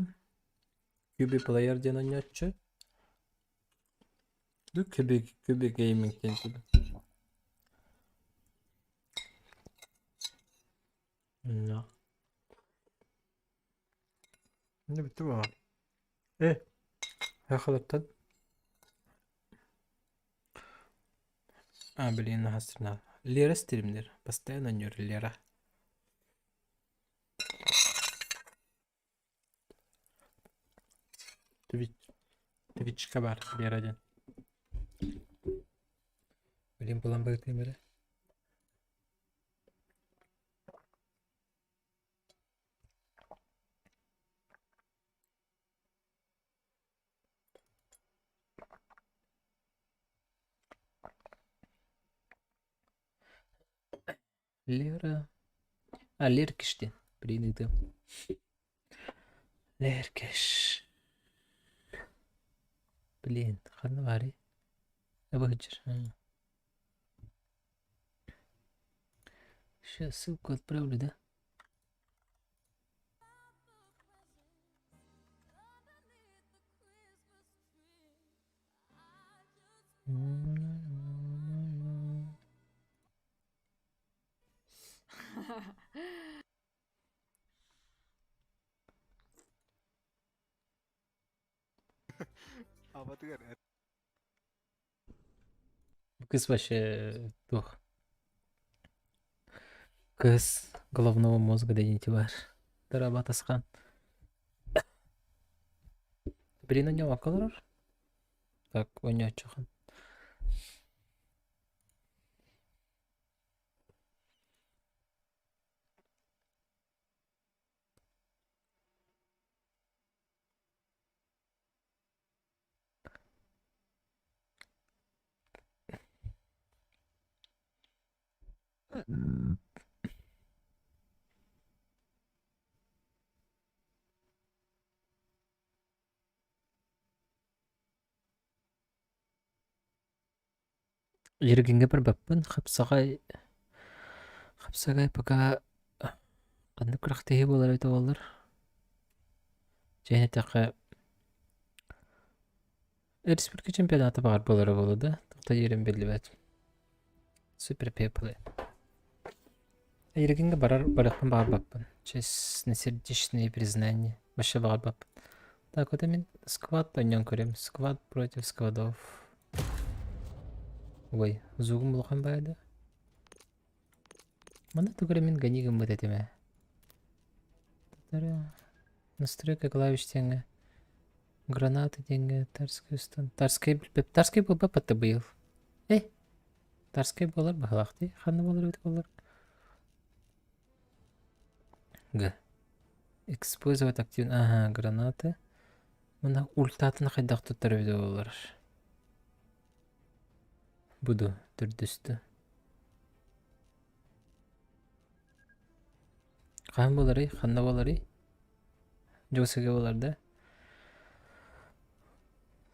Кюби Плеер диэн оонньооччу, Кюби Кюби Гейминг диэн курдук. Не бүттү баҕа. Э, сахалартан А, блин, наһаа стримнаах. Лера стримнир. Постоянно оонньуур Лера. Твич Твичка баар Лера диэн. Блин, булан быһытыым эрэ. Лера. А, Леркиш диэн. Блин, ыытыам. Леркиш. Блин, ханна баарый? Эбэһдьир. Сейчас ссылку отправлю, да? Бу кыз вообще туох Кыз головного мозга дэнити бар. Дорабатасхан. Блин, у него олорор? Так, ойночохон. Ерегиҥҥэ барбаппын, хапсаҕай хапсаҕай пока ханнык күрэхтэһии буолар эбитэ буоллар. Дьэ эттэххэ республика чемпионата баҕар буолара буолуо да, тоҕо диирим биллибэт. Супер пеплы. Ерегиҥҥэ барар барыахпын баҕарбаппын. Честно сердечные признания. Вообще баҕарбаппын. Так, вот мин сквад оонньоон көрүөм. Сквад против сквадов. Ой, звугум улахан баайда. Манна тугу эрэ мин гони гыммыт этим ээ. Настройка клавиш диэҥҥэ гранаты диэҥҥэ Тарскай устан Тарскай билбэт Тарскай буолбаппат да быйыл. Эй, Тарскай буолар баһылаах дии. Ханна буолар эбит буолар? Г. Использовать активно. Ага, гранаты. Мына ультатын хайдах туттар эбит буолар. Буду төрдүстү. Хаһан буоларый? Ханна буоларый? Дьуосыга буолар да?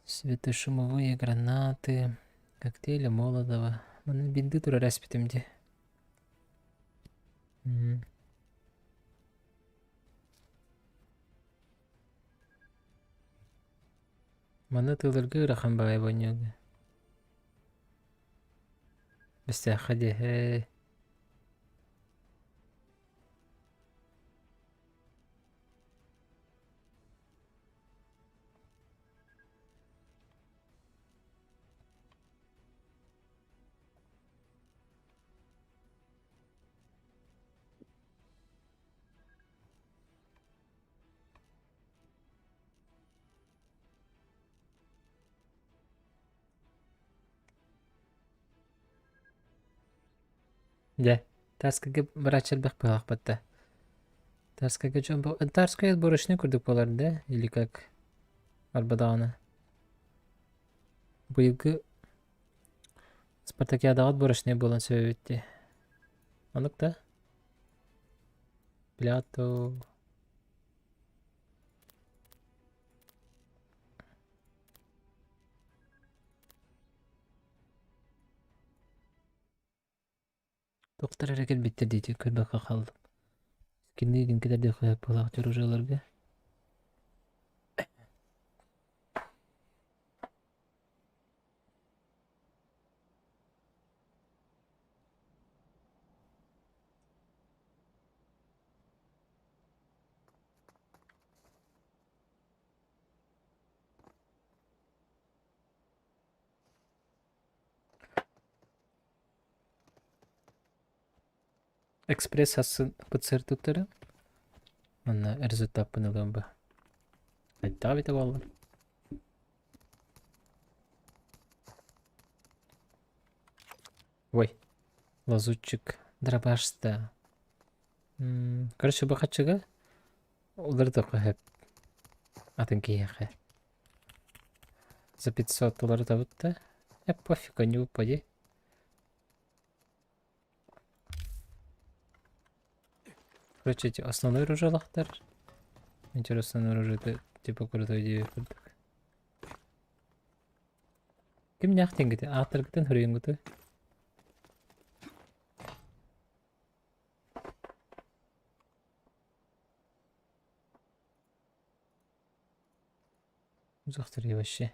Светошумовые гранаты, коктейли Молотова. Маны бинды турар эспитим дии. Маны тыыларга ыарахан баҕайы бонньуга. Бэстээххэ диэһэй. Дьэ, Тарскайга барааччы элбэх быһалаахпыт да. Тарскайга дьон Тарскай отборочный курдук буолар да или как Арбадаҕына. Быйылгы Спартакиадаҕа отборочный буолан сөп эбит дии. Оннук да? Билэҕит дуо? Доктор эрэ кэлбиттэр диэти көрбөккө хааллым. Кинилиин кэтэрдиэххэ сөп буолаах дьоруоларга. Экспресс асы ПЦР туттара. Манна результаппын ылыам ба. Хайдах эбитэ буолла? Ой, лазутчик, дробашта. Короче, бу хаччыга уларытыахха сөп. Атын киһиэхэ. За 500 уларытабыт да. Э, пофиг, не упади. Короче, эти основной оружиелахтар. Интересно, основное оружие это типа крутой идея курдук. Кимнээх диэҥҥитий? Ааттаргытын суруйуҥҥутуй? Завтра вообще.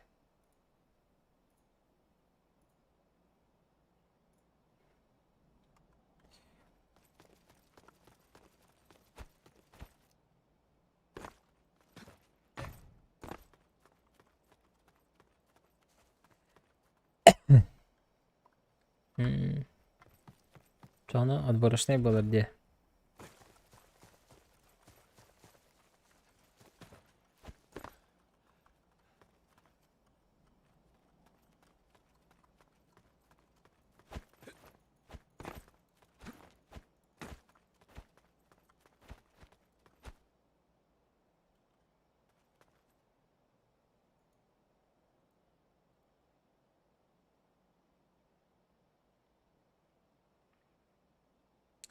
Чоно отборочнай буолар диэ.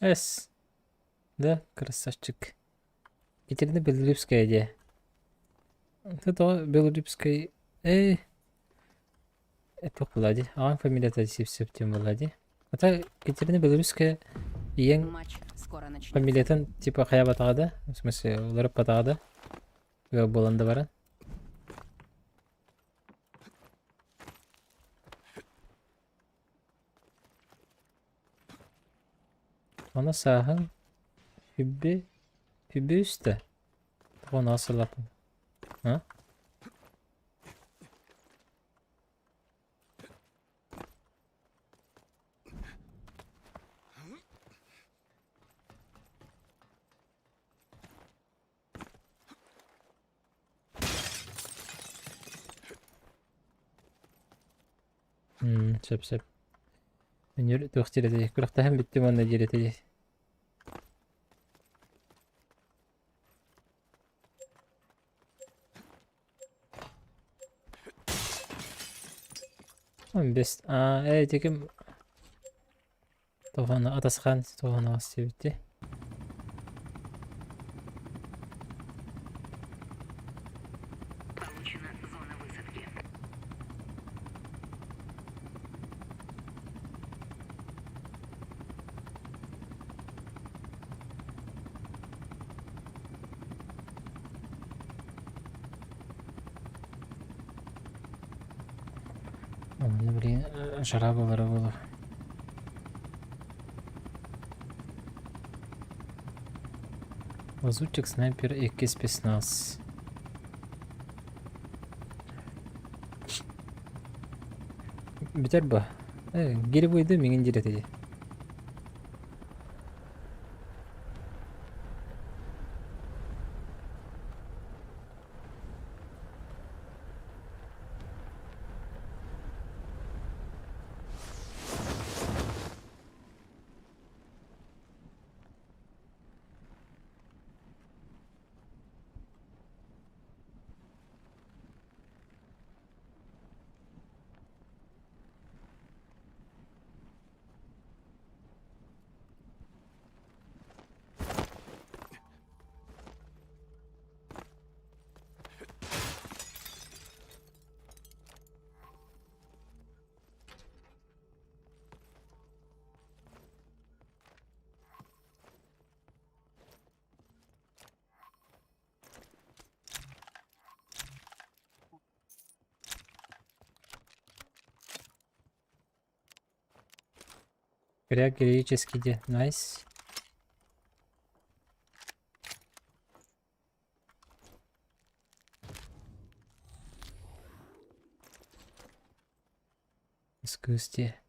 Эс. Да, красавчик. Екатерина Белолюбская диэ. Это тоҕо Белолюбскай Эй Туох буолла дии? Аҕаҥ фамилията Сивцев диэн буолла дии. Ата Екатерина Белорусская ийэҥ Матч скоро начнется. фамилиятын типа хайаабатаҕа да? В смысле, уларыппатаҕа да? Ыал буолан да баран. Аны сааһыҥ үбү үбү үстэ. Тоҕо сыллаппын. А? Сөп сөп. Өнөр туох диэри күрэхтэһэн бүттүм уонна диэри 15 аа ээ тиким туохана атасхаан туоханаҕас диэбитти. Получена зона высадки. Онно блин жара буолара буолуо. Лазутчик, снайпер и спецназ. Бүтэр ба? Э, гири миҥин диир этэ дии. Кряк героический де. Найс. Искусствие.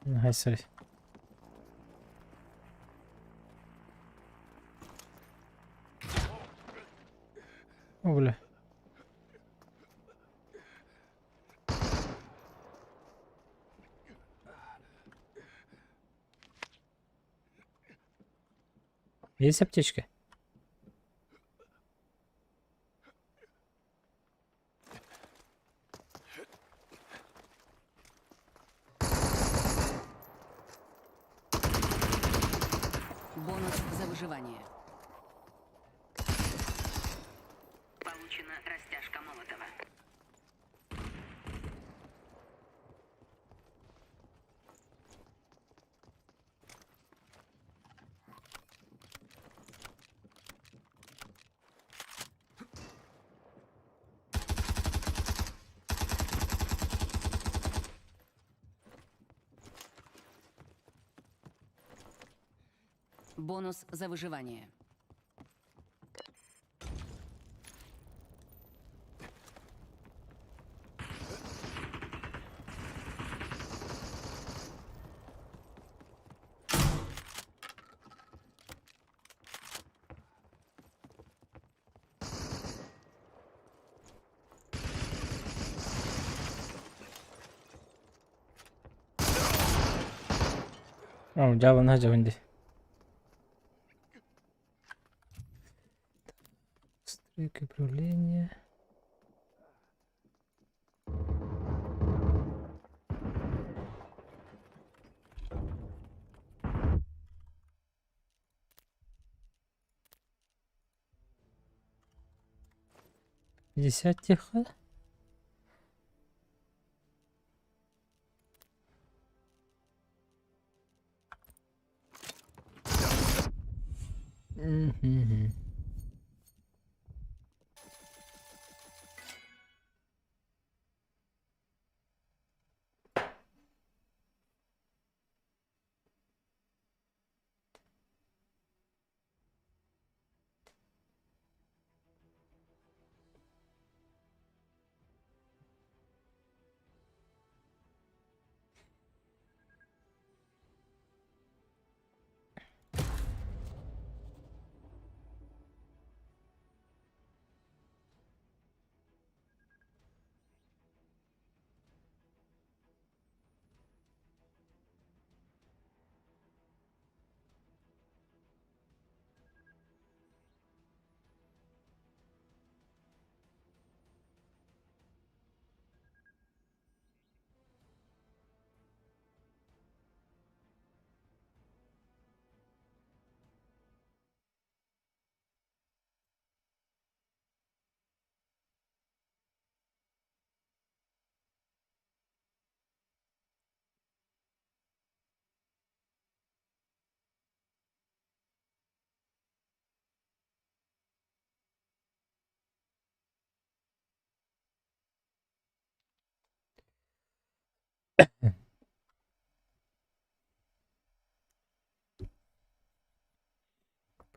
Наһаа sorry. О, бля. Есть аптечка? Бонус за выживание. Получена растяжка Молотова. Бонус за выживание. О, дьаабы наһаа дьабын дии. Настройки управления. 50 тихо. Мгм.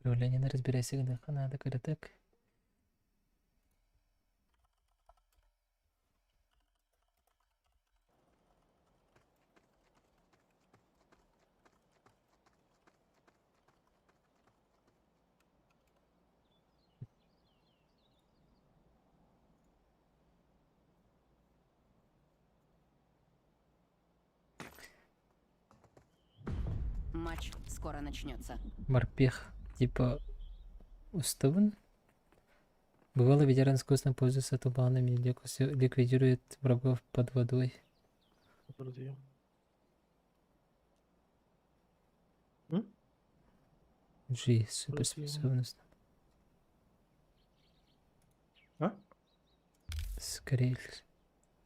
Управление разбирайся гыныахха наада кыратык. Матч скоро начнется. Морпех типа устовын. Бывало, ветеран искусно пользуется туманами, ликвидирует врагов под водой. G, суперспособность. А? Скорее.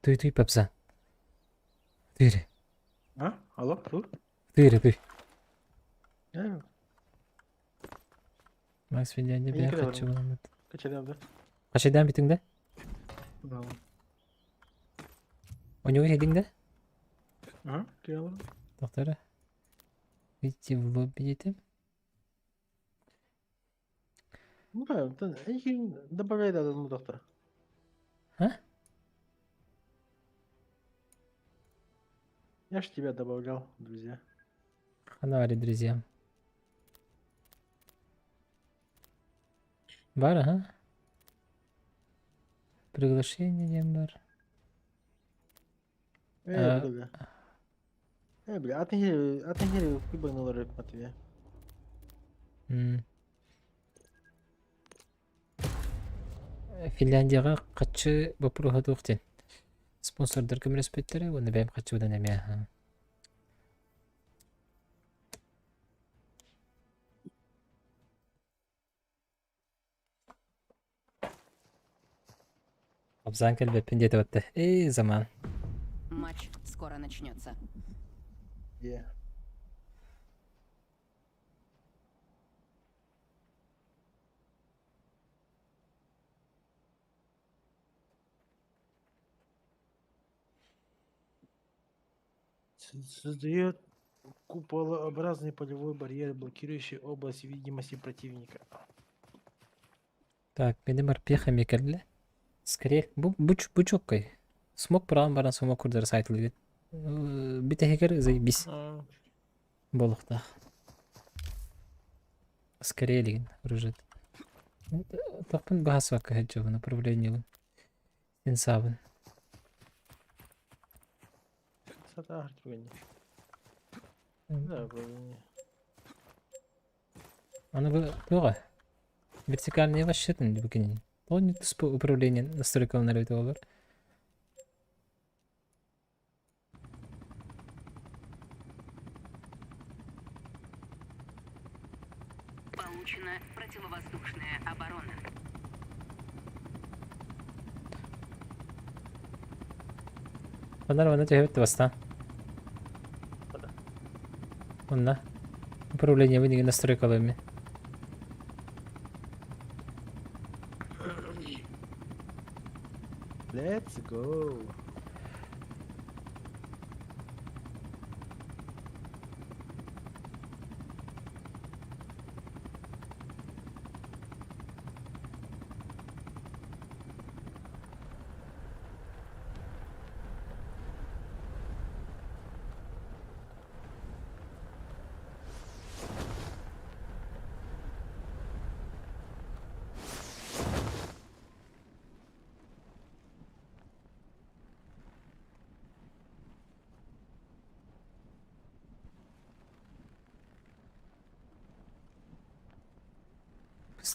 Ты, ты, попса. Тыре. А? Алло, тут? Тыре, ты. Э, Макс, Финляндия, Я я никогда хочу не вам это. Качалян, да? Качайдан битиң да? Да. У него хедиң да? Ага, киралар. Доктора. Выйти в лобби детям. Ну да, добавляй да, ну доктор. А? Я ж тебя добавлял, друзья. Ханари, друзья. Бар, ага. Приглашение диэн бар. Э, бля. Э, бля, атын хери, атын хери кыбаналар Матвея. Финляндияҕа хаччы боппуруоһа туох диэн спонсордар көмөлөспүттэрэ уонна бэйэм хаччыбынан эмиэ Абзаан кэлбэппин диэтэ батта. Эй, заман. Матч скоро начнется. Yeah. Создает куполообразный полевой барьер, блокирующий область видимости противника. Так, менин морпеха мекерле. Скорее, бу бу бу чоккай. Смок быраҕан баран смок курдары сайтылыгыт. Бүтэһигэр заебись буолуохтаах. Скорее илигин оружие. Тохпун баһасвакка сылдьабын управлениебын. Сенсабын. Сатаахыр түгэнни. Да, управление. Аны бу туоҕа? Вертикальный вообще-то бу кинини. Тоҕо не туспа управление настройкаланар эбитэ буолар. Получена противовоздушная оборона. Оннор манна түһэбит бастаан. Онно управление вынеги настройкалыми. Let's go.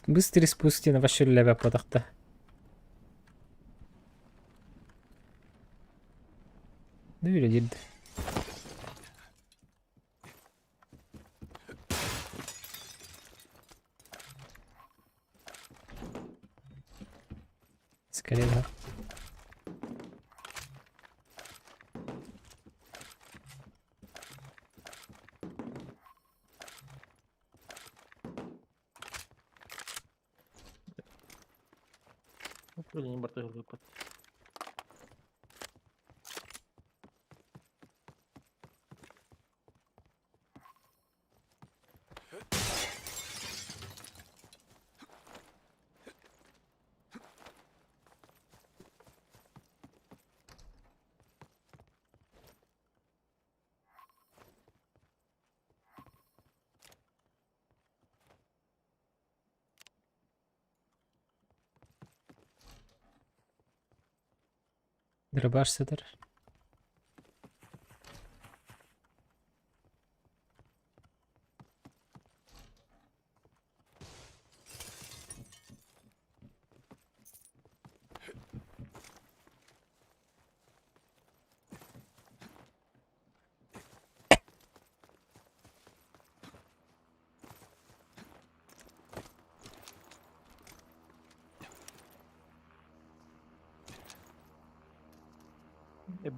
Быстрый спуск диэн вообще үлэлээбэт буолтахта. Да үлэлиир да. Скорее да. Вроде не бортовый выпад. Дробаш сытар.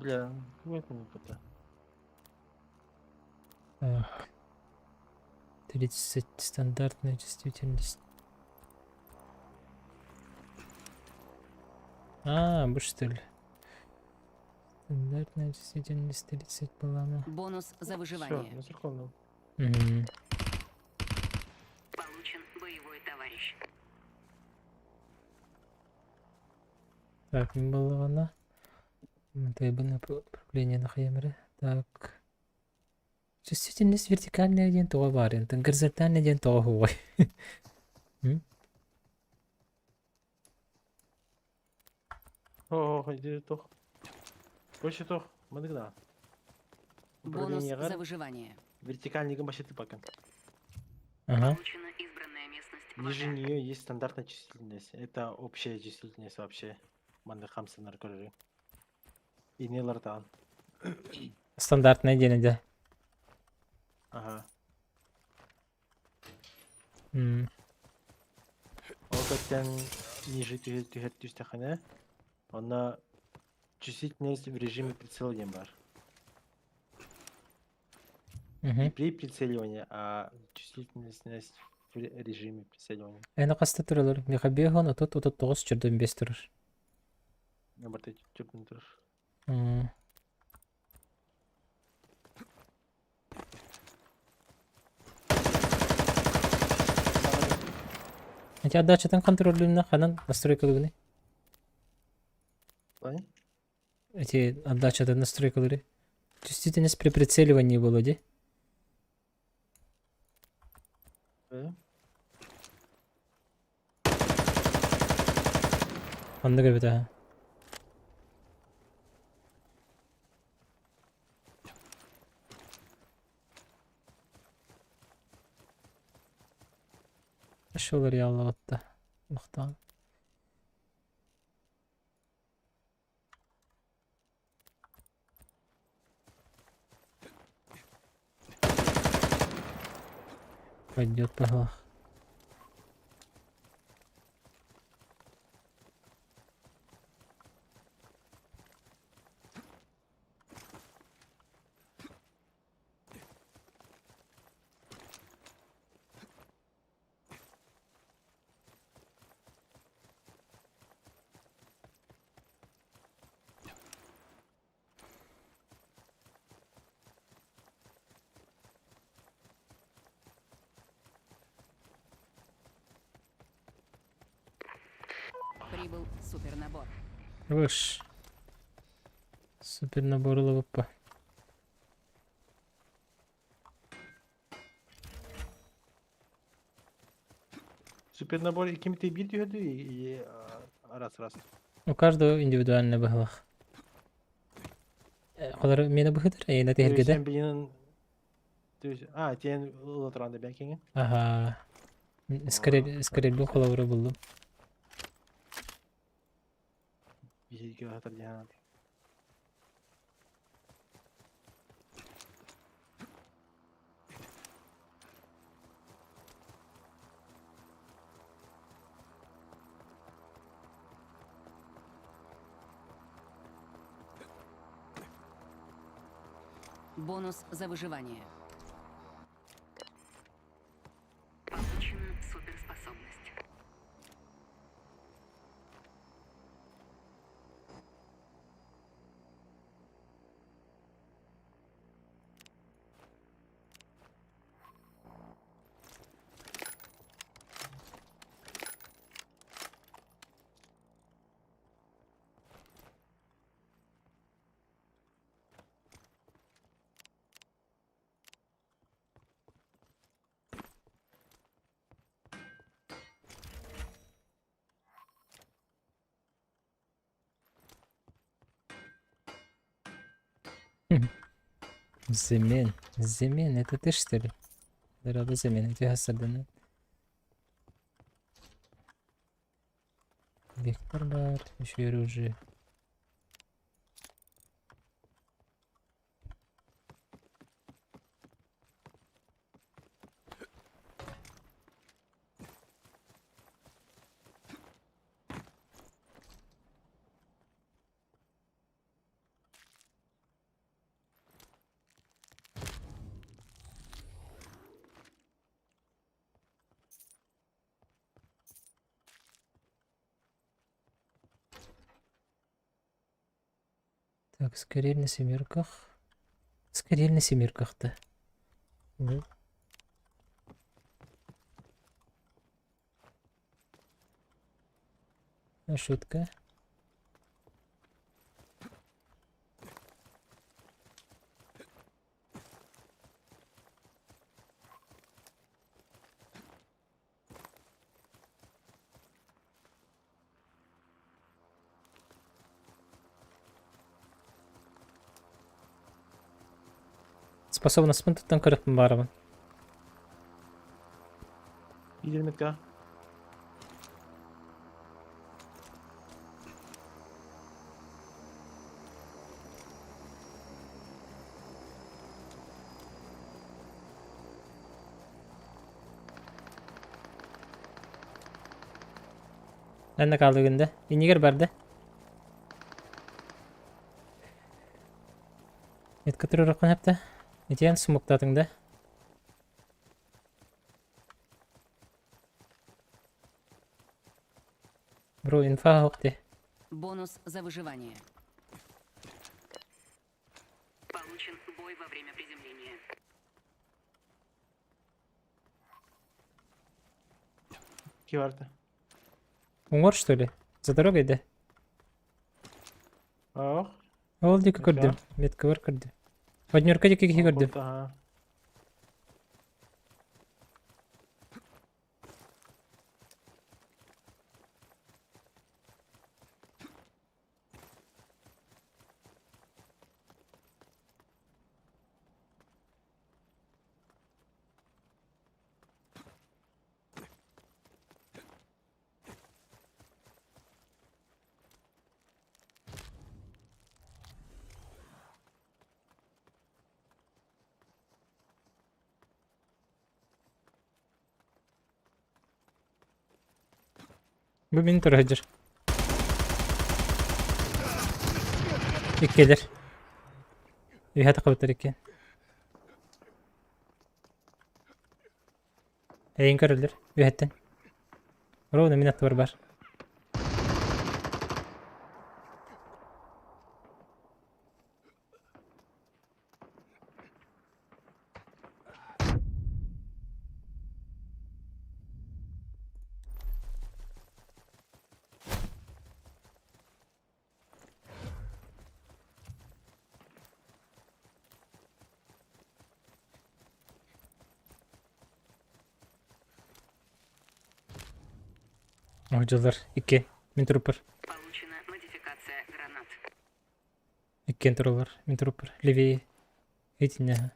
Бля, какой это Так. 30 стандартная чувствительность. А, бу что ли? Стандартная чувствительность 30 была она. Бонус за Все, выживание. на церковном. Мгм. Получен боевой товарищ. Так, не была она. Требование управления на хаямре. Так. Чувствительность вертикальная диэн тоҕо баар эн горизонтальная диэн тоҕо суоҕай М? О, иди тох. Больше тох. Маны да. Бонус Управление за выживание. Вертикальный гамбашиты пока. Ага. Получена избранная местность Ниже вода. нее есть стандартная численность. Это общая численность вообще. Манны хамсы наркоры. И не лартан. Стандартная день, да. Ага. М. Ол ниже түһэр түстэххинэ. Она чувствительность в режиме прицеливания бар. Не Мгм. при прицеливании, а чувствительность в режиме прицеливания. Эна хаста туралар. Миха бехон, а тут 39 чердөн 5 турар. Барта чөпүн турар. М. Эти отдачатын контроллюнна ханан настройкалыгыны. Плане? Эти отдачатын настройкалары. Чувствительность при прицеливании было, де? Э? Онны көрбүт аха. Шолар яллаҕытта. Махтаан. Пойдет по Прибыл супернабор. Выш. Супер набор ЛВП. Супер набор ким-то бир түһэрди и раз раз. У каждого индивидуальный быһылах. Холор мені быһытыр, эйна тehергеде. Сен билинен то есть а тен латранда бәкеңе. Ага. Скорее, скорее бу холовры булдум. Биһиге хатар диян. Бонус за выживание. Получена суперспособность. Zemin. Zemin, это ты что ли? Дорога Zemin, эти гасаданы. Вектор бар, еще и оружие. Так, скорее на семерках. Скорее на семерках-то. Да. А шутка. Способностьпын туттан көрүөхпүн баҕарабын. Киирмикка. Эн да хаалыгын да. Иннигэр барда. Метка туруоруккун сөптө. Итиэн смоктаатыҥ да. Бро, инфа суох дии. Бонус за выживание. Получен бой во время приземления. Киварта. Уҥуор что ли? За дорогой да? Ох. Ол диэки көрдүм. Меткабар көрдүм. Однерка диэки киһи көрдүм. Ага. Бу мин тура сылдьар. Иккилэр. Үһэ тахабыттар икки. Эйин көрөллөр үөһэттэн. Ровно мин аттыбар бар. Дьыллар икки. Мин труппар. Получена модификация гранат. Иккиэн тураллар. Мин труппар. Левее. Итиннэ.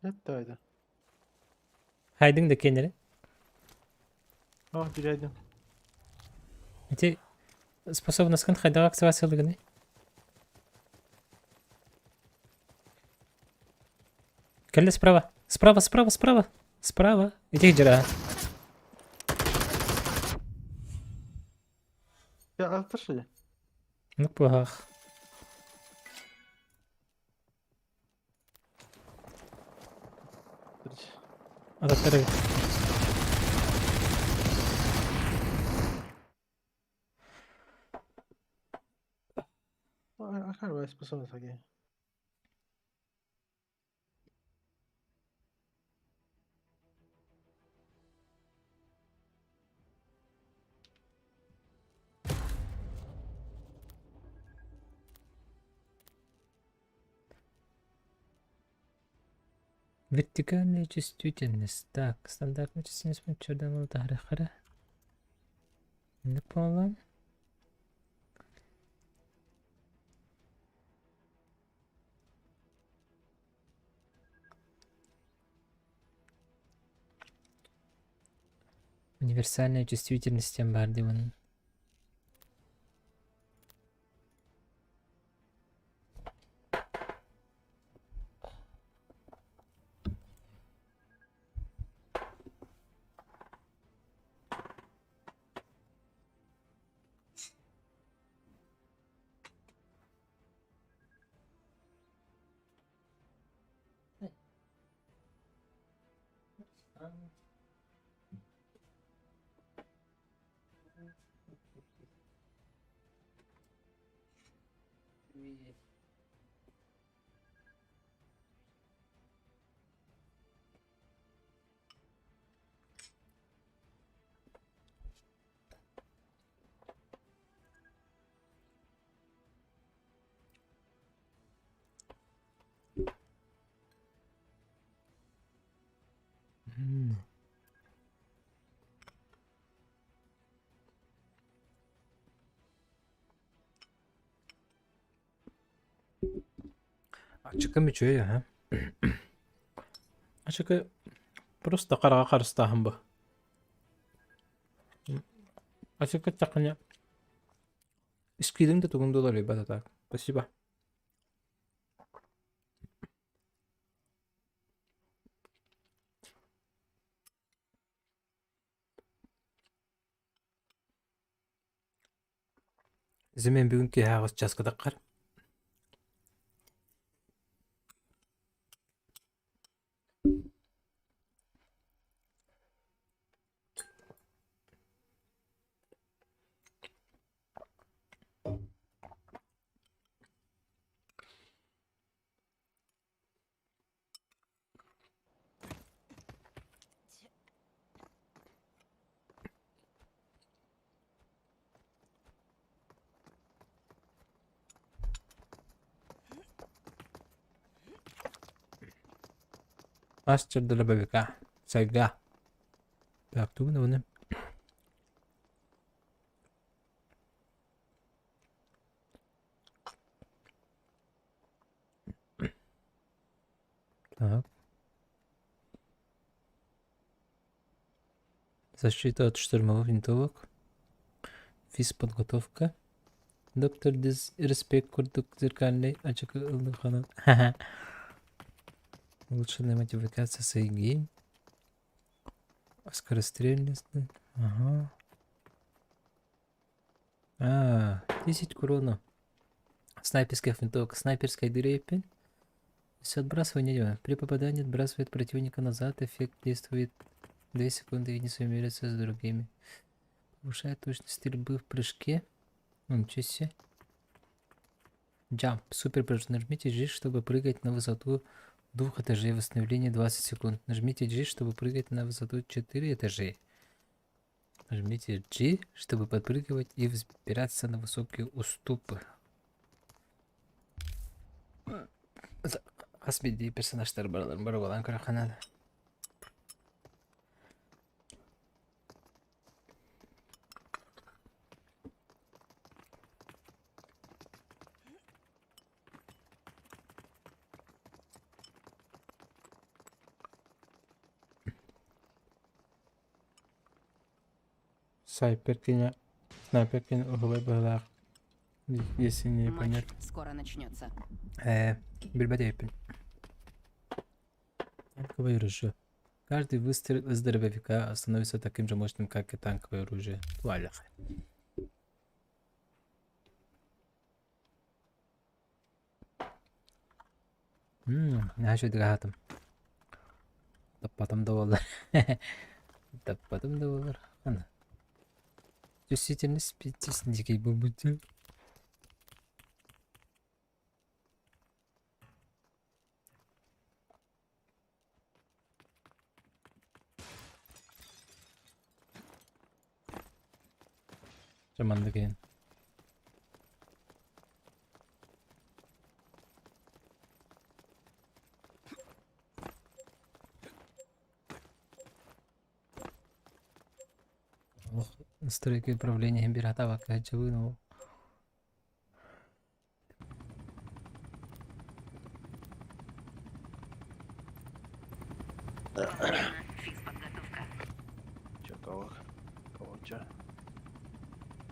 Это это. Хайдыҥ да киэннэрин. О, билэдим. Ити способноскын хайдах активациялыгыный? Кэллэ справа. Справа, справа, справа. Справа. Ити дьара. Я отошли. Ну пах. Ататтар эбит. I can't really способность такие. Вертикальная чувствительность. Так, стандартная чувствительность чердамыл тарихара. Не поняла. Универсальная чувствительность тем бар диэн. Ачыкым үчүгэй аһа. Ачыкы просто хараҕа харыстааһын бу. Ачыкы эттэххинэ Скидым да тугун да уларыйбат а так. Спасибо. Зимин бүгүн киэһэ аҕыс чааска таххар. Мастер дробовика. Сайга. Так, тугун уну. Так. Защита от штурмовых винтовок. Физподготовка. Доктор Дизреспект курдук зеркальный ачыкы ыллыханан. Улучшенная модификация сайги. Скорострельность. Ага. А, 10 к урону. Снайперских винтовок. Снайперская дрепень. С отбрасывания При попадании отбрасывает противника назад. Эффект действует 2 секунды и не суммируется с другими. Повышает точность стрельбы в прыжке. Ну, ничего себе. Jump. Супер прыжок. Нажмите G, чтобы прыгать на высоту двух этажей. Восстановление 20 секунд. Нажмите G, чтобы прыгать на высоту 4 этажей. Нажмите G, чтобы подпрыгивать и взбираться на высокие уступы. Хас биирдии персонажтар бараларын боруобалаан көрөххө наада. Снайпер кини снайпер кини уһулай быһыылаах если не Матч понять. скоро начнется. Ээ, билбэт эбиппин. Танковое оружие. Каждый выстрел из дробовика становится таким же мощным, как и танковое оружие. Туалях. Наһаа үчүгэйдик аһаатым. Таппатым да буоллар. Таппатым да буоллар. Аны. Чувствительность спитесь дикий буолбут. Дьэ маннык иһин. Олох настройки управления иһин биир хатаабакка сылдьабын ол. Получена физподготовка. Чё, кого? Кого чё?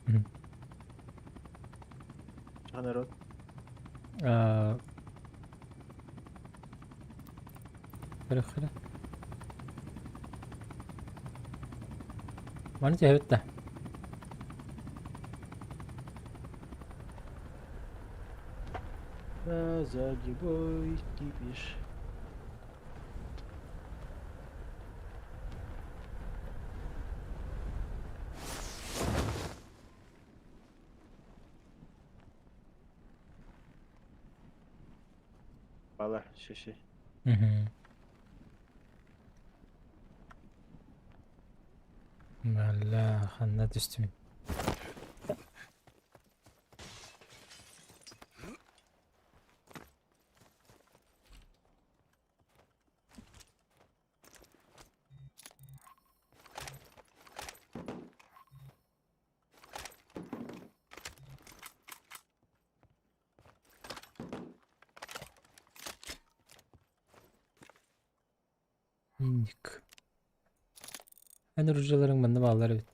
Мгм. Чё, народ? А, Хара-хара. Маны түһэбит да. На задний бой кипиш. Бала, шиши. Мгм. Бля, ханна түстүм. Миник. Эн оружиеларыҥ манна бааллар эбит.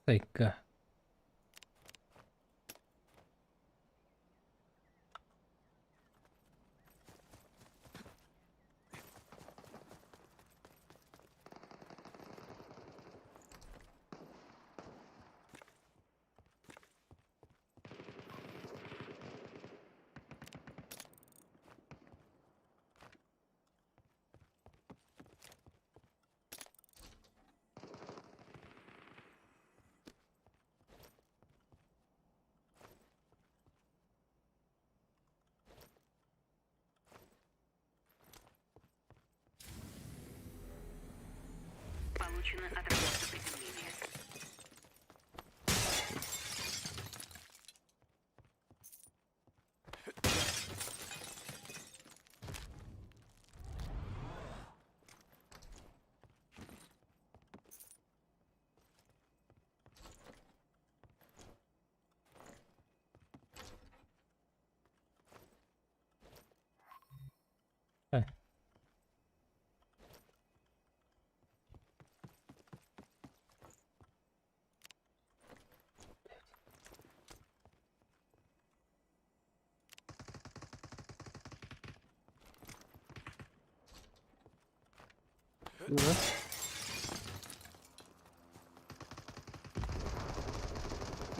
Сайка. Получена отработка приземления.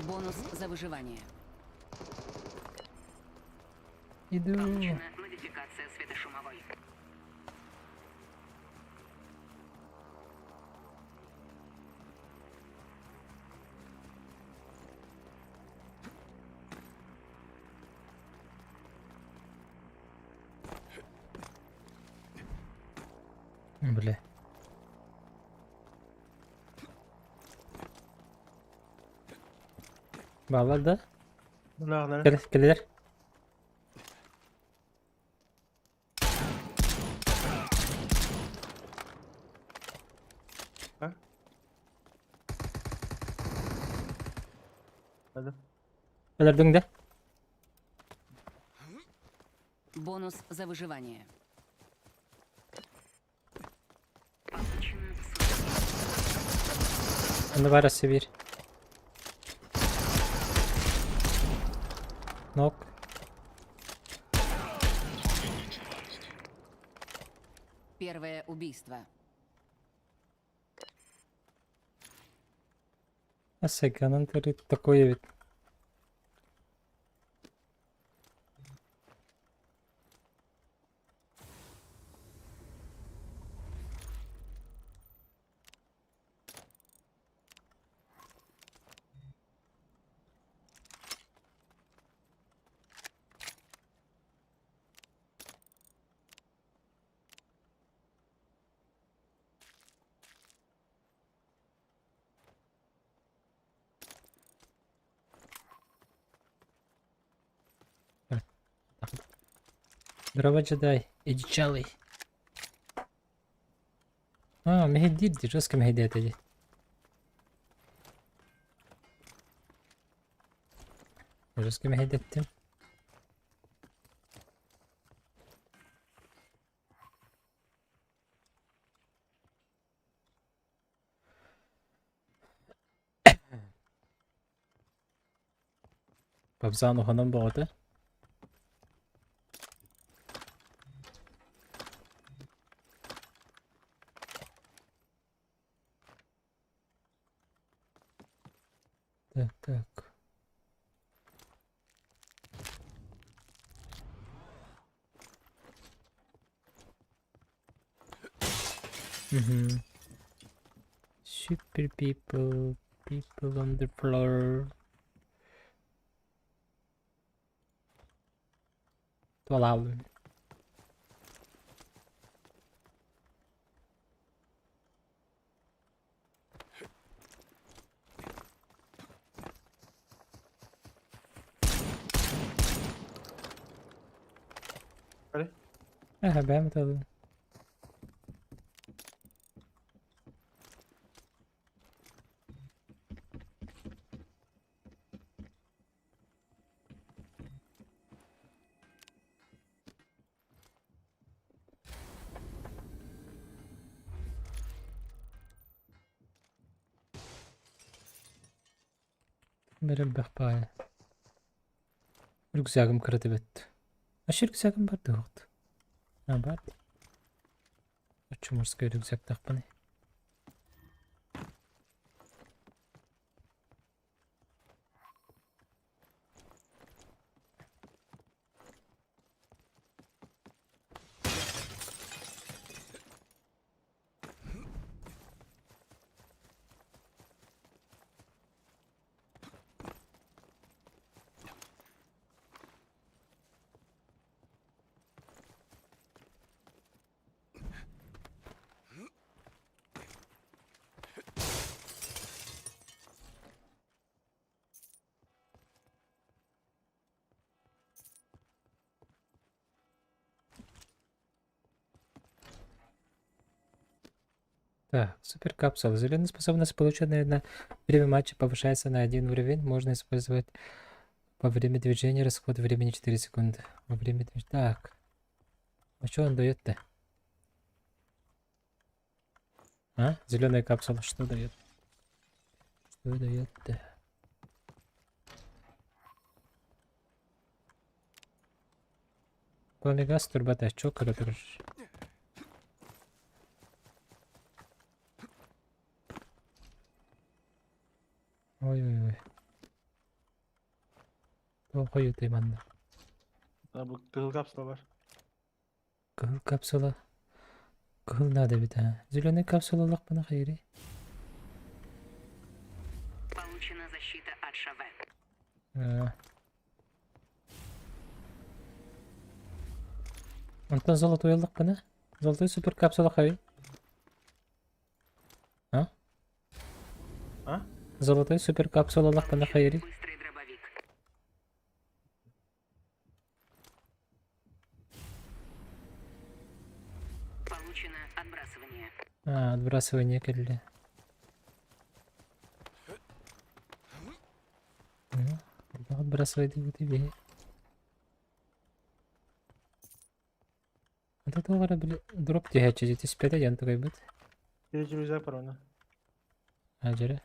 Бонус за выживание. Иду. Получена модификация светошумовой. Бля. Бааллар да? Наар. Кэл, кэллилэр. А? Hadi. Өлөрдүҥ да? Бонус за выживание. Получена Онно баар өссө биир. Нок. Первое убийство. Асайганан төрүт такой эбит. Здорово, джедай. Одичалый. А, мэһэйдиир дии, жестко мэһэйдээтэ дии. Жестко мэһэйдэттим. Бабзаан уһанан бөҕөтө. Так, так. Мгм. Super people, people on the floor. Tuolla Aha бэм талын. Бэрэлбэх баайа. Рюкзагым кырата бэт. Ащ рюкзагым бар дуһугут. А бар. Оччо морской рюкзактаахпыный. Так, суперкапсула. Зеленая способность, полученная на время матча, повышается на один уровень. Можно использовать во время движения, расход времени 4 секунды. Во время движения. Так. А что он дает-то? А? Зеленая капсула что дает? Что дает-то? Пламегаз турбата, чё коротор? Ой-ой-ой. Тоҕо манна? Бу кыһыл капсула бар. Кыһыл капсула. Кыһыл надо бит а. Зеленый капсула лахпана хайри. Получена защита от ШВ. Онтон золотой лахпана. Золотой супер капсула хайри. А? А? Золотой супер капсула лахпана хайри. Быстрый дробовик. Получено отбрасывание. А, отбрасывание кэллэ. Ну, отбрасывай ты тебе. Вот это били дроп түһээччи түспэтэ диэн тугайбыт. Третий рюкзак бар оны. А дьэрэ.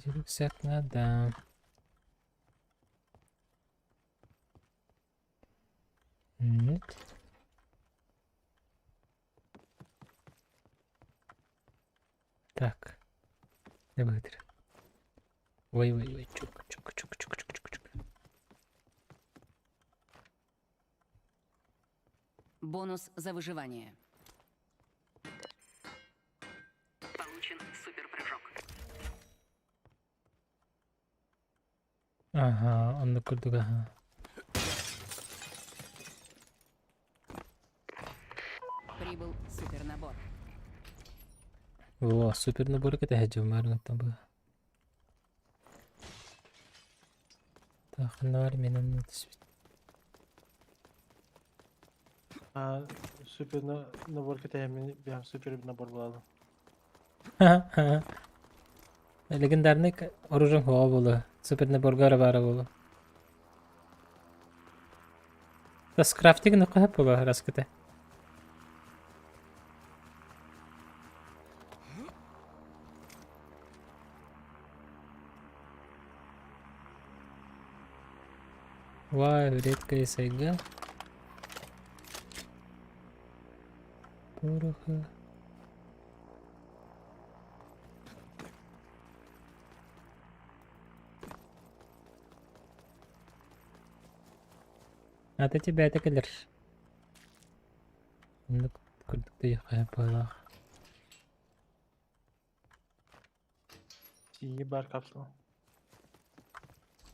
Рюкзак надо. Нет. Так. Не бытыр. Ой, ой, ой, чук, чук, чук, чук, чук, чук, чук. Бонус за выживание. Получен суперпрыжок. Ага, онно курдук, ага. Прибыл супернабор. О, супер набор это хаджумар там бы. Так, нар менен А, супер набор кете мен бям супер набор болады. Легендарный оружие хуа было. Супер набор гара бара было. Да скрафтинг ну кха было раскете. Вай, редкая сайга. Пороха. А ты тебя это кэлэр. Ну, курдук была. Синий бар капсула.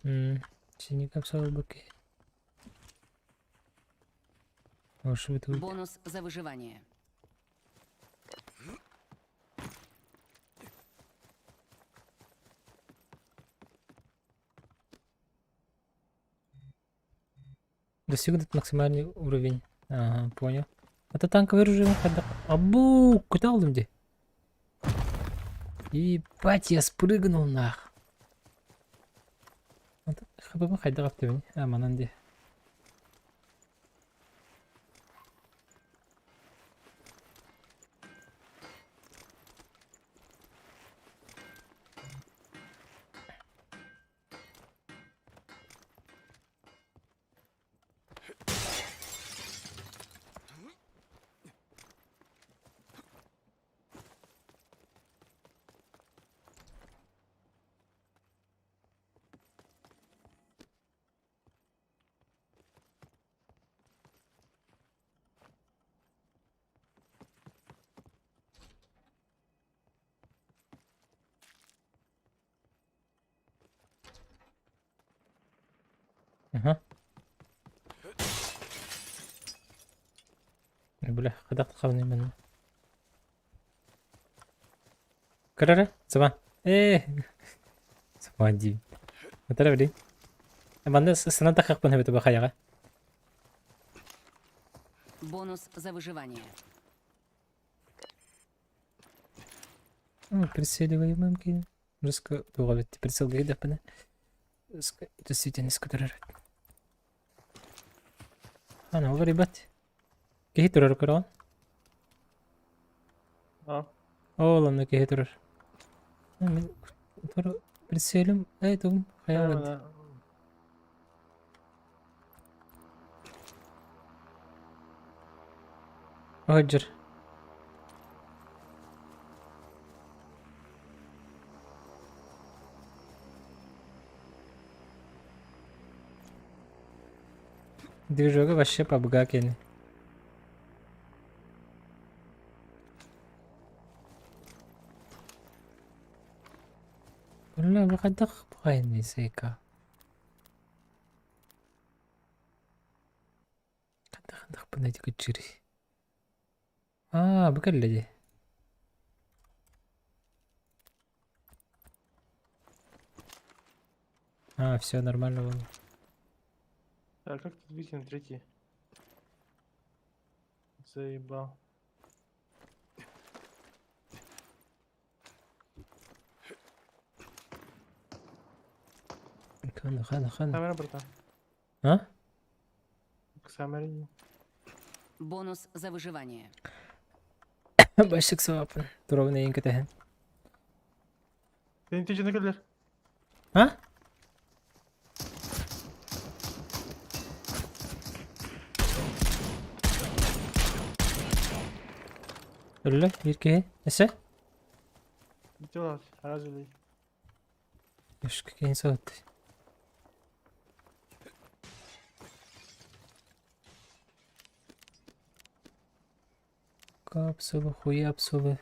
Синий капсула быки. Тут? Бонус за выживание. Достигнут максимальный уровень. Ага, понял. Это танковый режим когда... Абу, куда алдым де? Ебать, я спрыгнул нах. ХБ хайдах аптыбын? А, манан де. Аха. Бля, хайдах хабыный манна. Кырара, саба. Э, саба дии. Атара били. Манна сана тахахпын хэбэт бахаяга. Бонус за выживание. Прицеливаемым кин. Руско туға бітті. Прицел гейдапына. Действительно скоторар. Ана, ол ребят. Киһи турар көрөҕүн? А? Ол онно киһи турар. Мин тур прицелим, эй тугум хайа Оһдьыр. Движога вообще по бгакене. Бля, бу хайдах баҕайыный сайка? Хайдах бынай күччүрүй? Аа, бу кэллэ дии. А, все нормально вон. А как тут выйти на третий? Заебал. Хана, хана, хана. Камера, братан. А? Камера. Бонус за выживание. Башык сабапын. Туровын эйин кэтэһэн. Сен тижini кэллэр. А? Өллө, биир киһи. Эсэ? Бүтү Араас үлей. Үс киһи соһутtu. Капсулы, хуяпсулы.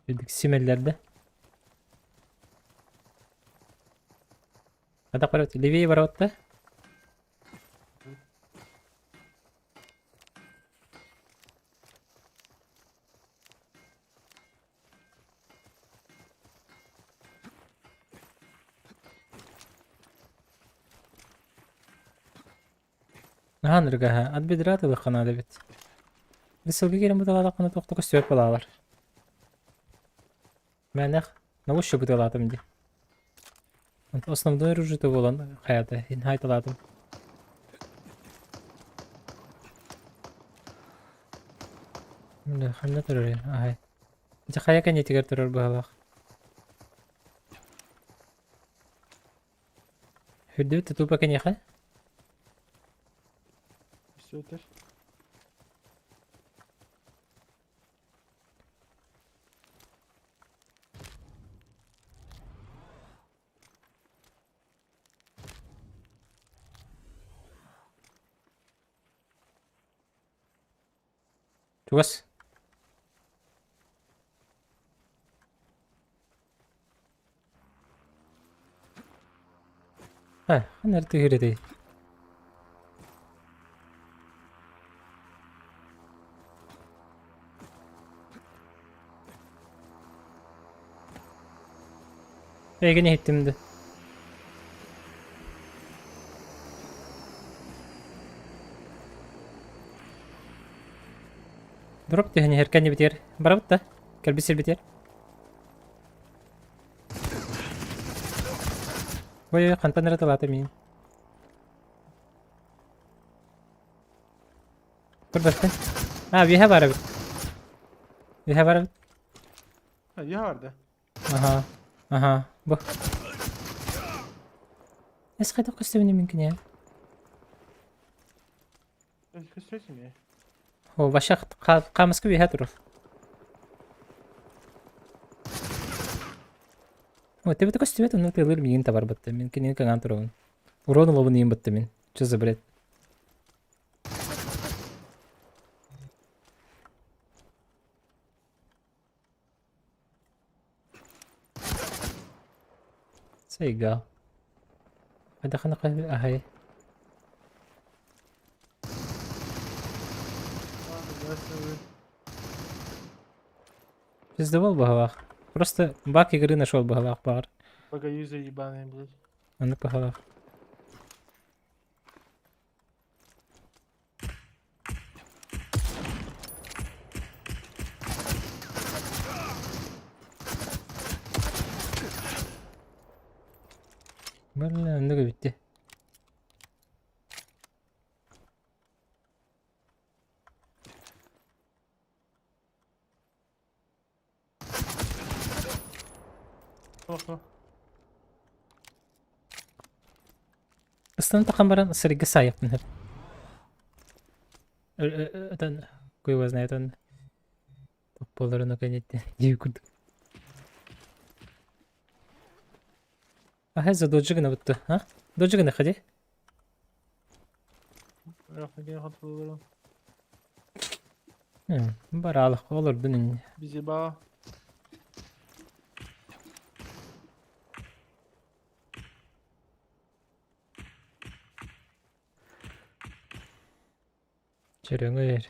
Bildik simellerde. Хата барат, левее баратта. Наһаа ныргаһа, ат бедра тылыххана эбит. Бисылга киирэн быталаатаххына туох да көстүбэт буолаалар. Мэнэх, науччу быталаатым дии. Основной оружие буолан хайата, иһин хайталаатым. Бля, ханна турар аһай. Дьэ хайа кэннитигэр турар быһалаах. Үрдүбүт тутупа кэньиэхэ? Сөтер. Чугас. А, ханна эрэ түһэр этэй? Эйигин иһиттим да. Дроп түһэн иһэр кэннибитигэр барабыт да? Кэлбит сирбитигэр. Ой, ой, хантан эрэ тылаата миин. Көрбөттүн. А, үөһэ бар эбит. Үөһэ бар эбит. А, үөһэ бар да? Аха. Аха. Бу. Эс хайдах көстөбүн мин киниэ? Көстөсүм ээ. О, вообще хаамыска үөһэ турар. О, тебе көстүбэт, онно тыалыр миигин табарбатта. Мин кинини кыҥаан турабын. Урон ылабын иин батта мин. Что за бред? Сайга. Хайдахана аһай. Пиздовал баһалаах. Просто баг игры нашел баһалаах баар. Багаюза ебаный, блядь. Аны баһалаах. Бля, оннук эбит дии. Ыстан тахан баран сырыгы саайыппын хэр. Отон куй его знает он. Топполорун оконетте дии курдук. Аха за доджи гына бутты. А? Доджи гына ходи. Баралых олордун инни. Бизиба. Чөрөҥөр.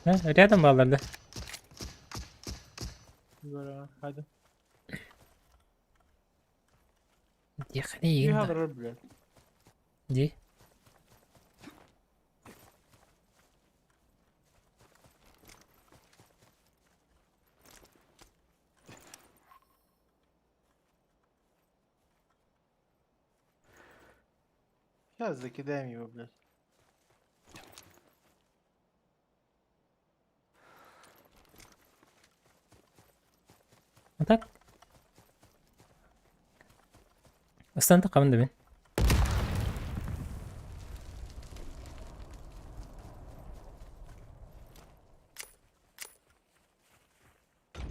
Рядом баллар да? Hadi. Ехали. блядь. Где? Сейчас закидаем его, блядь. А так? Ыстан тақамын да мен.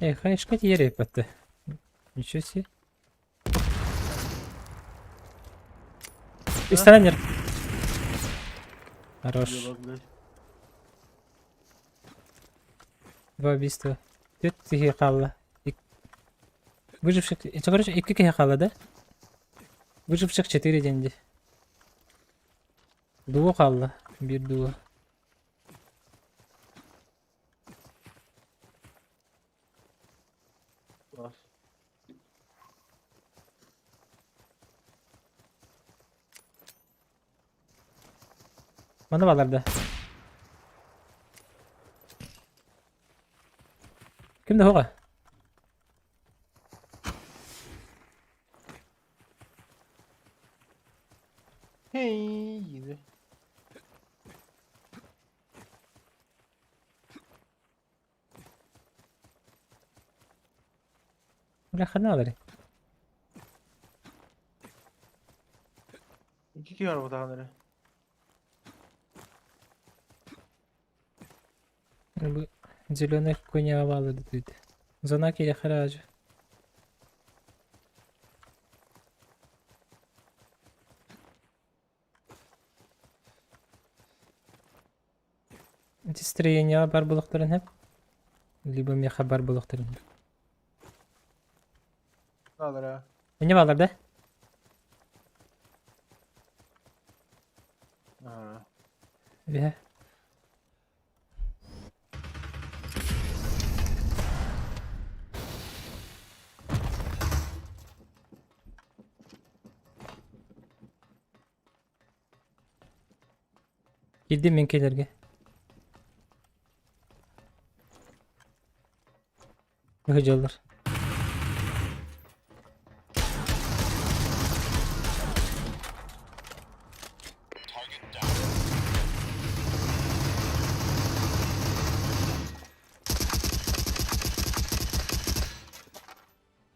Эй, хаешка тиер еппатты. Ничего себе. Истанер. Хорош. Два убийства. Түөрт киһи хаалла. Выживших... Это, короче, икки киһи хаалла, да? Выживших четыре деньги. Дуо хаалла. Биир дуо. Класс. Манна баалар да? Ким да хоға? Hey, yine. Бля, хана алары. Икки киһи барбатаҕын эрэ. Бу зеленый хуйня баалар дейді. Зона кириэхэ ажы. Ити строение бар булуктарын хеп. Либо меха бар булуктарын хеп. Алара. Не балар да? Ага. Бе. Кирдим мен келерге. Ыһыдьаллар.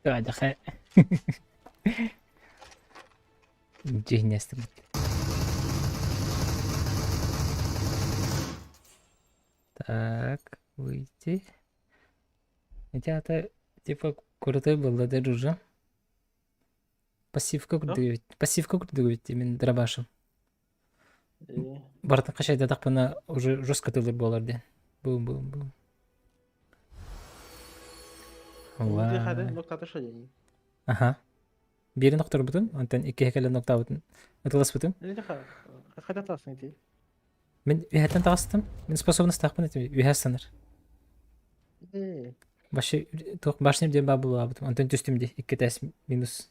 Дьэ Дьиһиннэстим. Так, выйти. Ити аата типа крутой буолла да уже. Пассивка курдук Пассивка курдук эбит мин дробашым. Барытын хачайдатахпына уже жестко тылыр буолар диэн. Бум-бум-бум. Аха. Биирин охторбутум, онтон иккиһэ кэлэн октаабытын ытыласпытым. Мин үһэттэн таҕыстым. Мин способностаахпын этим үһэ санар. Вообще туох башня диэн баа булаабытым. Онтон түстүм дии икки тээс минус.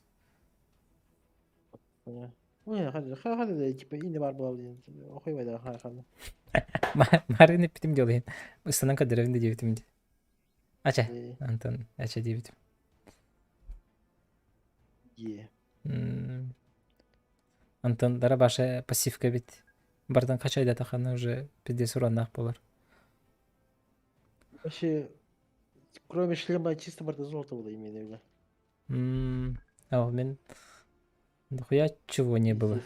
Марын эппитим дьолуйун. Ыстанан көрдөрөбүн да диэбитим дии. Ача, Антон, ача диэбитим. Антон дара баша пассивка эбит. Бардан хачайдатахана уже пиздец ураннаах буолар. Вообще, кроме шлема, чисто барда золото было именно, бля. А мен дохуя чего не было.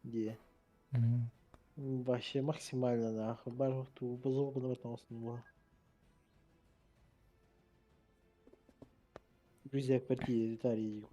Где? Вообще максимально нахуй. Бар ту золото на этом было. Друзья квартире детали.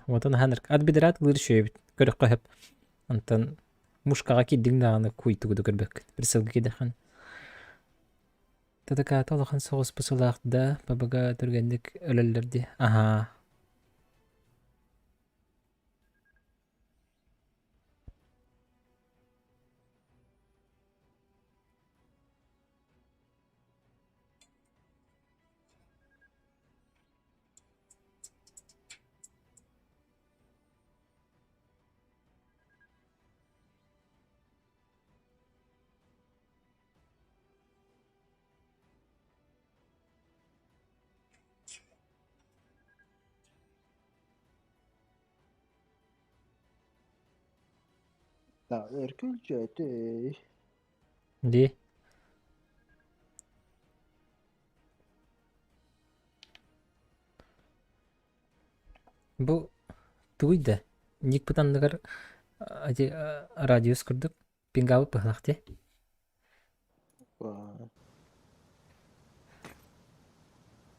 Отон ханырк ат бидират лыр шөйбүт көрөххө хөп. Онтон мушкаҕа киирдиҥ даҕаны куйтугу да көрбөккүн. Прицелга киирдэххин. ТТК-та улахан соҕус бысылаах да ПБГ түргэнник өлөллөр дии. Аһаа. Да, эркүлдьэтэй. Дии. Бу тугуй да Никпыт анныгар ити радиус курдук пингаабыт быһылах дии.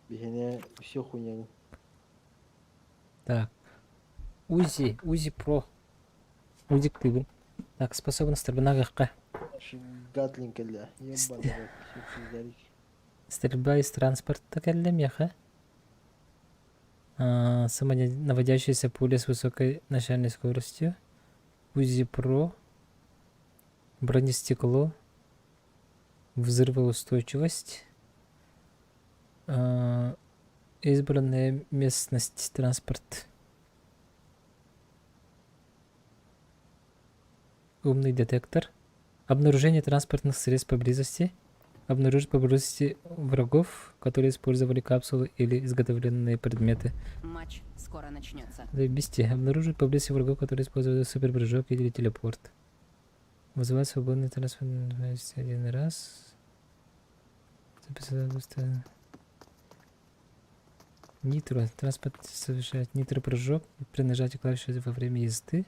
Биһиэнэ все хуйня. Так. Узи, Узи Про. Узик тыыбын. Так, способностарбын ааҕыахха. Гатлинг кэллэ. Ебать, Стрельба из транспорта кэллэ миэхэ. Самонаводящаяся пуля с высокой начальной скоростью. Узи Про. Бронестекло. Взрывоустойчивость. Избранная местность транспорт. Умный детектор. Обнаружение транспортных средств поблизости. Обнаружить поблизости врагов, которые использовали капсулы или изготовленные предметы. Матч скоро начнется. Заебись. Обнаружить поблизости врагов, которые использовали суперпрыжок или телепорт. Вызывать свободный транспорт один раз. Записать Нитро. Транспорт совершает нитропрыжок при нажатии клавиши во время езды.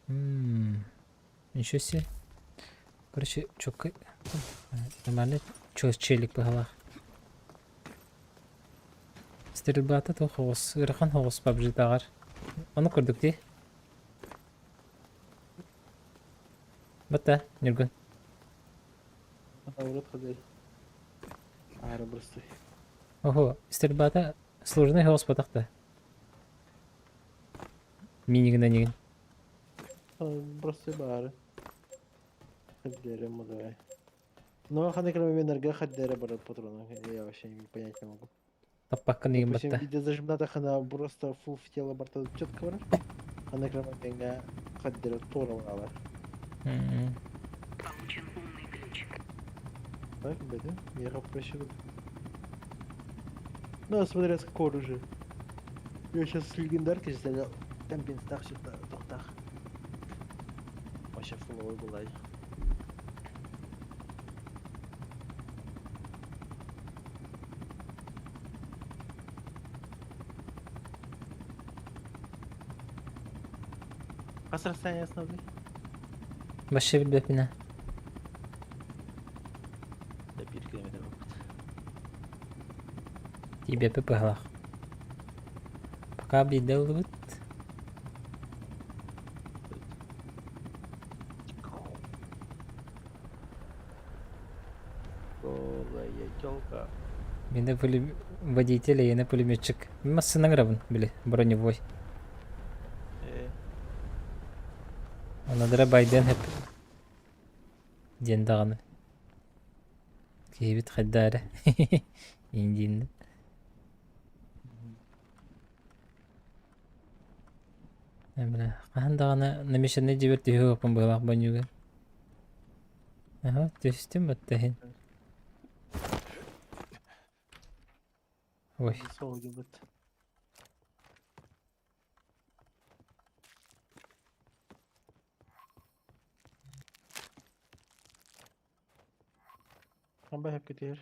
М-м-м. Ничего себе. Короче, чё, нормально. Чё, челик по головах. Стрельбата то хоҕус, ыарахан хоҕус PUBG-тааҕар. Ону көрдүк дии. Батта, Ньургун. Урут ходай. Аара бростай. Ого, стрельбата сложный хоҕус батах да. Минигин нигин. Бросай баары. Хаддere давай. Ну, ханы кроме хаддere бар патроны. Я вообще не понять не могу. Таппакка нигин Допустим, батта. видео зажимната хана просто фул в тело барта четко барар. Ханы кроме хаддere тора баралар. Получен умный ключ. Так, бля, я проще. Ну, смотря с какого оружия. Я сейчас с легендарки стрелял. Там бенстах сюда, тохтах. Вообще фуловый была. Хас расстояние основной? Вообще билбэппин. Да, 1 километр опыт. Тиийбэппит быһалаах. Пока биирдэ ыллыбыт. Голая телка. Мин пулем... водитель, я пулеметчик. Массыына ыҥырабын, били, броневой. Онодара Байден хэп диэн даҕаны. Киһибит хайда эрэ. Индиин. Бля, хаһан даҕаны намешанный дьиэбэр түһүө быһыылаах бонньуга. Аха, түстүм батта иһин. Ой. Солгибыт. Хamba hep gidiyor.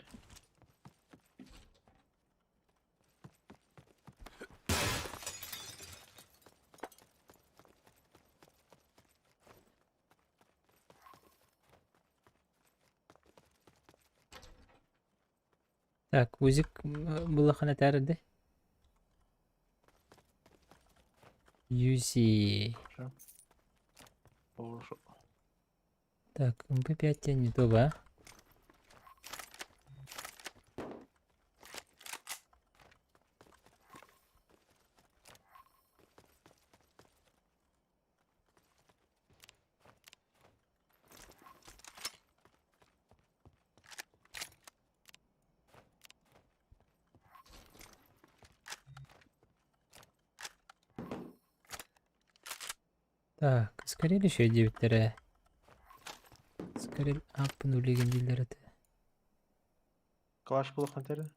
Так, узик буллахына этээр Юзи. Хорошо. Так, МП5 не то, ба? Так, скорее еще 9 Скорее апнули дииллэр этэ. Калаш булах этэр.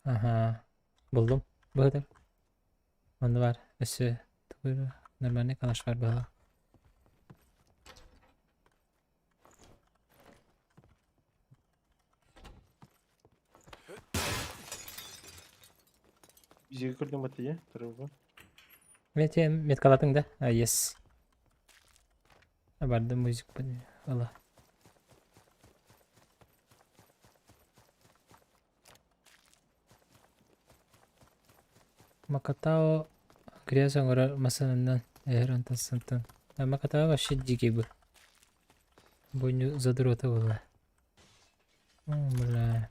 Ага. Буллум. Быһытар. Онно бар. Өссө тугу нормальный калаш бар быһа. Бизге көрдүм бат дии, турбу. Мете меткалатың да? А, yes. Барды музык ала. Макатао грязь оҥорор массыынанан эһэр онтон сынтын. Макатао вообще дикий был. Бойню задрота была. О, бля.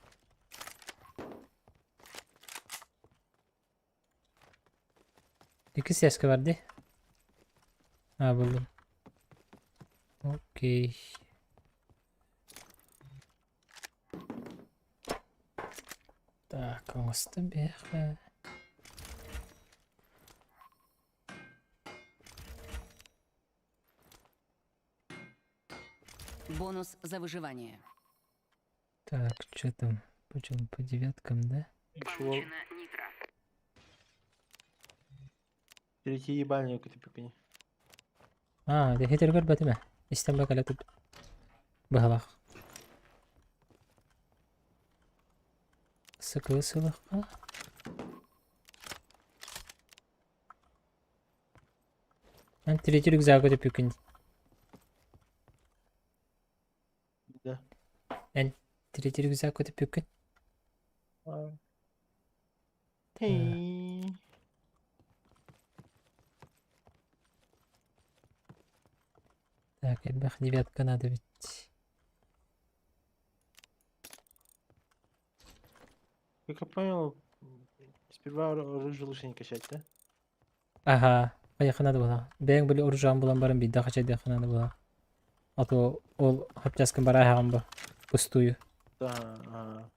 Икки связка бар дии. А, буллум. Окей. Так. Оҥостон биһиэхэ Бонус за выживание. Так, что там? Почему по девяткам, да? Получено нитро. Третий ебальник это пикни. Аа, дэ хитер көрбөтүм ээ. Истэн бакала тут быһалаах. Сыкылы сылахха. Эн третий рюкзак өтөпүкүн. Да. Эн третий рюкзак өтөпүкүн. Hey. Так, элбэх девятка надо ведь. Как я понял, сперва оружие лучше не качать, да? Аха, хайаха надо было. Бэйэҥ били оружием булан баран биирдэ хачайдыахха надо было. А то ол хапчаскын барааһаҕын бу пустую. Да. Ага.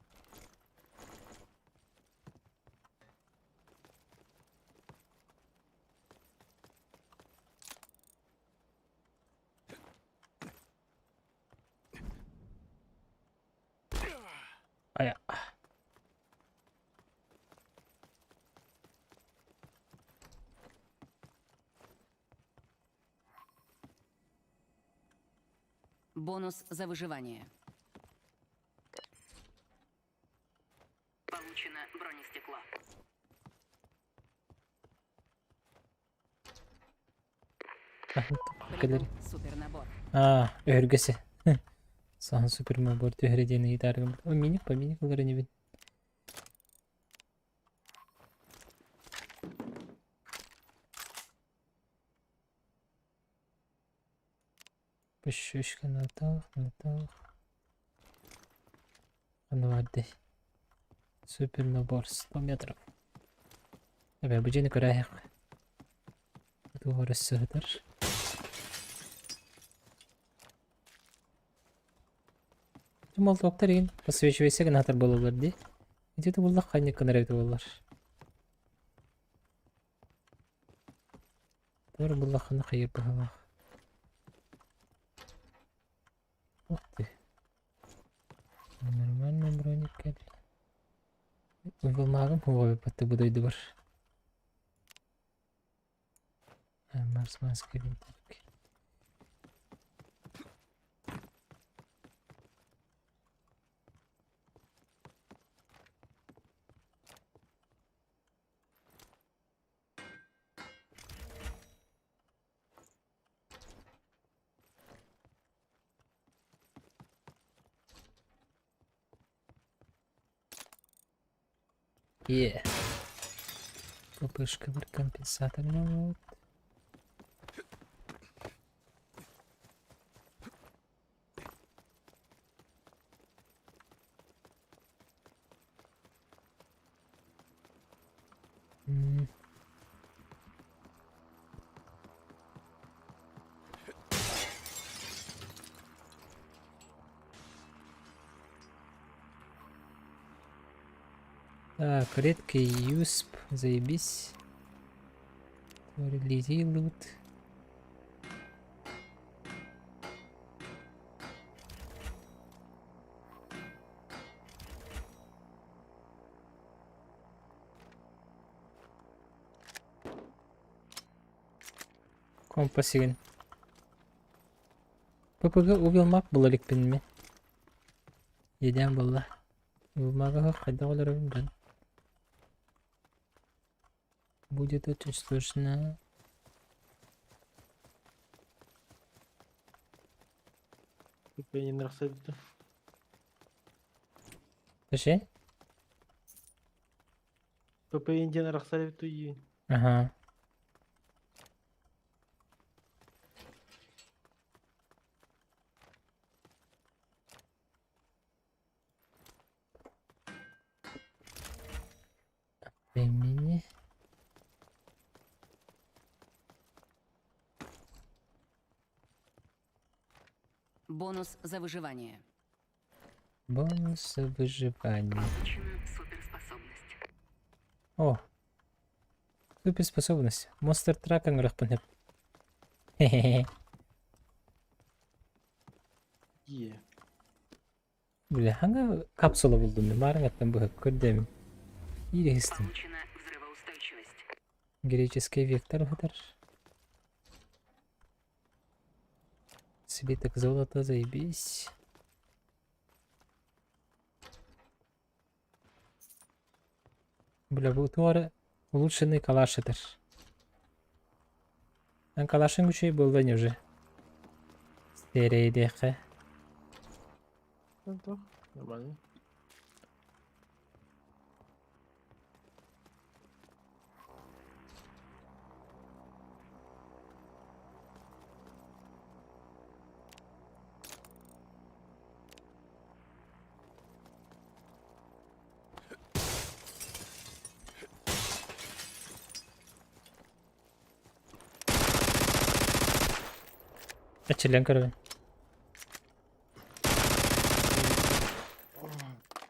Айа. Бонус за выживание. Получено бронестекло. Кэлэр. Прибыл супернабор. Аа, өһүргэсэ. Саһан супернабор түһэрэ диэн ыйытааргым. О, миник по миник ылар инибин. Пышышка натах, натах. Анварды. Супер набор 100 метров. Эбэ, бу дьиэни көрөөһөх. Туох сыһытар. Молотоктар игин подсвечивайся гынатар буолаллар дии. Ити тубуллах ханньык гынар эбит буоллар. Тур буллаххына хайыр быһалаах. Ух ты. Нормально броник кэллэ. Уйгулмаагым хуҕа бу дойдубар. Марсманская винтовка. Yeah. Попышка бір компенсатор вот. Так, редкий юсп, заебись. Релизи лут. Компас игин. ППГ убил мап була иликпин ми. Еден буолла. Бумага хайдах олоробун дьон. Будет очень сложно. ПП рахсабыта. Слушай? ПП индиан рахсабыта и. Ага. Времени. Бонус за выживание. Бонус за выживание. Получена суперспособность. О, суперспособность. Монстр трак ыҥырыахпын сөп. Хе-хе-хе. Е. Бля, хаҥа капсула булдум мин маарыҥаттан быһа көрдөмүн. Иириһистим. Получена взрывоустойчивость. Греческий вектор ыһытар. Слиток золота, заебись. Бля, бу туора улучшенный калаш этэр. Эн калашыҥ үчүгэй буолла ини уже. Сиэрэйдиэххэ. Нормально. Эчиллэн көрөбүн.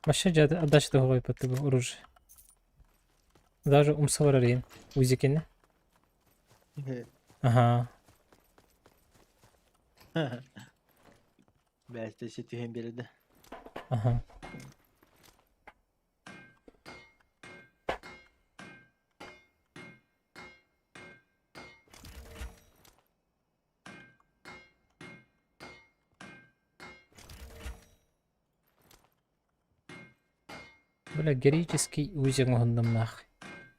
Вообще дьэ отдача туһугуйбут бу оружие. Даже умса барар иһин. Узикини. Ага. Бэйэтэ ситиһэн биэрдэ. Ага. Бля, героический узел оҥоһуннум нах.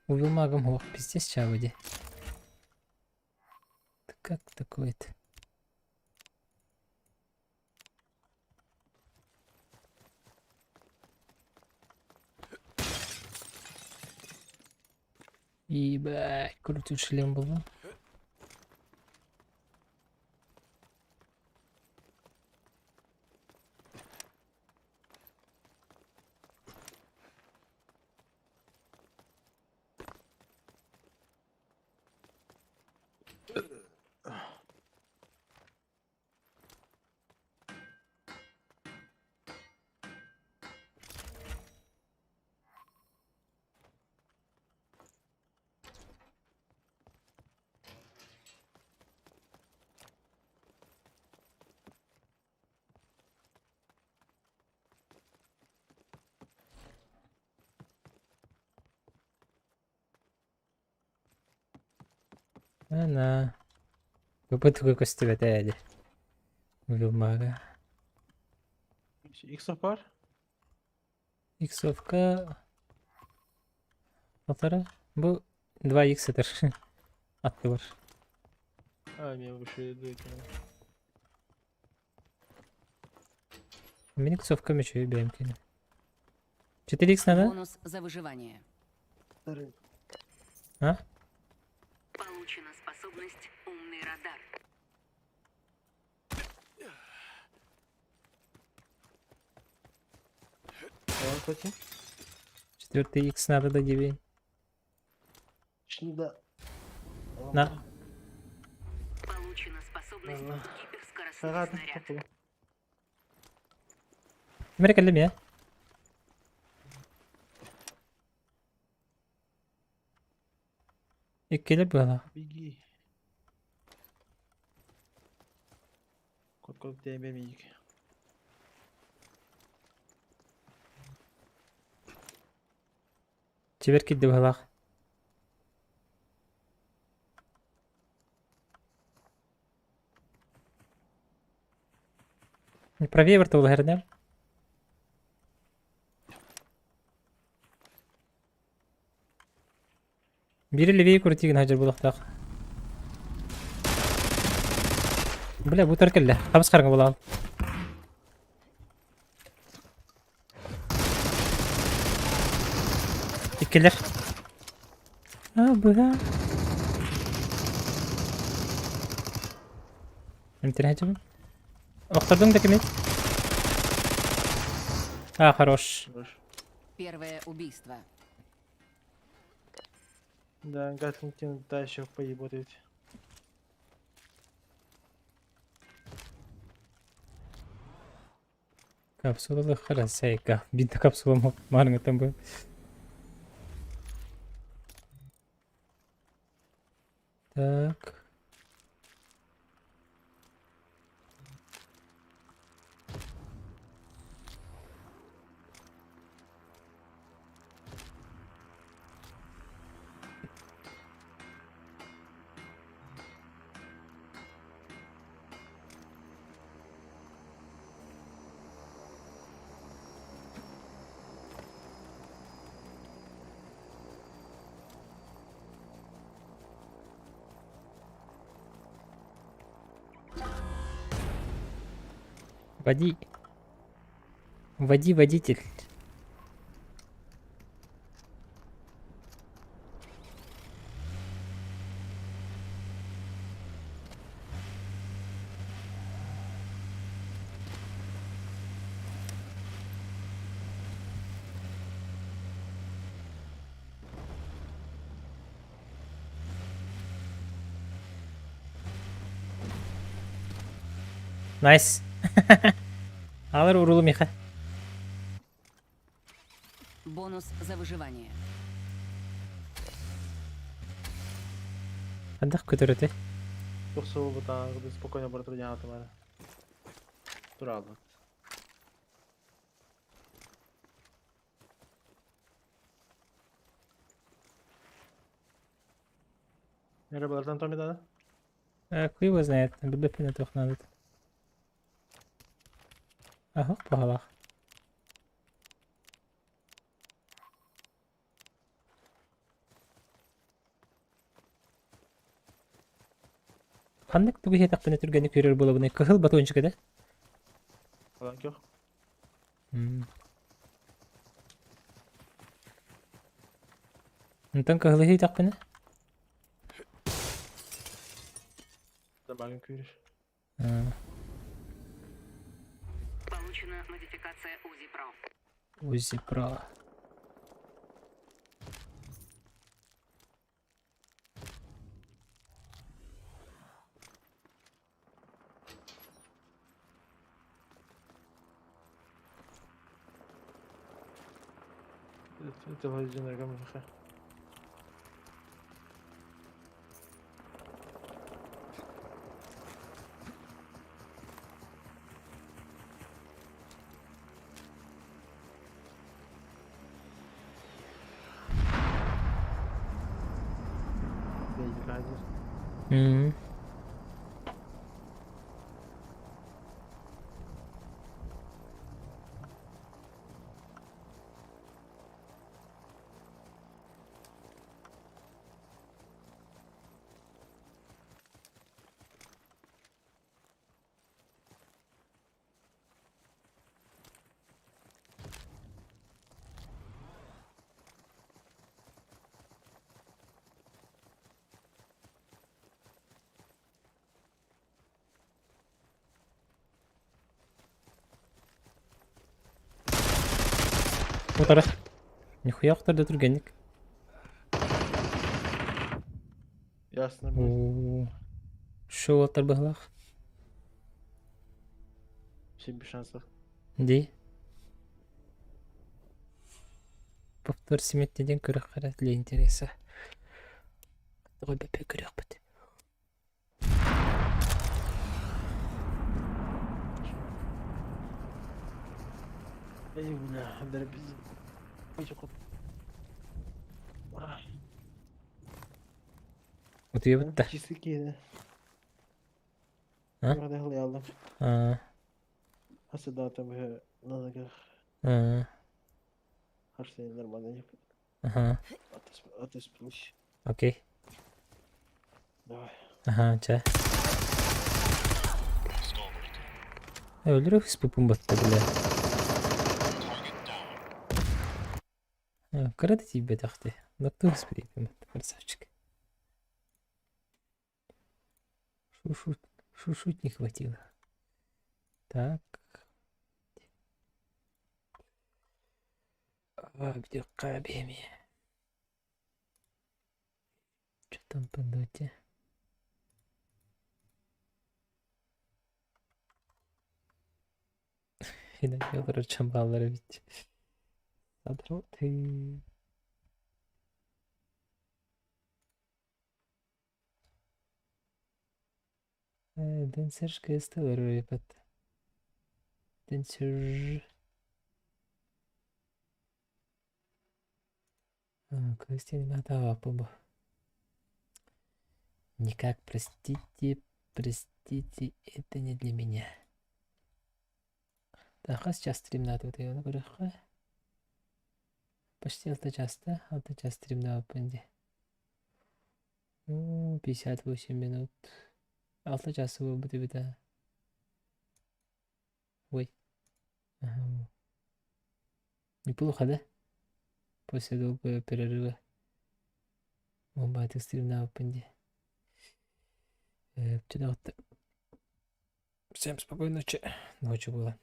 Уйулмагым суох, пиздец чаба дии. Как такое-то? Ебать, крутой шлем был. Ана. Попытка көстүбэтэ ди. Уйулмага. Иксов бар? Иксовка полтора. Бу 2 х этэр. Аттыбар. А, мен выше иду. Мин иксовка мүчөй бэйэм кини. 4 х надо? Бонус за выживание. А? Получена способность «Умный радар». Кстати. Четвертый х надо да диэбин. Да. На. Получена способность Ага. «Гиперскоростной Ага, снаряд». Ким эрэ кэллэ эмиэ? Иккилэр быһалаах. Беги. Кот кот тебе миг. Чэбэр киирдэ быһалаах. Правее вертолет эрдэ. Биири левее крутигин сылдьар буолуохтаах. Бля, бу кэллэ. Хабыс хараҥа буолаҕын. Иккилэр. А, быһа. Эмтэрэ сылдьабын. Охтордуҥ да кимий? А, хорош. Первое убийство. Да, Гатлинг та еще поеботает. Капсула харасайка. Биир капсула маарыҥҥыттан бу. Так. Води. Води, водитель. Найс. Алар урулу Миха. Бонус за выживание. Хандах көтөрөтө. Тохсубута спокойно бара турдьаатым эрэ. Тураллар. Эрэ балартан томидана? Хуй его знает, билбэппин этих надо. Аһах баһалаах. Ханнык тугу иһиэтэхпинэ түргэнник көрөр буолабыный? Кыһыл батончик этэ. Алан көх. Онтон кыһылы иһиэтэхпинэ? Табагын күүрүр. Получена модификация УЗИ Про. УЗИ Про. Телевизионерга миэхэ. М. Утары. Нихуя охторду түргэнник. Ясно. Оо. Шо уолаттар быһылаах? Все без шансов. Дии. Повтор смерти диэн күрэххэ для интереса. Тоҕо бэппэ көрүөхпүт. Эй, бля, дәрбиз. Утуйабыт да. Часы киһи. А? Яллым. А. Хасыдаатым надо А. Харсен нормально. Ага. Отосплюсь. Окей. Давай. Аха, чэ. Өлөрө ыспыппын батта бля. Кыра да тиийбэтэхти. Нактыы ыспыт красавчик. Шушут, шушуть не хватило. Так. А, где Что там по доте? Федор ведь. Задроты. Дэнсэршкэ стеллар Дэнсэр. Никак, простите, простите, это не для меня. Так, сейчас стримнаатыбыт көрүөххэ. Почти алта часта, алта час стримнаабыппын дии. 58 минут. Алта часы буолбут эбит аа. Ой. Ага. Неплохо, да? После долгого перерыва. Бомбаатык стримнаабыппын дии. Всем спокойной ночи. Ночи было.